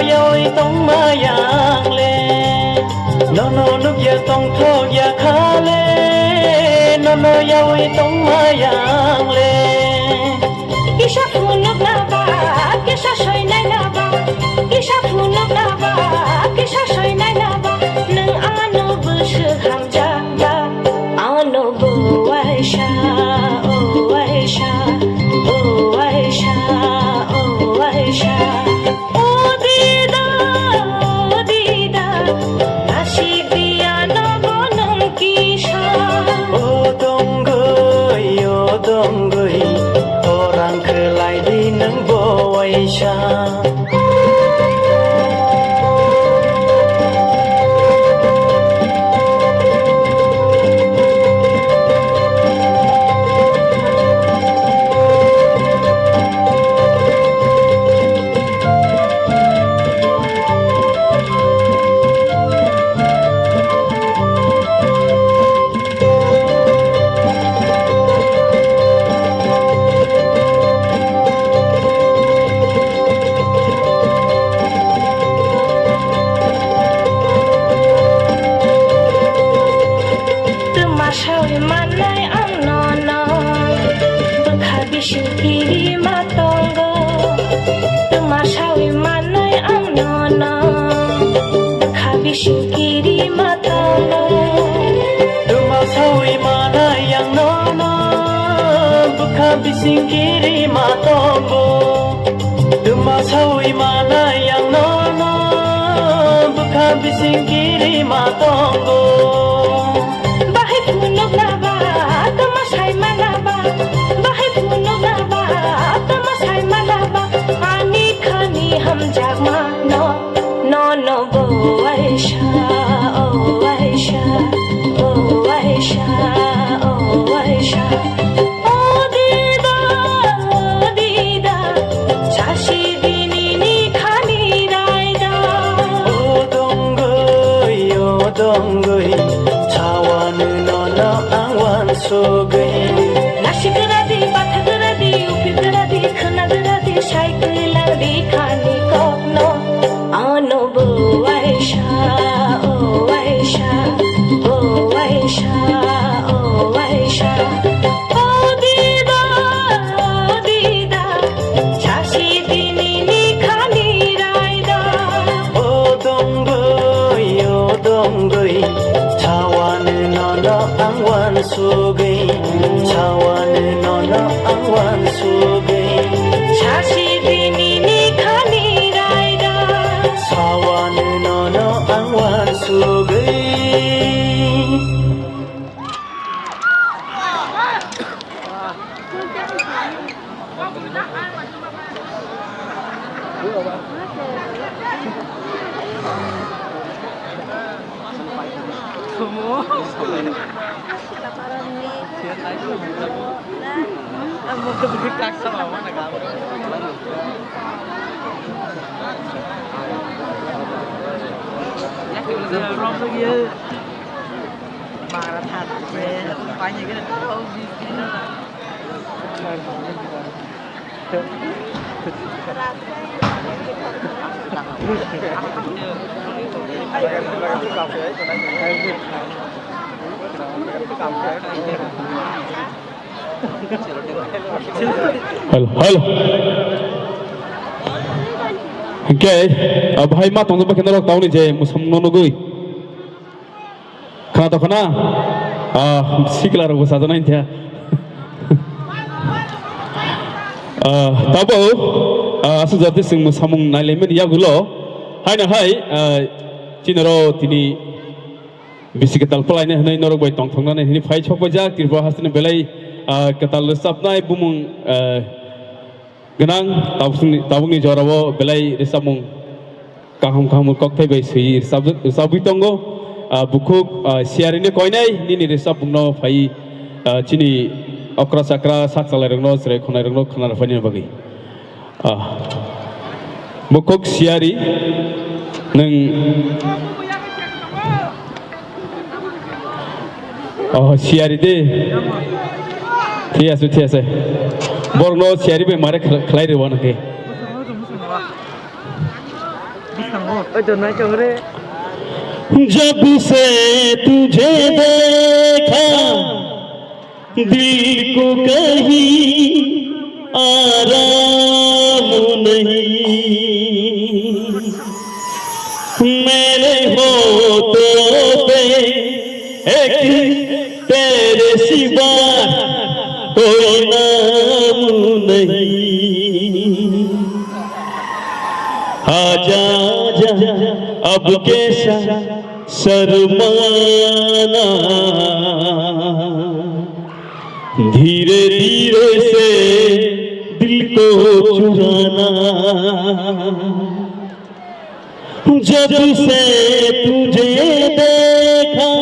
Yawi tongma yang le, nono nukya tongthok ya khale, nono yawi tongma yang le. Kisa phunuk na ba, kisa soinai na ba, kisa phunuk na ba, kisa soinai na ba, nwng ano bwswk hamjak ba, ano bo waisa, o waisa, o waisa, o waisa. O dida, o dida, nasik diya nogo nwng kisa. O dongoi, o dongoi, khorang khlai di nwng bo waisa. Twma sawi mannai ang nono, bwkha bising kirima tongo. Twma sawi mannai ang nono, bwkha bising kirima tongo. Twma sawi manai ang nono, bwkha bising kirima tongo. Twma sawi manai ang nono, bwkha bising kirima tongo. Bahai phunuk na ba, twma sai mana ba, bahai phunuk na ba, twma sai mana ba, ani khani hamjakma no. Nono bo waisa, o waisa, o waisa, o waisa. O dida, o dida, sasi dinini khani raida. O dongoi, o dongoi, sawanu nono ang wansugoi. Nasi geradi, batha geradi, upi geradi, khana geradi, sai kwilang di khani kokno. Ano bo waisa, o waisa, o waisa, o waisa. O dida, o dida, sasi dinini khani raida. O dongoi, o dongoi, sawanu nono ang wansugoi, sawanu nono ang wansugoi. Sasi dinini khani raida. Sawanu nono ang wansugoi. Hello, hello. Hingke, ah, bahai ma tongjak bai khe norok tauni je mwsamung no nugui. Khna to khna, ah, sikla rok bwsa jana hingke. Ah, tabo, ah, aswk jati chwng mwsamung nailaimani yagulo, haino hai, ah, chini oro tini bisi kwtal pwlainai hwnwi norok bai tongthoknani hwnwi phai sokpaijak Tripura hasteni belai, ah, kwtal rwchapnai bumung, ah, gwnang tabukni, tabukni jorao belai rwchapmung kaham kaham kokthai bai swi rwchap-, rwchapwi tongo. Ah, bukhuk, ah, siyarini koinai nini rwchapmungno phai, ah, chini okra chakra sak chalairokno chwrai khwnairokno khna rwphaini bagwi. Ah. Bukhuk siyari nwng, oh, siyari de. Thik ase, thik ase. Borokno siyari bai mare khl-, khlai rwna khe. Oi, to nai chong re. जब से तुझे देखा, दिल को कहीं आराम नहीं। मेरे होठों पे एक तेरे सिवा कोई नाम नहीं। आजा, आजा, अब कैसा शर्माना, धीरे धीरे से दिल को चुराना। जब से तुझे देखा,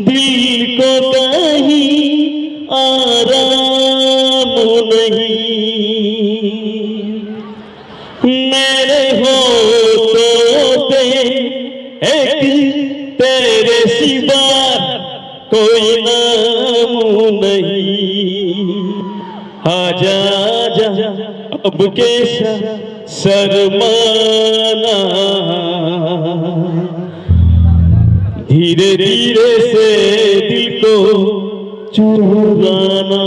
दिल को कहीं आराम नहीं। मेरे होठों पे एक तेरे सिवा कोई नाम नहीं। आजा, आजा, अब कैसा शर्माना, धीरे धीरे से दिल को चुराना।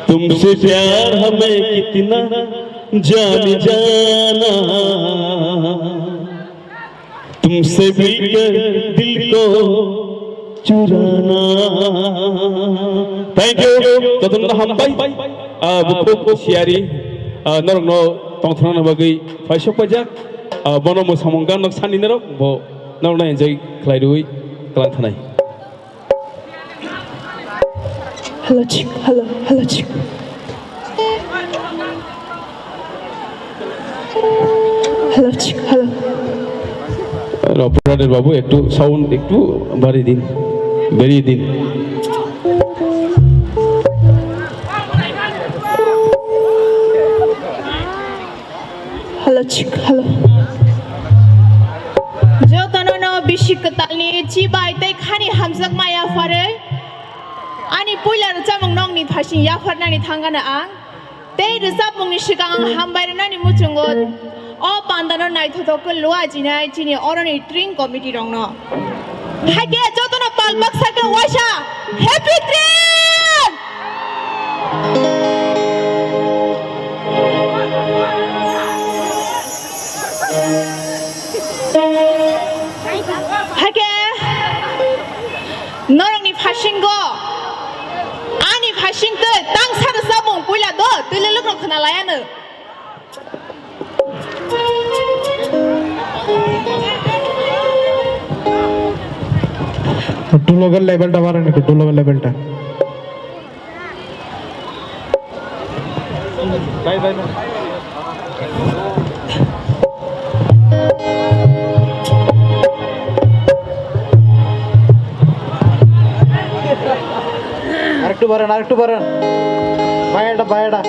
तुमसे प्यार हमें कितना जान जाना, तुमसे मिलकर दिल को चुराना। Thank you. Jotono hambai. Ah, buphuru siyari, ah, norokno tongthokna bagwi paisok paijak. Ah, bono mwsamung gan nok sani norok bo norokno enjoy khlai rwi klang thanai. Hello, check. Hello, hello, check. Hello, check. Hello. Operator babu, ektu sound ektu bari din, bari din. Hello, chik, hello. Jotono no bisi kwtalni chibai tei khani hamjakma yapharwi ani puila rwchapmung nokni phaising yapharnani thangano ang. Tei rwchapmungni swkang ang hambai rwnani muchungo o pandano naithothok khe lua jinai chini oroni tring committee rokno. Haikhe jotono pal baksa khe waisa Happy Train! Haikhe norokni phasingo ani phasing twi tangsa rwchapmung puila do twi lwlwk rok khna laiano. Dulogo level ta barani ko, dulogo level ta. Bye, bye, bye. আরেকটু বাড়ান, আরেকটু বাড়ান। ভাইয়াটা, ভাইয়াটা।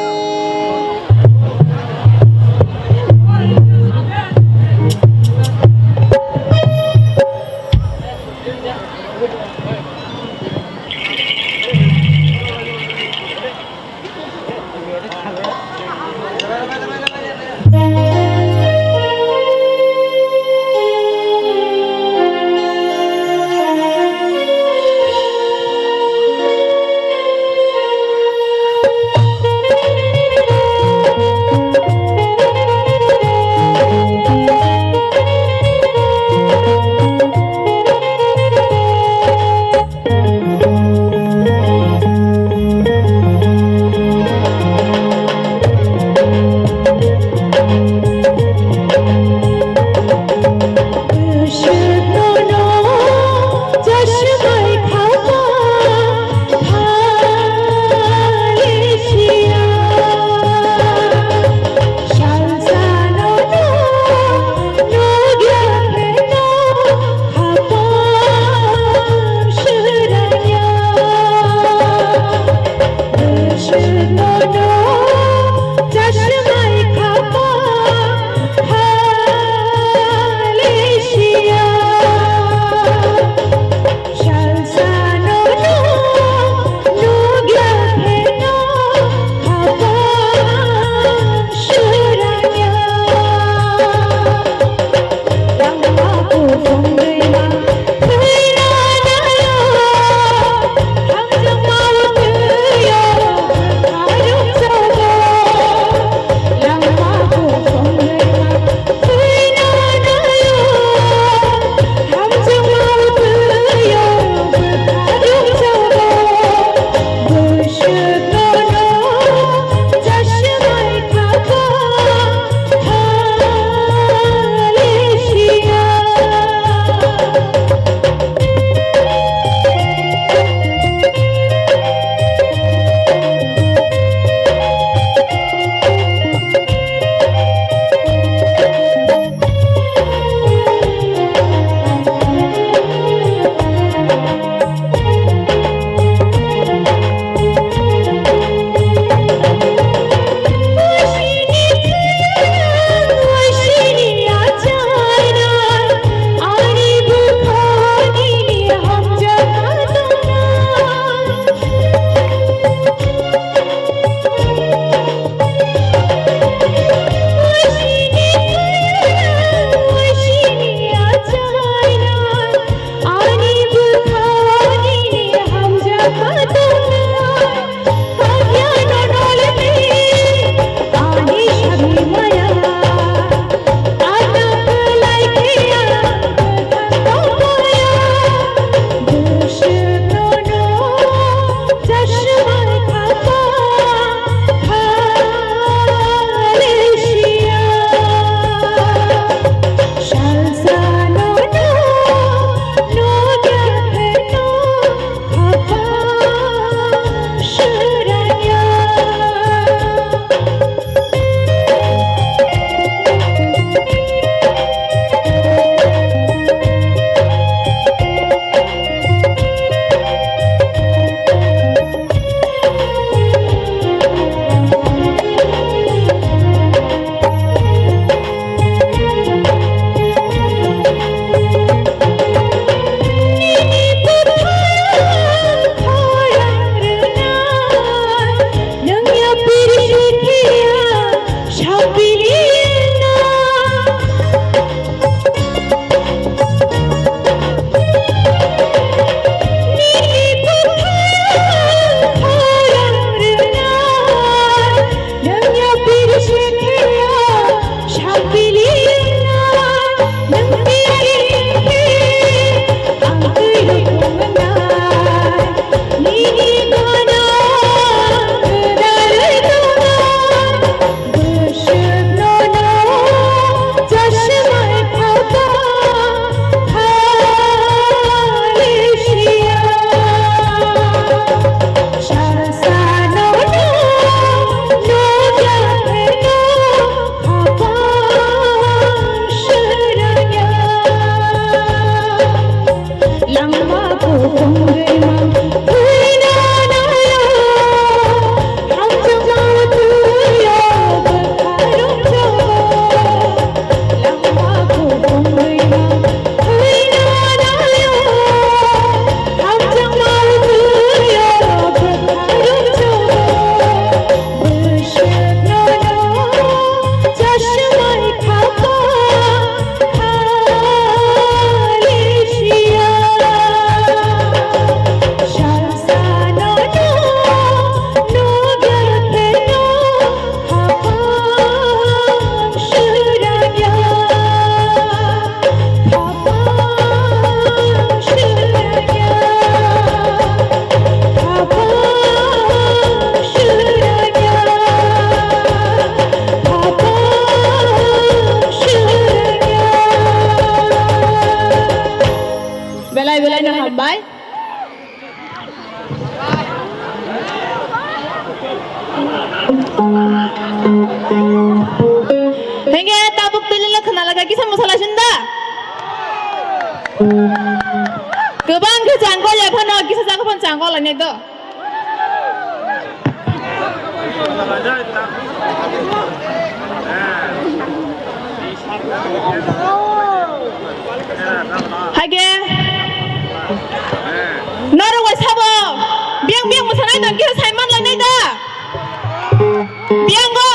Kisa mwsala sin da? Kwbang khe changkol ya phano kisa jaga phano changkol lainai do. Hage. Norok bai sabo. Biyang biyang mwsanai tong kisa saiman lainai da. Biyango.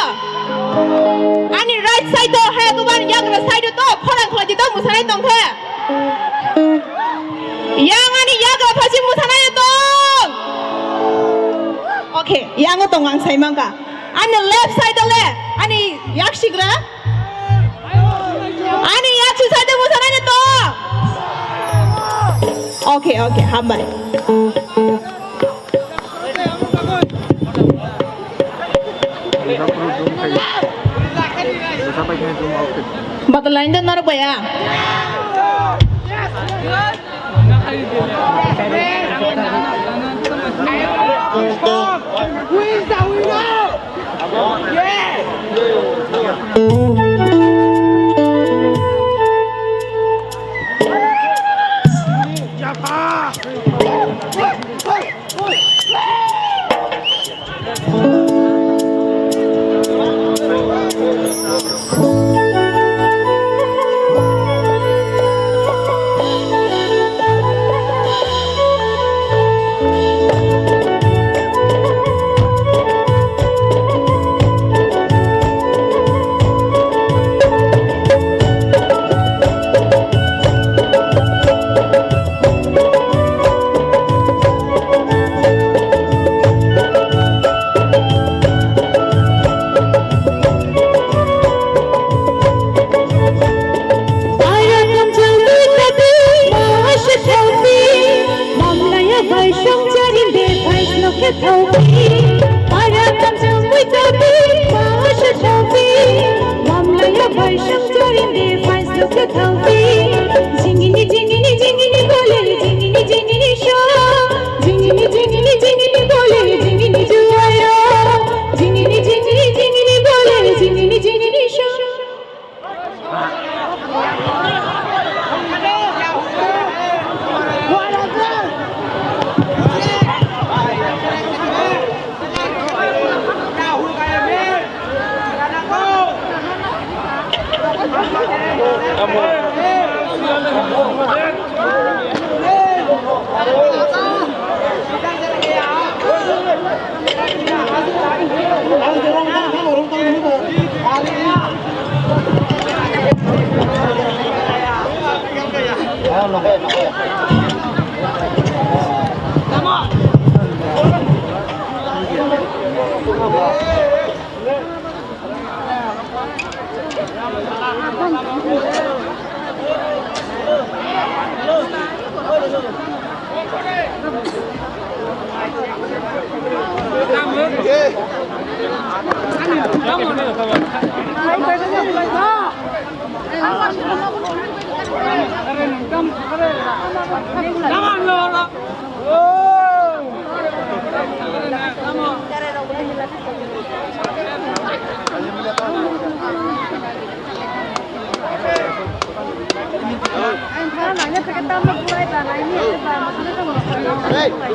Ani right side o, hai, goban yagra side o to, khorang khlai di to, mwsanai tong khe. Yang ani yagra phachi mwsanai tong. Okay, yango tong ang sai mangka. Ani left side o le, ani yaksigra. Ani yaksi side o mwsanai tong. Okay, okay, hambai. Batal lain dan narok baya.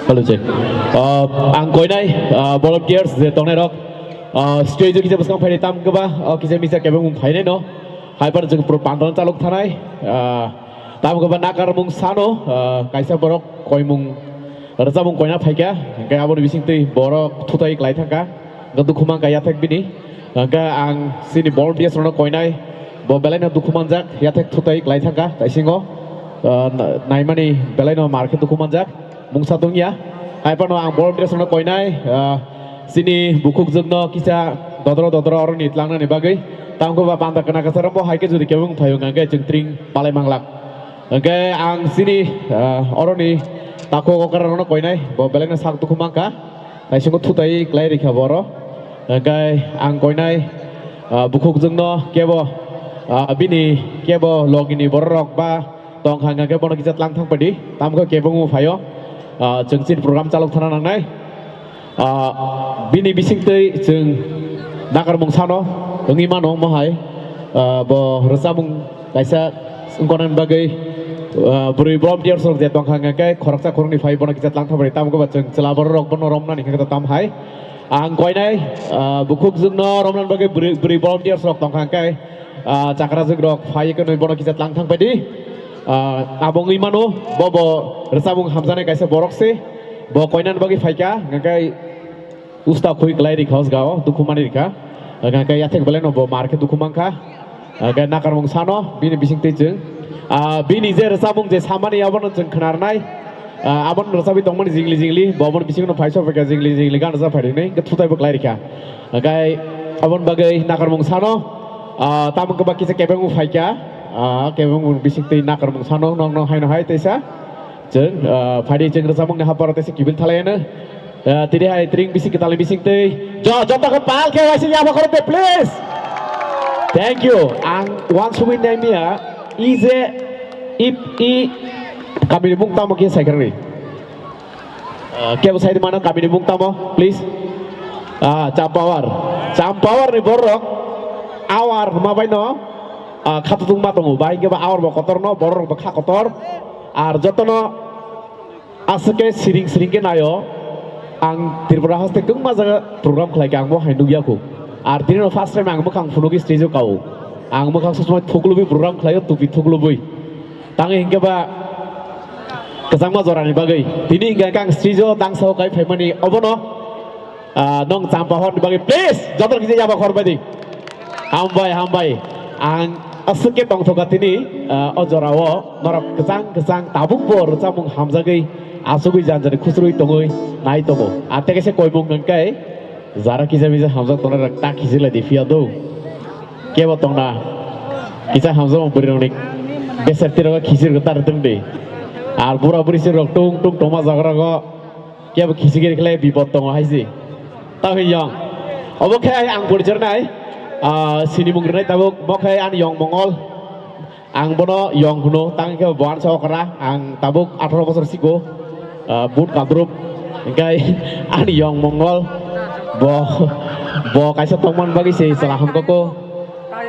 Hello, check. Uh, ang koinai, uh, volunteers je tongnai rok, uh, stage o kisa bwskang phainai tam kwba, uh, kisa misa kebeng phainai no. Hai phano chwng pura pandal chalok thanai, uh, tam kwba nakarmung sano, uh, kaisa borok koimung rwchapmung koina phaikha, hwnkhe aboni bisingtwi borok thutai klai thangkha, hwnkhe dukhu mankha yathek bini. Hwnkhe ang chini volunteers rokno koinai, bo belaino dukhu manjak, yathek thutai klai thangkha taisingo, ah, na-, naimani belaino mar khe dukhu manjak, mungsa tongya. Hai phano ang volunteers rokno koinai, ah, chini bukhukjwkno kisa dodro dodro oroni tlangnani bagwi. Tamkhe ba panda kwna kwcharo bo hai khe jodi kebeng phaio hwnkhe chwng tring palai manglak. Hwnkhe ang chini, ah, oroni takhuk okra rokno koinai, bo belaino sak dukhu mankha, taisingo thutai klai rikha bo oro. Hwnkhe ang koinai, ah, bukhukjwkno kebo, ah, bini kebo logini bororok ba tongkha hwnkhe bono kisa tlang thang padi, tamkhe kebo wng phaio, ah, chwng chini program chalok thana nangnai. Ah, bini bisingtwi chwng nakarmung sano wngwi mano mohai, ah, bo rwchapmung Kaisa wngkona bagwi, ah, bwrwi volunteers rok je tongkha hwnkhe khoroksa khoroknwi phai bono kisa tlang thangbai tamo khe ba chwng chwla borok rok bono romnani hwnkhe tam hai. Ang koinai, ah, bukhuk jwkno romnani bagwi bwrwi, bwrwi volunteers rok tongkha hwnkhe, ah, chakrajwk rok phai khe bono kisa tlang thangbai di. Ah, abo wngwi mano bo bo rwchapmung hamjaknai kaisa borok se. Bo koinani bagwi phaikha hwnkhe usta khui kwlai rikha o jaga o, dukhu mani rikha. Hwnkhe yathek belai no bo mar khe dukhu mankha. Hwnkhe nakarmung sano bini bising twi chwng, ah, bini je rwchapmung je samani abono chwng khwnarnai. Ah, abono rwchapwi tongmani jingli jingli, bo aboni bisingno phai sok phaikha jingli jingli gan rwchap phairiknai, hwnkhe thutai bo kwlai rikha. Hwnkhe aboni bagwi nakarmung sano, ah, tamo khe ba kisa kebengmung phaikha, ah, kebengmung bising twi nakarmung sano nokno haino hai teisa. Chwng, ah, phaidi chwng rwchapmungni haparo teisa kibil thalaiano. Ah, tini hai tring bising kwtalni bising twi. Jo-, joto khe pal khe waisa yaba khorok de, please. Thank you. Ang uansugwi naimia, i je, i, i, kamini mung tamo khe saikarwi. Ah, kebo saidi mano kamini mung tamo, please. Ah, Champawar. Champawar ni borok awar hwnma bai no, ah, khatungma tongo. Bai khe ba awar bo kotor no, borok bo kha kotor. Ar jotono aswk khe siring siring khe naio. Ang Tripura haste kwbangma jaga program khlai khe ang bo hai nukya kho. Ar tini no first time ang mwkhang phunugwi stage o kao. Ang mwkhang sosomai thuklubwi program khlaio, tupi thuklubwi. Tangwi hinkhe ba kwchangma jorani bagwi. Tini hinkhe ang stage o dangsa o kai phaimani obono. Ah, nong Champahorni bagwi please joto kisa yaba khorbai di. Hambai, hambai. Ang aswk khe tongthoka tini, ah, o jorao norok kwchang kwchang tabuk bo rwchapmung hamjagwi achugwi janjani khusrwi tongwi nai tongo. Ar tei kaisa koimung hwnkhe jara kisa misa hamjak tongnai rok ta khichir lai di phiya do. Kebo tongna kisa hamjakmung bwrwi rokni beser twi rogo khichir kwtar tong di. Ar bura buri se rok tung tung tongma jaga rogo. Kebo khichigiri khlai bipot tongo hai se. Tamo yong. Obo khe ang porichor nai, ah, sinimung rwnai tabuk, bo khe ani yong Mongol. Ang bono yong hwno, tang khe bo ansa okra. Ang tabuk atharo bosor siko, ah, boot kadrup. Hingkai ani yong Mongol. Bo, bo kaisa tongman bagwi se chwla hamkoko.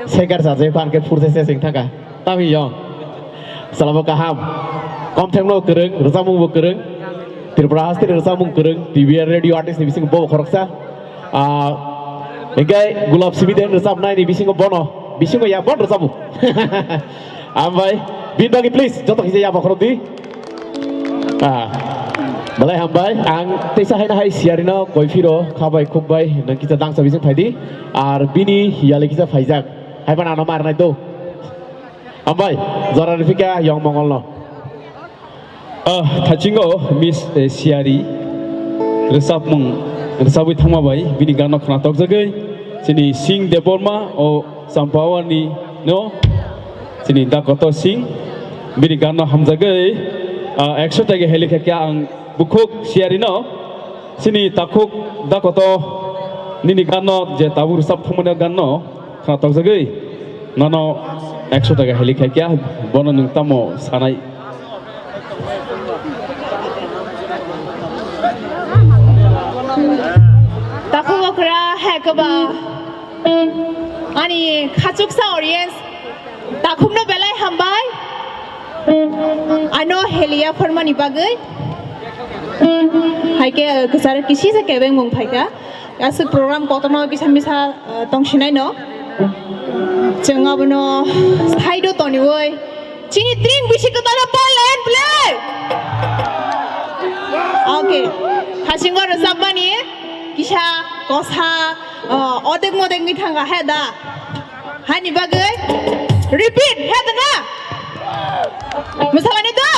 Segar sajai phan khe phurse se sing thaka. Tamo yong. Salabo kaham. Komthengno kwrwng, rwchapmungbo kwrwng. Tripura hasteni rwchapmung kwrwng, T V R radio artist ni bisingo bo khoroksa. Ah, hingke Gulab Simi den rwchapnai ni bisingo bono, bisingo ya bon rwchapo. Hambai, bini bagwi please, joto kisa yaba khorok di. Ah, belai hambai, ang teisa haino hai siyarino koi phiro, khabai khukbai, nang kisa dangsa bising phaidi, ar bini yali kisa phaijak, haiban ano marnai do. Hambai, jora rifika yong mongol no. Ah, thachingo Miss, eh, Siari rwchapmung rwchabwi thangma bai bini ganno khna tokjagwi chini Singh Debbarma o Champawani no chini Dakoto Singh bini ganno hamjagwi, ah, ekso taka heli khe khe ang bukhuk Siari no chini takhuk Dakoto nini ganno je tabuk rwchap thangmani ganno khna tokjagwi nono ekso taka heli khaikya, bono nwng tamo sanai? Takhuk okra hai kwba ani khachuksa audience, takhukno belai hambai. Ano heliya pharmani bagwi. Hai khe, uh, kwcharo kisi se kebeng mung phaikha. Aswk program kotorno kisa misa, uh, tongsinai no. Chwng abono side o toniwi. Chini tring bisi kwtal o pal line play. Okay. Hasingo rwchapmani kisa kosa, uh, odek modek ni thanga he da. Hani bagwi repeat, he da na? Mwsalani do?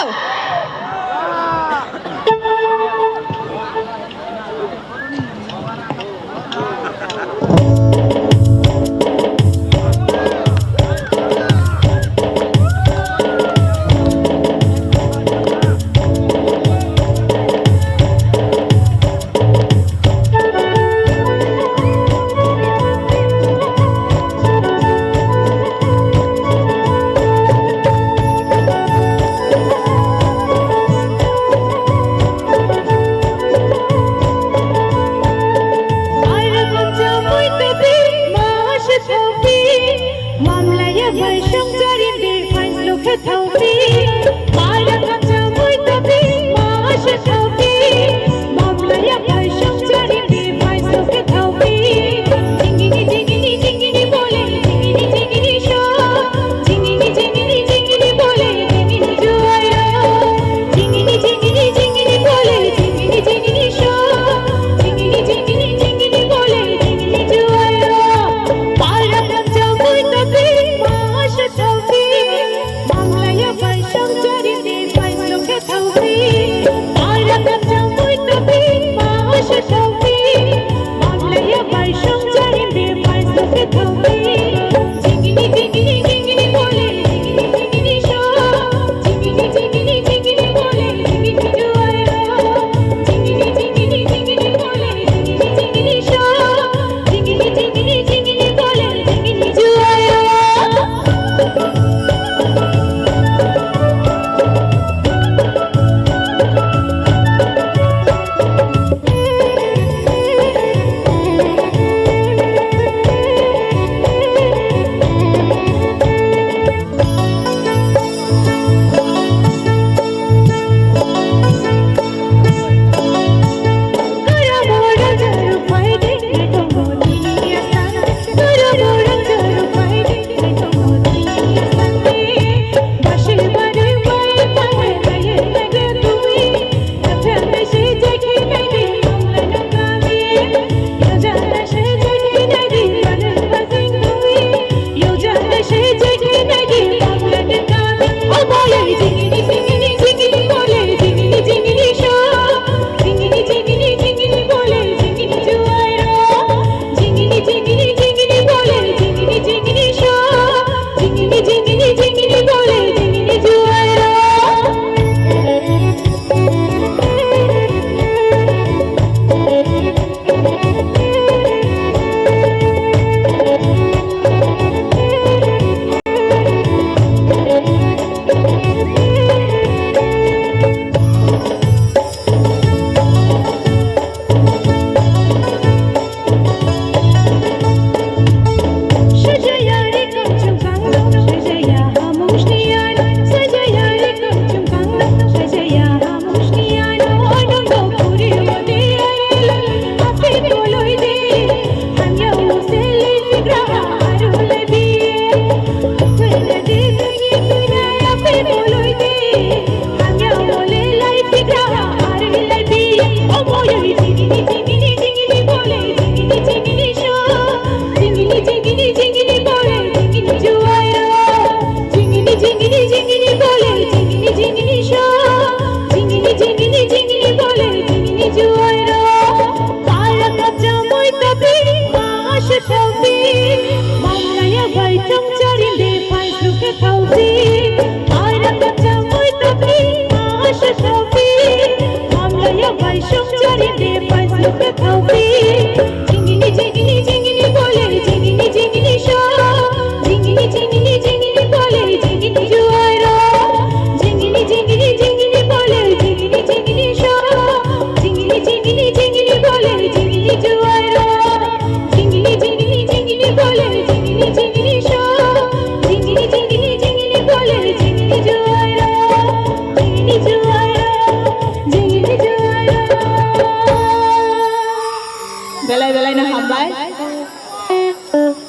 Belai belai no hambai.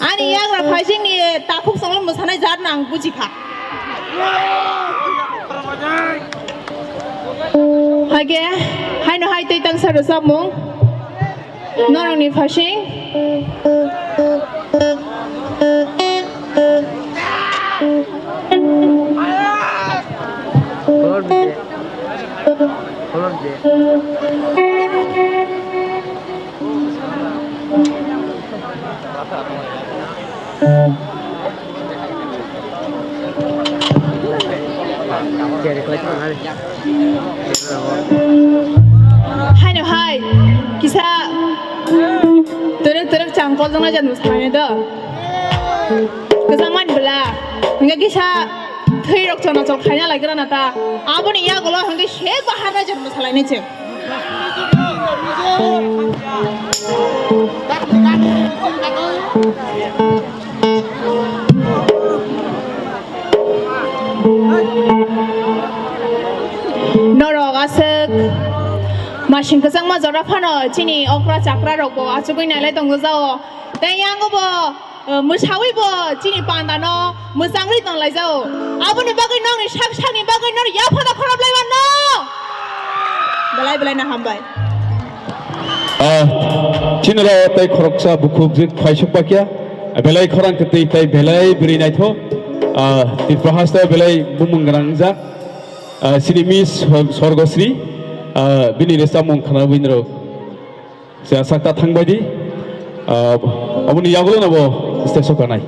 Ani yagra phaising ni takhuk songlo mwsanai jat no ang buji kha. Hage, haino hai tei tangsa rwchapmung. Norokni phaising. Haino hai kisa twrwk twrwk changkol jongna jan bwskanai do. Kwchangmani bwla hwnkhe kisa thwi rok chonachol khaina lai gra na ta. Aboni yagulo hwnkhe se bahar na jan bwsalainai chwng. Sing kwchangma jora phano chini okra chakra rok bo achugwi nailai tongo jao. Tei yango bo, eh, mwsawi bo chini panda no mwchangwi tong lai jao. Aboni bagwi nokni sak sakni bagwi nor yaphano khorop lai mano. Belai belai no hambai. Ah, chini rao tei khoroksa bukhuk jik phaisuk pakya. Belai khorang kwtwi tei belai bwrwi naithok. Ah, Tripura haste belai bumung gwnang jak. Ah, chini Miss Sor-, Sorgosri, ah, bini rwchapmung khna bini rok. Sa sakta thangbai di. Ah, aboni yagulo nabo stage o kanai.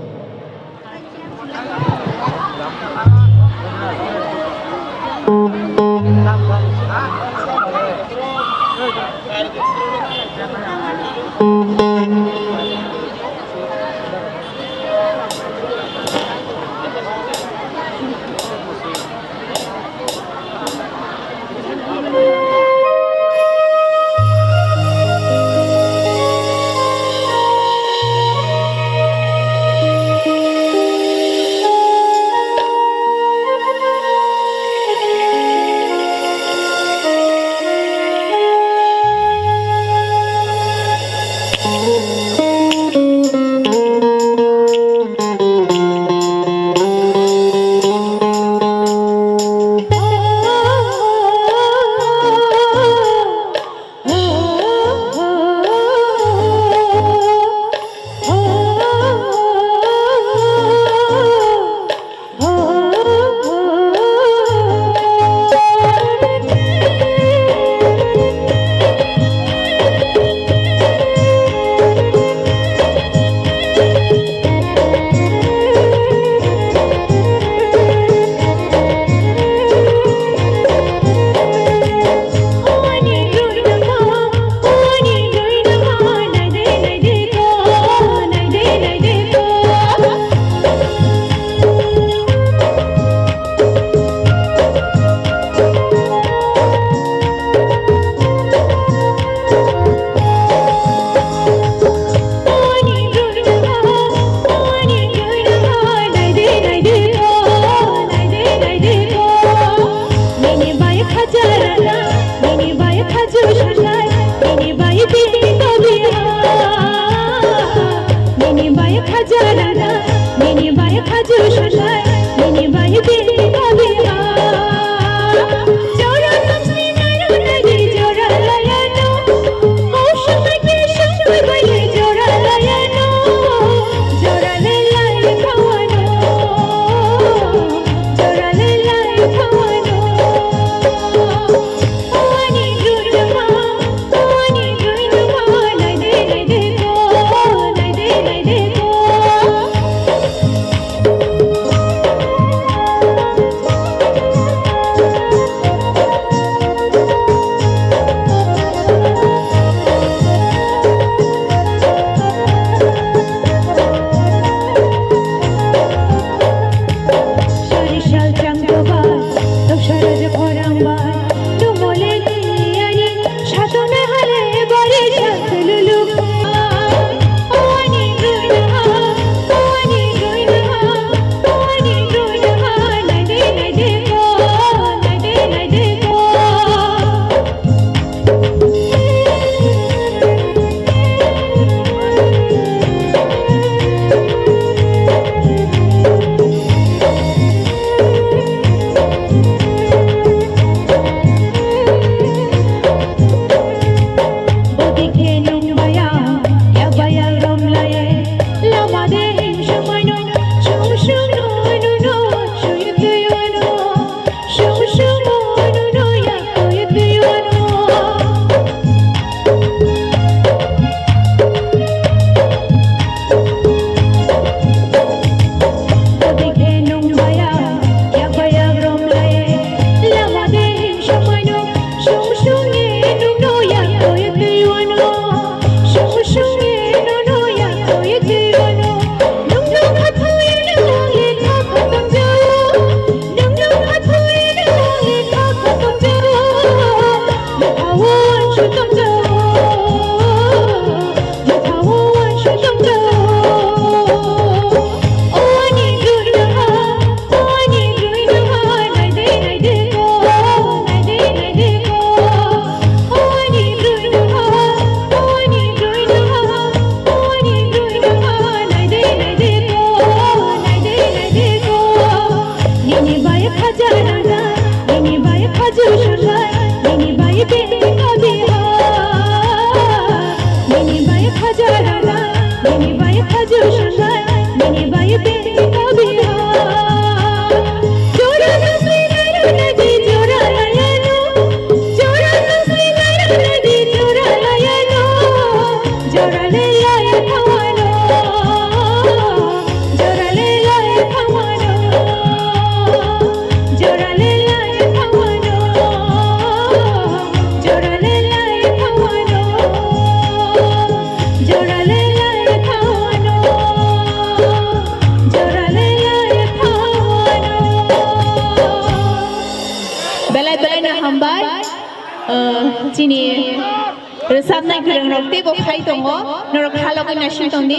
Sabnai kwrwng rok teibo phai tongo, norok khalogwi naising tongdi.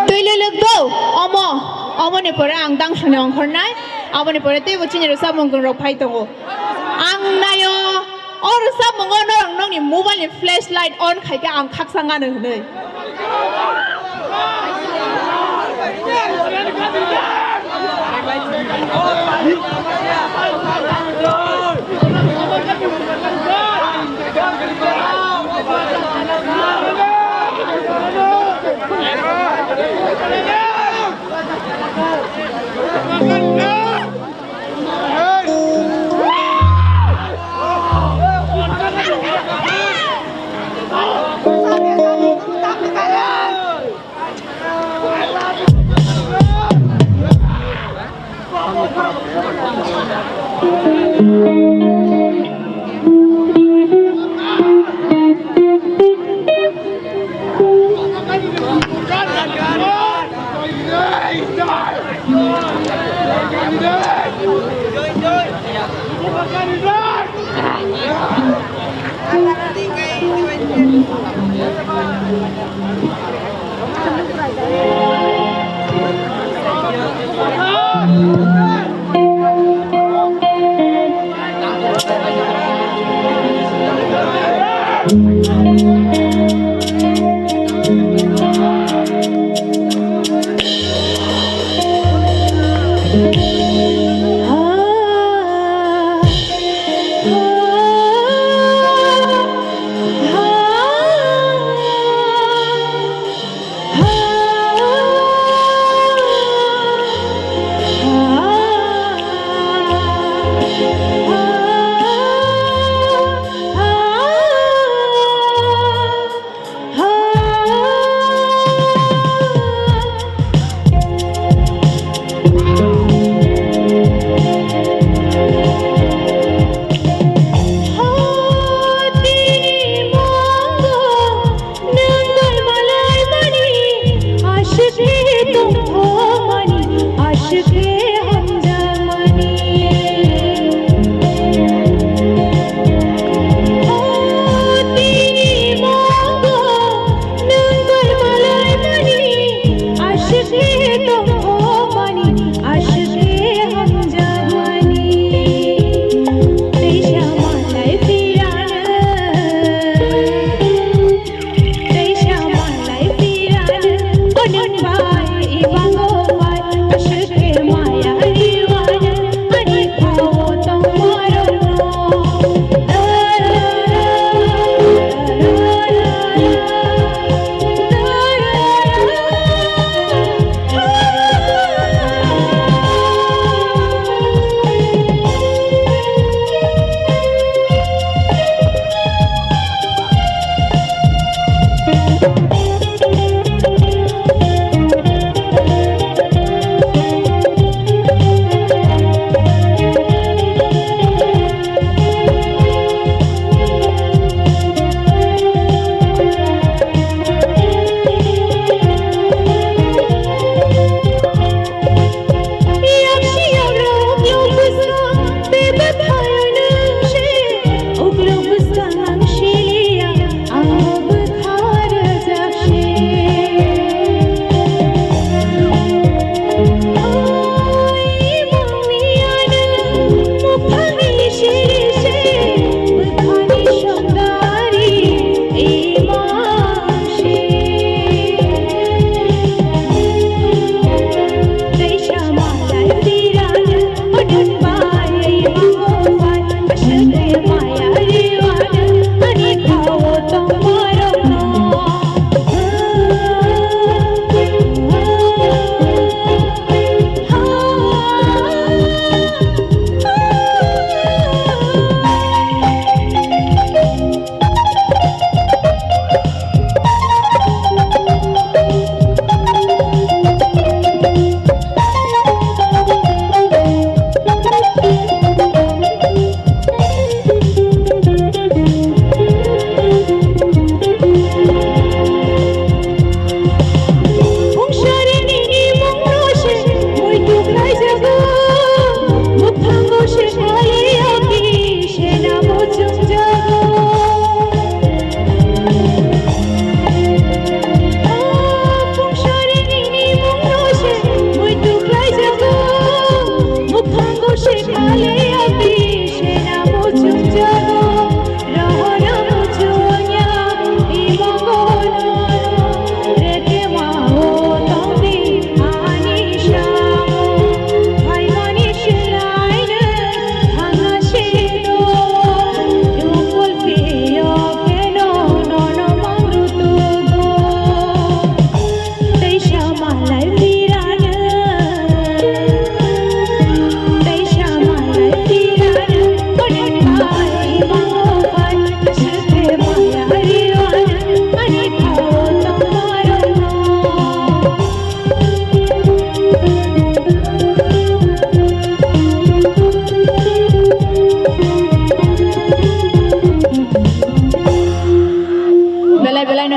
Twi lwlwk do, omo, omoni pore ang dangsoni ongkhornai, aboni pore teibo chini rwchapmung rok phai tongo. Ang naio, o rwchapmungo norok nokni mobile ni flashlight on khaikhe ang khaksa ngano hwnwi.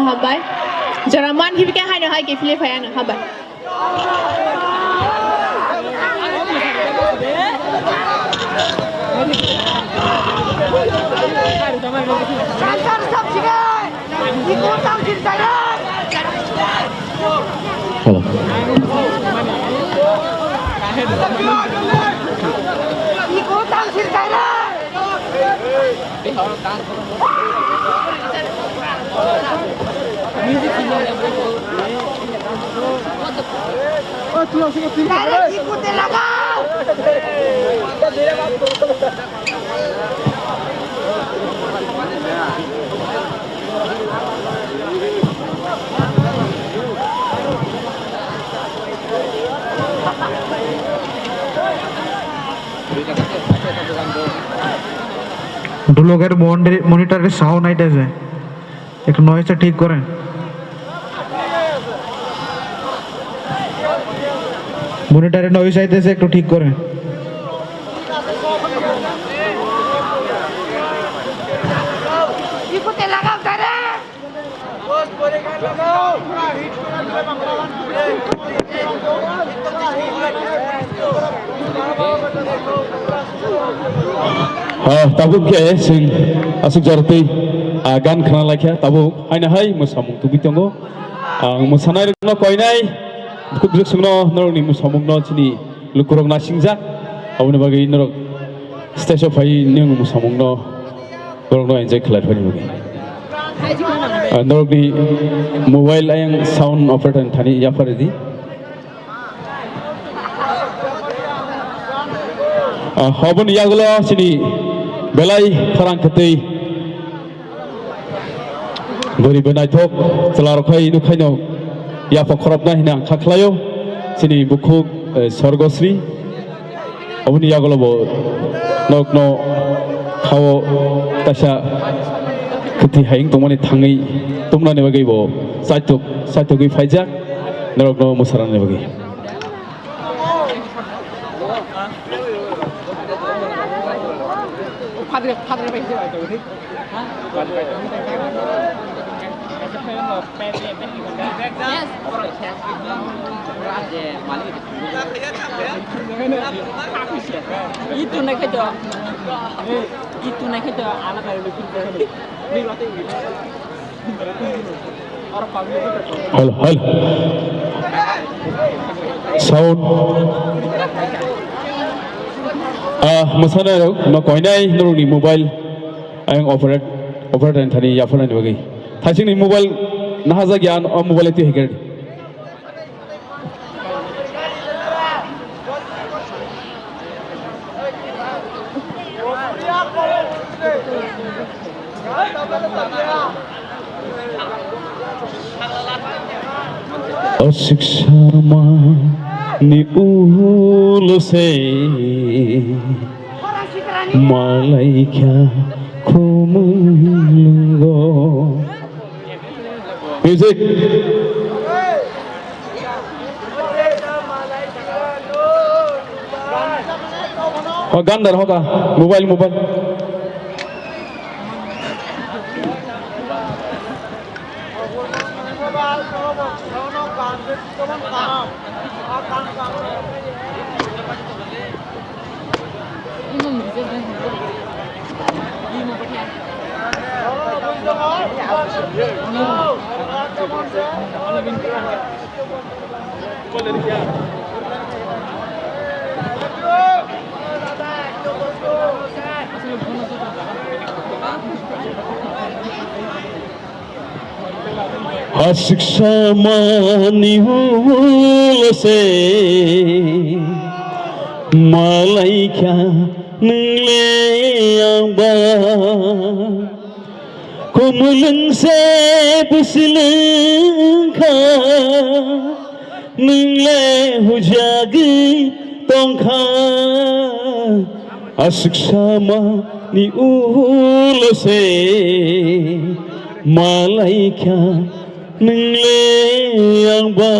Hambai. Jora man hibi khe haino hai khe philip hai ano hambai. Hello. ঢোলকের মন্ডে-, মনিটরের সাউন্ড আইতেছে, একটু নয়েজটা ঠিক করেন। মনিটরে নয়েজ আইতেছে, একটু ঠিক করেন। Ah, tabuk khe chwng aswk jorotwi, ah, gan khna laikha, tabuk haino hai mwsamung tubui tongo. Ang mwsanairokno koinai, bukhuk bwswkno norokni mwsamungno chini lukurok nasingjak, aboni bagwi norok stage o phaiwi nwng mwsamungno, borokno enjoy khlai phani bagwi. Ah, norokni mobile ayang sound operator ni thani yapharidi. Ah, oboni yagulo chini belai khorang kwtwi. Bwrwi bo naithok chwla rok hai nukhaino yapha khoroknai hwnwi ang kha khlaio. Chini bukhuk, eh, Sorgosri. Oboni yagulo bo nokno khao kaisa kwthwi hayung tongmani thangwi tubunani bagwi bo chaitok, chaitogwi phaijak norokno mwsarani bagwi. Itu naikhe to. Itu naikhe to alada. Hello, hello. Sound. Ah, mwsanairok no koinai norokni mobile ayang operate, operate thani yapharnani bagwi. Thaisingni mobile nahajak ya, o mobile twi haiker. Aswk samani ulo se malaikha khumulwngo. Music. O gan dar hoka, mobile, mobile. Aswk samani ulo se malaikha nwng le angba. Khumulwng se bwswlwng kha, nwng le hujagwi tong kha. Aswk samani ulo se malaikha nwng le angba.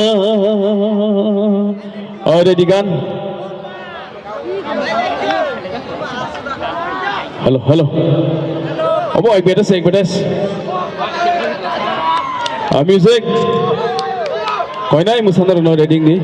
Already gan. Hello, hello. Obo advertise, advertise. Ah, music. Koinai mwsanarokno ready wngdi.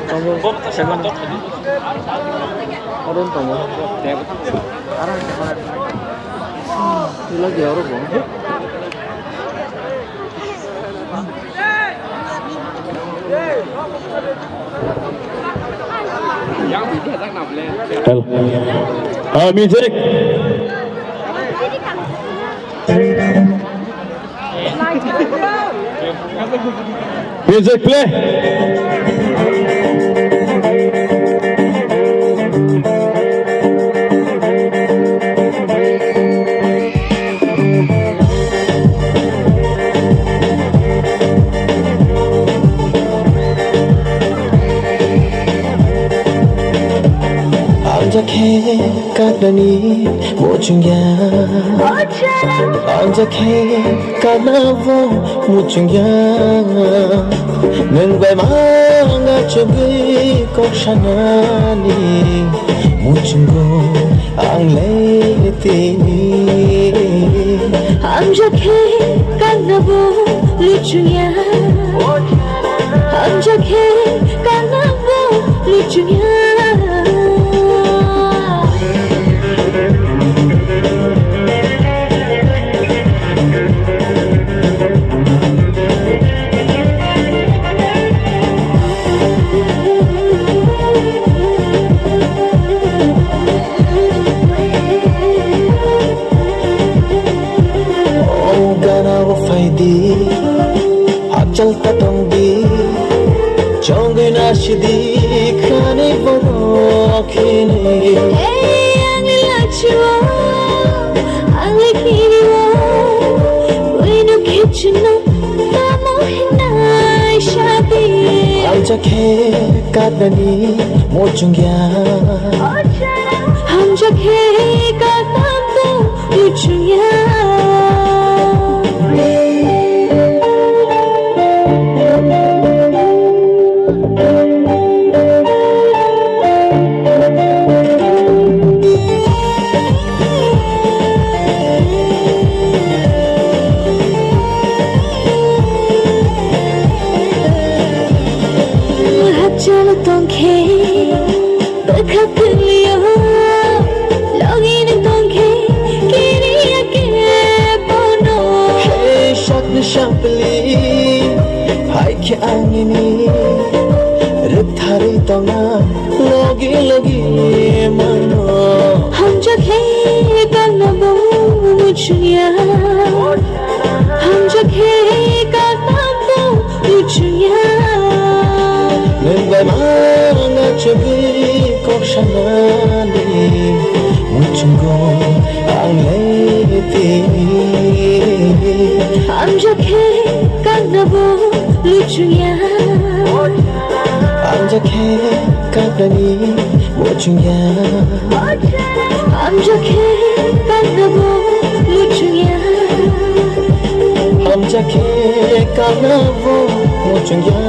Tango, tango. Tango. Oro wng tongo. Aro wng tongo. Tula dia oro bo. Hello. Ah, music. Music play. Ang jakhe kaknani muchungya. Ang jakhe kaknabo muchungya. Nwng bai manga chugwi kok sanani muchungo ang le tini. Hamjakhe kaknabo muchungya. Hamjakhe kaknabo muchungya. O gana o phaidi, hachal ta tongdi, chongwi nasidi, khani borok hini. Hey, ang lachiwo, ang likiriwo, buino khichino, tamo hinai shadi. Ang jakhe kadani mochungya. Hamjakhe kaknabo muchungya. Hachal tongkhe bwkha kwlwio, logini tongkhe kiriya khe bono. Hey, sakni sampli, hai khe angini, rwktharwi tongna logi logi mano. Hamjakhe kaknabo muchungya, hamjakhe kaknabo muchungya. Nwng bai manga chugwi kok sanani muchungo ang le tini. Hamjakhe kaknabo muchungya. Hamjakhe kaknani muchungya. Hamjakhe kaknabo muchungya. Hamjakhe kaknabo muchungya.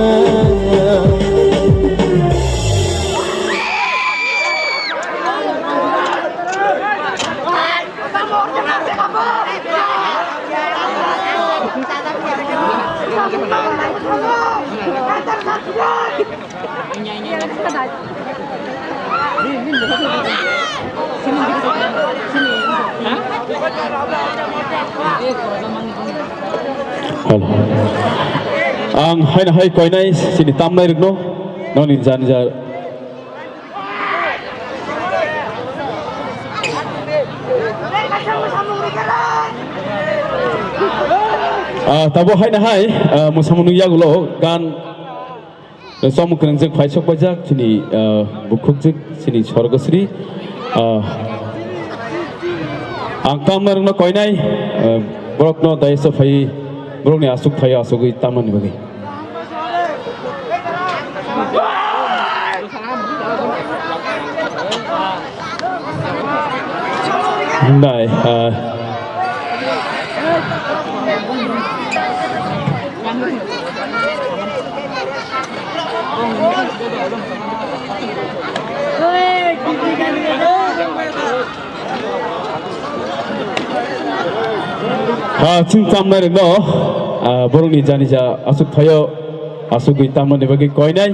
Hello. Ang haino hai koinai sini tamnai rwkno noni jani jar. Ah, tabo haino hai, ah, mwsamung yagulo gan. Chwng samung kwrwngjak phai sok paijak chini, ah, bukhukjak chini Sorgosri. Ah, ang tamnarokno koinai, ah, borokno daiso phai, borokni aswk phaio aswkwi tamnani bagwi. Nai, ah. Ah, chwng tamnai rwno, ah, borokni jani ja aswk phaio, aswkwi tamnani bagwi koinai.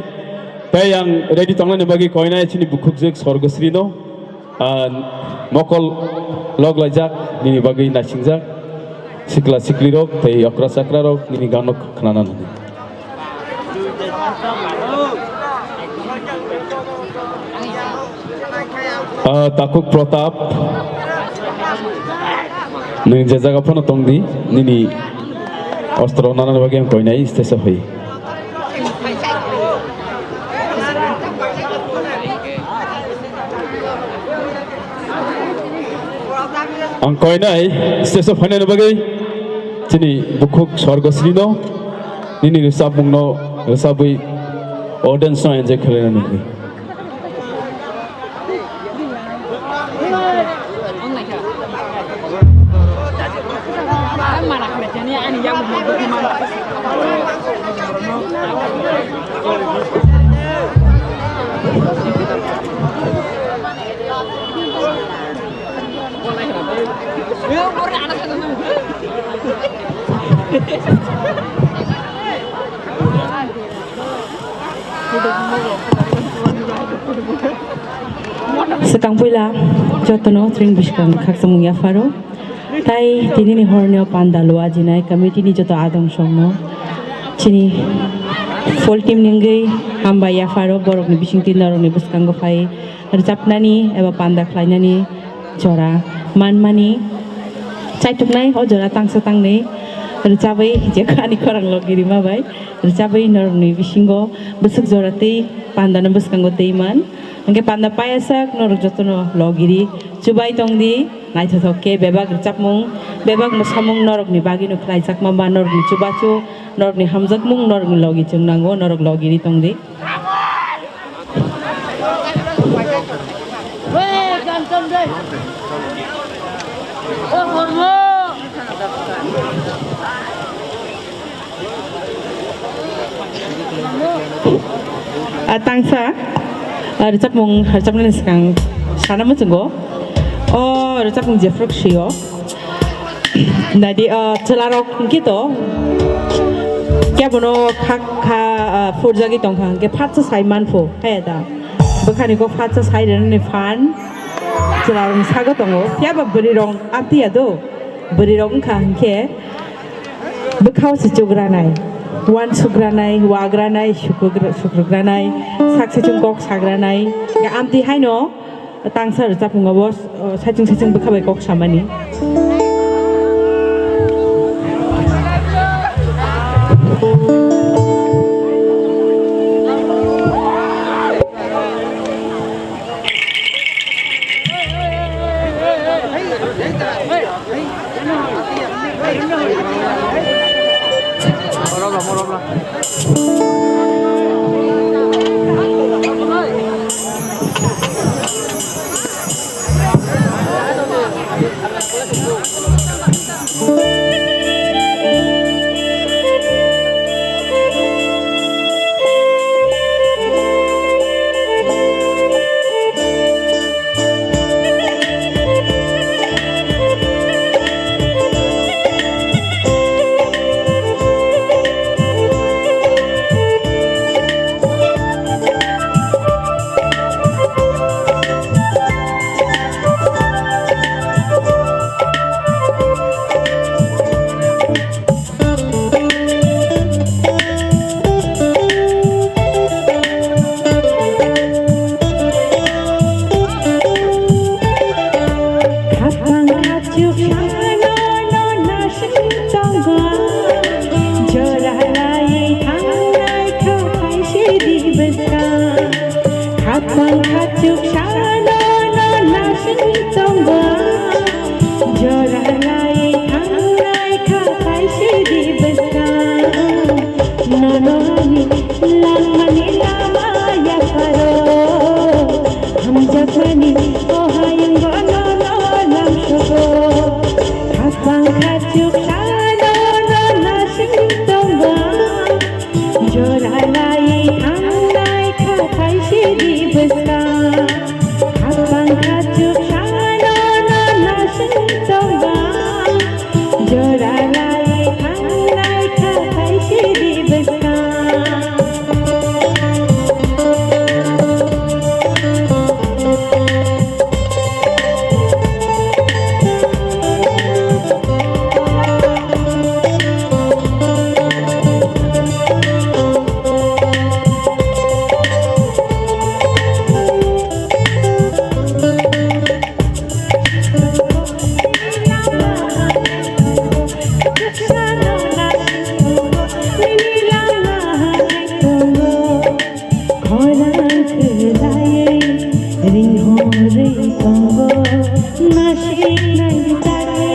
Tei ang ready tongnani bagwi koinai chini bukhukjwk Sorgosrino. Ah, mokol lok laijak, nini bagwi naisingjak. Sikla siklirok tei okra chakrarok nini ganno khnana nani. Ah, Takhuk Pratap, nwng je jaga phano tongdi, nini ostro nanani bagwi ang koinai stage o phai. Ang koinai stage o phainani bagwi chini bukhuk Sorgosrino nini rwchapmungno rwchapwi audience no enjoy khlainani bagwi. Swkang puila jotono tring bwskang khakchangmung yapharo. Tai tinini horni o panda lua jinai committee ni joto adong songno chini full team ni wngwi hambai yapharo, borokni bisingtwi norokni bwskango phai rwchapnani eba panda khlainani jora manmani chaituknai o jora tangsa tangnwi rwchabwi je ani khorang logirima bai rwchabwi norokni bisingo bwswk jora tei pandano bwskango twi man. Hwnkhe panda payasak norok jotono logiri chubai tongdi, naithothok khe bebak rwchapmung, bebak mwsamung norokni bagwino khlaijakma ba norokni chubachu, norokni hamjakmung, norokni logi chwng nango, norok logiri tongdi. Ah, tangsa, ah, rwchapmung, rwchapnani swkang sana muchungo. O rwchapmung jephru sio. Nadi, ah, chwlarok hwnkhe to kebono kha, kha, ah, phurjagwi tongkha, hwnkhe phatsa sai manphu, haya da? Bwkhani kok phatsa sai rwnani phan chwlarokni sago tongo. Phiya ba bwrwirok amtwi ya do? Bwrwirok wngkha hwnkhe bwkhao se chugranai, uansukgranai, uagranai, sukugra-, sukrugranai, sak saichung kok sagranai, hwnkhe amtwi haino tangsa rwchapmung obo, o, saichung saichung bwkha bai kok samani. Tangkha chuk sano no nasing tongwa, jora lai thangnai kha kaisi di bwskang. Nono ani langmani lama yapharo, hamjakmani ohayung bo nono lamsogo. Khapang khachuk sano no nasing tongwa, jora lai thangnai kha kaisi di bwskang. Khapang khachuk sano no nasing tongwa, jora lai thangnai kha kaisi di bwskang. Khorang khlaiwi ringhorwi tongo, nasik nai tare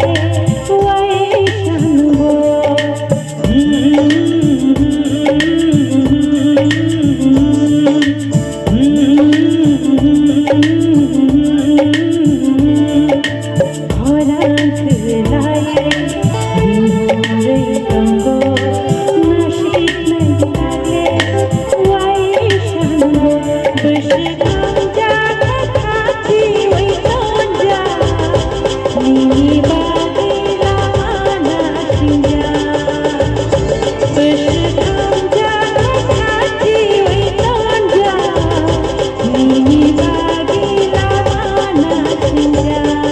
uaisano. Khorang khlaiwi ringhorwi tongo, nasik nai tare uaisano. Bwswk hamjak kha khachiwi tonjak, nini bagwi lama nasingjak. Bwswk hamjak kha khachiwi tonjak, nini bagwi lama nasingjak.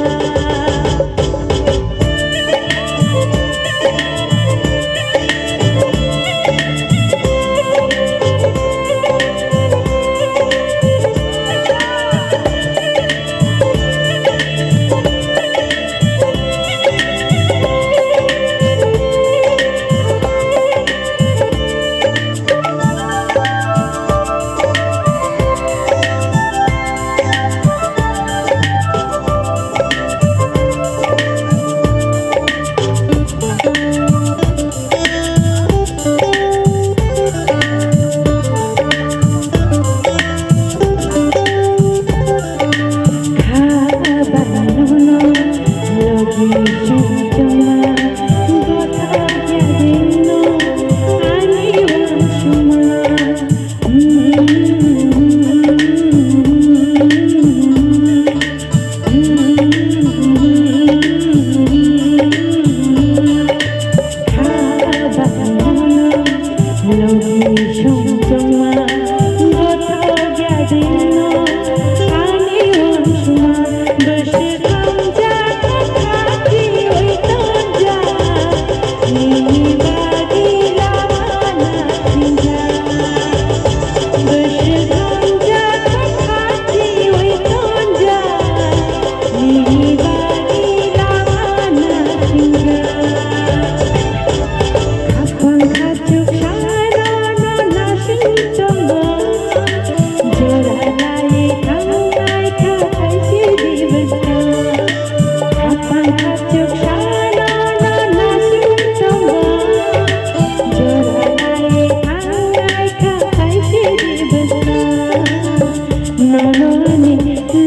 Nono ani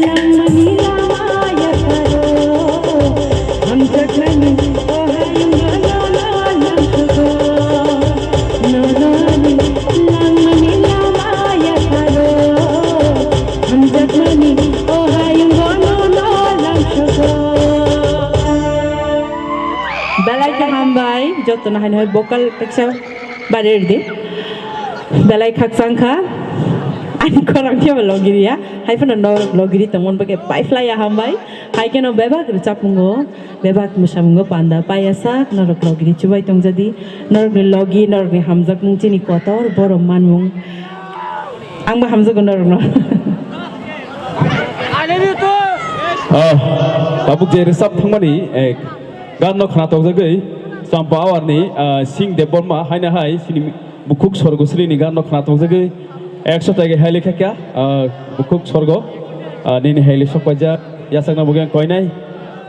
langmani lama yapharo, hamjakmani ohai nono langsugo. Nono ani langmani lama yapharo, hamjakmani ohai nono langsugo. Belai khe hambai, jotono haino hai vocal kaisa bari ridi. Belai khakchang kha. Ani khorang khe bo logiri ya. Hai phano norok logiri tongmani bagwi paiphlai ya hambai. Hai kheno bebak rwchapmungo, bebak mwsamungo panda paiya sak norok logiri chubai tongjadi. Norokni logi, norokni hamjakmung chini kotor borom manmung. Angbo hamjago norokno. Oh, tabuk je rwchap thangmani, eh, ganno khna tokjagwi Champa Awarni, ah, Singh Debbarma haino hai chini bukhuk Sorgosrini ganno khna tokjagwi Ekso tagi haili khakya, ah, bukhuk sorgo, ah, nini haili sokpaijak, yasakna bugeng koinai,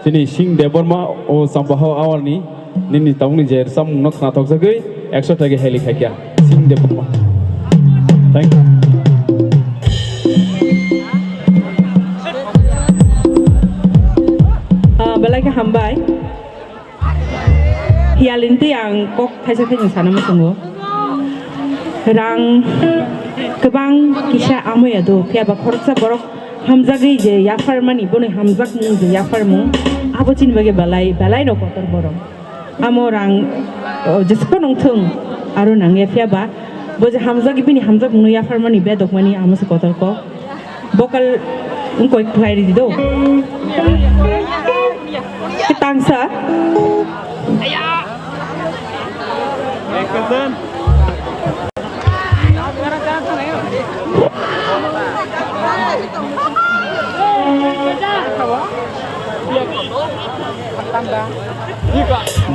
chini Sing Debbarma, o Champaha awarni, nini tabukni je rwchapmungno khnathokjagwi, ekso tagi haili khakya, Sing Debbarma. Thank you. Ah, belai khe hambai. Hiyalintwi ang kok thaisa thaisa sana muchungo. Rang kwbang kisa amoya do, phiya ba khoroksa borok hamjagwi je yapharmani, boni hamjakmung je yapharmung, abo chini bagwi belai, belai no kotor borok. Amo rang, o, jesukno nongthung, aro nangya phiya ba, bo je hamjagwi bini hamjakmungno yapharmani bedokmani amo se kotor kok. Vocal wngkoi khlai ridi do. Tangsa.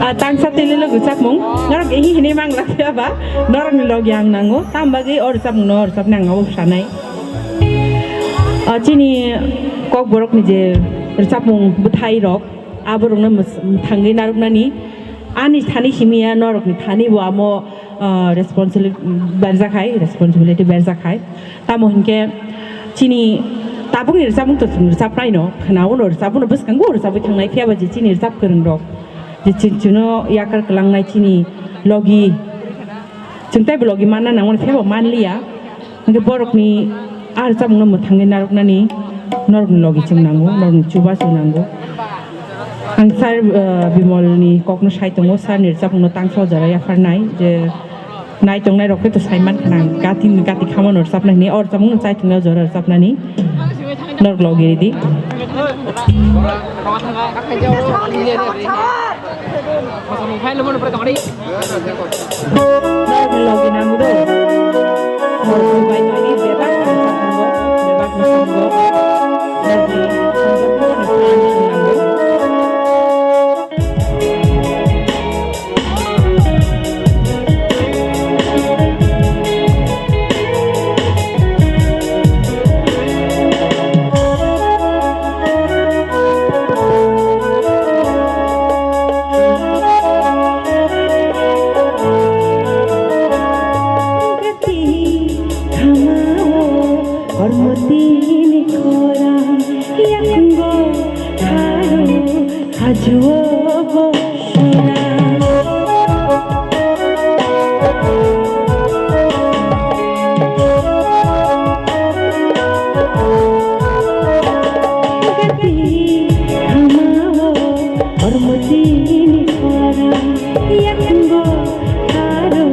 Ah, tangsa tele lo rwchapmung. Norok ehi hini mang lakya ba. Norok ni logi ang nango. Tam bagwi o rwchapmung no rwchapna ang abo sanai. Ah, chini kokborok ni je rwchapmung bwthai rok, aborok no mwthangwi narwknani ani thani simi ya, norok ni thani bo amo, ah, responsibility berjak hai, responsibility berjak hai. Tamo hinkhe chini tabuk ni rwchapmung to chwng rwchapnai no, khwnao no rwchapmung no bwskango rwchapwi thangnai, phiya ba je chini rwchap kwrwng rok, je chwng chwngno yakar kwlangnai chini logi, chwng teibo logi manna nangmani phiya bo manliya. Hingke borokni ah rwchapmungno mwthangwi narwknani norokni logi chwng nango, norokni chubachu nango. Ang sir, eh, Bimolni kokno sai tongo, sirni rwchapmungno tangsa o jora yapharnai, je nai tongnai rok khe to saiman khna, gati gati khamano rwchapnai hwnwi, o rwchapmungno chai tongnai o jora rwchapnani norok logi ridi. Logi nango do. Logi bai tongdi, bebak ni sakango, bebak ni sakango. Logi tongjakgo, logi nango. Hormotini khorang yakungo haru hajuo bo suna. Gati hamao hormotini khorang yakungo haru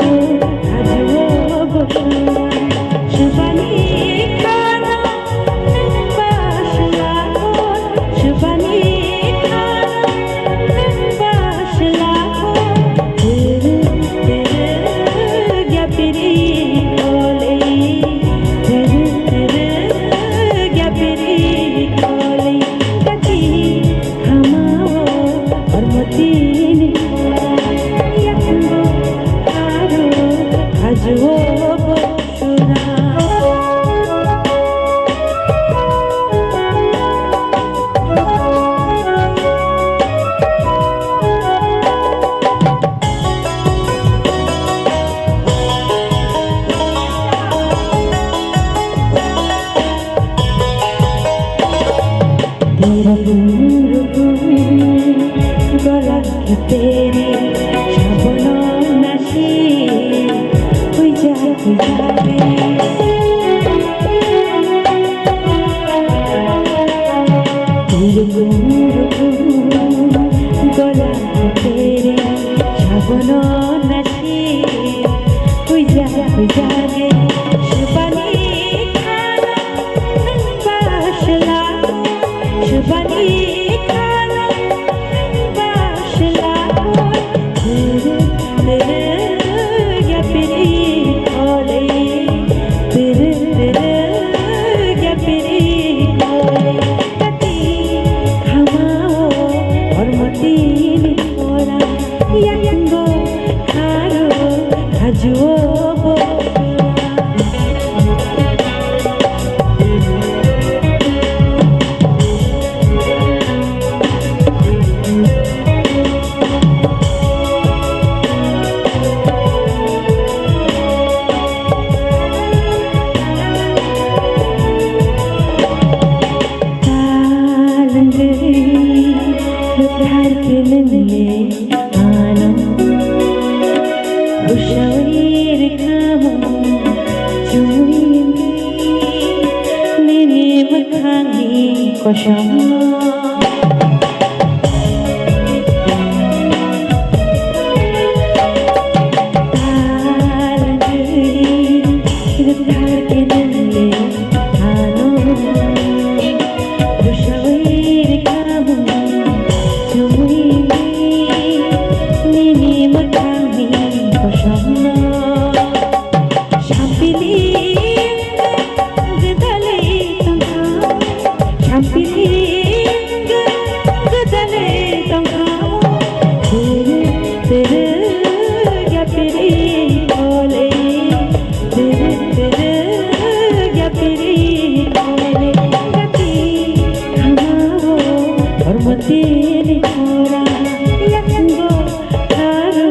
hajuo bo suna. Shubani khana तेरे गुम रुगुम गला के तेरे शबनम नशी हुई जा, हुई जा रे। तेरे गुम रुगुम गला के तेरे शबनम नशी Kuija, kuija de, shubani khana nang bashla, shubani khana nang bashla, tere, tere, ya piri ole, Chumui wngwi nini mwkhangni kosom. Talni rwthar khe nini ano bwsawi rwkha mung. Chumui wngwi nini mwkhangni kosom. Sampili gwdalwi tongkha, sampili gwdalwi tongkha. Tere, tere, yapiri ole, tere, tere, yapiri ole. Gati khamao, hormatini khora, yakungo. Aro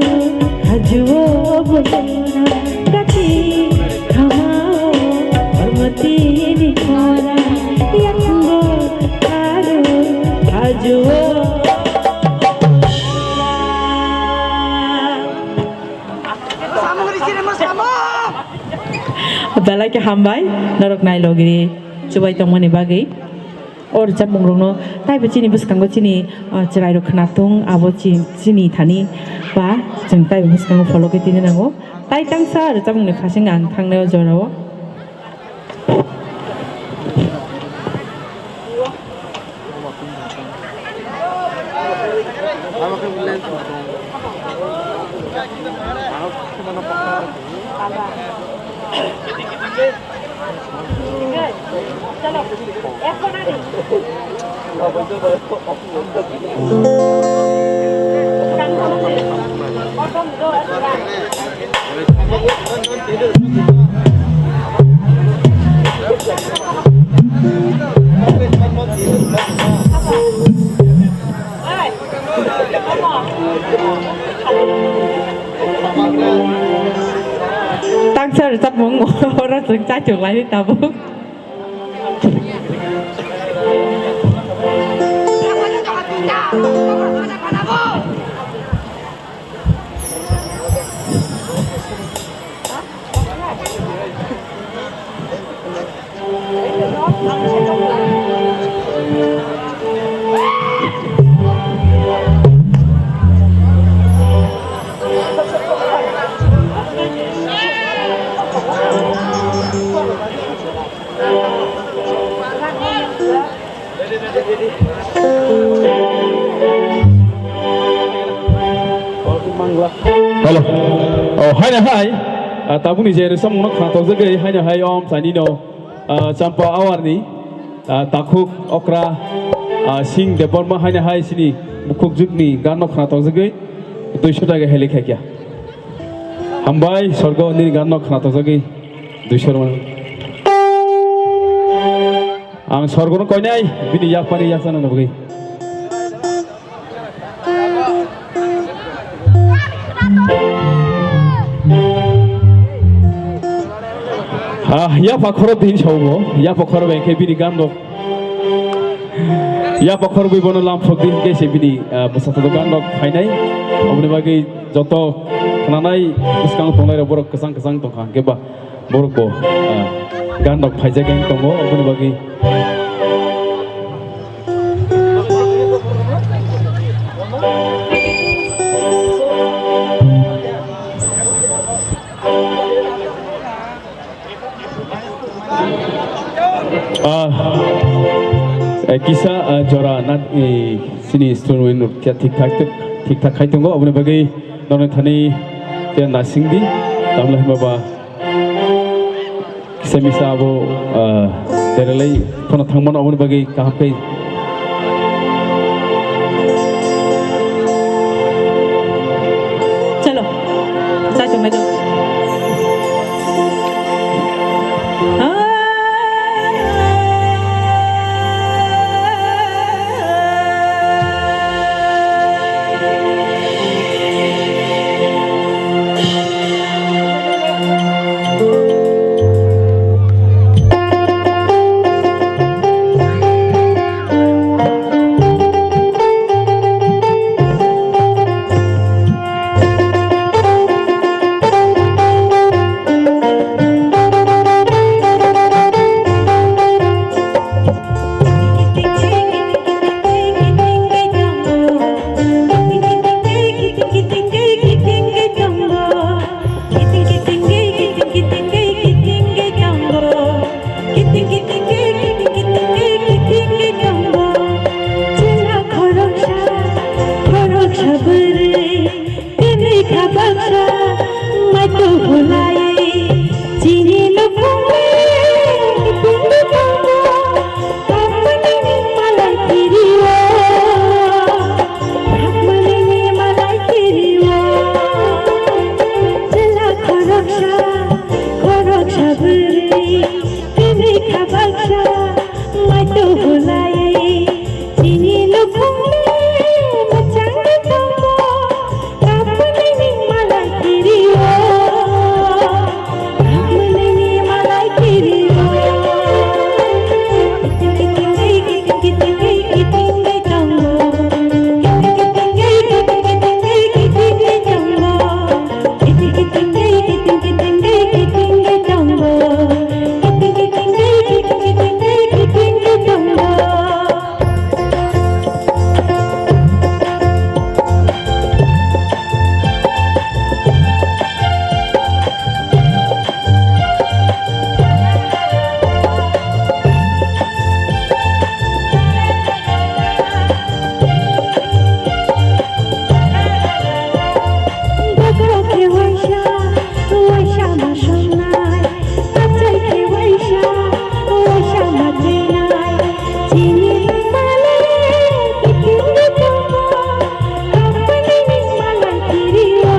hajuo bujona gati khamao, hormatini khora yakungo aro hajuo. Belai khe hambai norok nailogwi chubai tongmani bagwi. O rwchapmungrokno taibo chini bwskango chini, ah, chwrairok khwnathung, abo chi-, chini thani ba chwng taibo bwskango follow khe tini nango. Tai tangsa rwchapmungni khasing ang thangnai o jorao. Tangsa rwchapmung oro chwng chaichuk laini tabuk. Hello. Oh, haino hai. Ah, tabukni je rwchapmungno khwnathokjagwi haino hai om sainino, ah, Champa Awarni, ah, takhuk okra, ah, Singh Debbarma haino hai chini bukhukjwkni ganno khwnathokjagwi duiso taka heli khaikya. Hambai, sorgo nini ganno khwnathokjagwi duiso rwmani. Ang sorgono koinai, bini yakpani yaksanani bagwi. Ah, yapha khorok din sawo, yapha khorok bai khe bini gan rok. Yapha khorok bai bono lamsok din khe se bini, ah, bwsa thodo gan rok phainai. Oboni bagwi joto khwnanai bwskango tongnai rok borok kwchang kwchang tongkha, hwnkhe ba borok bo, ah, gan rok phaijak wng tongo, oboni bagwi. Ah, eh, kisa, ah, jora na, eh, sini instrument rok khe thik thak, thik thak khai tongo, oboni bagwi norok thani khe nasing di, tamle hwnba ba kisa misa abo, ah, derelai phano thangmano, oboni bagwi kaham khe. Chalo, chai tongnai do. Ah. Bwrwi tini kha baksa mai tu hulai, chini nukhungni mwchangwi tongo, kapuni ni malai kirio, kapuni ni malai kirio. Bokhorok khe waisa, waisa ma songnai, achai khe waisa, waisa ma teinai, chini male kiting tongo, kapuni ni malai kirio,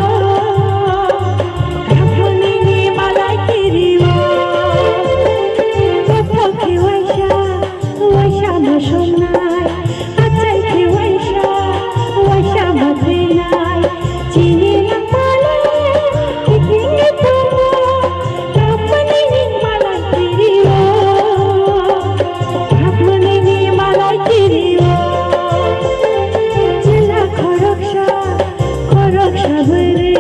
kapuni ni malai kirio, bokhorok khe waisa, waisa ma songnai, achai khe waisa, waisa ma teinai, chini langmale kiting tongo, kapuni ni malai kirio, kapuni ni malai kirio. Chwla khoroksa, khoroksa bwrwi,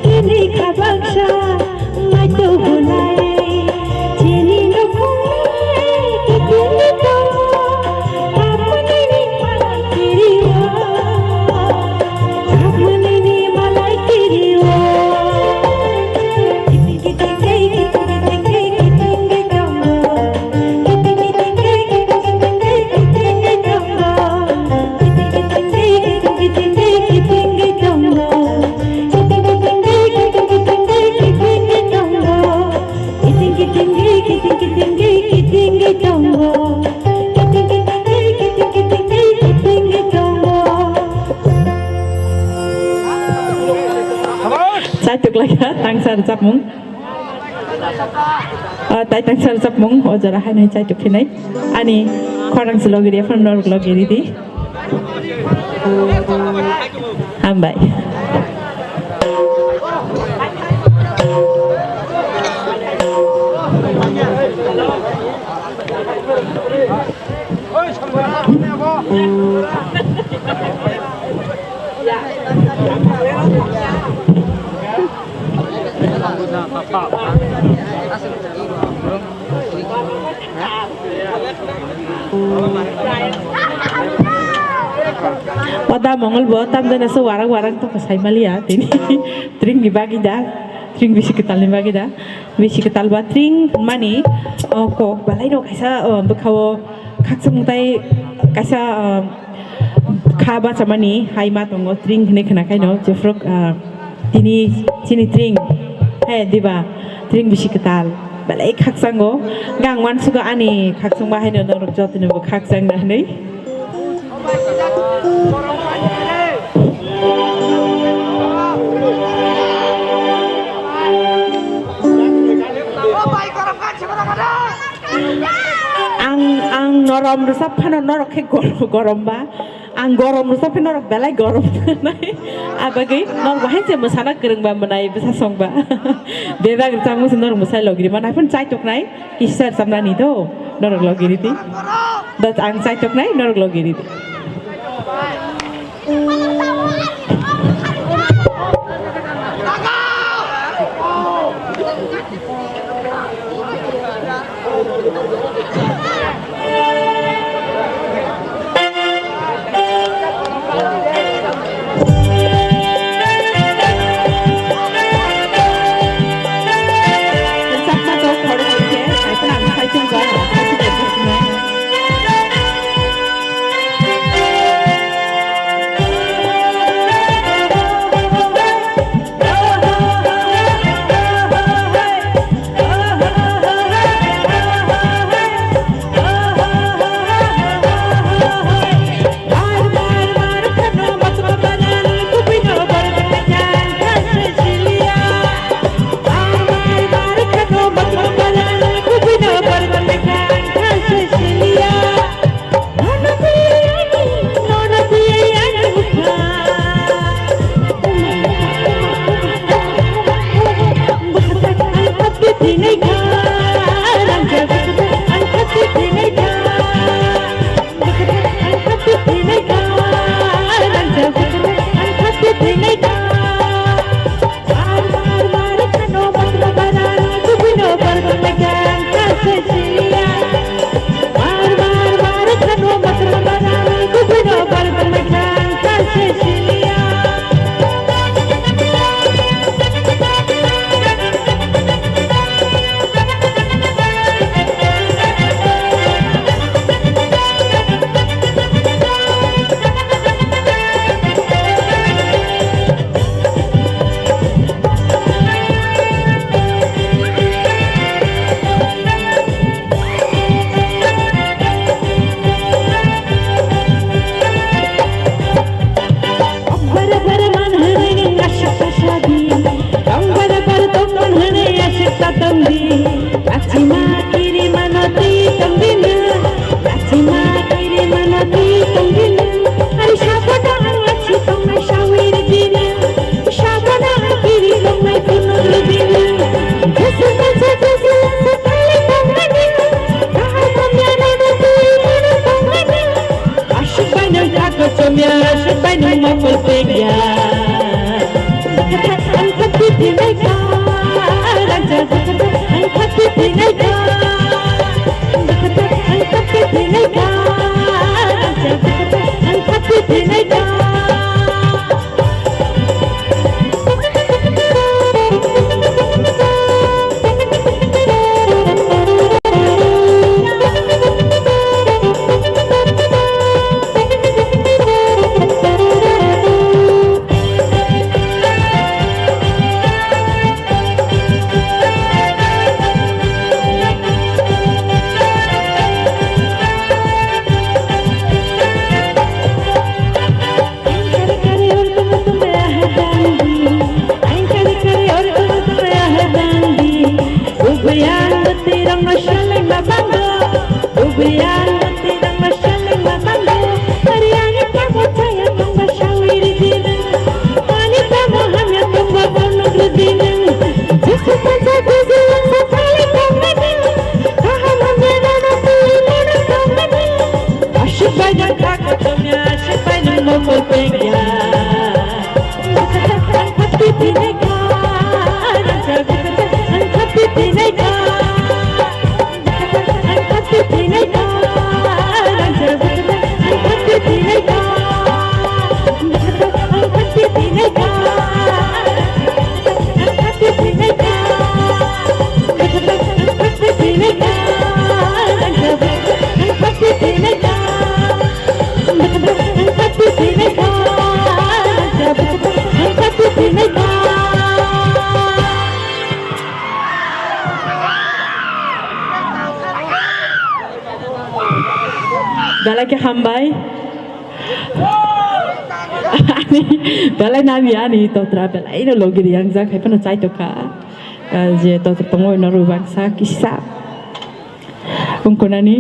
tini kha baksa, mai tu hulai, chini nukhungni kiting tongo, kapuni ni malai kirio, kapuni ni malai kirio. Kiting kiting kiting kiting kiting kiting tongo. Chaituk lai kha tangsa rwchapmung. Ah, tai tangsa rwchapmung o jora haino chaituk phinai. Ani khorang se logi ri, phano norok logi ri di. Hambai. Oda mongol bo tamjana se warang warang tongkha saimaliya tini. Tring ni bagwi da, tring bisi kwtal ni bagwi da, bisi kwtal ba tring mani, o kok belai no kaisa, o bwkha o khakchangmung tai kaisa, ah, kha bachamani hai ma tongo, tring hinwi khna khaino, jephru, ah, tini chini tring, he, diba, tring bisi kwtal, belai khakchango, gang uansukgo ani khakchangma haino norok jotono bo khakchangna hinwi. Ang, ang norom rwchap phano norok khe gor-, gorom ba. Ang gorom rwchap khe norok belai gorom nai. Abagwi norok bo hai se mwsana kwrwng ba mwnai bwsa song ba. Bebak rwchapmung se norok mwsai logi rima nai phano chaitok nai. Kisa rwchapnani to norok logi ridi. Dos ang chaitok nai norok logi ridi. Aswk bai nwng mokol pengya. Ang khapi thinai kha, rangchak ang khapi thinai kha. Ang khapi thinai kha, rangchak ang khapi thinai kha. Belai khe hambai. Ani belai nami ani totra belai no logi riang jak hai phano chai tokha. Ah, je totra tongo no rubang sa kisa. Ungkunani.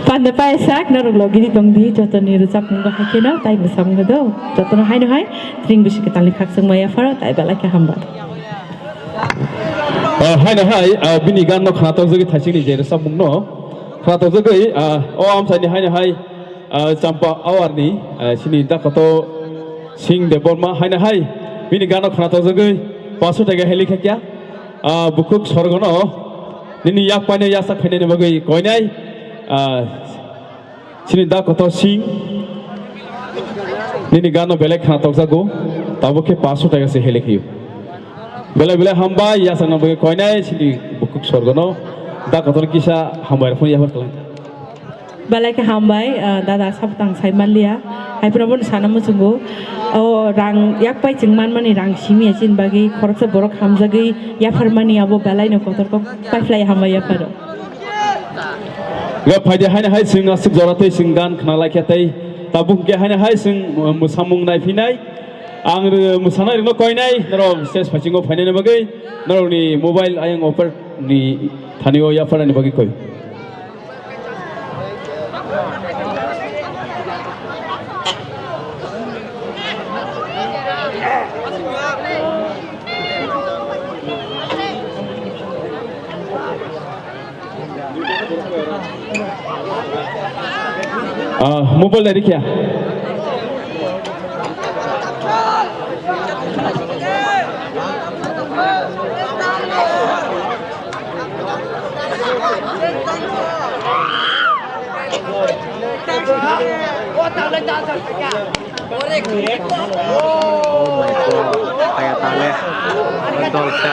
Pande paisa, norok logi di tong di, joto ni rwchapmung bo hai kheno, tai bwsang no do. Joto no hai no hai, tring bisi kwtal ni khakchangma yapharo, tai belai khe hambai. Ah, hai no hai, ah, bini gan no khna tokjagwi thaising ni je rwchapmung no. Khna tokjagwi, ah, o amchai ni hai no hai, ah, Champa Awar ni, ah, sini da koto Sing Debbarma hai no hai, bini gan no khna tokjagwi, paso taka heli khakya. Ah, bukhuk sorgono nini yak paino yasak khainani bagwi koinai, ah, chini da kotor sing nini gano belai khna tokjago, tabuk khe paso taka se heli khiyo. Belai belai hambai yasakna bagwi koinai chini bukhuk sorgono da kotor kisa hambai rokno yaphar khlai. Belai khe hambai, ah, dada, sabtang sai manliya. Hai phano bono sana muchungo. O rang yak pai chwng manmani rang simi ya chini bagwi khoroksa borok hamjagwi yapharmani abo belai no kotor kok paiphlai hambai yapharo. Ga phaidi haino hai chwng aswk jora tei chwng gan khna lai khe tei tabuk hwnkhe haino hai chwng, uh, mwsamung nai phinai. Ang rw-, mwsanai rwno koinai norok stage phaichingo phainani bagwi norokni mobile ayang oper ni thani o yapharnani bagwi koi. Ah, mobile dari kya? Oh my God, kaya tale. Dol ka.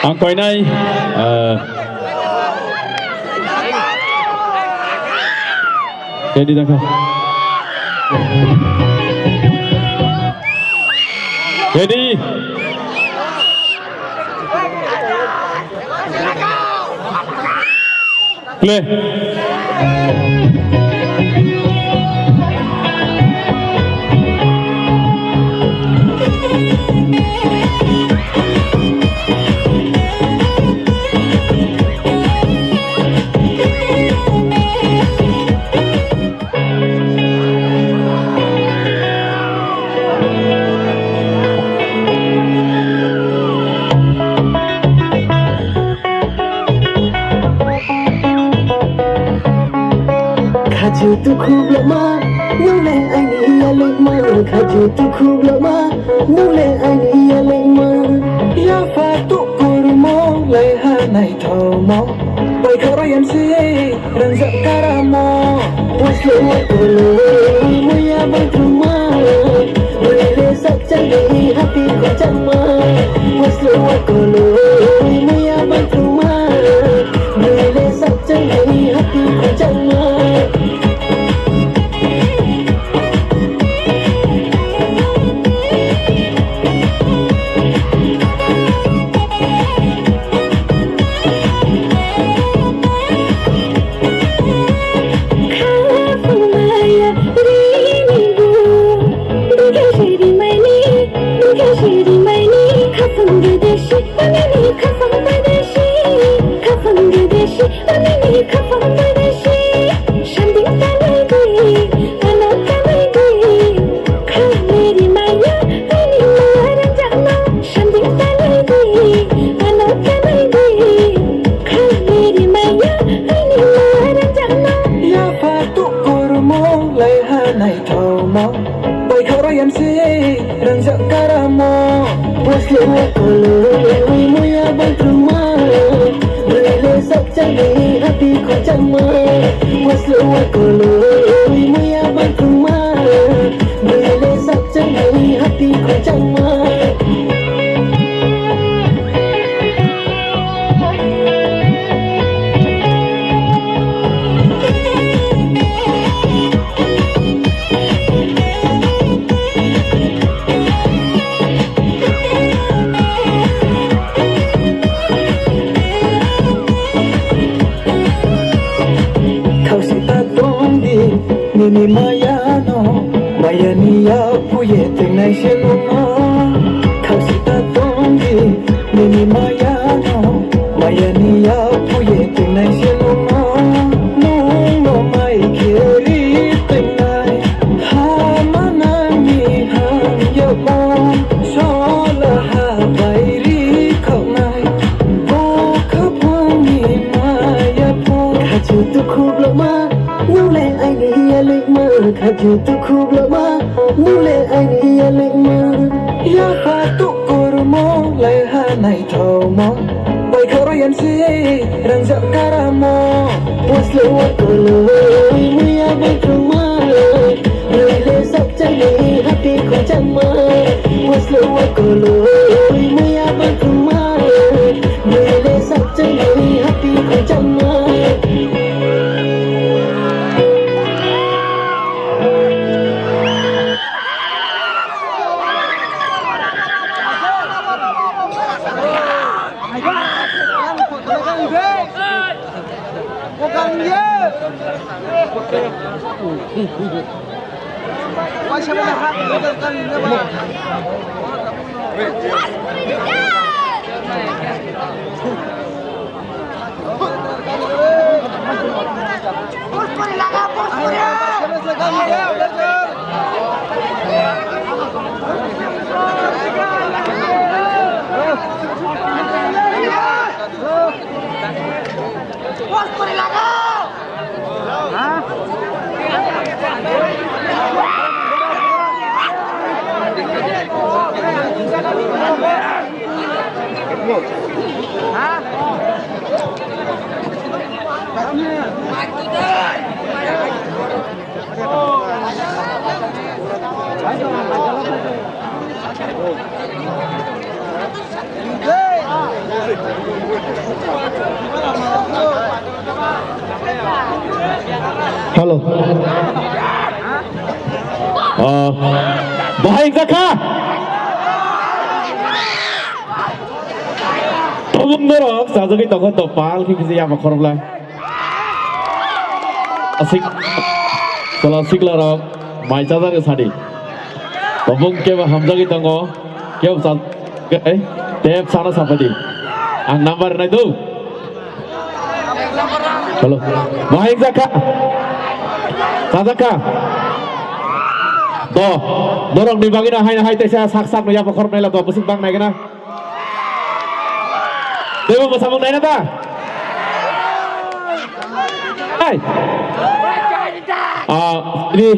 Ang koinai, eh, ready dangkha. Ready. Play. Jutu khublama, nule aini yalekma. Kha jutu khublama, nule aini yalekma. Yapha tu kurmo lai ha naithomo. Bai khoro yamsi. Rangzak karamo, waslo wakolo, muya bangtuma. Brile sakchangni happy khojangma, waslo wakolo, muya bangtuma. Brile sakchangni happy khojangma. Yapha tu kurmo lai ha naithomo. Bai khoro yamsi rangzak karamo. Waslo wakolo, muya bangtuma. Brile sakchangni happy khojangma. Waslo wakolo, muya bangtuma. Brile sakchangni happy khojangma. Khausi ta tongdi nini mayano, mayani yaphuye tengnai se nungno. Khausi ta tongdi nini mayano, mayani yaphuye tengnai se nungno. Nungno mai kheri tengnai, ha manangni hamyabo, sola ha bairi khoknai. Bo khaphangni maya pho. Kha jutu khublama, nule aini yalekma. Kha jutu khublama, nule aini yalekma. Yapha tu kurmo lai ha naithomo. Bai khoro yamsi rangzak karamo. Waslo wakolo, muya bangtuma. Brile sakchangni happy khojangma. Waslo wakolo, muya bangtuma. Brile sakchangni happy khojangma. Hello. Ah, bahai jakha. Tobung norok chajagwi tongkha to pal khe kisa yama khorokla. Asik chwla sikla rok mai chajak sadi. Tobung kebo hamjagwi tongo, kebo chajak tep sana sapadi. Ang number nai do. Hello. Bahai jakha. Chajak kha. Do. Norok ni bagwi na hai na hai tesa sak sak no yama khorok naila do, bwswk bang nai gana. Teibo mwsamung naina ta? Hai. Ah, ini.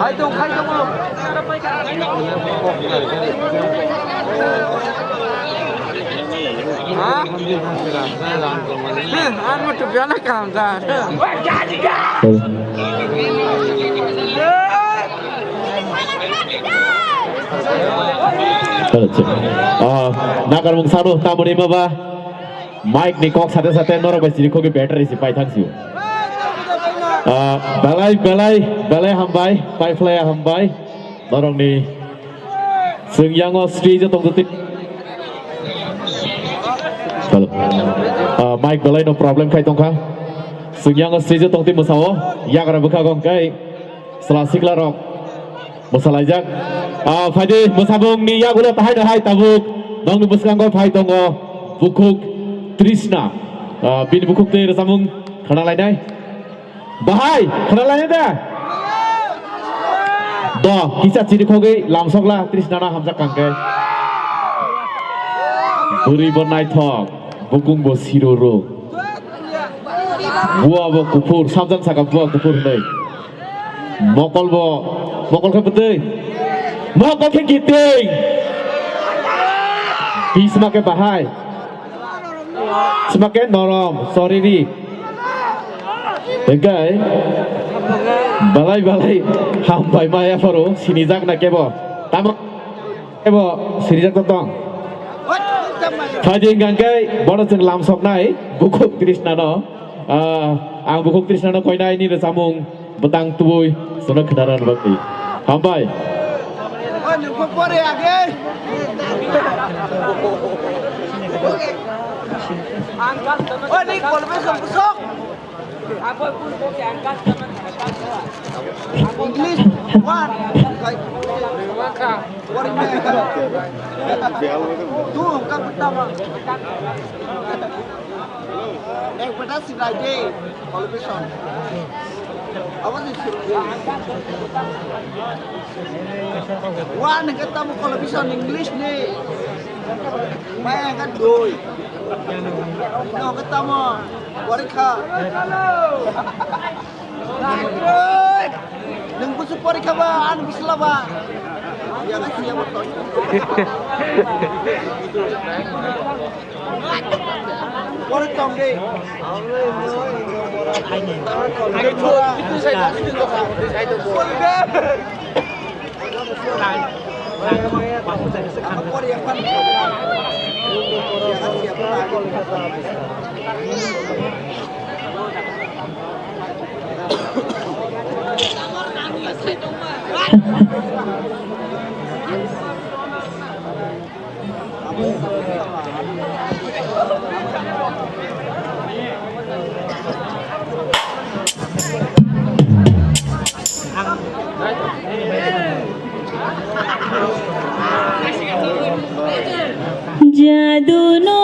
Hai tong, hai tong. Ha? Ang mo tupiana kam da. Hello, check. Ah, nakarmung sano, tamoni baba. Mic ni kok sate sate norok bai siri khoki battery si pai thang sio. Ah, belai, belai, belai hambai, pai phlai hambai. Norok ni sengyango stage o tong twi. Hello. Ah, mic belai no problem khai tongkha. Sengyango stage o tong twi mwsao. Yagra bwkha gong kai. Sela sikla rok. Bwsalaijak. Ah, phaidi, mwsabung ni yagulo tahai no hai tabuk. Nongni bwskango phai tongo. Bukhuk Trishna. Ah, bini bukhuk tei rwchapmung khna lainai. Bahai, khna lainai da? Do, kisa chiri khogwi lamsokla Trishna no hamjak kangkhe. Bwrwi bo naithok, bukung bo siroro. Bua bo kuphur, samjang saka bua kuphur hwnwi. Mokol bo, mokol khe bwtwi. Mokol khe kiting. Bisma khe bahai. Sima khe norom, sorry ri. Hingkai balai balai hambai maya phoro sinijak na kebo. Tamo kebo sinijak to tong. Phaidi hingkha khe bono chwng lamsoknai bukhuk Trishna no. Ah, ang bukhuk Trishna no koinai ni rwchapmung. Bwtang tubui sono khwnarani bagwi. Hambai. O, nokho pore age. O, ni kolbe song sok. English one. What is that? Tu, ka butama. Ek bata sibai de, television. Abo ni sibai de. Wa nang kata mo television English ni. Maya ka doi. No kata mo porikha. Nang busu porikha ba, an busla ba. Ya ka siya mo to. Jadu no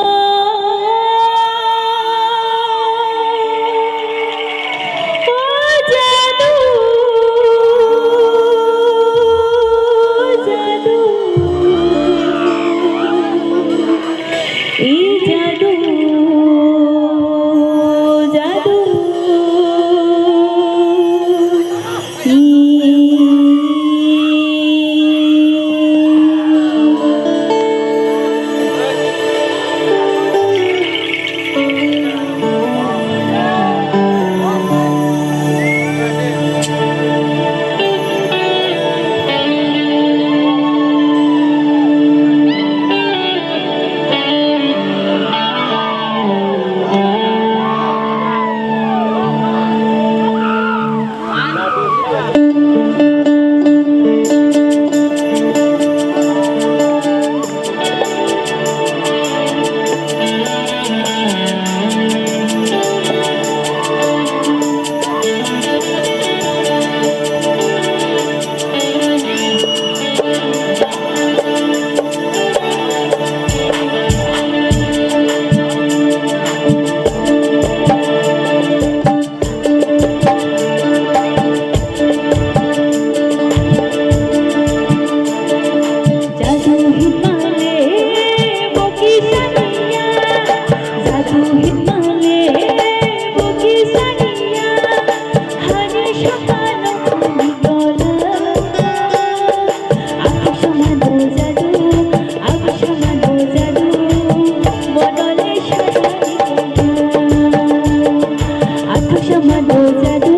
Sama do jadu,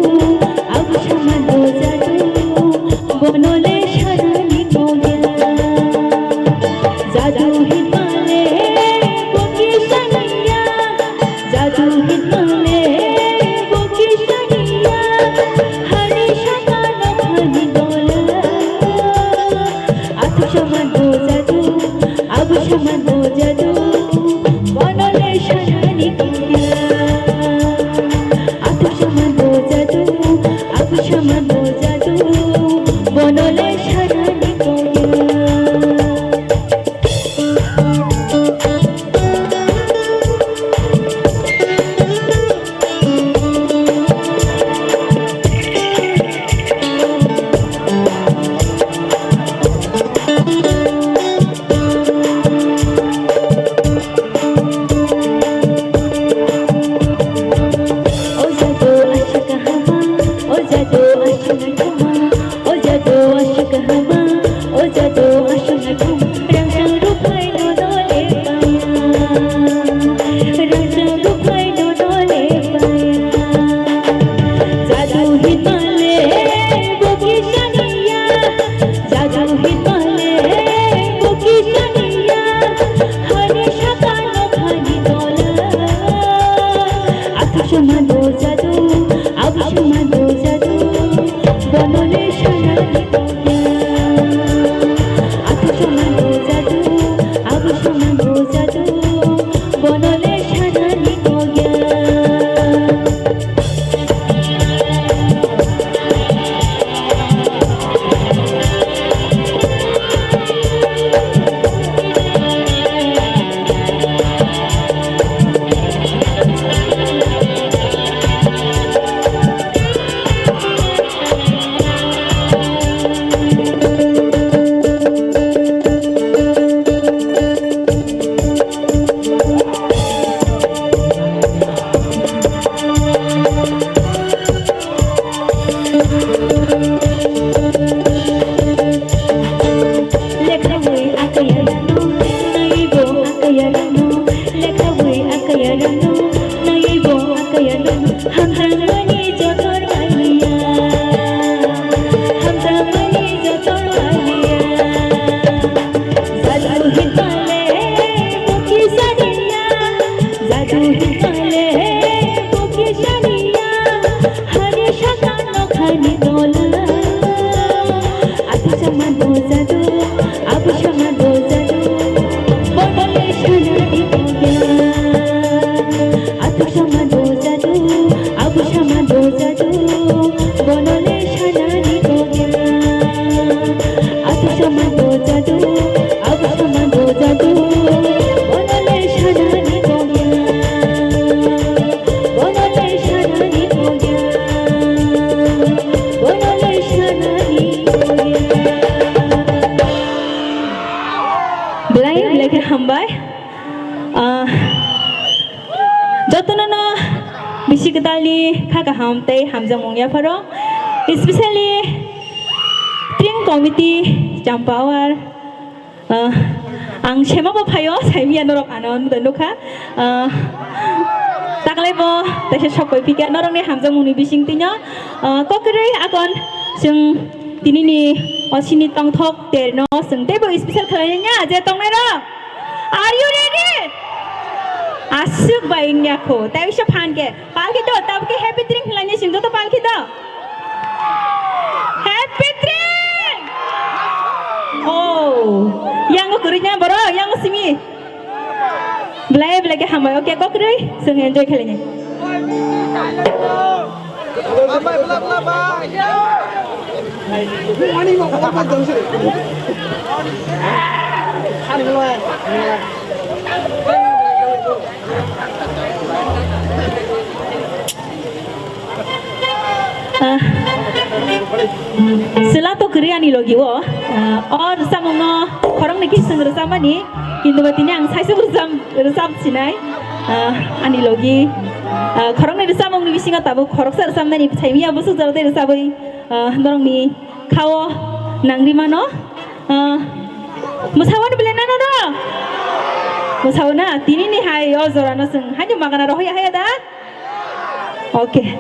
abu sama do jadu, bono le sanani kogya. Jadu hitmale, boki saniya, jadu hitmale, boki saniya, hari sakano khani dola. Athuk sama do jadu, abu sama do jadu, bono le sanani kogya. Athuk sama do jadu, abu sama do jadu, bono le sanani kogya. O jadu aswk kahama, o jadu aswk naithoma, o jadu aswk kahama, o jadu aswk naithoma, rang rang ruphai no dole paya, rang rang ruphai no dole paya. Jadu hinmale boki saniya, jadu hinmale boki saniya, hani sakano khani dola. Athuk sama do jadu, abu sama do jadu, bono le sanani kogya. Athuk sama do jadu, abu sama do jadu, bono le sanani kogya. Lekha bui akaya rano, naiwi bo akaya rano. Lekha bui akaya rano, naiwi bo akaya rano. Hamjakmani joto rwliya, hamjakmani joto rwliya. Jadu hinmale boki saniya, jadu hinmale boki saniya, hani sakano khani dola. Athuk sama do jadu, abu sama do jadu, bono le sanani kogya. Athuk sama do jadu, abu sama do jadu, bono le sanani kogya. Athuk sama do jadu, abu sama do jadu, bono le sanani kogya. Bono le sanani kogya. Bono le sanani kogya. Belai, belai khe hambai. Ah, jotono no bisi kwtalni kha kaham tei hamjakmung yapharo. Especially Tring Committee Champawar. Ah, ang sema bo phaio, saimiya norok ano nukha. Ah, taklai bo taisa sokoi phikya norokni hamjakmungni bising tino. Ah, kokrwi akon chwng tinini osini tongthok terno chwng teibo special khlainai je tongnai rok. Are you ready? Aswk bai wngya kho, tei bisa phan khe. Palki do, tabuk khe happy drink hinlai ni sing joto palki do. Happy drink! Oh, yang kwrwi na borok, yang simi. Belai belai khe hambai, okay, kokrwi, chwng enjoy khlainai. Ah, chwla to kwrwi ani logi o. Ah, o rwchapmungno khoroknwi khe chwng rwchapmani, kintu ba tini ang saisuk rwchap, rwchap sinai. Ah, ani logi, ah, khoroknwi rwchapmungni bisingo tabuk khoroksa rwchapnani bwsai mia bwswk jora tei rwchabwi, ah, norokni khao nangri mano. Ah, mwsawano belai nano no? Mwsawana, tinini hai o jorano chwng haino magana rohorya haya da? Okay.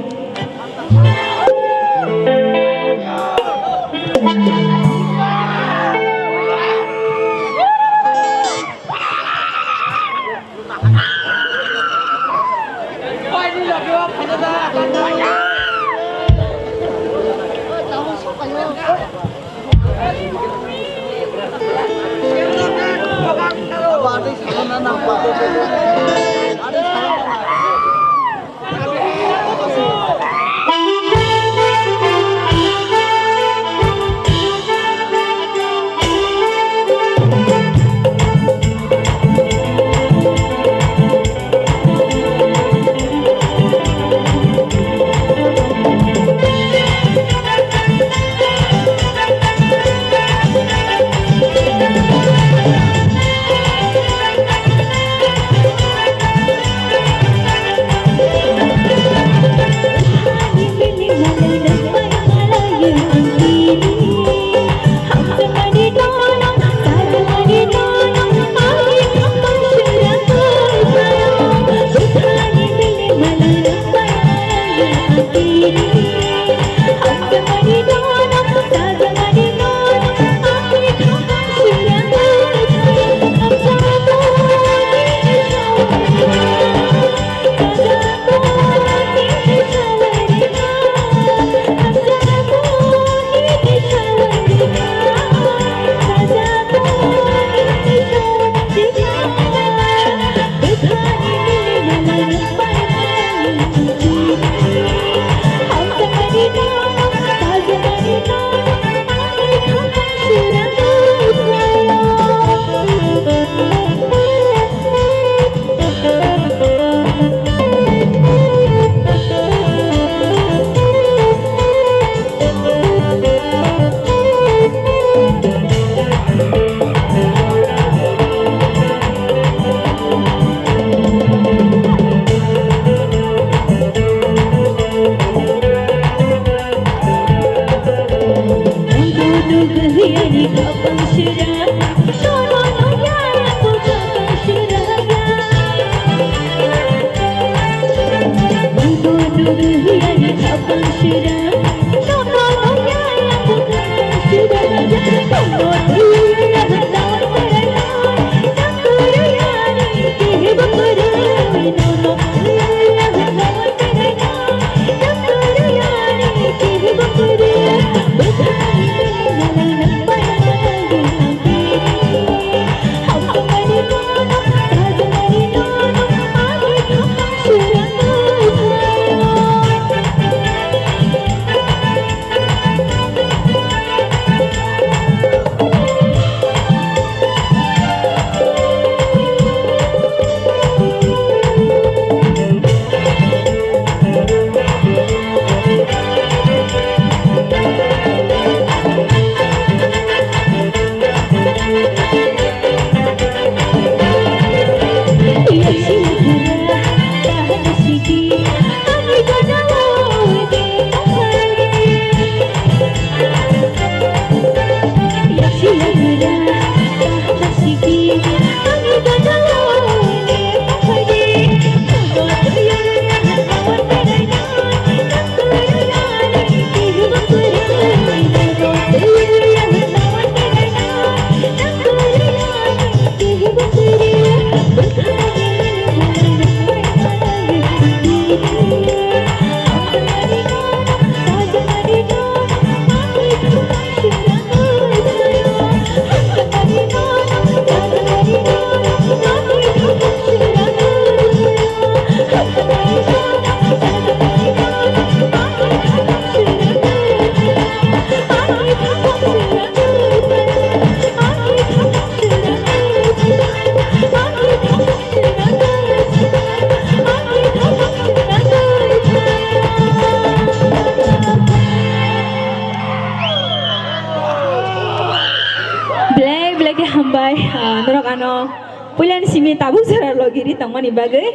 Belai belai khe hambai, ah, norok ano puilani simi tabuk jora logi ri tongmani bagwi.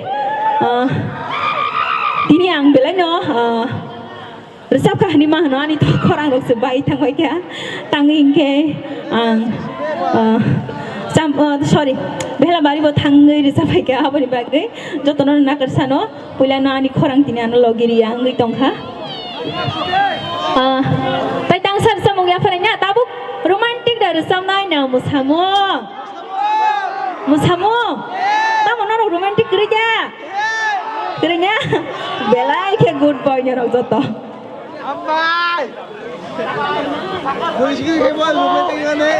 Ah, tini ang belai no, ah, rwchapkha hinwi ma hwno, ani to khorang rok se bai thangbai kha. Tangwi hinkhe ang, ah, cham-, ah, sorry. Bela bari bo thangwi rwchaphaikha, aboni bagwi jotono nakarsa no. Puila no ani khorang tini ano logi riya wngwi tongkha. Ah, tai tangsa rwchapmung yapharanya, tabuk romantic da rwchapnai na mwsamung. Mwsamung. Tamo norok romantic kwrwi kha? Kwrwi na? Belai khe good boy norok joto. Ambai! Polisi ke bol, romantic ane.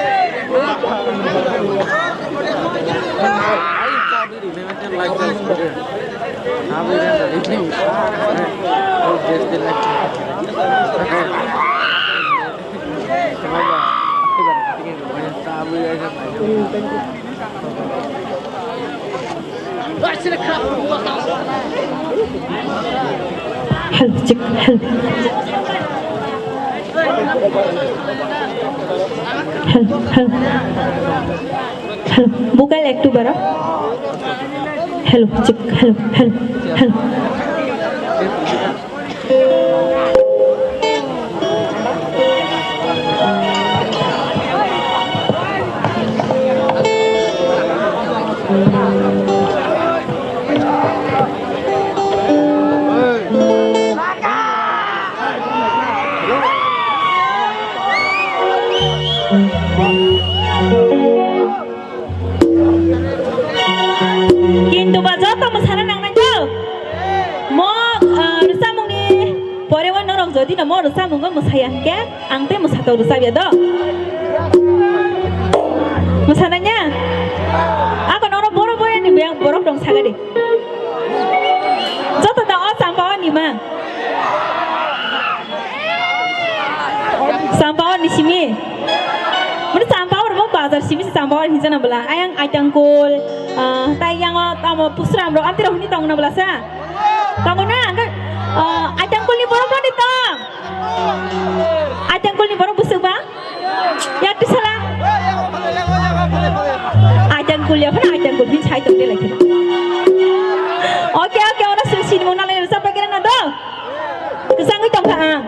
Hello, check, hello. Hello, hello. Hello, vocal একটু বাড়াও। Hello, check, hello, hello, hello. Kintu ba joto mwsana nangnai kho. Mo, ah, rwchapmungni pore o norok jodi no mo rwchapmungo mwsaya hwnkhe, ang tei mwsatok rwchapya do. Mwsananya? Ako norok boro boyani buyang borok rong sagadi. Joto da o chamba o nima. Sampaur ni simi. Mani Sampaur bo bazar simi se Sampaur hinjana bwla. Ayang Aitangkul, ah, tai yango tamo Pusram rok amtwi rok hwnwi tongna bwla sa. Tamo na, angkhe, ah, Aitangkul ni borok boni tong. Aitangkul ni borok bwswk ba? Yak tisala. Aitangkul ya phana Aitangkul hin sai tong de lai. Oke, oke, ora sui sini mona lai rwchap paikira na do. Kwchangwi tongkha ang.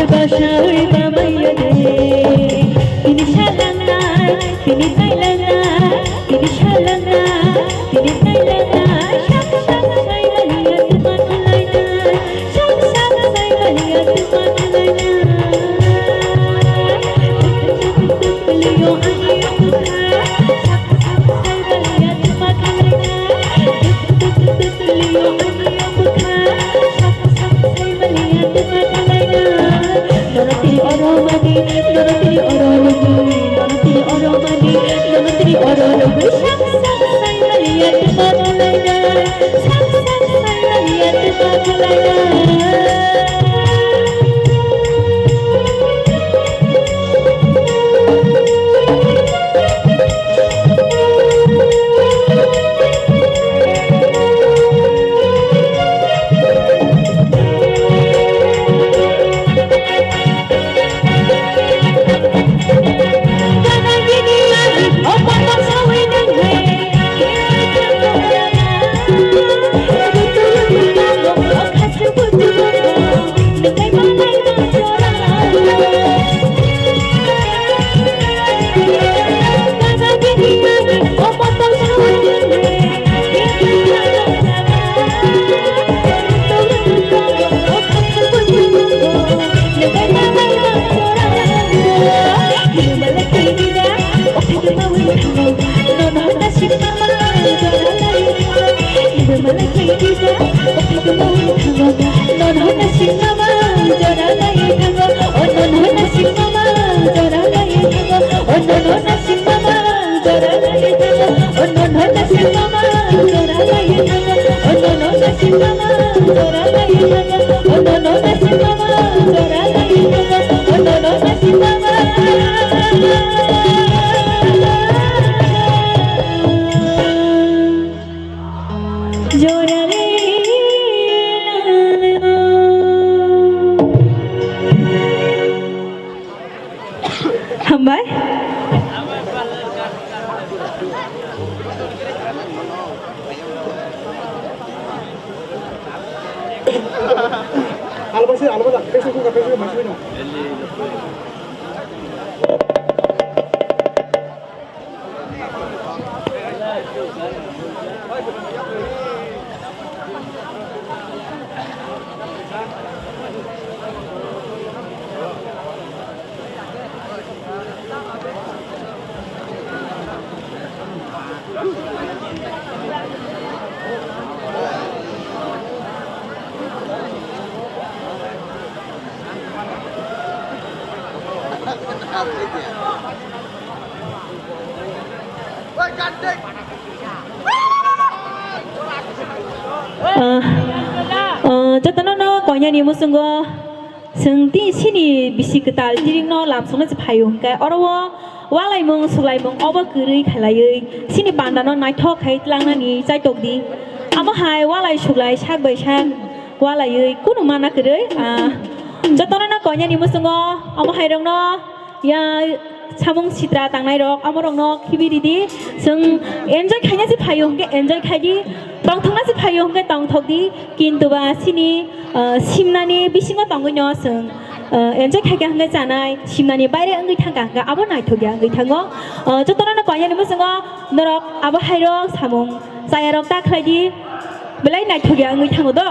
Kwsai ba maya de, tini salangna, tini kailangna, tini salangna, tini kailangna, sak sak sai maliya tuma kalaina, sak sak sai maliya tuma kalaina. Tuk tuk tuk liyo ani bukha, sak sak sai maliya tuma kalaina, tuk tuk tuk liyo ani bukha, sak sak sai maliya tuma kalaina. Nono tini oro mani, nono tini oro lugui, nono tini oro mani, nono tini oro lugui, sak sak sai maliya tuma kalaina, sak sak sai maliya tuma kalaina. Hambai. Ah, ah, jotono no koinani muchungo. Chwng tini chini bisi kwtal tiringno lamsoknai se phaio hwnkhe oro o walaimung suklaimung obo kwrwi khailaiwi chini pandano naithok khai tlangnani chaitok di. Amo hai walai suklai sak bai sak walaiwi kunu mana kwrwi, ah, jotono no koinani muchungo omo hai rokno ya samung sitra tangnai rok amo rokno khibi ridi. Chwng enjoy khaina se phaio hwnkhe enjoy khai di, tongthokna se phaio hwnkhe tongthok di. Kintu ba chini, ah, simnani bisingo tongwi no chwng, ah, enjoy khaikha hwnkhe chanai, simnani baire wngwi thangkha hwnkhe abo naithokya wngwi thango. Ah, jotono no koinani muchungo norok abo hairok samung chayarok ta khlai di, belai naithokya wngwi thango do.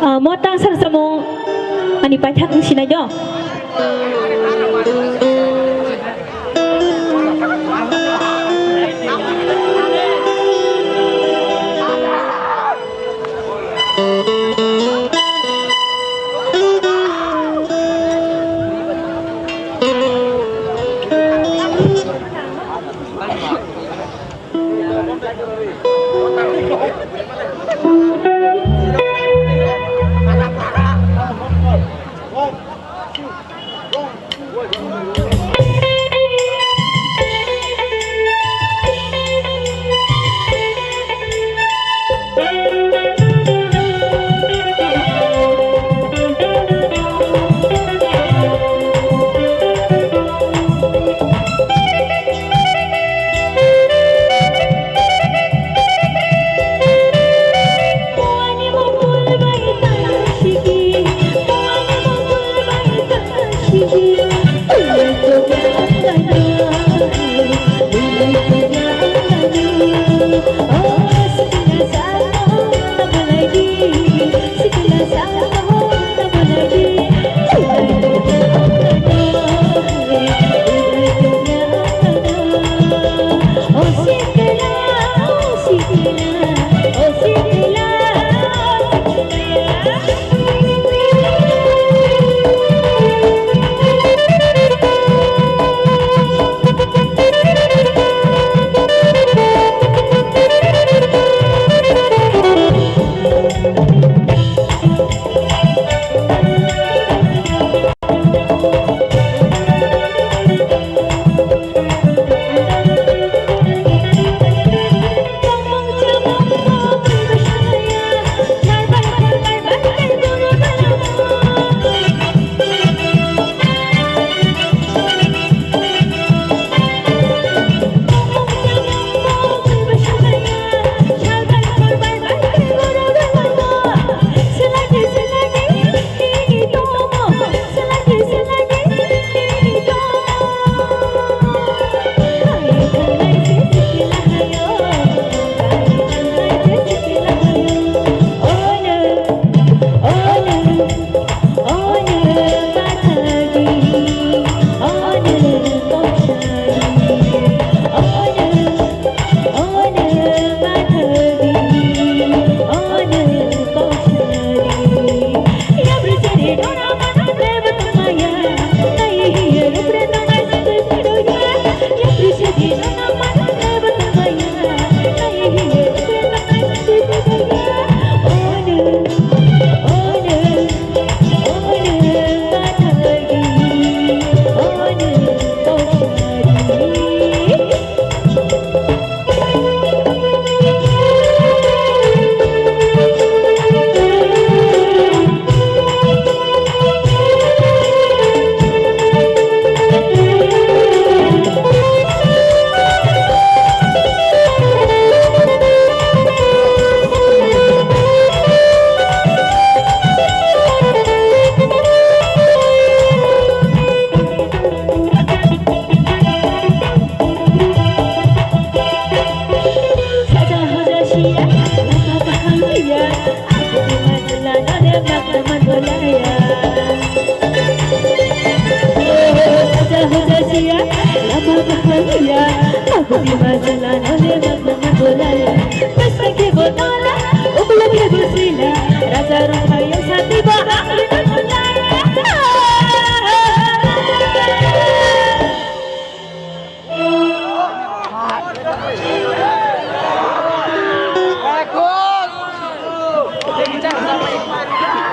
Ah, mo tang sar samung ani paithak wng sinai do.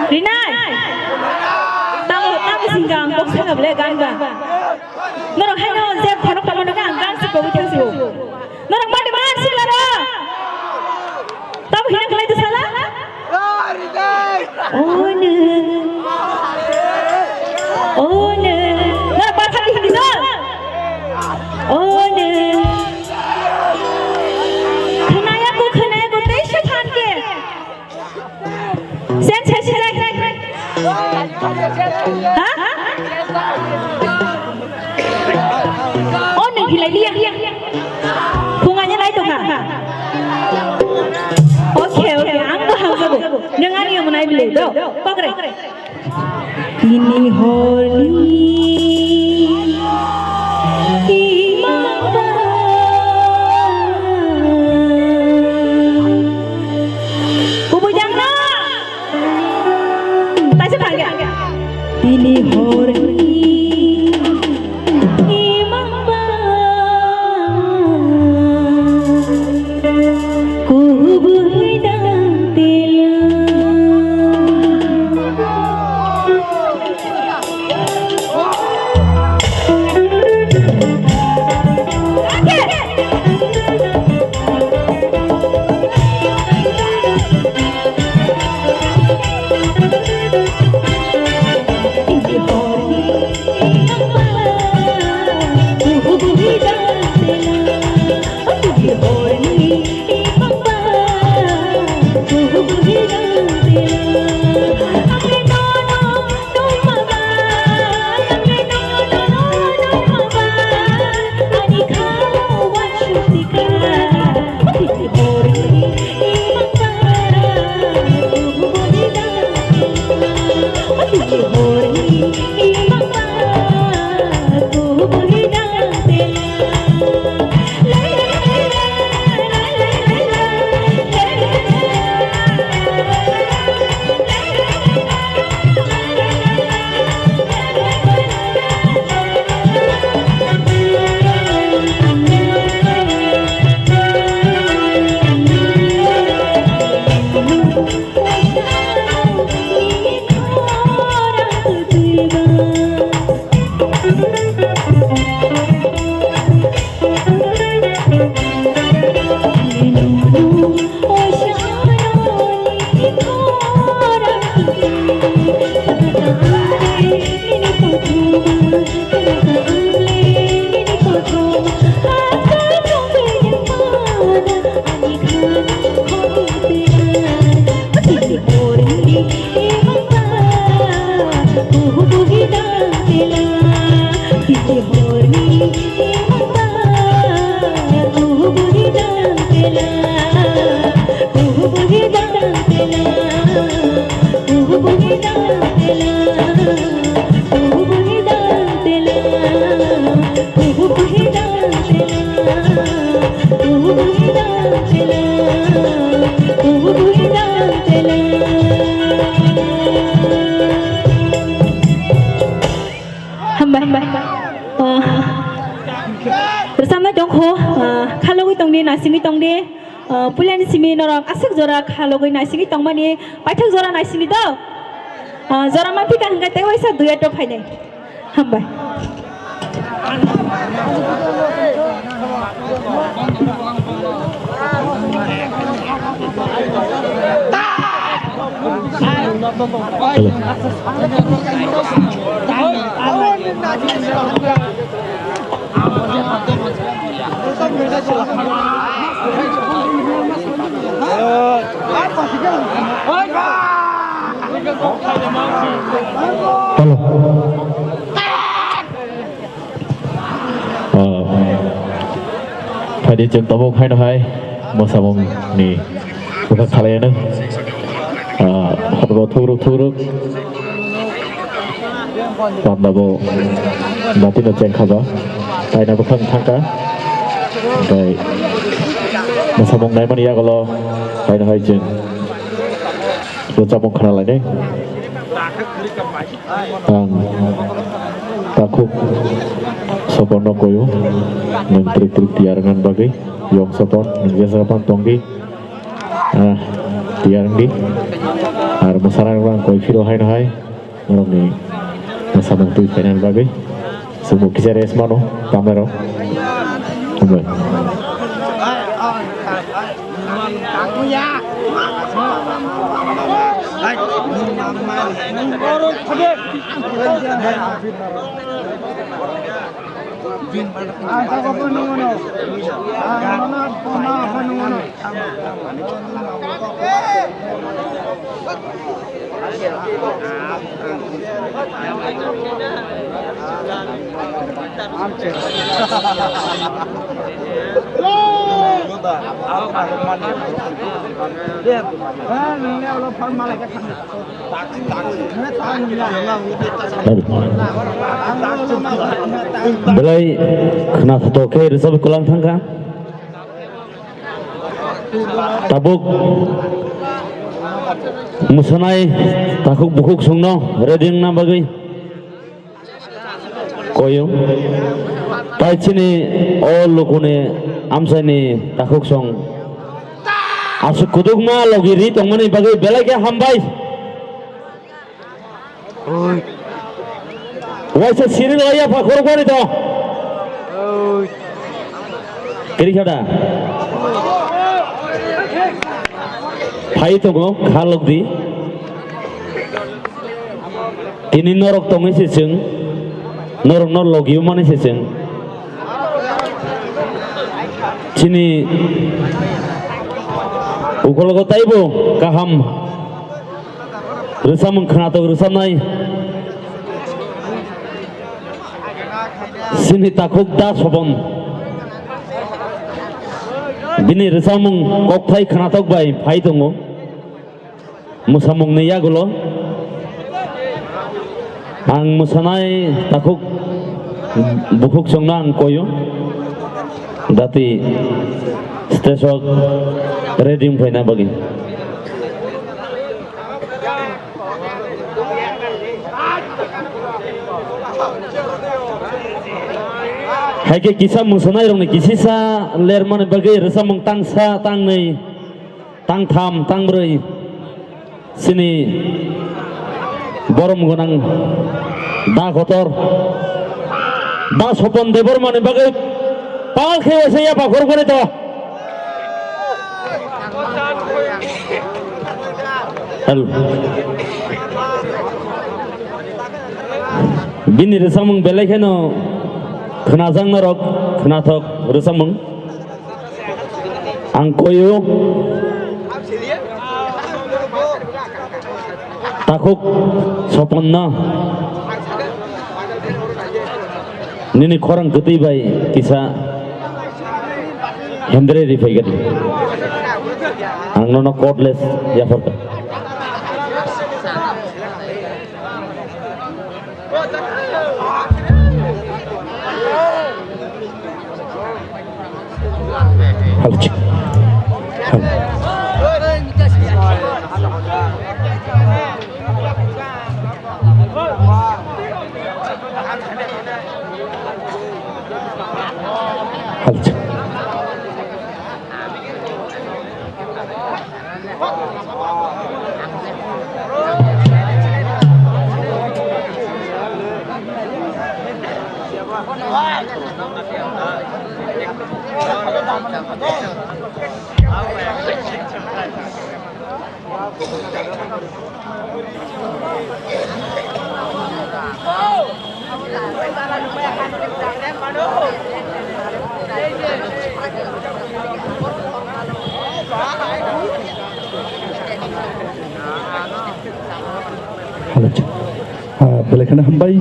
Rinai. Tamo, tamo singkang, box thangkha bole gan ba. Norok haino je khorok tamo nokha ang gan si kogwi thang si bo. Norok mati mar sila ro. Tamo hina khlai tu sala. Ono. Ono. Norok patha di hindi dol. Ono. Khwnaya ko, khwnaya ko, tei se phan ke. Sen, sen, sen, sen. Ha? Oh, nung hilai liya. Phunganya nai tongkha. Okay, okay. Ang bo hamjago. Nung ani yang nai bile do. Pokre. Tini horni imang ba. Kubui jang no. Taisa thangya. Tini horni imang ba. Kubui dang tela. Hambai, hambai. Ah, rwchapnai tongkho, ah, khalogwi tongdi, naisingwi tongdi. Ah, puilani simi norok aswk jora khalogwi naisingwi tongmani, paithak jora naisingdi do. Ah, jora ma phika hwnkhe tei waisa duet rok phainai. Hambai. Hello. Ah, phaidi chwng tabuk haino hai mwsamungni bwkhak khalaianw. Ah, hwnba thukruk thukruk. Panda bo batino chengkha ba. Taina bwkhak thangkha. Tei mwsamung naimani yagulo haino hai chwng rwchapmung khna lainai. Ang takhuk Soporno koyo, nwng trik trik tiyar wngna bagwi. Yong Sopor, nwng jesa phano tongdi. Ah, tiyar wngdi. Ar mwsarang rang koi phiro haino hai. Norokni mwsamung twi phainani bagwi chwngbo kisa rest mano, tamarok. Hambai. Belai khwnathok khe rwchapwi kwlang thangkha. Tabuk mwsanai takhuk bukhuk songno ready wngna bagwi koyo. Tai chini o lukuni amchaini takhuk song aswk kudukma logi ri tongmani bagwi belai khe hambai. Waisa siri laiya pha khoroknani to. Kiri khada. Phai tongo khalok di. Tini norok tongwi se chwng. Norok no logi mani se chwng. Chini ukologo taibo kaham. Rwchapmung khwnathok rwchapnai. Chini takhuk Da Sopon. Bini rwchapmung kokthai khwnathok bai phai tongo. Mwsamungni yagulo. Ang mwsanai takhuk bukhuk songno ang koyo. Dati stage o ready wng phaina bagwi. Hai khe kisa mwsanairokni kisisa lermani bagwi rwchapmung tangsa, tangnwi, tangtham, tangbrwi. Chini borom gwnang Da Kotor, Da Sopon Debbarmani bagwi pal khe waisa yapha khoroknani to. Hel. Bini rwchapmung belai kheno khwnajak norok, khwnathok rwchapmung. Ang koyo takhuk Soponno nini khorang kwtwi bai kisa hemdre ri phaigan. Ang nono cordless yapharkha. Hal chik. Hal. Hal chik. Halo, ah, belai kheno hambai.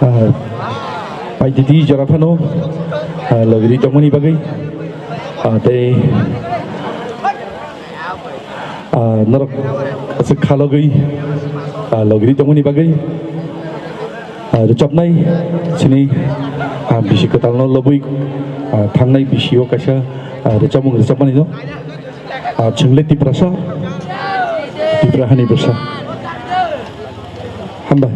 Ah, pai titi jora phano, ah, logiri tongmani bagwi. Ah, tei Ah, norok aswk khalogwi, ah, logiri tongmani bagwi, ah, rwchapnai chini, ah, bisi kwtalno lobwi Ah, thangnai bisio kaisa, ah, rwchapmung rwchapmani no. Ah, chwng le Tiprasa, Tipra hani bwsa. Hambai.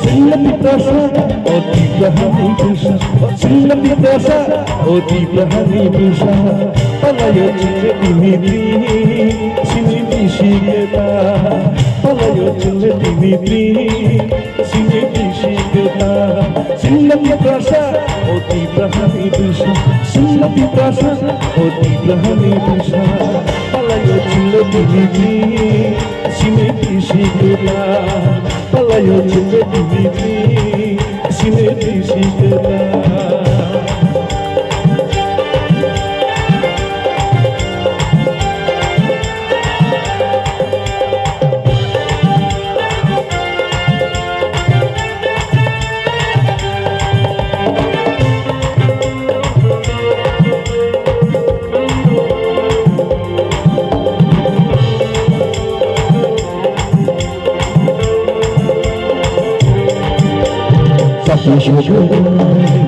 Singla Tiprasa, o Tiprahani bwsa. Singla Tiprasa, o Tiprahani bwsa. Palayo chwngno tini tini, sini bisi kwtal. Palayo chwngno tini tini, sini bisi kwtal. Singla Tiprasa, o Tiprahani bwsa. Singla Tiprasa, o Tiprahani bwsa. Palayo chwngno tini tini, sini bisi kwtal. Palayo chwngno tini tini, sini bisi kwtal. Chati sogwna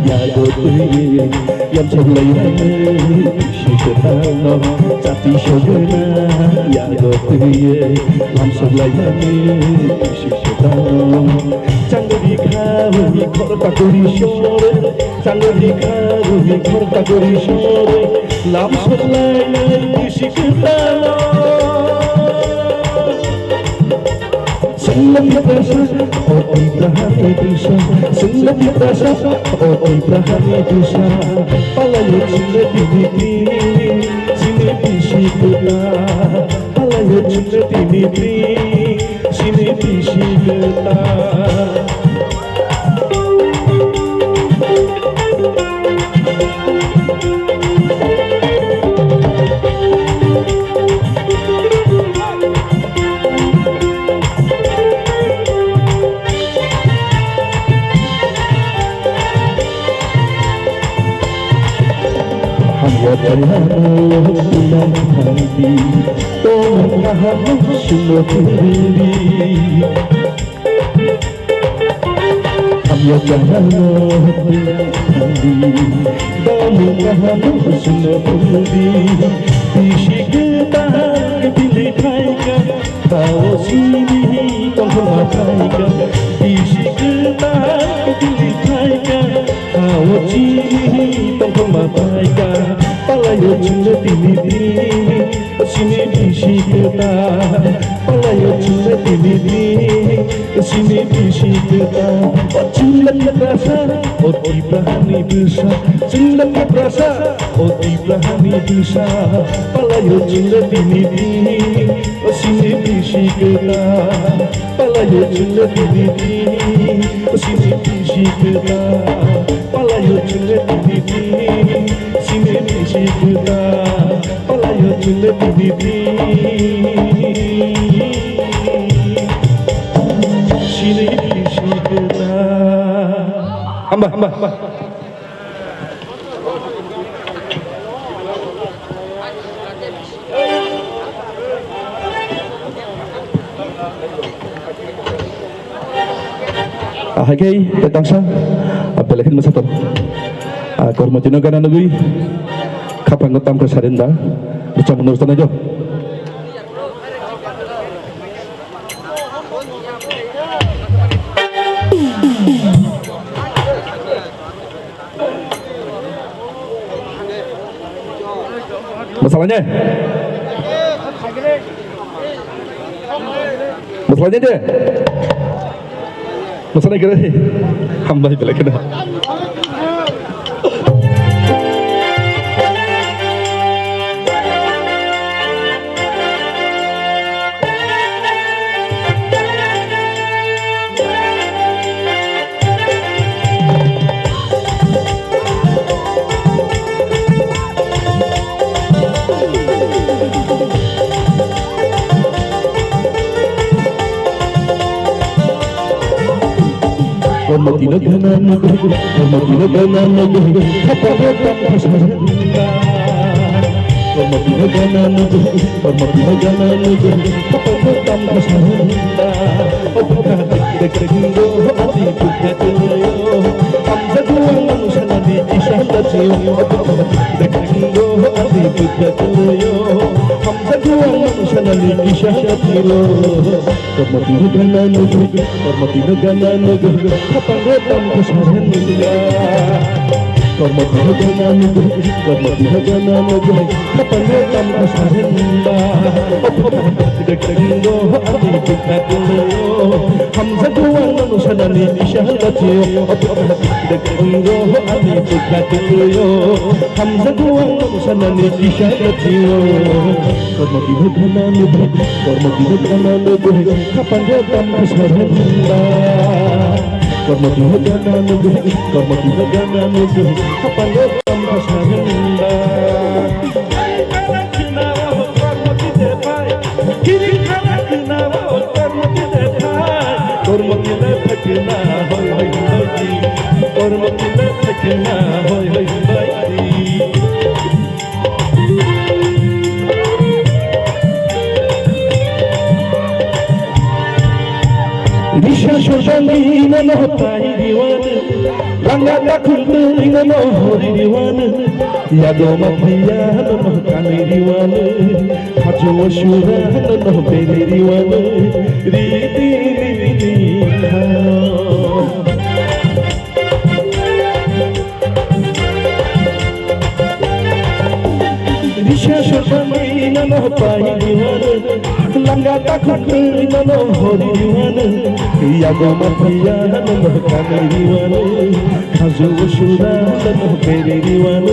yago twi yamsok laimani bisi kwtalno. Chati sogwna yago twi yamsok laimani bisi kwtalno. Changri khawi khorta kuri sore, changri khawi khorta kuri sore, lamsok lainai bisi kwtalno. Singla Tiprasa, o Tiprahani bwsa. Singla Tiprasa, o Tiprahani bwsa. Palayo chwngno tini tini, sini bisi kwtal. Palayo chwngno tini tini, sini bisi kwtal. Hamya kaya no tunang thangdi, tong kaham suno thangdi. Hamya kaham no thangdi, tong kaham suno thangdi. Bisi kwtal bili thaika, tao sini tongthokma phaika. Bisi kwtal bili thaika, tao sini tongthokma phaika. Palayo chwngno tini tini, sini bisi kwtal. Palayo chwngno tini tini, sini bisi kwtal. O chwngno Tiprasa, O Tiprahani bwsa, chwngla Tiprasa, o Tiprahani bwsa, palaio chwngla tini di, o sini bisi kwta, palaio chwngla tini di, o sini bisi kwta, palaio chwngla tini di, sini bisi kwta, palaio chwngla tini di, sini bisi kwta. Hamba, hamba. Ahai khe tei tangsa, ah, belai kheno mwsa tongo. Ah, Kormotino gana nugwi khaprango tamkhe sarinda. Bwchangno rwchanai do. Masalahnya? Masalahnya dia? Masalah kira. Hambai belai kena. Kormotino gana nugwi, Kormotino gana nugwi, khapano tam khasarenda. Kormotino gana nugwi, Kormotino gana nugwi, khapano tam khasarenda. O bwkha dek dek ringo, ani bwkha twilaio. Hamjakgo ang nang sanani kisa lachio. O bwkha dek dek ringo, ani bwkha twilaio. Hamjakgo ang nang sanani kisa lachio. Kormotino gana nugwi, Kormotino gana nugwi, khapano tam khasarenda. Kormotino gana nugwi, Kormotino gana nugwi, khapano tam khasarenda. O bwkha dek dek ringo, ani bwkha twilaio. Hamjakgo ang nang sanani kisa lachio. O bwkha dek dek ringo, ani bwkha twilaio. Hamjakgo ang nang sanani kisa lachio. Kormotino gana nugwi, Kormotino gana nugwi, khapano tam khasarenda. Kormotino gana nugwi, Kormotino gana nugwi, khapano tam khasarenda. Kormoti le phai kena hoi hoi hoi di. Kormoti le phai kena hoi hoi hoi di. Risa sorsangwi nono tai riwan, langa takhuk twi nono hori riwan, yago maphiya nono kanwi riwan, hajo sura nono beri riwan, riti riti kha. Risa sorsangwi nono pai diwan, langa takhuk twi nono hori diwan, yago maphiya nono kanwi diwan, hajo sura nono beri diwan,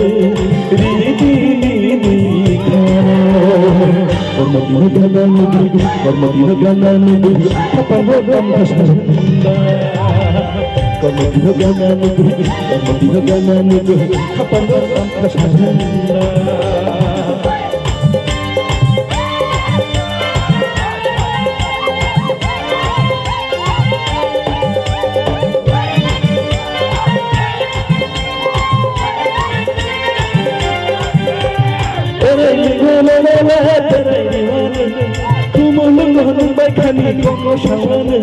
riti riti kha. Kormoti no gana nugwi, Kormoti no gana nugwi, khapang bo tam khasarenda. Kormoti no gana nugwi, Kormoti no gana nugwi, khapang bo tam khasarenda. Terai ni wale wale, terai ni wale. Kumo lungo nung bai khani kongo sawano.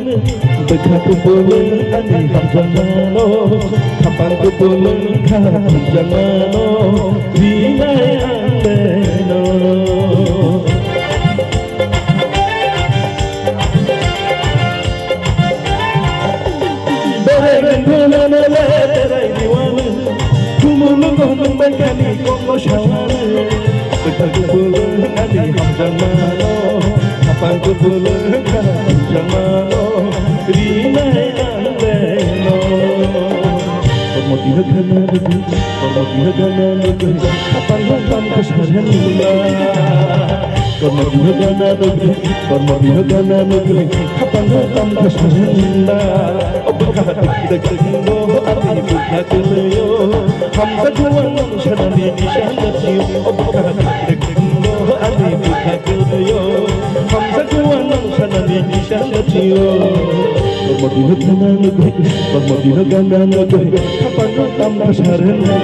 Bekha kupulung ani hamjamano. Khapang kupulung kha hamjamano. Rinai ang leno. Berai nungguno nole berai diwano. Kumu nunggu nungbai kani kongo sawano. Bekhak bulu ani hamjamano. Khapang bulu kha hamjamano. Rinai ang leno. Kormo tino gana nugwi, kormo tino gana nugwi, khapang no tam kha sarenda. Kormo tino gana nugwi, kormo tino gana nugwi, khapang no tam kha sarenda. Obo kha tiki da kingo ani bukha keleyo. Hamsa juang sanani nishan da chiyo. Obo kha tiki da kingo ani bukha keleyo. Hamsa juang sanani nishan da chiyo. Kormo tino gana nugwi, kormo tino gana nugwi, khapang no tam kha sarenda.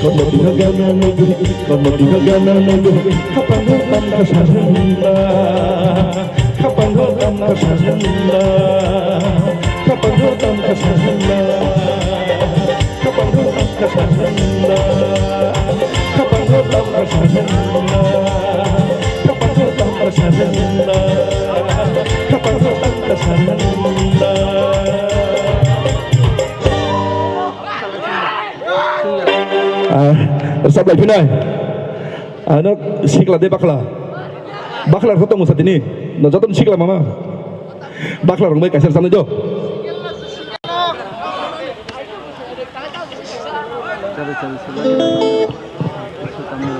Kormo tino gana nugwi, kormo tino gana nugwi, khapang no tam kha sarenda. Khapang no tam kha sarenda. Khapang no tam kha sarenda. Khapang no tam kha sarenda. Khapang no tam kha sarenda. Khapang no tam kha sarenda. Khapang no tam kha sarenda. Ah, sablai phinai. Ah, no sikla de bakla. Bakla rok tongmo satini. No jotono sikla mama. Bakla rok bai kaisa sanai do.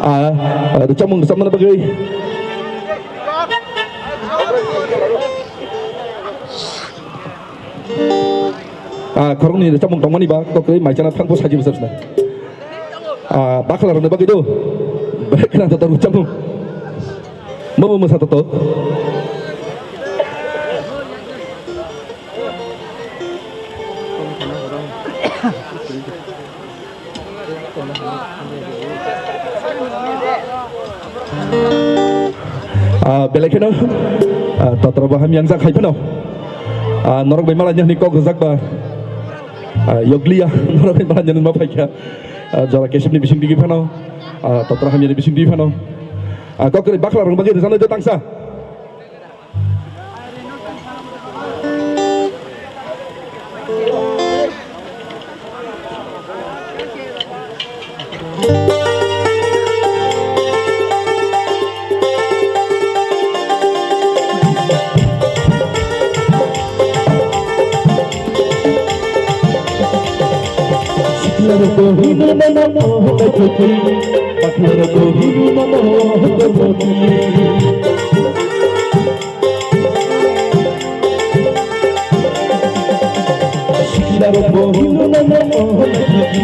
Ah, ah, rwchapmung rwchapmani bagwi. Ah, khoroknwi rwchapmung tongmani ba, kokrwi maisana thangbo saji bwsajna. Ah, bakla rwna bagwi do. Bekna to rwchapmung. Mobo mwsa to to. Ah, belai kheno, ah, totrobo hamya wngjak hai phano. Ah, norok bai malai hwnwi kok rwjak ba, ah, yokliya, norok bai malai hwnwi ma phaikha. Ah, jora kesepni bising tigi phano, ah, totro hamyani bising tigi phano. Ah, kok kwrwi bakla rwna bagwi rwjaknai do tangsa. Sikla rok bo hino nono, oh, naithokwi. Bakla rok bo hino nono, oh, naithokwi. Sikla rok bo hino nono, oh, naithokwi.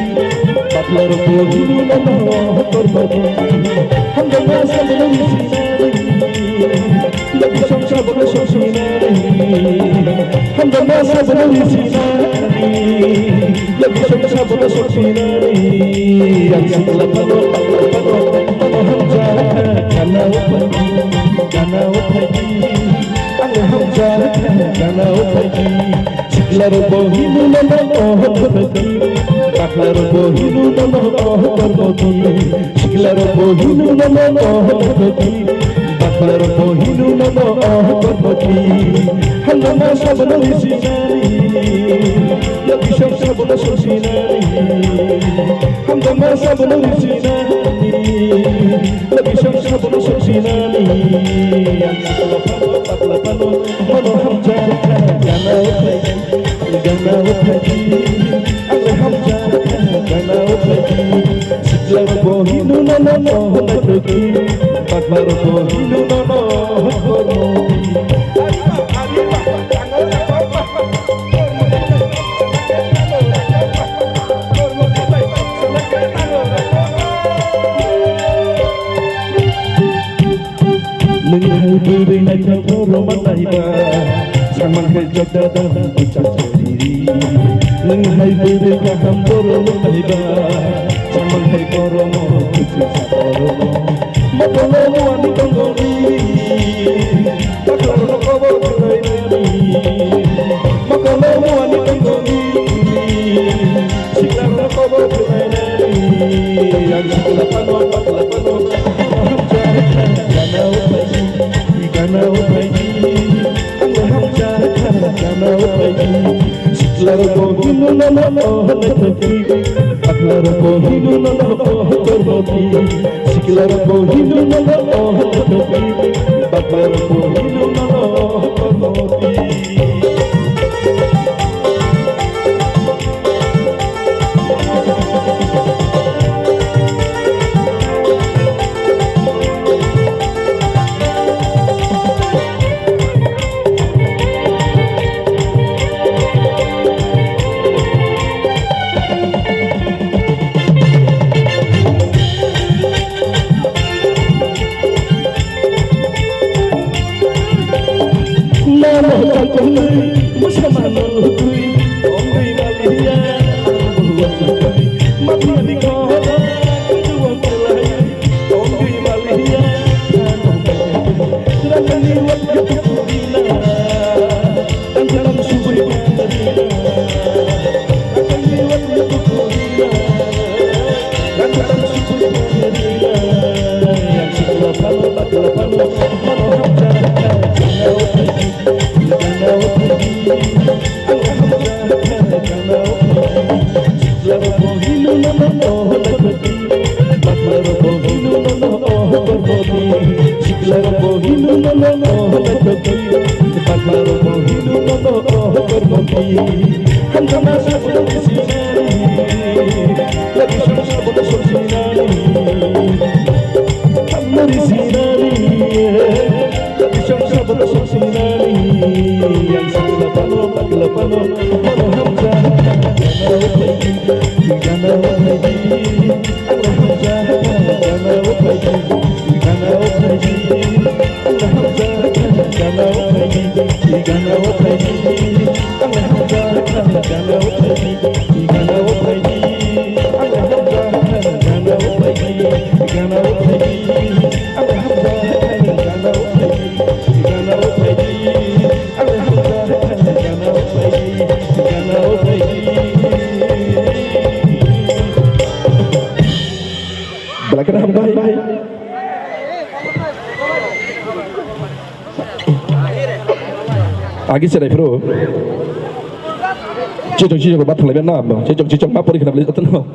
Bakla rok bo hino nono, oh, naithokwi. Hamjakma sabono sinai. Logi songsa bono songsinani, hamjakma sabono risinani. Logi songsa bono songsinani. Ang sikla phano, phano, phano, phano hamjakha, gana o phaidi, gana o phaidi. Ang hamjakha, gana o phaidi. Sikla rok bo hino nono, oh, naithokwi. Bakla rok bo hino nono, oh, naithokwi. Sikla rok bo hino nono, oh, naithokwi. Bakla rok bo hino nono, oh, naithokwi. Hamjakma sabono risinani. Logi songsa bono songsinani. Hamjakma sabono risinani. Logi songsa bono songsinani. Ang sikla phano, bakla phano, bono hamjakha, gana o phaidi, gana o phaidi. Ang hamjakha, gana o phaidi. Sikla rok bo hino nono, oh, naithokwi. Bakla rok bo hino nono, oh, naithokwi. Nwng hai bwrwi naithok borok manlaiba, samang hai jotda dam bwchak choriri. Nwng hai bwrwi kaham borok manlaiba, samang hai borok mo bwchak borok mo. Mokolo muani tongoni, bakla rok kobo khwlainani. Mokolo muani tongoni, sikla rok kobo khwlainani. Ang sikla phano, bakla phano, hamjakha, gana o phaidi, gana o phaidi. Ang hamjakha, gana o phaidi. Sikla rok bo hino nono, oh, naithokwi. Bakla rok bo hino nono, oh, naithokwi. Sikla rok bo hino nono, oh, naithokwi. Bakla rok bo hino nono, oh, naithokwi. Hamjana sabono sinani, labisong sabono sinani. Hamjana sinani, labisong sabono sinani. Yang sakla pano, pakla pano, mano hamjana, gana upai, gana upai. Belai kheno hambai. Agi serai phuru. Chichok chichok ma thalai na. Chichok chichok ma pori khna beli jotono.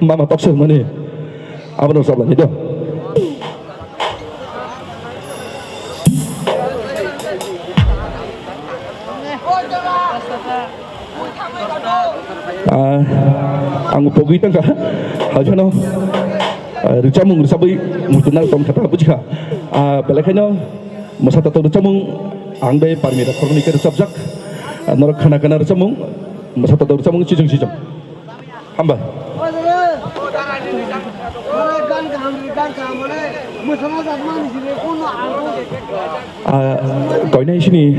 Mama tok se mani. Abono sabla ni do. Ah, ang pogwi tangka. Hajano, ah, rwchapmung rwchapwi muchunna tong kha ta bujikha. Ah, belai khaino mwsa tatok rwchapmung ang bai parmira khoroknwi khe rwchapjak. Ah, norok khana khana rwchapmung mwsa tatok rwchapmung chichong chichong. Hambai. Ah, koinai sini,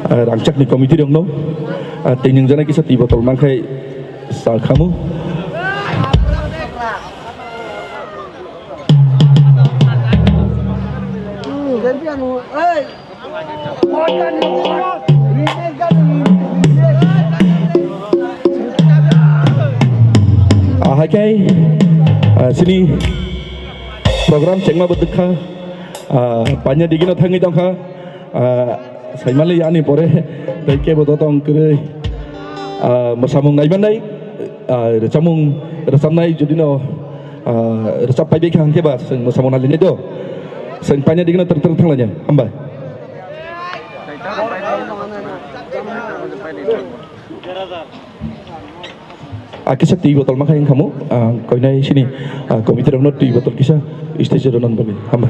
ah, rangchakni committee rokno, ah, tei nungjaknai kisa twi botol mankhai sa khamu. Ah, hai kai, ah, sini program chengma bo dukha, ah, panya digino thangwi tongkha, ah, saimali ani pore tei kebo dotong kwrwi, ah, mwsamung naimanai, ah, rwchapmung rwchapnai judino, ah, rwchap paibai kha hwnkhe ba chwng mwsamung nailainai do. Chwng paina digino twrwk twrwk thanglainai. Hambai. Ah, kisa twi botol mankhai wngkhamu, ah, koinai sini, ah, committee rokno twi botol kisa stage o rwna bagwi. Hambai.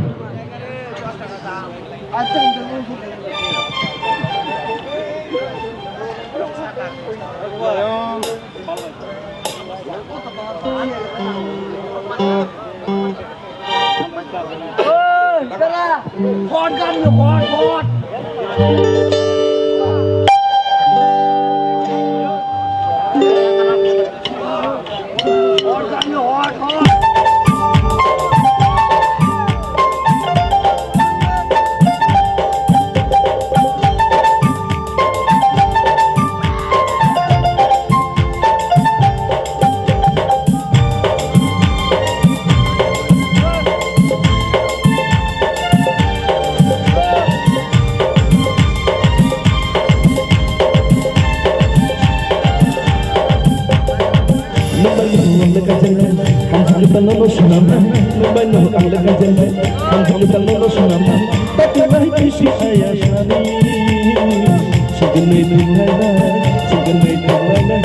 Nokbar ni ang lekha jeng, ang jeng tang no sunam, nokbar no ang lekha jeng, ang jeng tang no sunam, tapi mai kisi aya sani, segenai nungai na, segenai nungai na.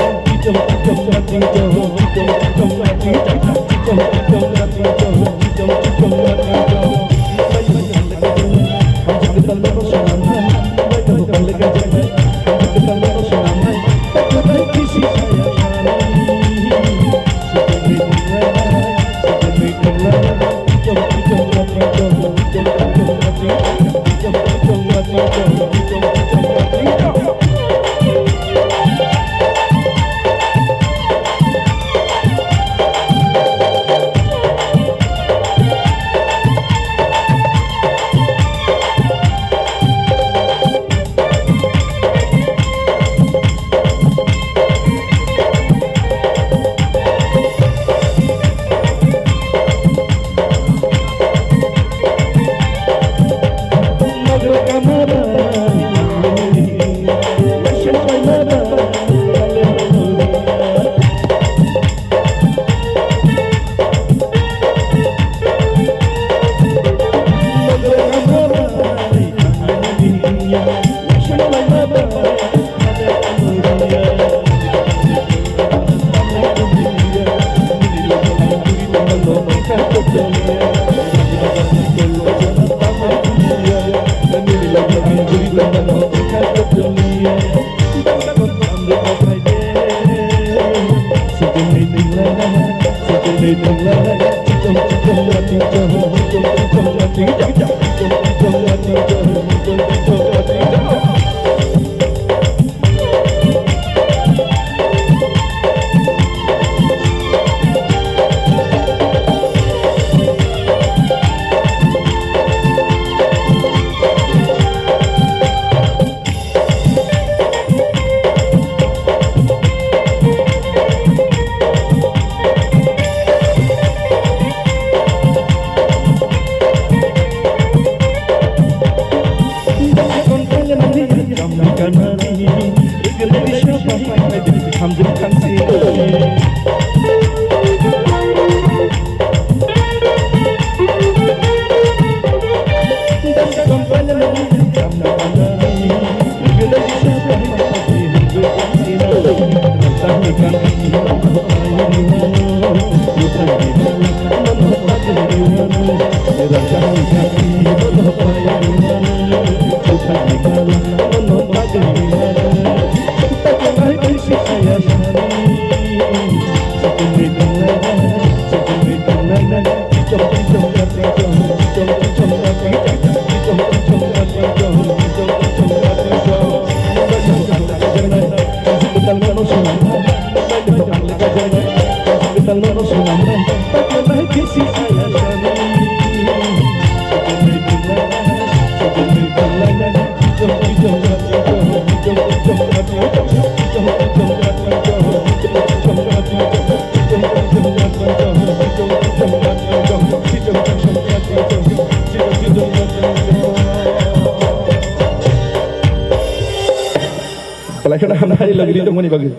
Belai kheno hamnai lagri tongmani bagwi.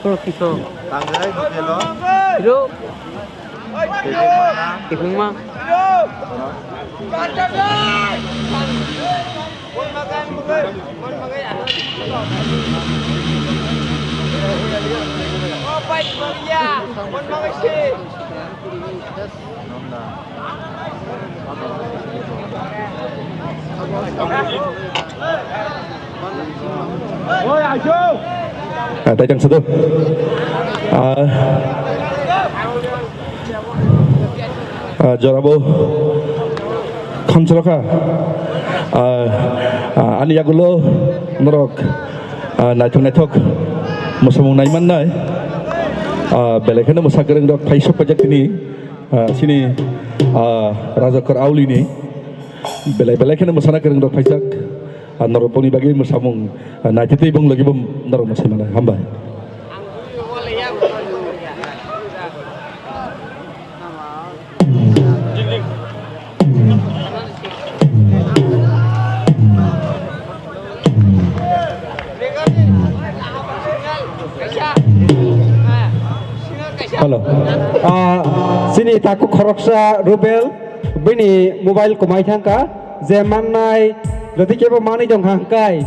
Khoro kiso. Tangrai hotel o. Hiro. Tebengma. Tebengma. Ah, tai tang sado. Ah, ah, jorabo khonsoroka. Ah, ah, ani yagulo norok, ah, naithok naithok mwsamung naimannai. Ah, belai kheno mwsa kwrwng rok phaisok paijak tini. Ah, sini, ah, Rajakor Auli ni belai belai kheno mwsana kwrwng rok phaijak. Ah, norok boni bagwi mwsamung, ah, naitwi twi bong logi bo norok mwsai mano. Hambai. Hello. Ah, sini taku khoroksa Rubel, bini mobile kwmai thangkha, je mannai, jodi kebo manwi tongkha hwnkhe,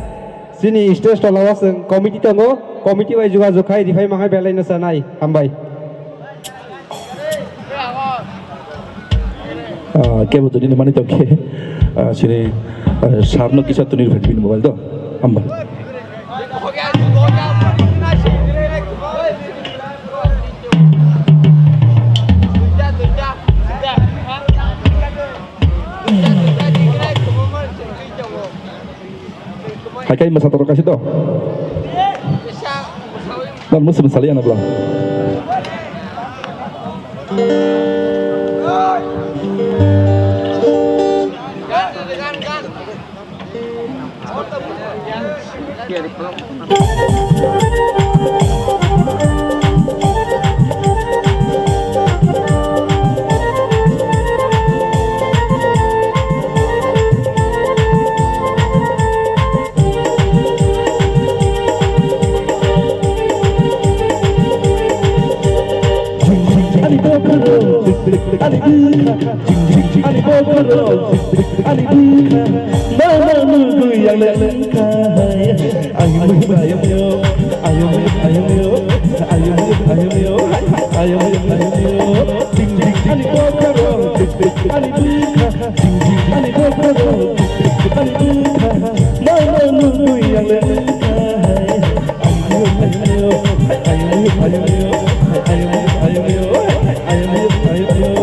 sini stage tola o chwng committee tongo, committee bai jogajog khai rifai mangai belai no chanai. Hambai. Ah, kebo tini mani tongkhe, ah, sini, ah, sarno kisa tuni rwphai bini mobile do. Hamba. Hai kai masa toro kasi to. Dan musim sali ana bla. Ani bokhorok, ani bwkha, ani bwkha, mama nugwi ang le wngkha. Ayum, ayum, yo. Ayum, ayum, yo. Ayum, ayum, yo. Ayum, ayum, yo. Ding, ding, ani bokhorok. Ding, ding, ani bwkha. Ding, ding, ani bokhorok. Ding, ding, ani bwkha. No, no, no, no, yang le bwkha. Ayum, ayum, yo. Ayum, ayum, yo. Ayum, ayum, yo. Ayum, ayum, yo.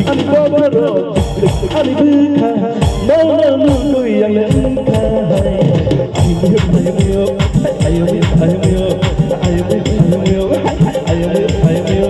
Ani bwkha, ani bwkha, no, no, no, no, yang le wngkha. Ayum, ayum, yo, ayum, ayum, yo, ayum, ayum, yo, ayum, ayum, yo.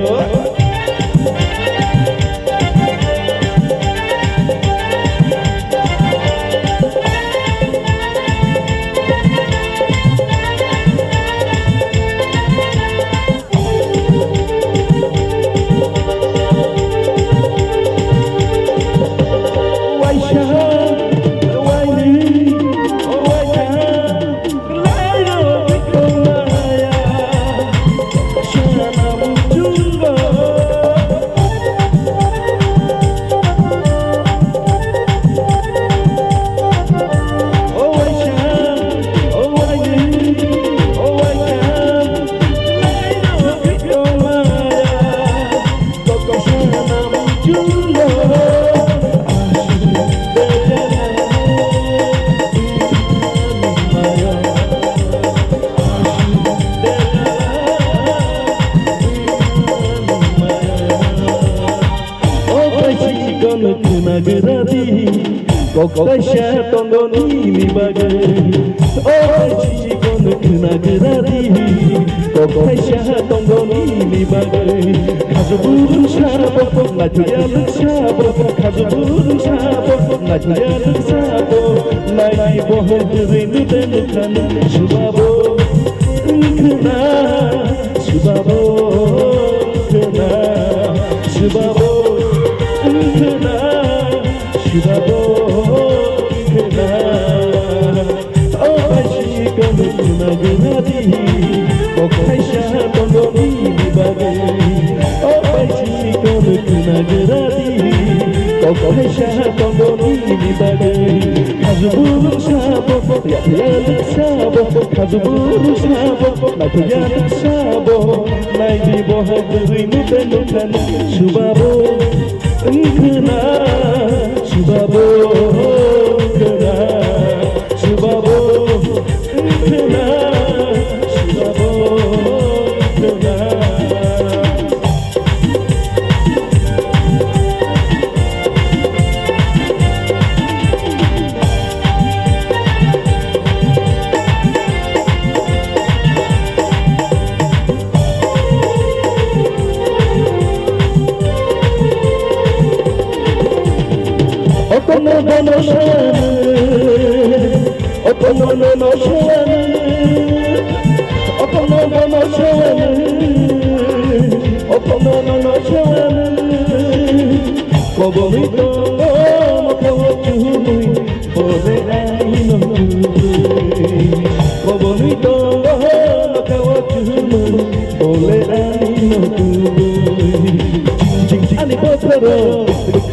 O bai chikon khwna gwradi, kok kaisa tongo nini bagwi. O bai chikon khwna gwradi, kok kaisa tongo nini bagwi. Khaju burung sabo, naithuya lwk sabo, khaju burung sabo, naithuya lwk sabo. Naidi bohok rwui nute nukha nung subabo, wngkhwna. Subabo khwna, subabo khwna, subabo khwna. O bai chikon khwna gwradi, kok kaisa tongo nini bagwi. O bai chikon khwna gwradi, kok kaisa tongo nini bagwi. Khaju burung sabo, ya ya sabo, khaju burung sabo, naithuya sabo. Naidi bohok rwui nute nukha nung subabo, wngkhwna, subabo khwna, subabo wngkhwna, subabo khwna. Okono bono sanu, okono no no sanu, okono bono sanu, okono no no sanu. Koboni tongo mokho chumui, bole ani no tubui. Koboni tongo mokho chumui, bole ani no tubui. Ani bokhorok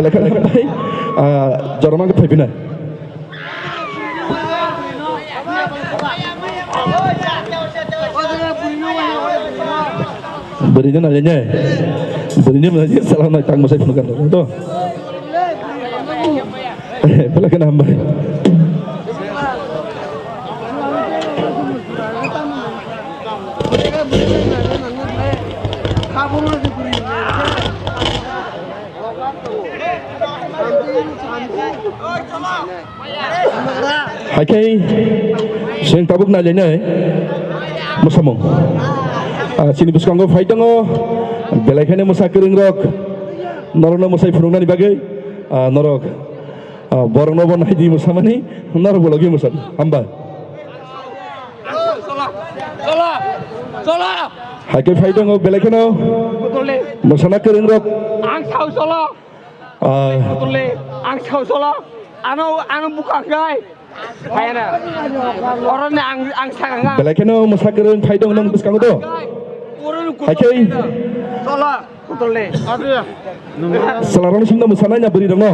Belai kheno hambai, ah, jorama khe phaiphinai. Bwrwino nailainai. Bwrwino nailainai, salonai tang mwsai phunukha to. Belai kheno hambai. Hai khe chwng tabuk nailainai mwsamung. Ah, chini bwskango phai tongo belai kheno mwsa kwrwng rok, norokno mwsai phunuknani bagwi, ah, norok, ah, borokno bo naidi mwsamani, norok bo logi mwsadi. Hambai. Hai khe phai tongo belai kheno mwsana kwrwng rok. Ang sao solo. Ah. Ang sao solo. Ano, ano bukang gai. Kayana. Oroni ang, ang sakang. Belai kheno mwsa kwrwng phai tongo nang bwskango do. Hai khe. Solo. Salarokno songno mwsanai na bwrwirokno?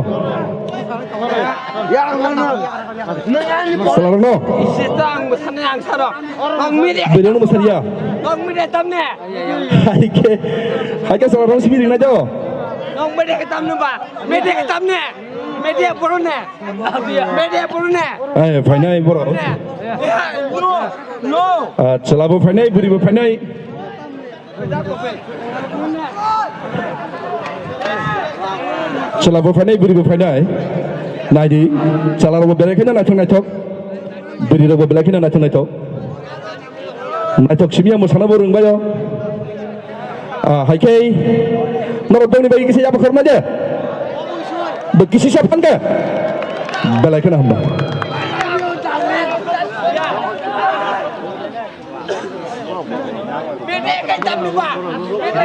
Salarokno? Bwrwirokno mwsariya? Hai khe, hai khe salarokno simi ringnai do? Ai, phainai borok. Ah, chwla bo phainai, bwrwi bo phainai. Chwla bo phainai, bwrwi bo phainai. Naidi, chwla rok bo belai kheno naithok naithok. Bwrwi rok bo belai kheno naithok naithok. Naithok simi ya mwsana bo rwngbaio. Ah, hai khe norok bongni bai kisa yaphar khorma de. Bo kisi sa phan khe. Belai kheno hamba.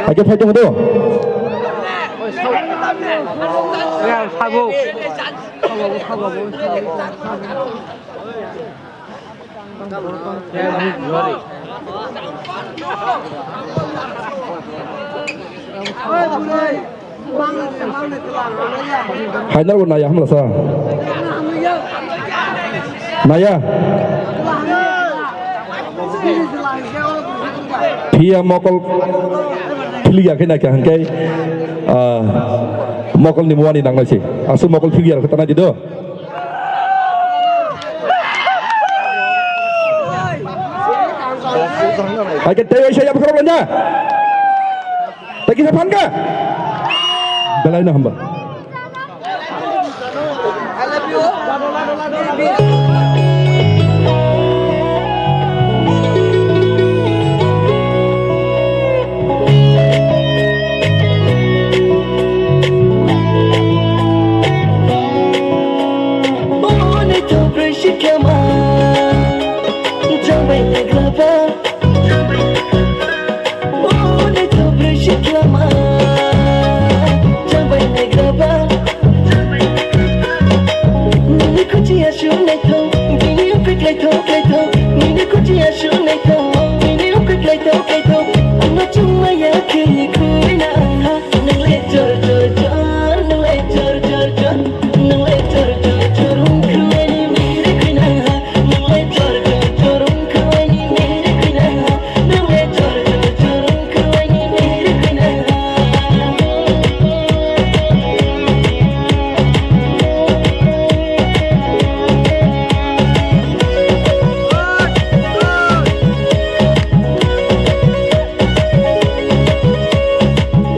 Ake phai tongo do. Hainarbo naya hamlasa. Naya. Phiya mokol philiya khe naikha hwnkhe, ah, mokol ni muani nangnai se. Aswk mokol philiya rok tanai di do. Hai khe tei waisa yap khorok lanya. Tei kisa phan kha. Belai no hamba.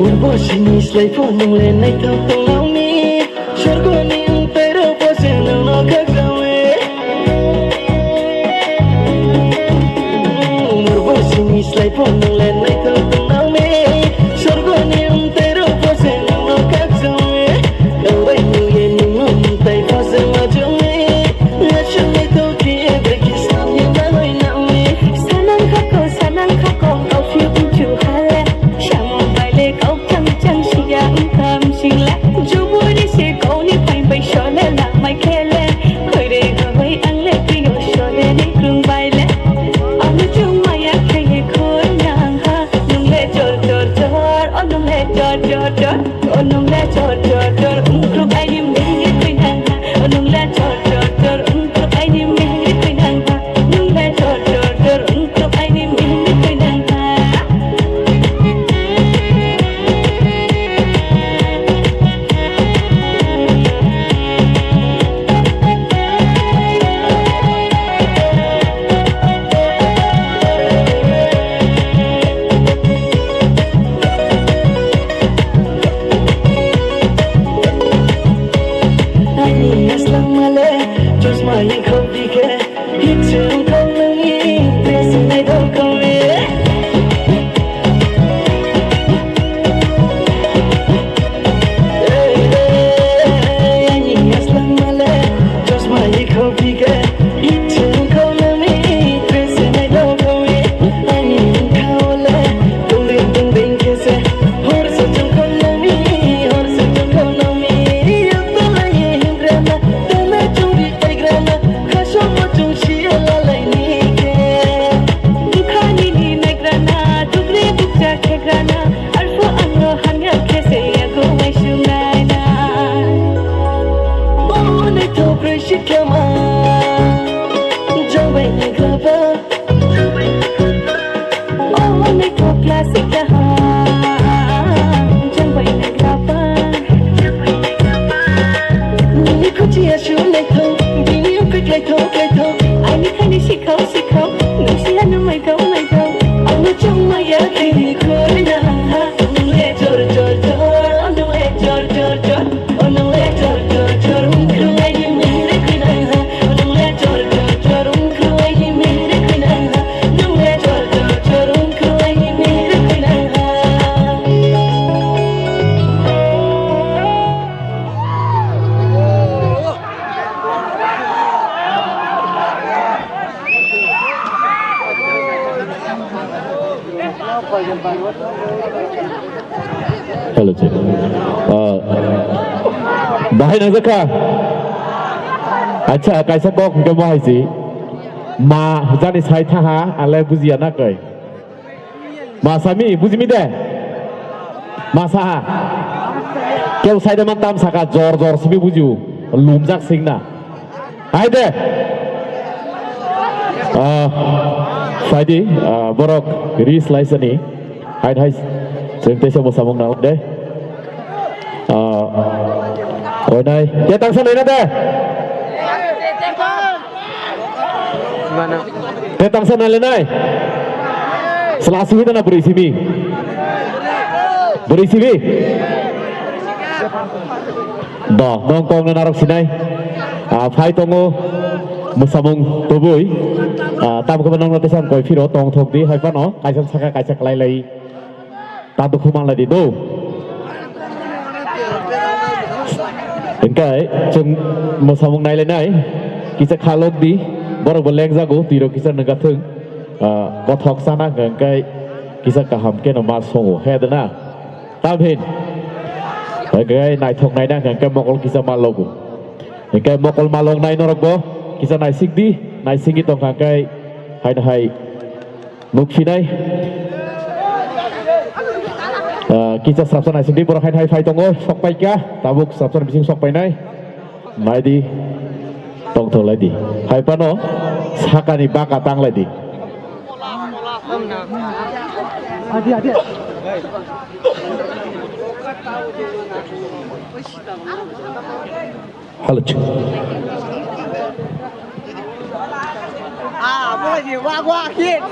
Urbo sini slai phone nung le naithok tongnauni. Sorgoni wngtairok bo se nwngno khakjawi. Umor bo sini slai phone nung le naithok tongnauni. Sorgoni wngtairok bo se nwngno Ah, bahai nangjakha. Acha, kaisa kok hwnkhe bahai si. Ma jani sai thaha, ale bujiya na kai. Ma sami, bujimi de? Ma saha. Keu sai de man tam saka, jor jor simi bujiu. Lumjak singna. Hai de. Ah, phaidi, ah, borok ris laisani. Hai, hai. Chwng teisa mwsamung nang de. Ah, oinai. Te tangsa naina de. Te tangsa nailenai. Sela simi dana bwrwi simi. Bwrwi simi. Bo, nong kong na narok sinai. Ah, phai tongo. Mwsamung tubui. Ah, tam khe nongno tesan koi phiro tong thok di hai phano. Kaisa saka kaisa klai lai. Ta dukhu manlai di do. Hingkai chwng mwsamung nailainai, kisa khalok di, borok bo lengjago, twi rok kisa nangkathwng, ah, kothok sana hwnkha hingkai kisa kaham keno ma songo, he de na? Tamhin. Hingkai naithok naina hwnkha hingkai mokol kisa ma logo. Hingkai mokol ma lok nai norok bo, kisa naisik di, naisingwi tongkha hingkai haino hai. Nukphinai. Ah, kisa srapsa naisingdi borok haino hai phai tongo, sokpaikha, tabuk srapsa bising sokpainai. Naidi, tongthok laidi. Hai phano sakani baka tang laidi. Halo.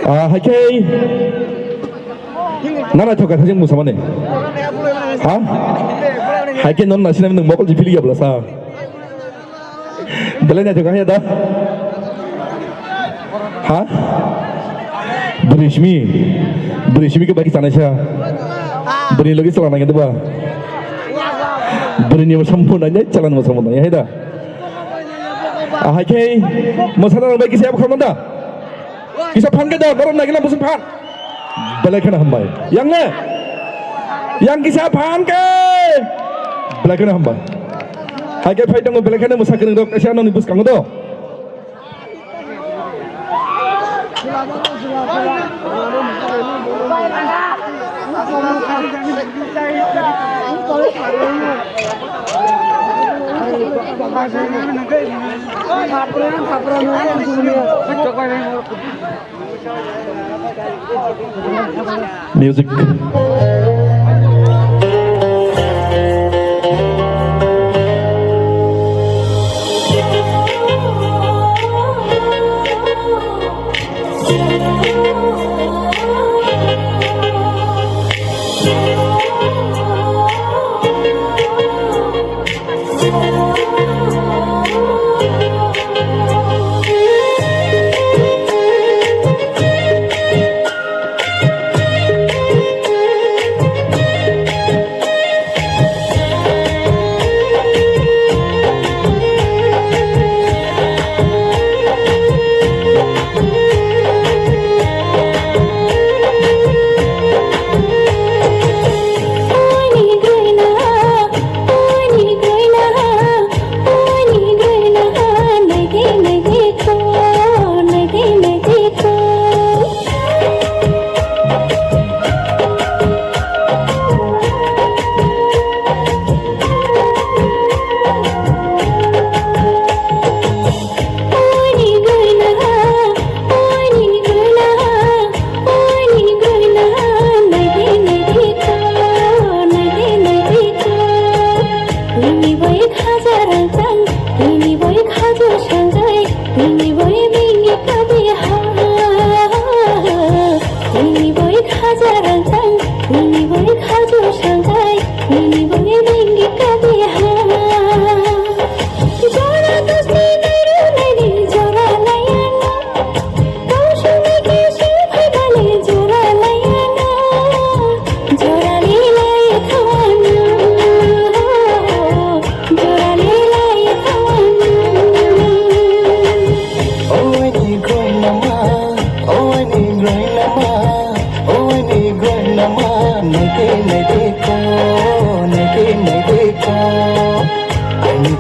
Ah, hai khe. Nana thoka thajeng musamane. Ha? Hai khe non nasina nung mokol jipili ya belasa. Belai na thoka ya da. Ha? Brismi. Brismi ke baki sana sa. Bri lagi selana gitu ba. Bri ni musamane, jalan musamane, hai da. Ahai khe mwsana rok bai kisa abo khamna da. Kisa phan khe da, borom nai gina bwswk phan. Belai kheno hambai. Yang ne? Yang kisa phan khe. Belai kheno hambai. Hai khe phai tongo belai kheno mwsa kwrwng rok kaisa noni bwskango do. Music.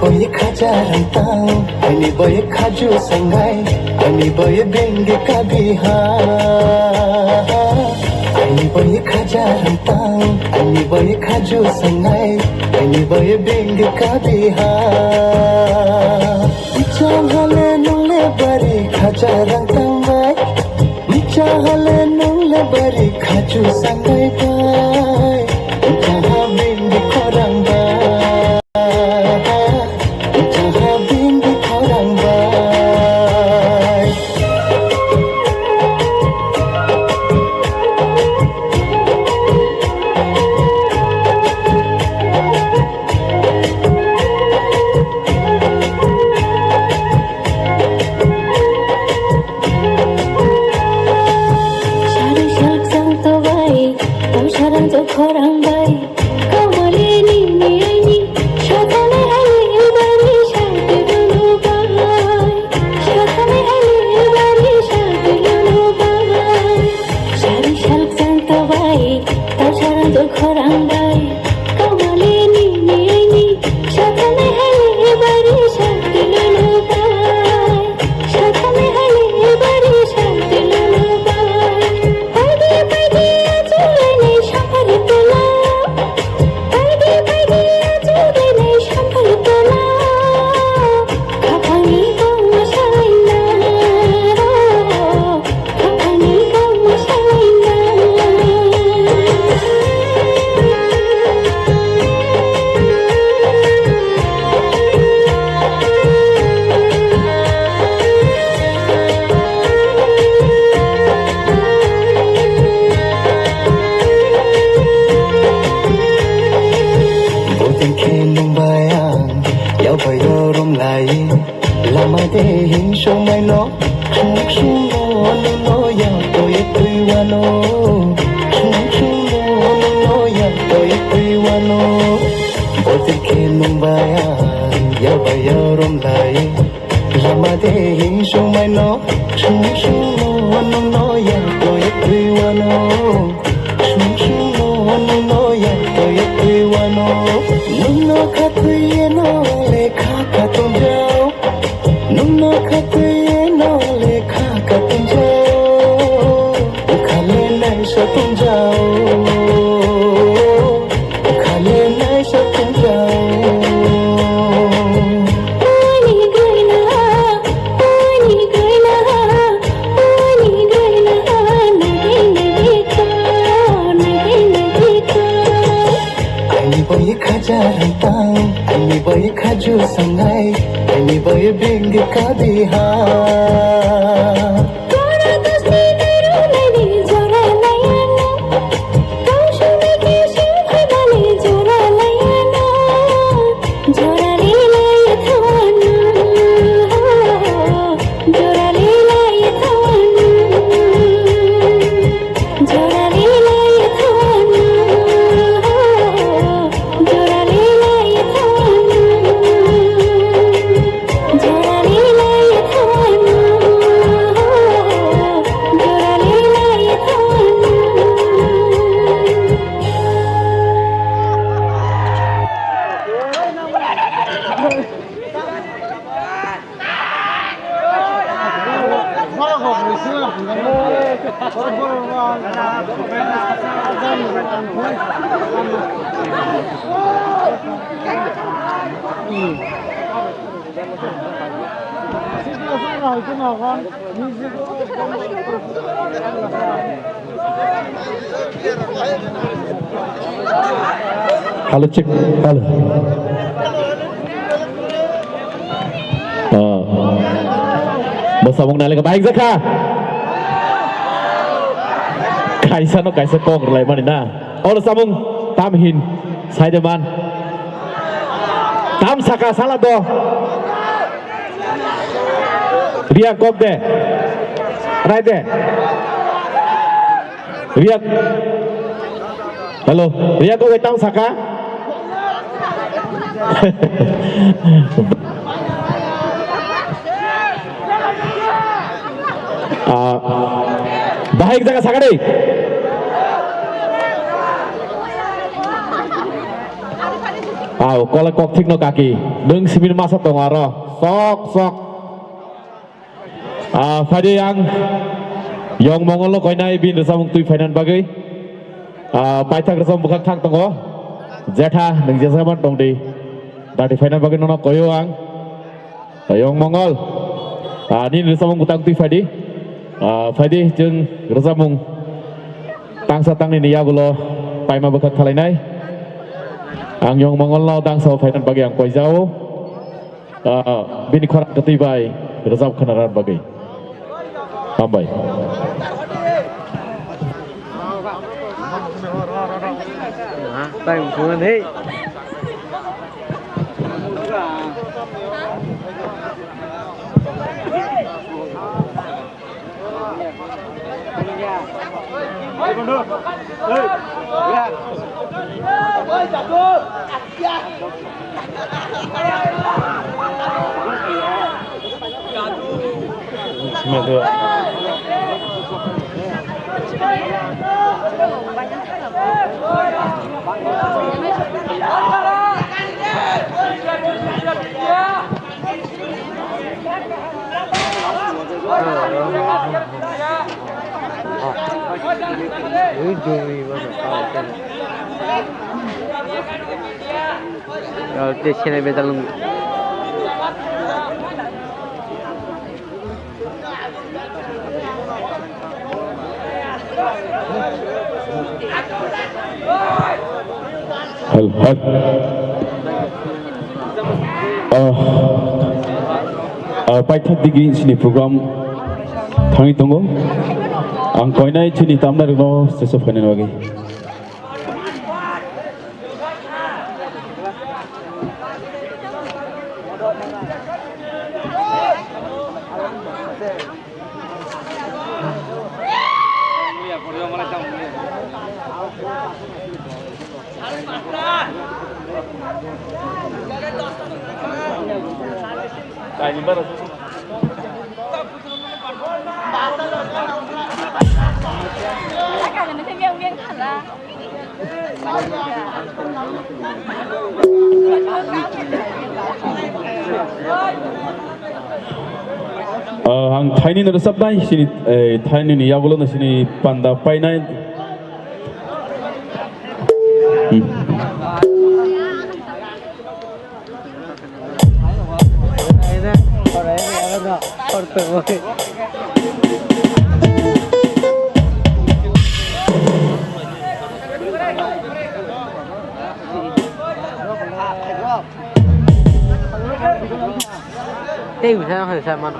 Boy khaja rantang, ani boy khaju sangai, ani boy bengi kabiha. Ani boy khaja rantang, ani boy khaju sangai, ani boy bengi kabiha. Chahale nungle bari khaja rantang bai. Chahale nungle bari khaju sangai bai. Chaha bengi khorang bai. Chaha bengi khorang bai. Sarang sarang jang to bai, tau sarang jang khorang bai. Kamali ni ni ai ni, shathane hali bari shakti dulu bai. Shathane hali bari shakti dulu bai. Sarang sarang jang to bai, tau sarang jang khorang bai. Kamali ni ni ai ni, shathane hali bari shakti dulu bai. Boting khe nung bai ang yau bai yo rom lai. Lama de hing song mai no, sung sung no nung no ya to ye tui wa no. Sung sung no nung no ya to ye tui wa no. Boting khe nung bai ang yau bai yo rom lai. Lama de hing sung mai no, sung sung no nung no ya to ye tui wa no. Sung sung no nung no ya to ye tui wa no. Nung no kha tui ye no le kha kha tong jao. Nung no kha twi no le kha ka tong jao. Kha le nai sa tong jao. Kha le nai sa tong jao. Ani gana, ani gana, ani gana, nagi nagi ko, nagi nagi ko. Ani bai khaja rantang, ani bai khaju sangai, ani bai beng kadiha. Hello, check. Hello. Oh. Bo samung nai le ka bike jakha. Kaisa no kaisa kok rwlai mani na. Oro samung tam hin sai de man. Tam saka sala do. Ria kok de. Rai de. Ria. Hello. Ria kok de tam saka. Ah, bahai jaga saka de. Au, kolai kok thikno kaki. Nwng simin masa tongo aro. Sok, sok. Ah, phaidi ang Yong Mongol no koinai bini rwchapmung twi phainani bagwi. Ah, paithak rwchapmung bwkhak thang tongo. Jetha, nwng jesa man tong di. Dati phainani bagwi nono koio ang. Yong Mongol. Ah, nini rwchapmung bwtang twi phaidi. Ah, phaidi chwng rwchapmung tangsa tangnini yagulo paima bwkhak khalainai. Ang Yong Mongol no tangsa phainani bagwi ang koijao. Ah, bini khorang kwtwi bai rwchap khwna rwna bagwi. Hambai. Te sene bedal. Hal, hal. Ah, ah, paithak digi sini program thangwi tongo. Ang koinai chini tamnai rwno sese phainani bagwi. Ah, ang thaini no rwchapnai, sini, eh, thaini ni yagulo no sini panda painai. Hmm. Tei bisa nang sa mano.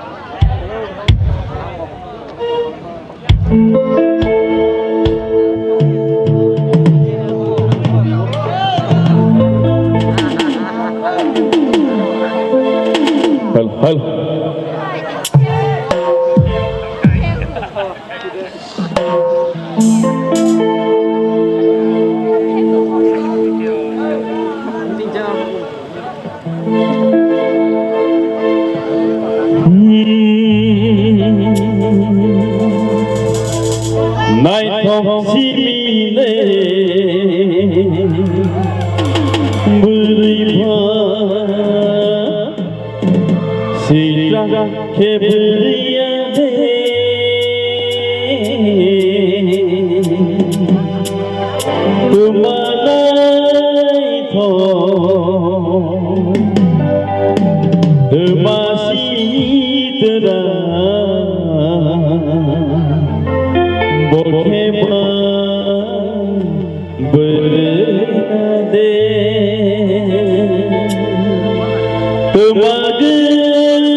Hal, hal. Naithok simi le bwrwi pha sitra khe bwrwi ya de. Twma naithok, twma sitra, bo khe ba bwrwina de. Twma gwnang,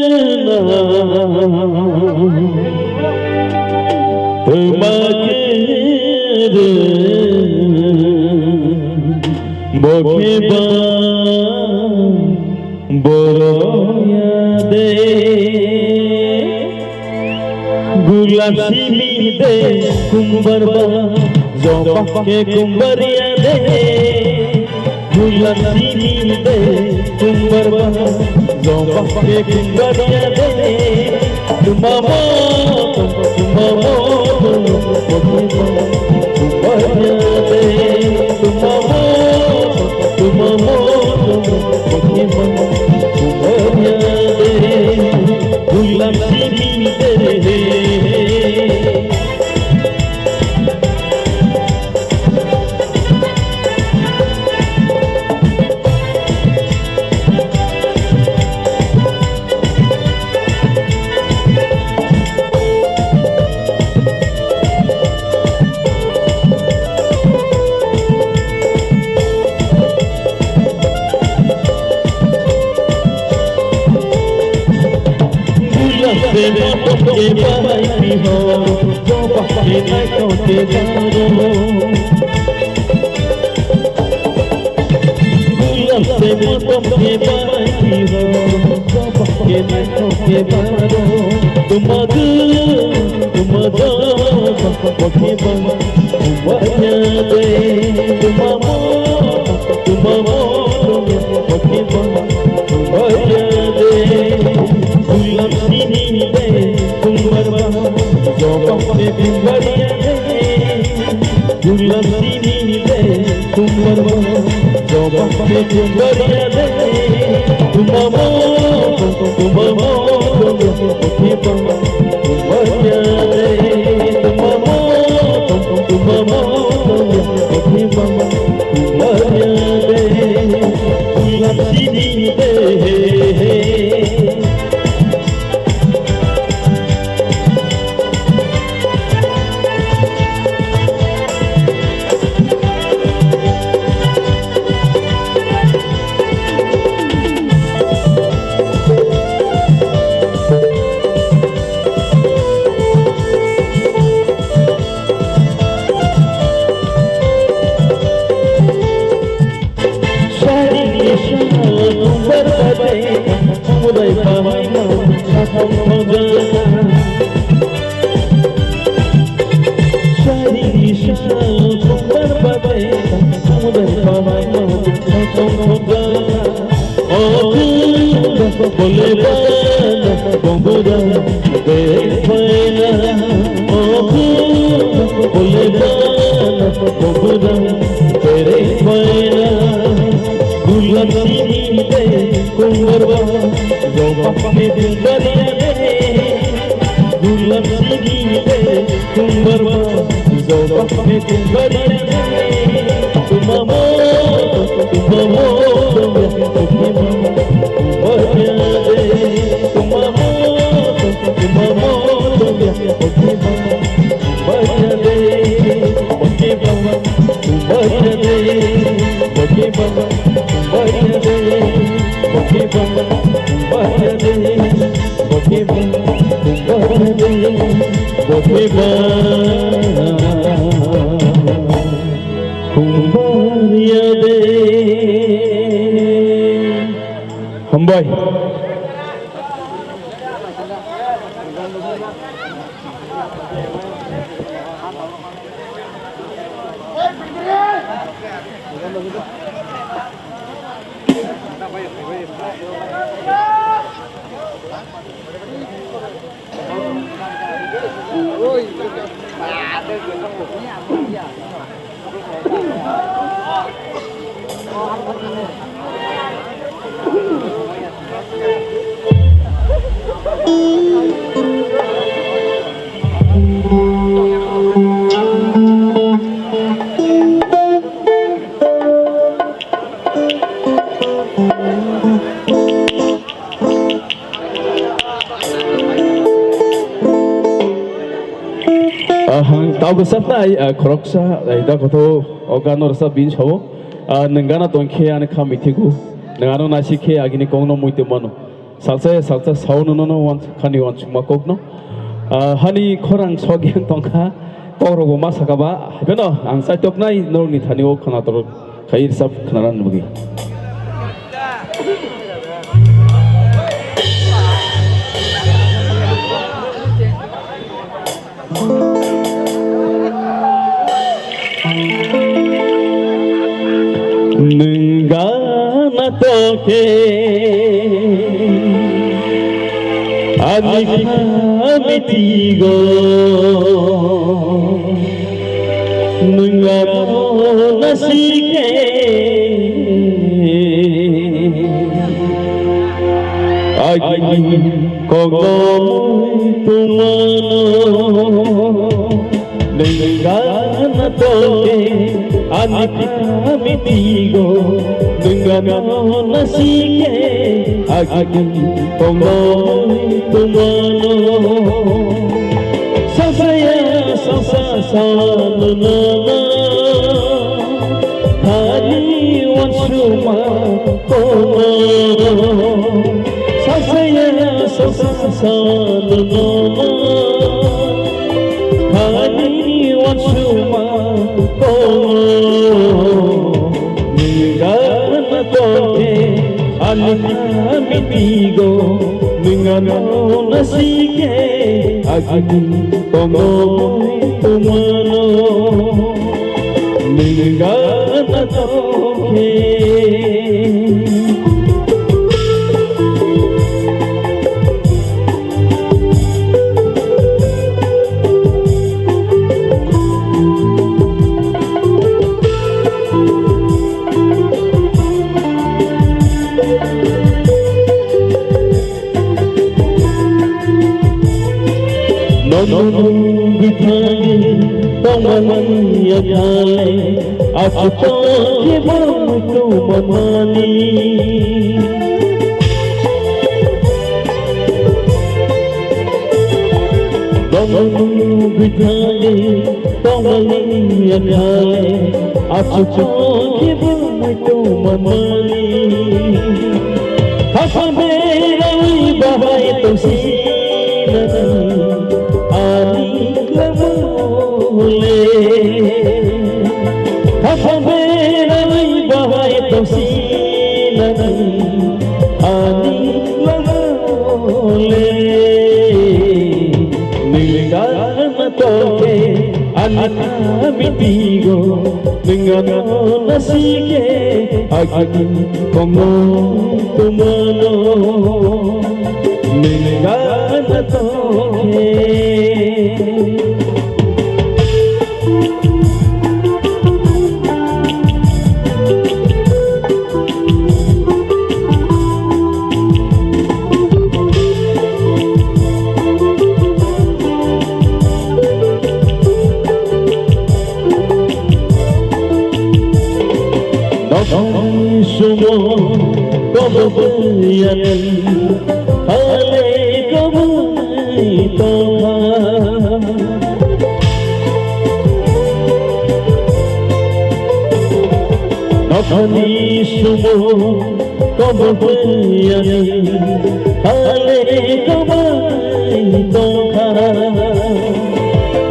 twma kwrwng, bo khe ba boroya de. Gulap simi de kumbar ba, jobab khe kumbar ya de. Gulap simi de kumbar ba, jobab khe kumbar ya de. Tumamo, tumamo, kumbar ya de. Tumamo, tumamo, Hambai. Ahang tau bwsaknai, ah, khoroksa, eh, da kotho o gano rwchap bini sao, ah, nwng gana tong khe ani kha mithigo, nwng ano naisik khe agini kokno muitu mano. Salsa ya salsa sao nono no wan khani wansukma kokno. Ah, hani khorang sogeng tongkha, kokrogo ma saka ba, haibeno ang chaitoknai norokni thani o khwnator. Khair sab khnaran bagi. Nung gana toke ani khamitigo. Nung ano nasike Kogomoi tumano, nengana toke ani kami tigo, nengano nasike agi kogomoi tumano. Sasaya sasa sano nana, hani wansuma kono. Sasaya sasa sano nana, hani wansuma kono. Nengana toke ani kami tigo, nengano nasike agi kogomoi tumano, nengana toke. Nono bithani tongmani yakhale, achuto kebo muitu mamani. Nono bithani tongmani yakhale, achuto kebo muitu mamani. Khapang berawi bahai tongsinani ani lamole. Khapang berawi bahai tongsinani ani lamole. Nengana toke ani kami tigo, nengano nasike agi kogomoi tumano, nengana toke. Nokni sumo kobobuyani hale koboi tongkha. Nokni sumo kobobuyani hale koboi tongkha.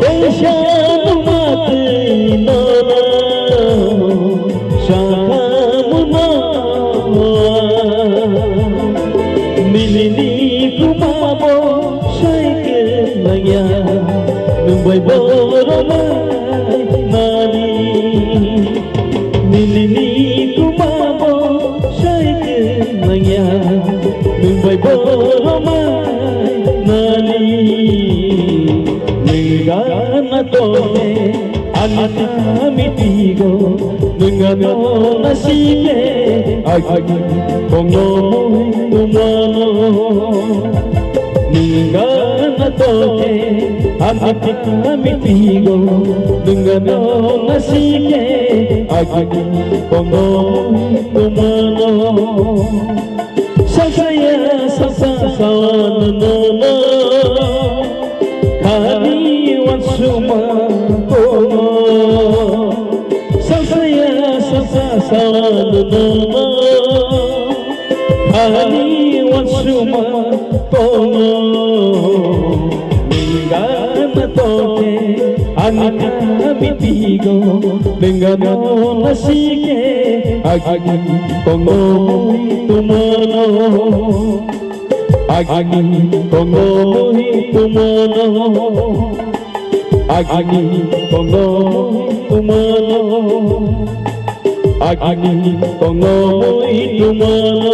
Teisa numatwi nono sakha muno. Nini ni kuma bo sai ke nangya, nung bai borok nai mani. Nini ni kuma bo sai ke nangya, nung bai borok nai mani. Nengana toke ani kami tigo, nengano nasike agi kogomoi tumano. Nengana toke ani kami tigo, nengano nasike agi kogomoi tumano. Sasaya sasa sawan nono, khani wansuma kono. Sasaya sasa sawan nono, khani wansuma kono. Nengana toke ani kami tigo, nengano nasike agi kogomoi tumano. Agi kogomoi tumano. Agi kogomoi tumano. Agi kogomoi tumano.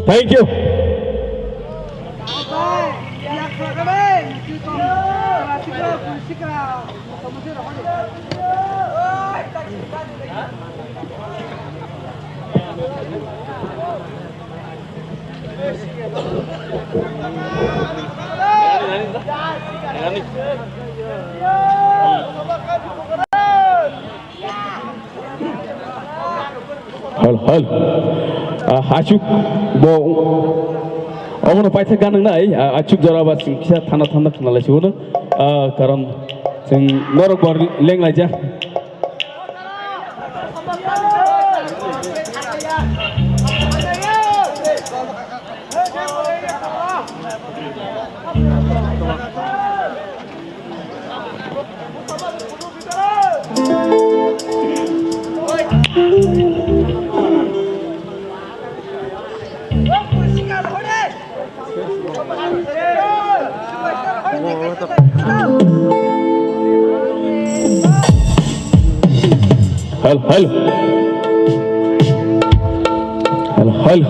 Thank you. Hal, hal. Ah, achuk bo omono paithak ganang nai, ah, achuk jora ba chwng kisa thanda thanda khna lai sibo no. Ah, karon chwng norok bo leng lai ja. Hal, hal. Hal, hal.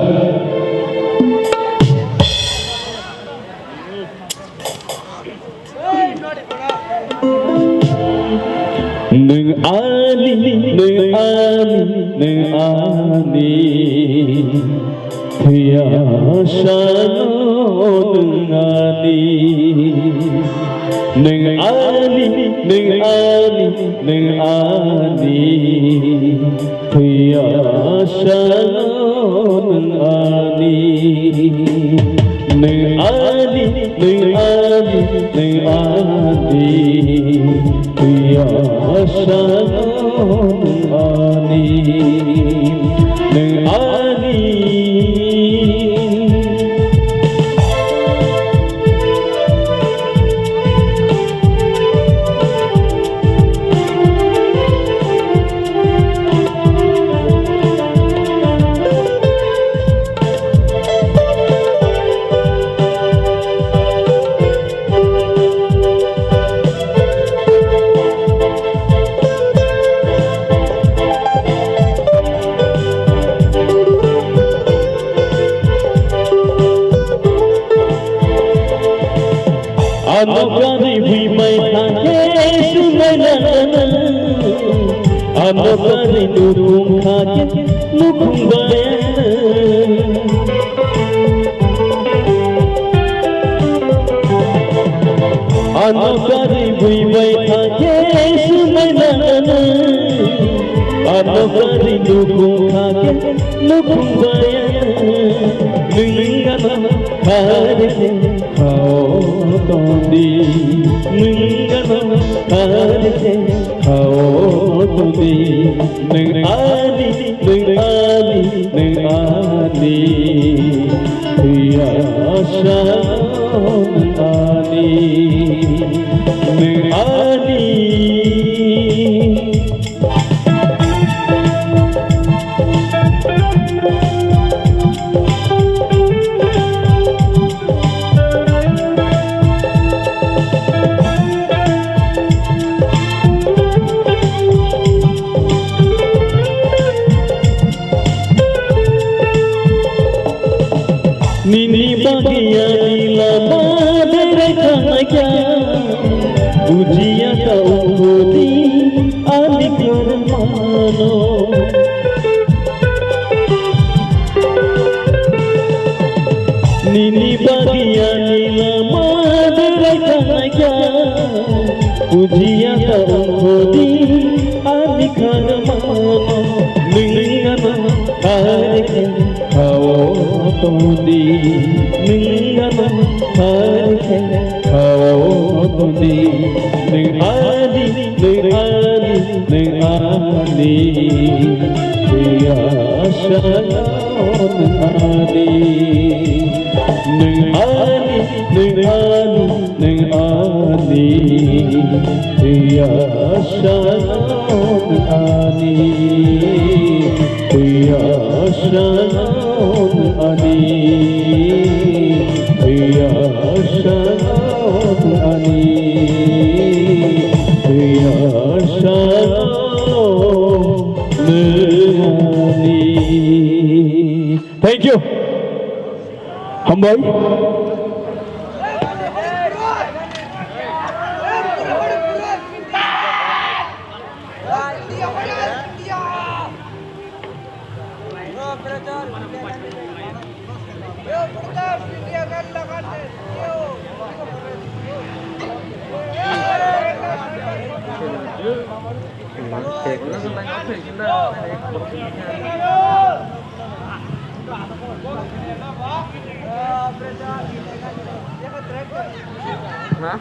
Nwng ani, nwng ani, nwng ani, thwiya sano nwng ani. Nwng ani, nwng ani, nwng ani. Thwiya sano nwng ani, nwng ani, nwng ani, nwng ani. Thwiya sano nwng ani, nwng ani. Ano kwrwi bwi bai thangkhe sunai nana. Ano kwrwi nukhung thangkhe nukhung bai. Ano kwrwi bwi bai thangkhe sunai nana. Ano kwrwi nukhung thangkhe nukhung bai. Nwng ano kwrwi khe Khao tondi, nwng ano ani khe khao tondi, nwng ani, nwng ani, nwng ani, thwiya sano nwng ani, nwng ani. Nini bagwi ani lama berai thangkha, bujiya ta ongkhordi ani khormano. Nini bagwi ani lama berai thangkha, bujiya ta ongkhordi ani khormano. Nwng ano ani khe khao tondi, nwng ano ani khe khao tondi, nwng ani, nwng ani, nwng ani, thwiya sano nwng ani, nwng ani, nwng ani, nwng ani, thwiya sano nwng ani. Thwiya sano nwng ani, thwiya sano nwng ani, thwiya sano nwng ani. Thank you. Hambai. Hello.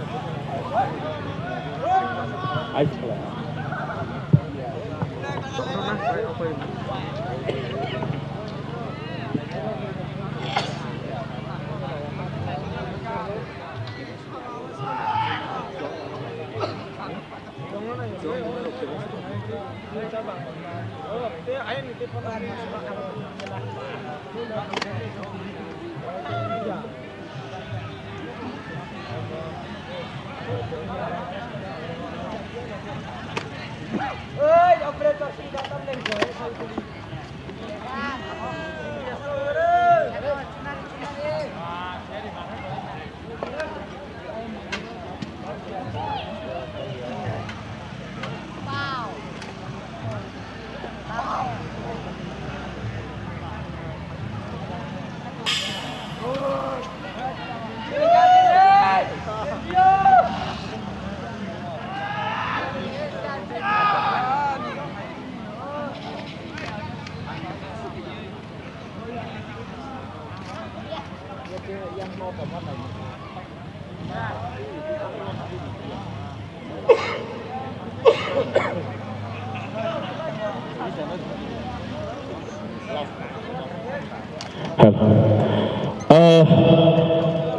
Ah,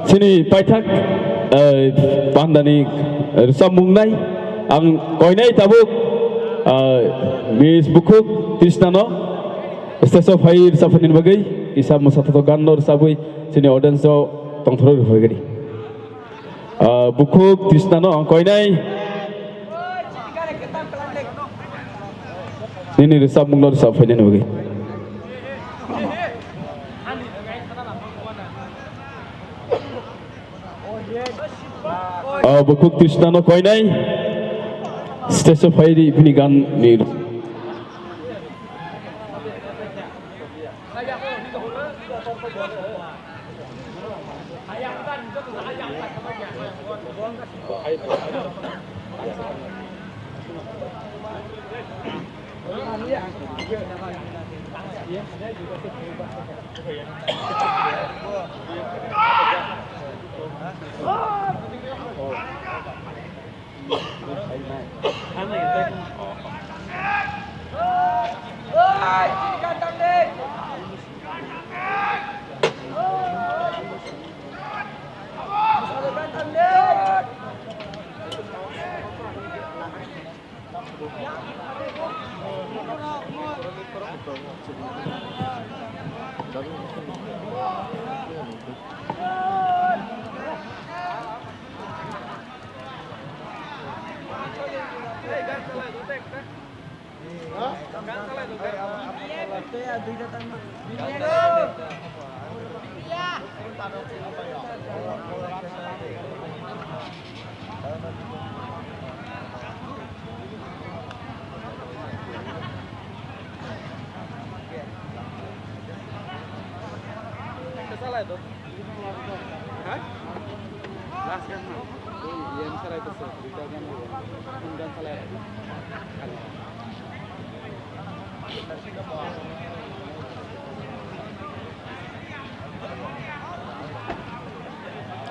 chini paithak, ah, pandani rwchapmung nai ang koinai tabuk, ah, Miss Bukhuk Trishnano stage o phai rwchapmani bagwi kisa mwsathotok ganno rwchabwi chini audience o tongthorwi rwphaiwi. Ah, Bukhuk Trishnano ang koinai. Nini rwchapmungno rwchap phainani bagwi. Ah, Bukhuk Trishnano koinai. Stage o phai di bini gan ni.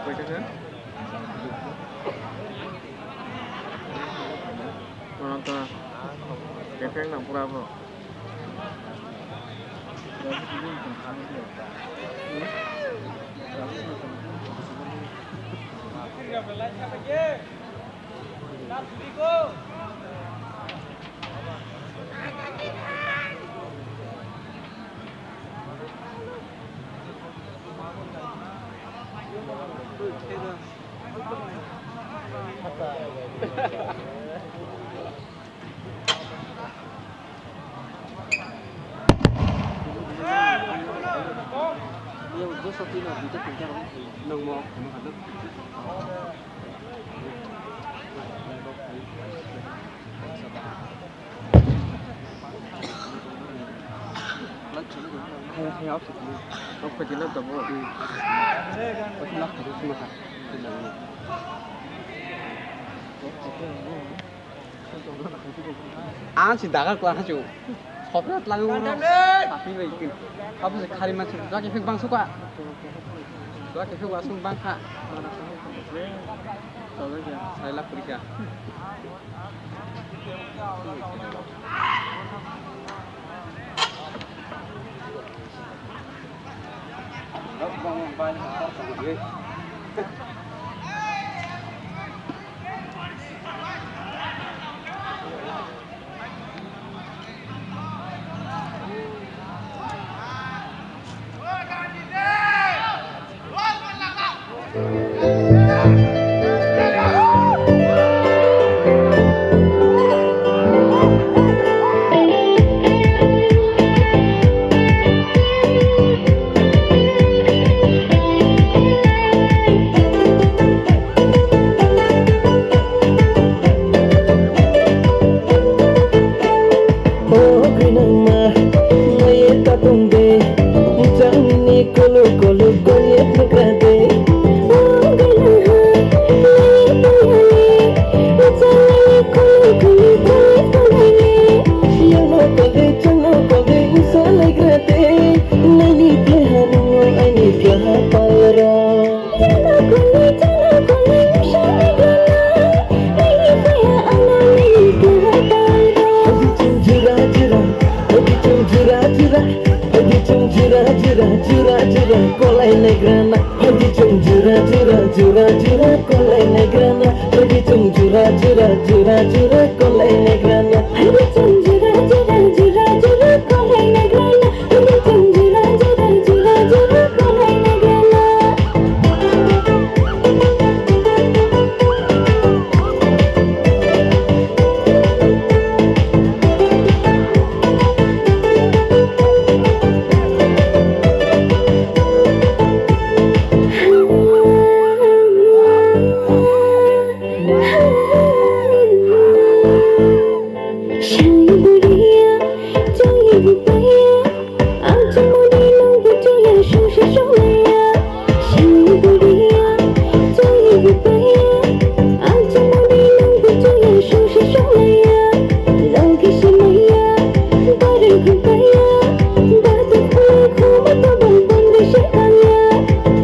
Koita khe? Kono to defect nang pura bo. Ang si daga kla hachu. Opera tlango uno. Tapi bai kin. Abu se khari ma chuk. Dua kefek bang suka. Dua kefek wasung bang kha. Tolong ya, saya lapor ya. O gwnangma, naiwi ta tong de, changni kolo kolo koriya thwkra de. O gwnangma, naiwi ta tong de, changni kolo kolo koriya thwkra de. Yano kol de, changno kol de, wngsa laigra de, naini pheha nungo aini pheha palro.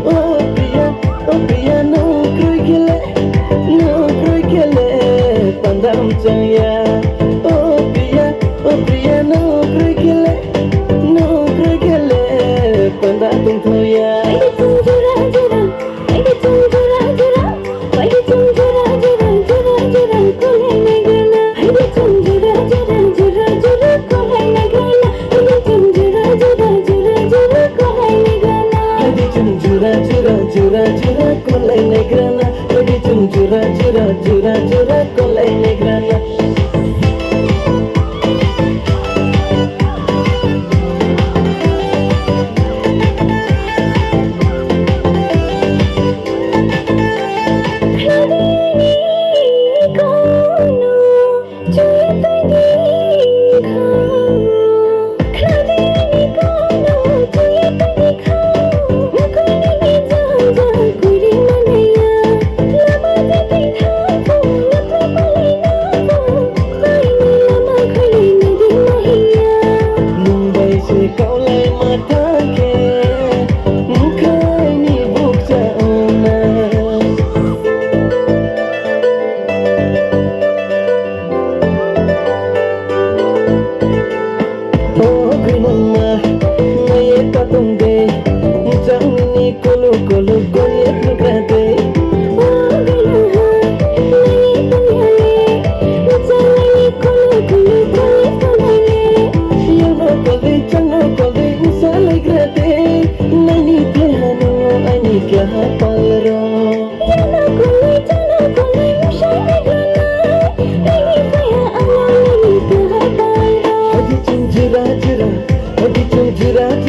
O priya, o priya, no kroi kele, no kroi kele, pandam chaya. O priya, o priya, no kroi kele, no kroi kele, panda tongthoya. Haidi chwng jura jura jura jura kwlainai grana, haidi chwng jura jura jura jura jura kwlainai grana. Nwng bai se kaulai ma thang khe, mwkhai ni bukcha wngnai. O gwnangma, naiwi ta tong de, changni kolo kolo koriya thwkra de. O gwnangma, naiwi tongya le, changni kolo kolo koriya thwkra de. Yano kol de, changno kol de, wngsa laigra de, naini pheha nungo aini kla palro. Haidi chwng jura jura, haidi chwng jura jura.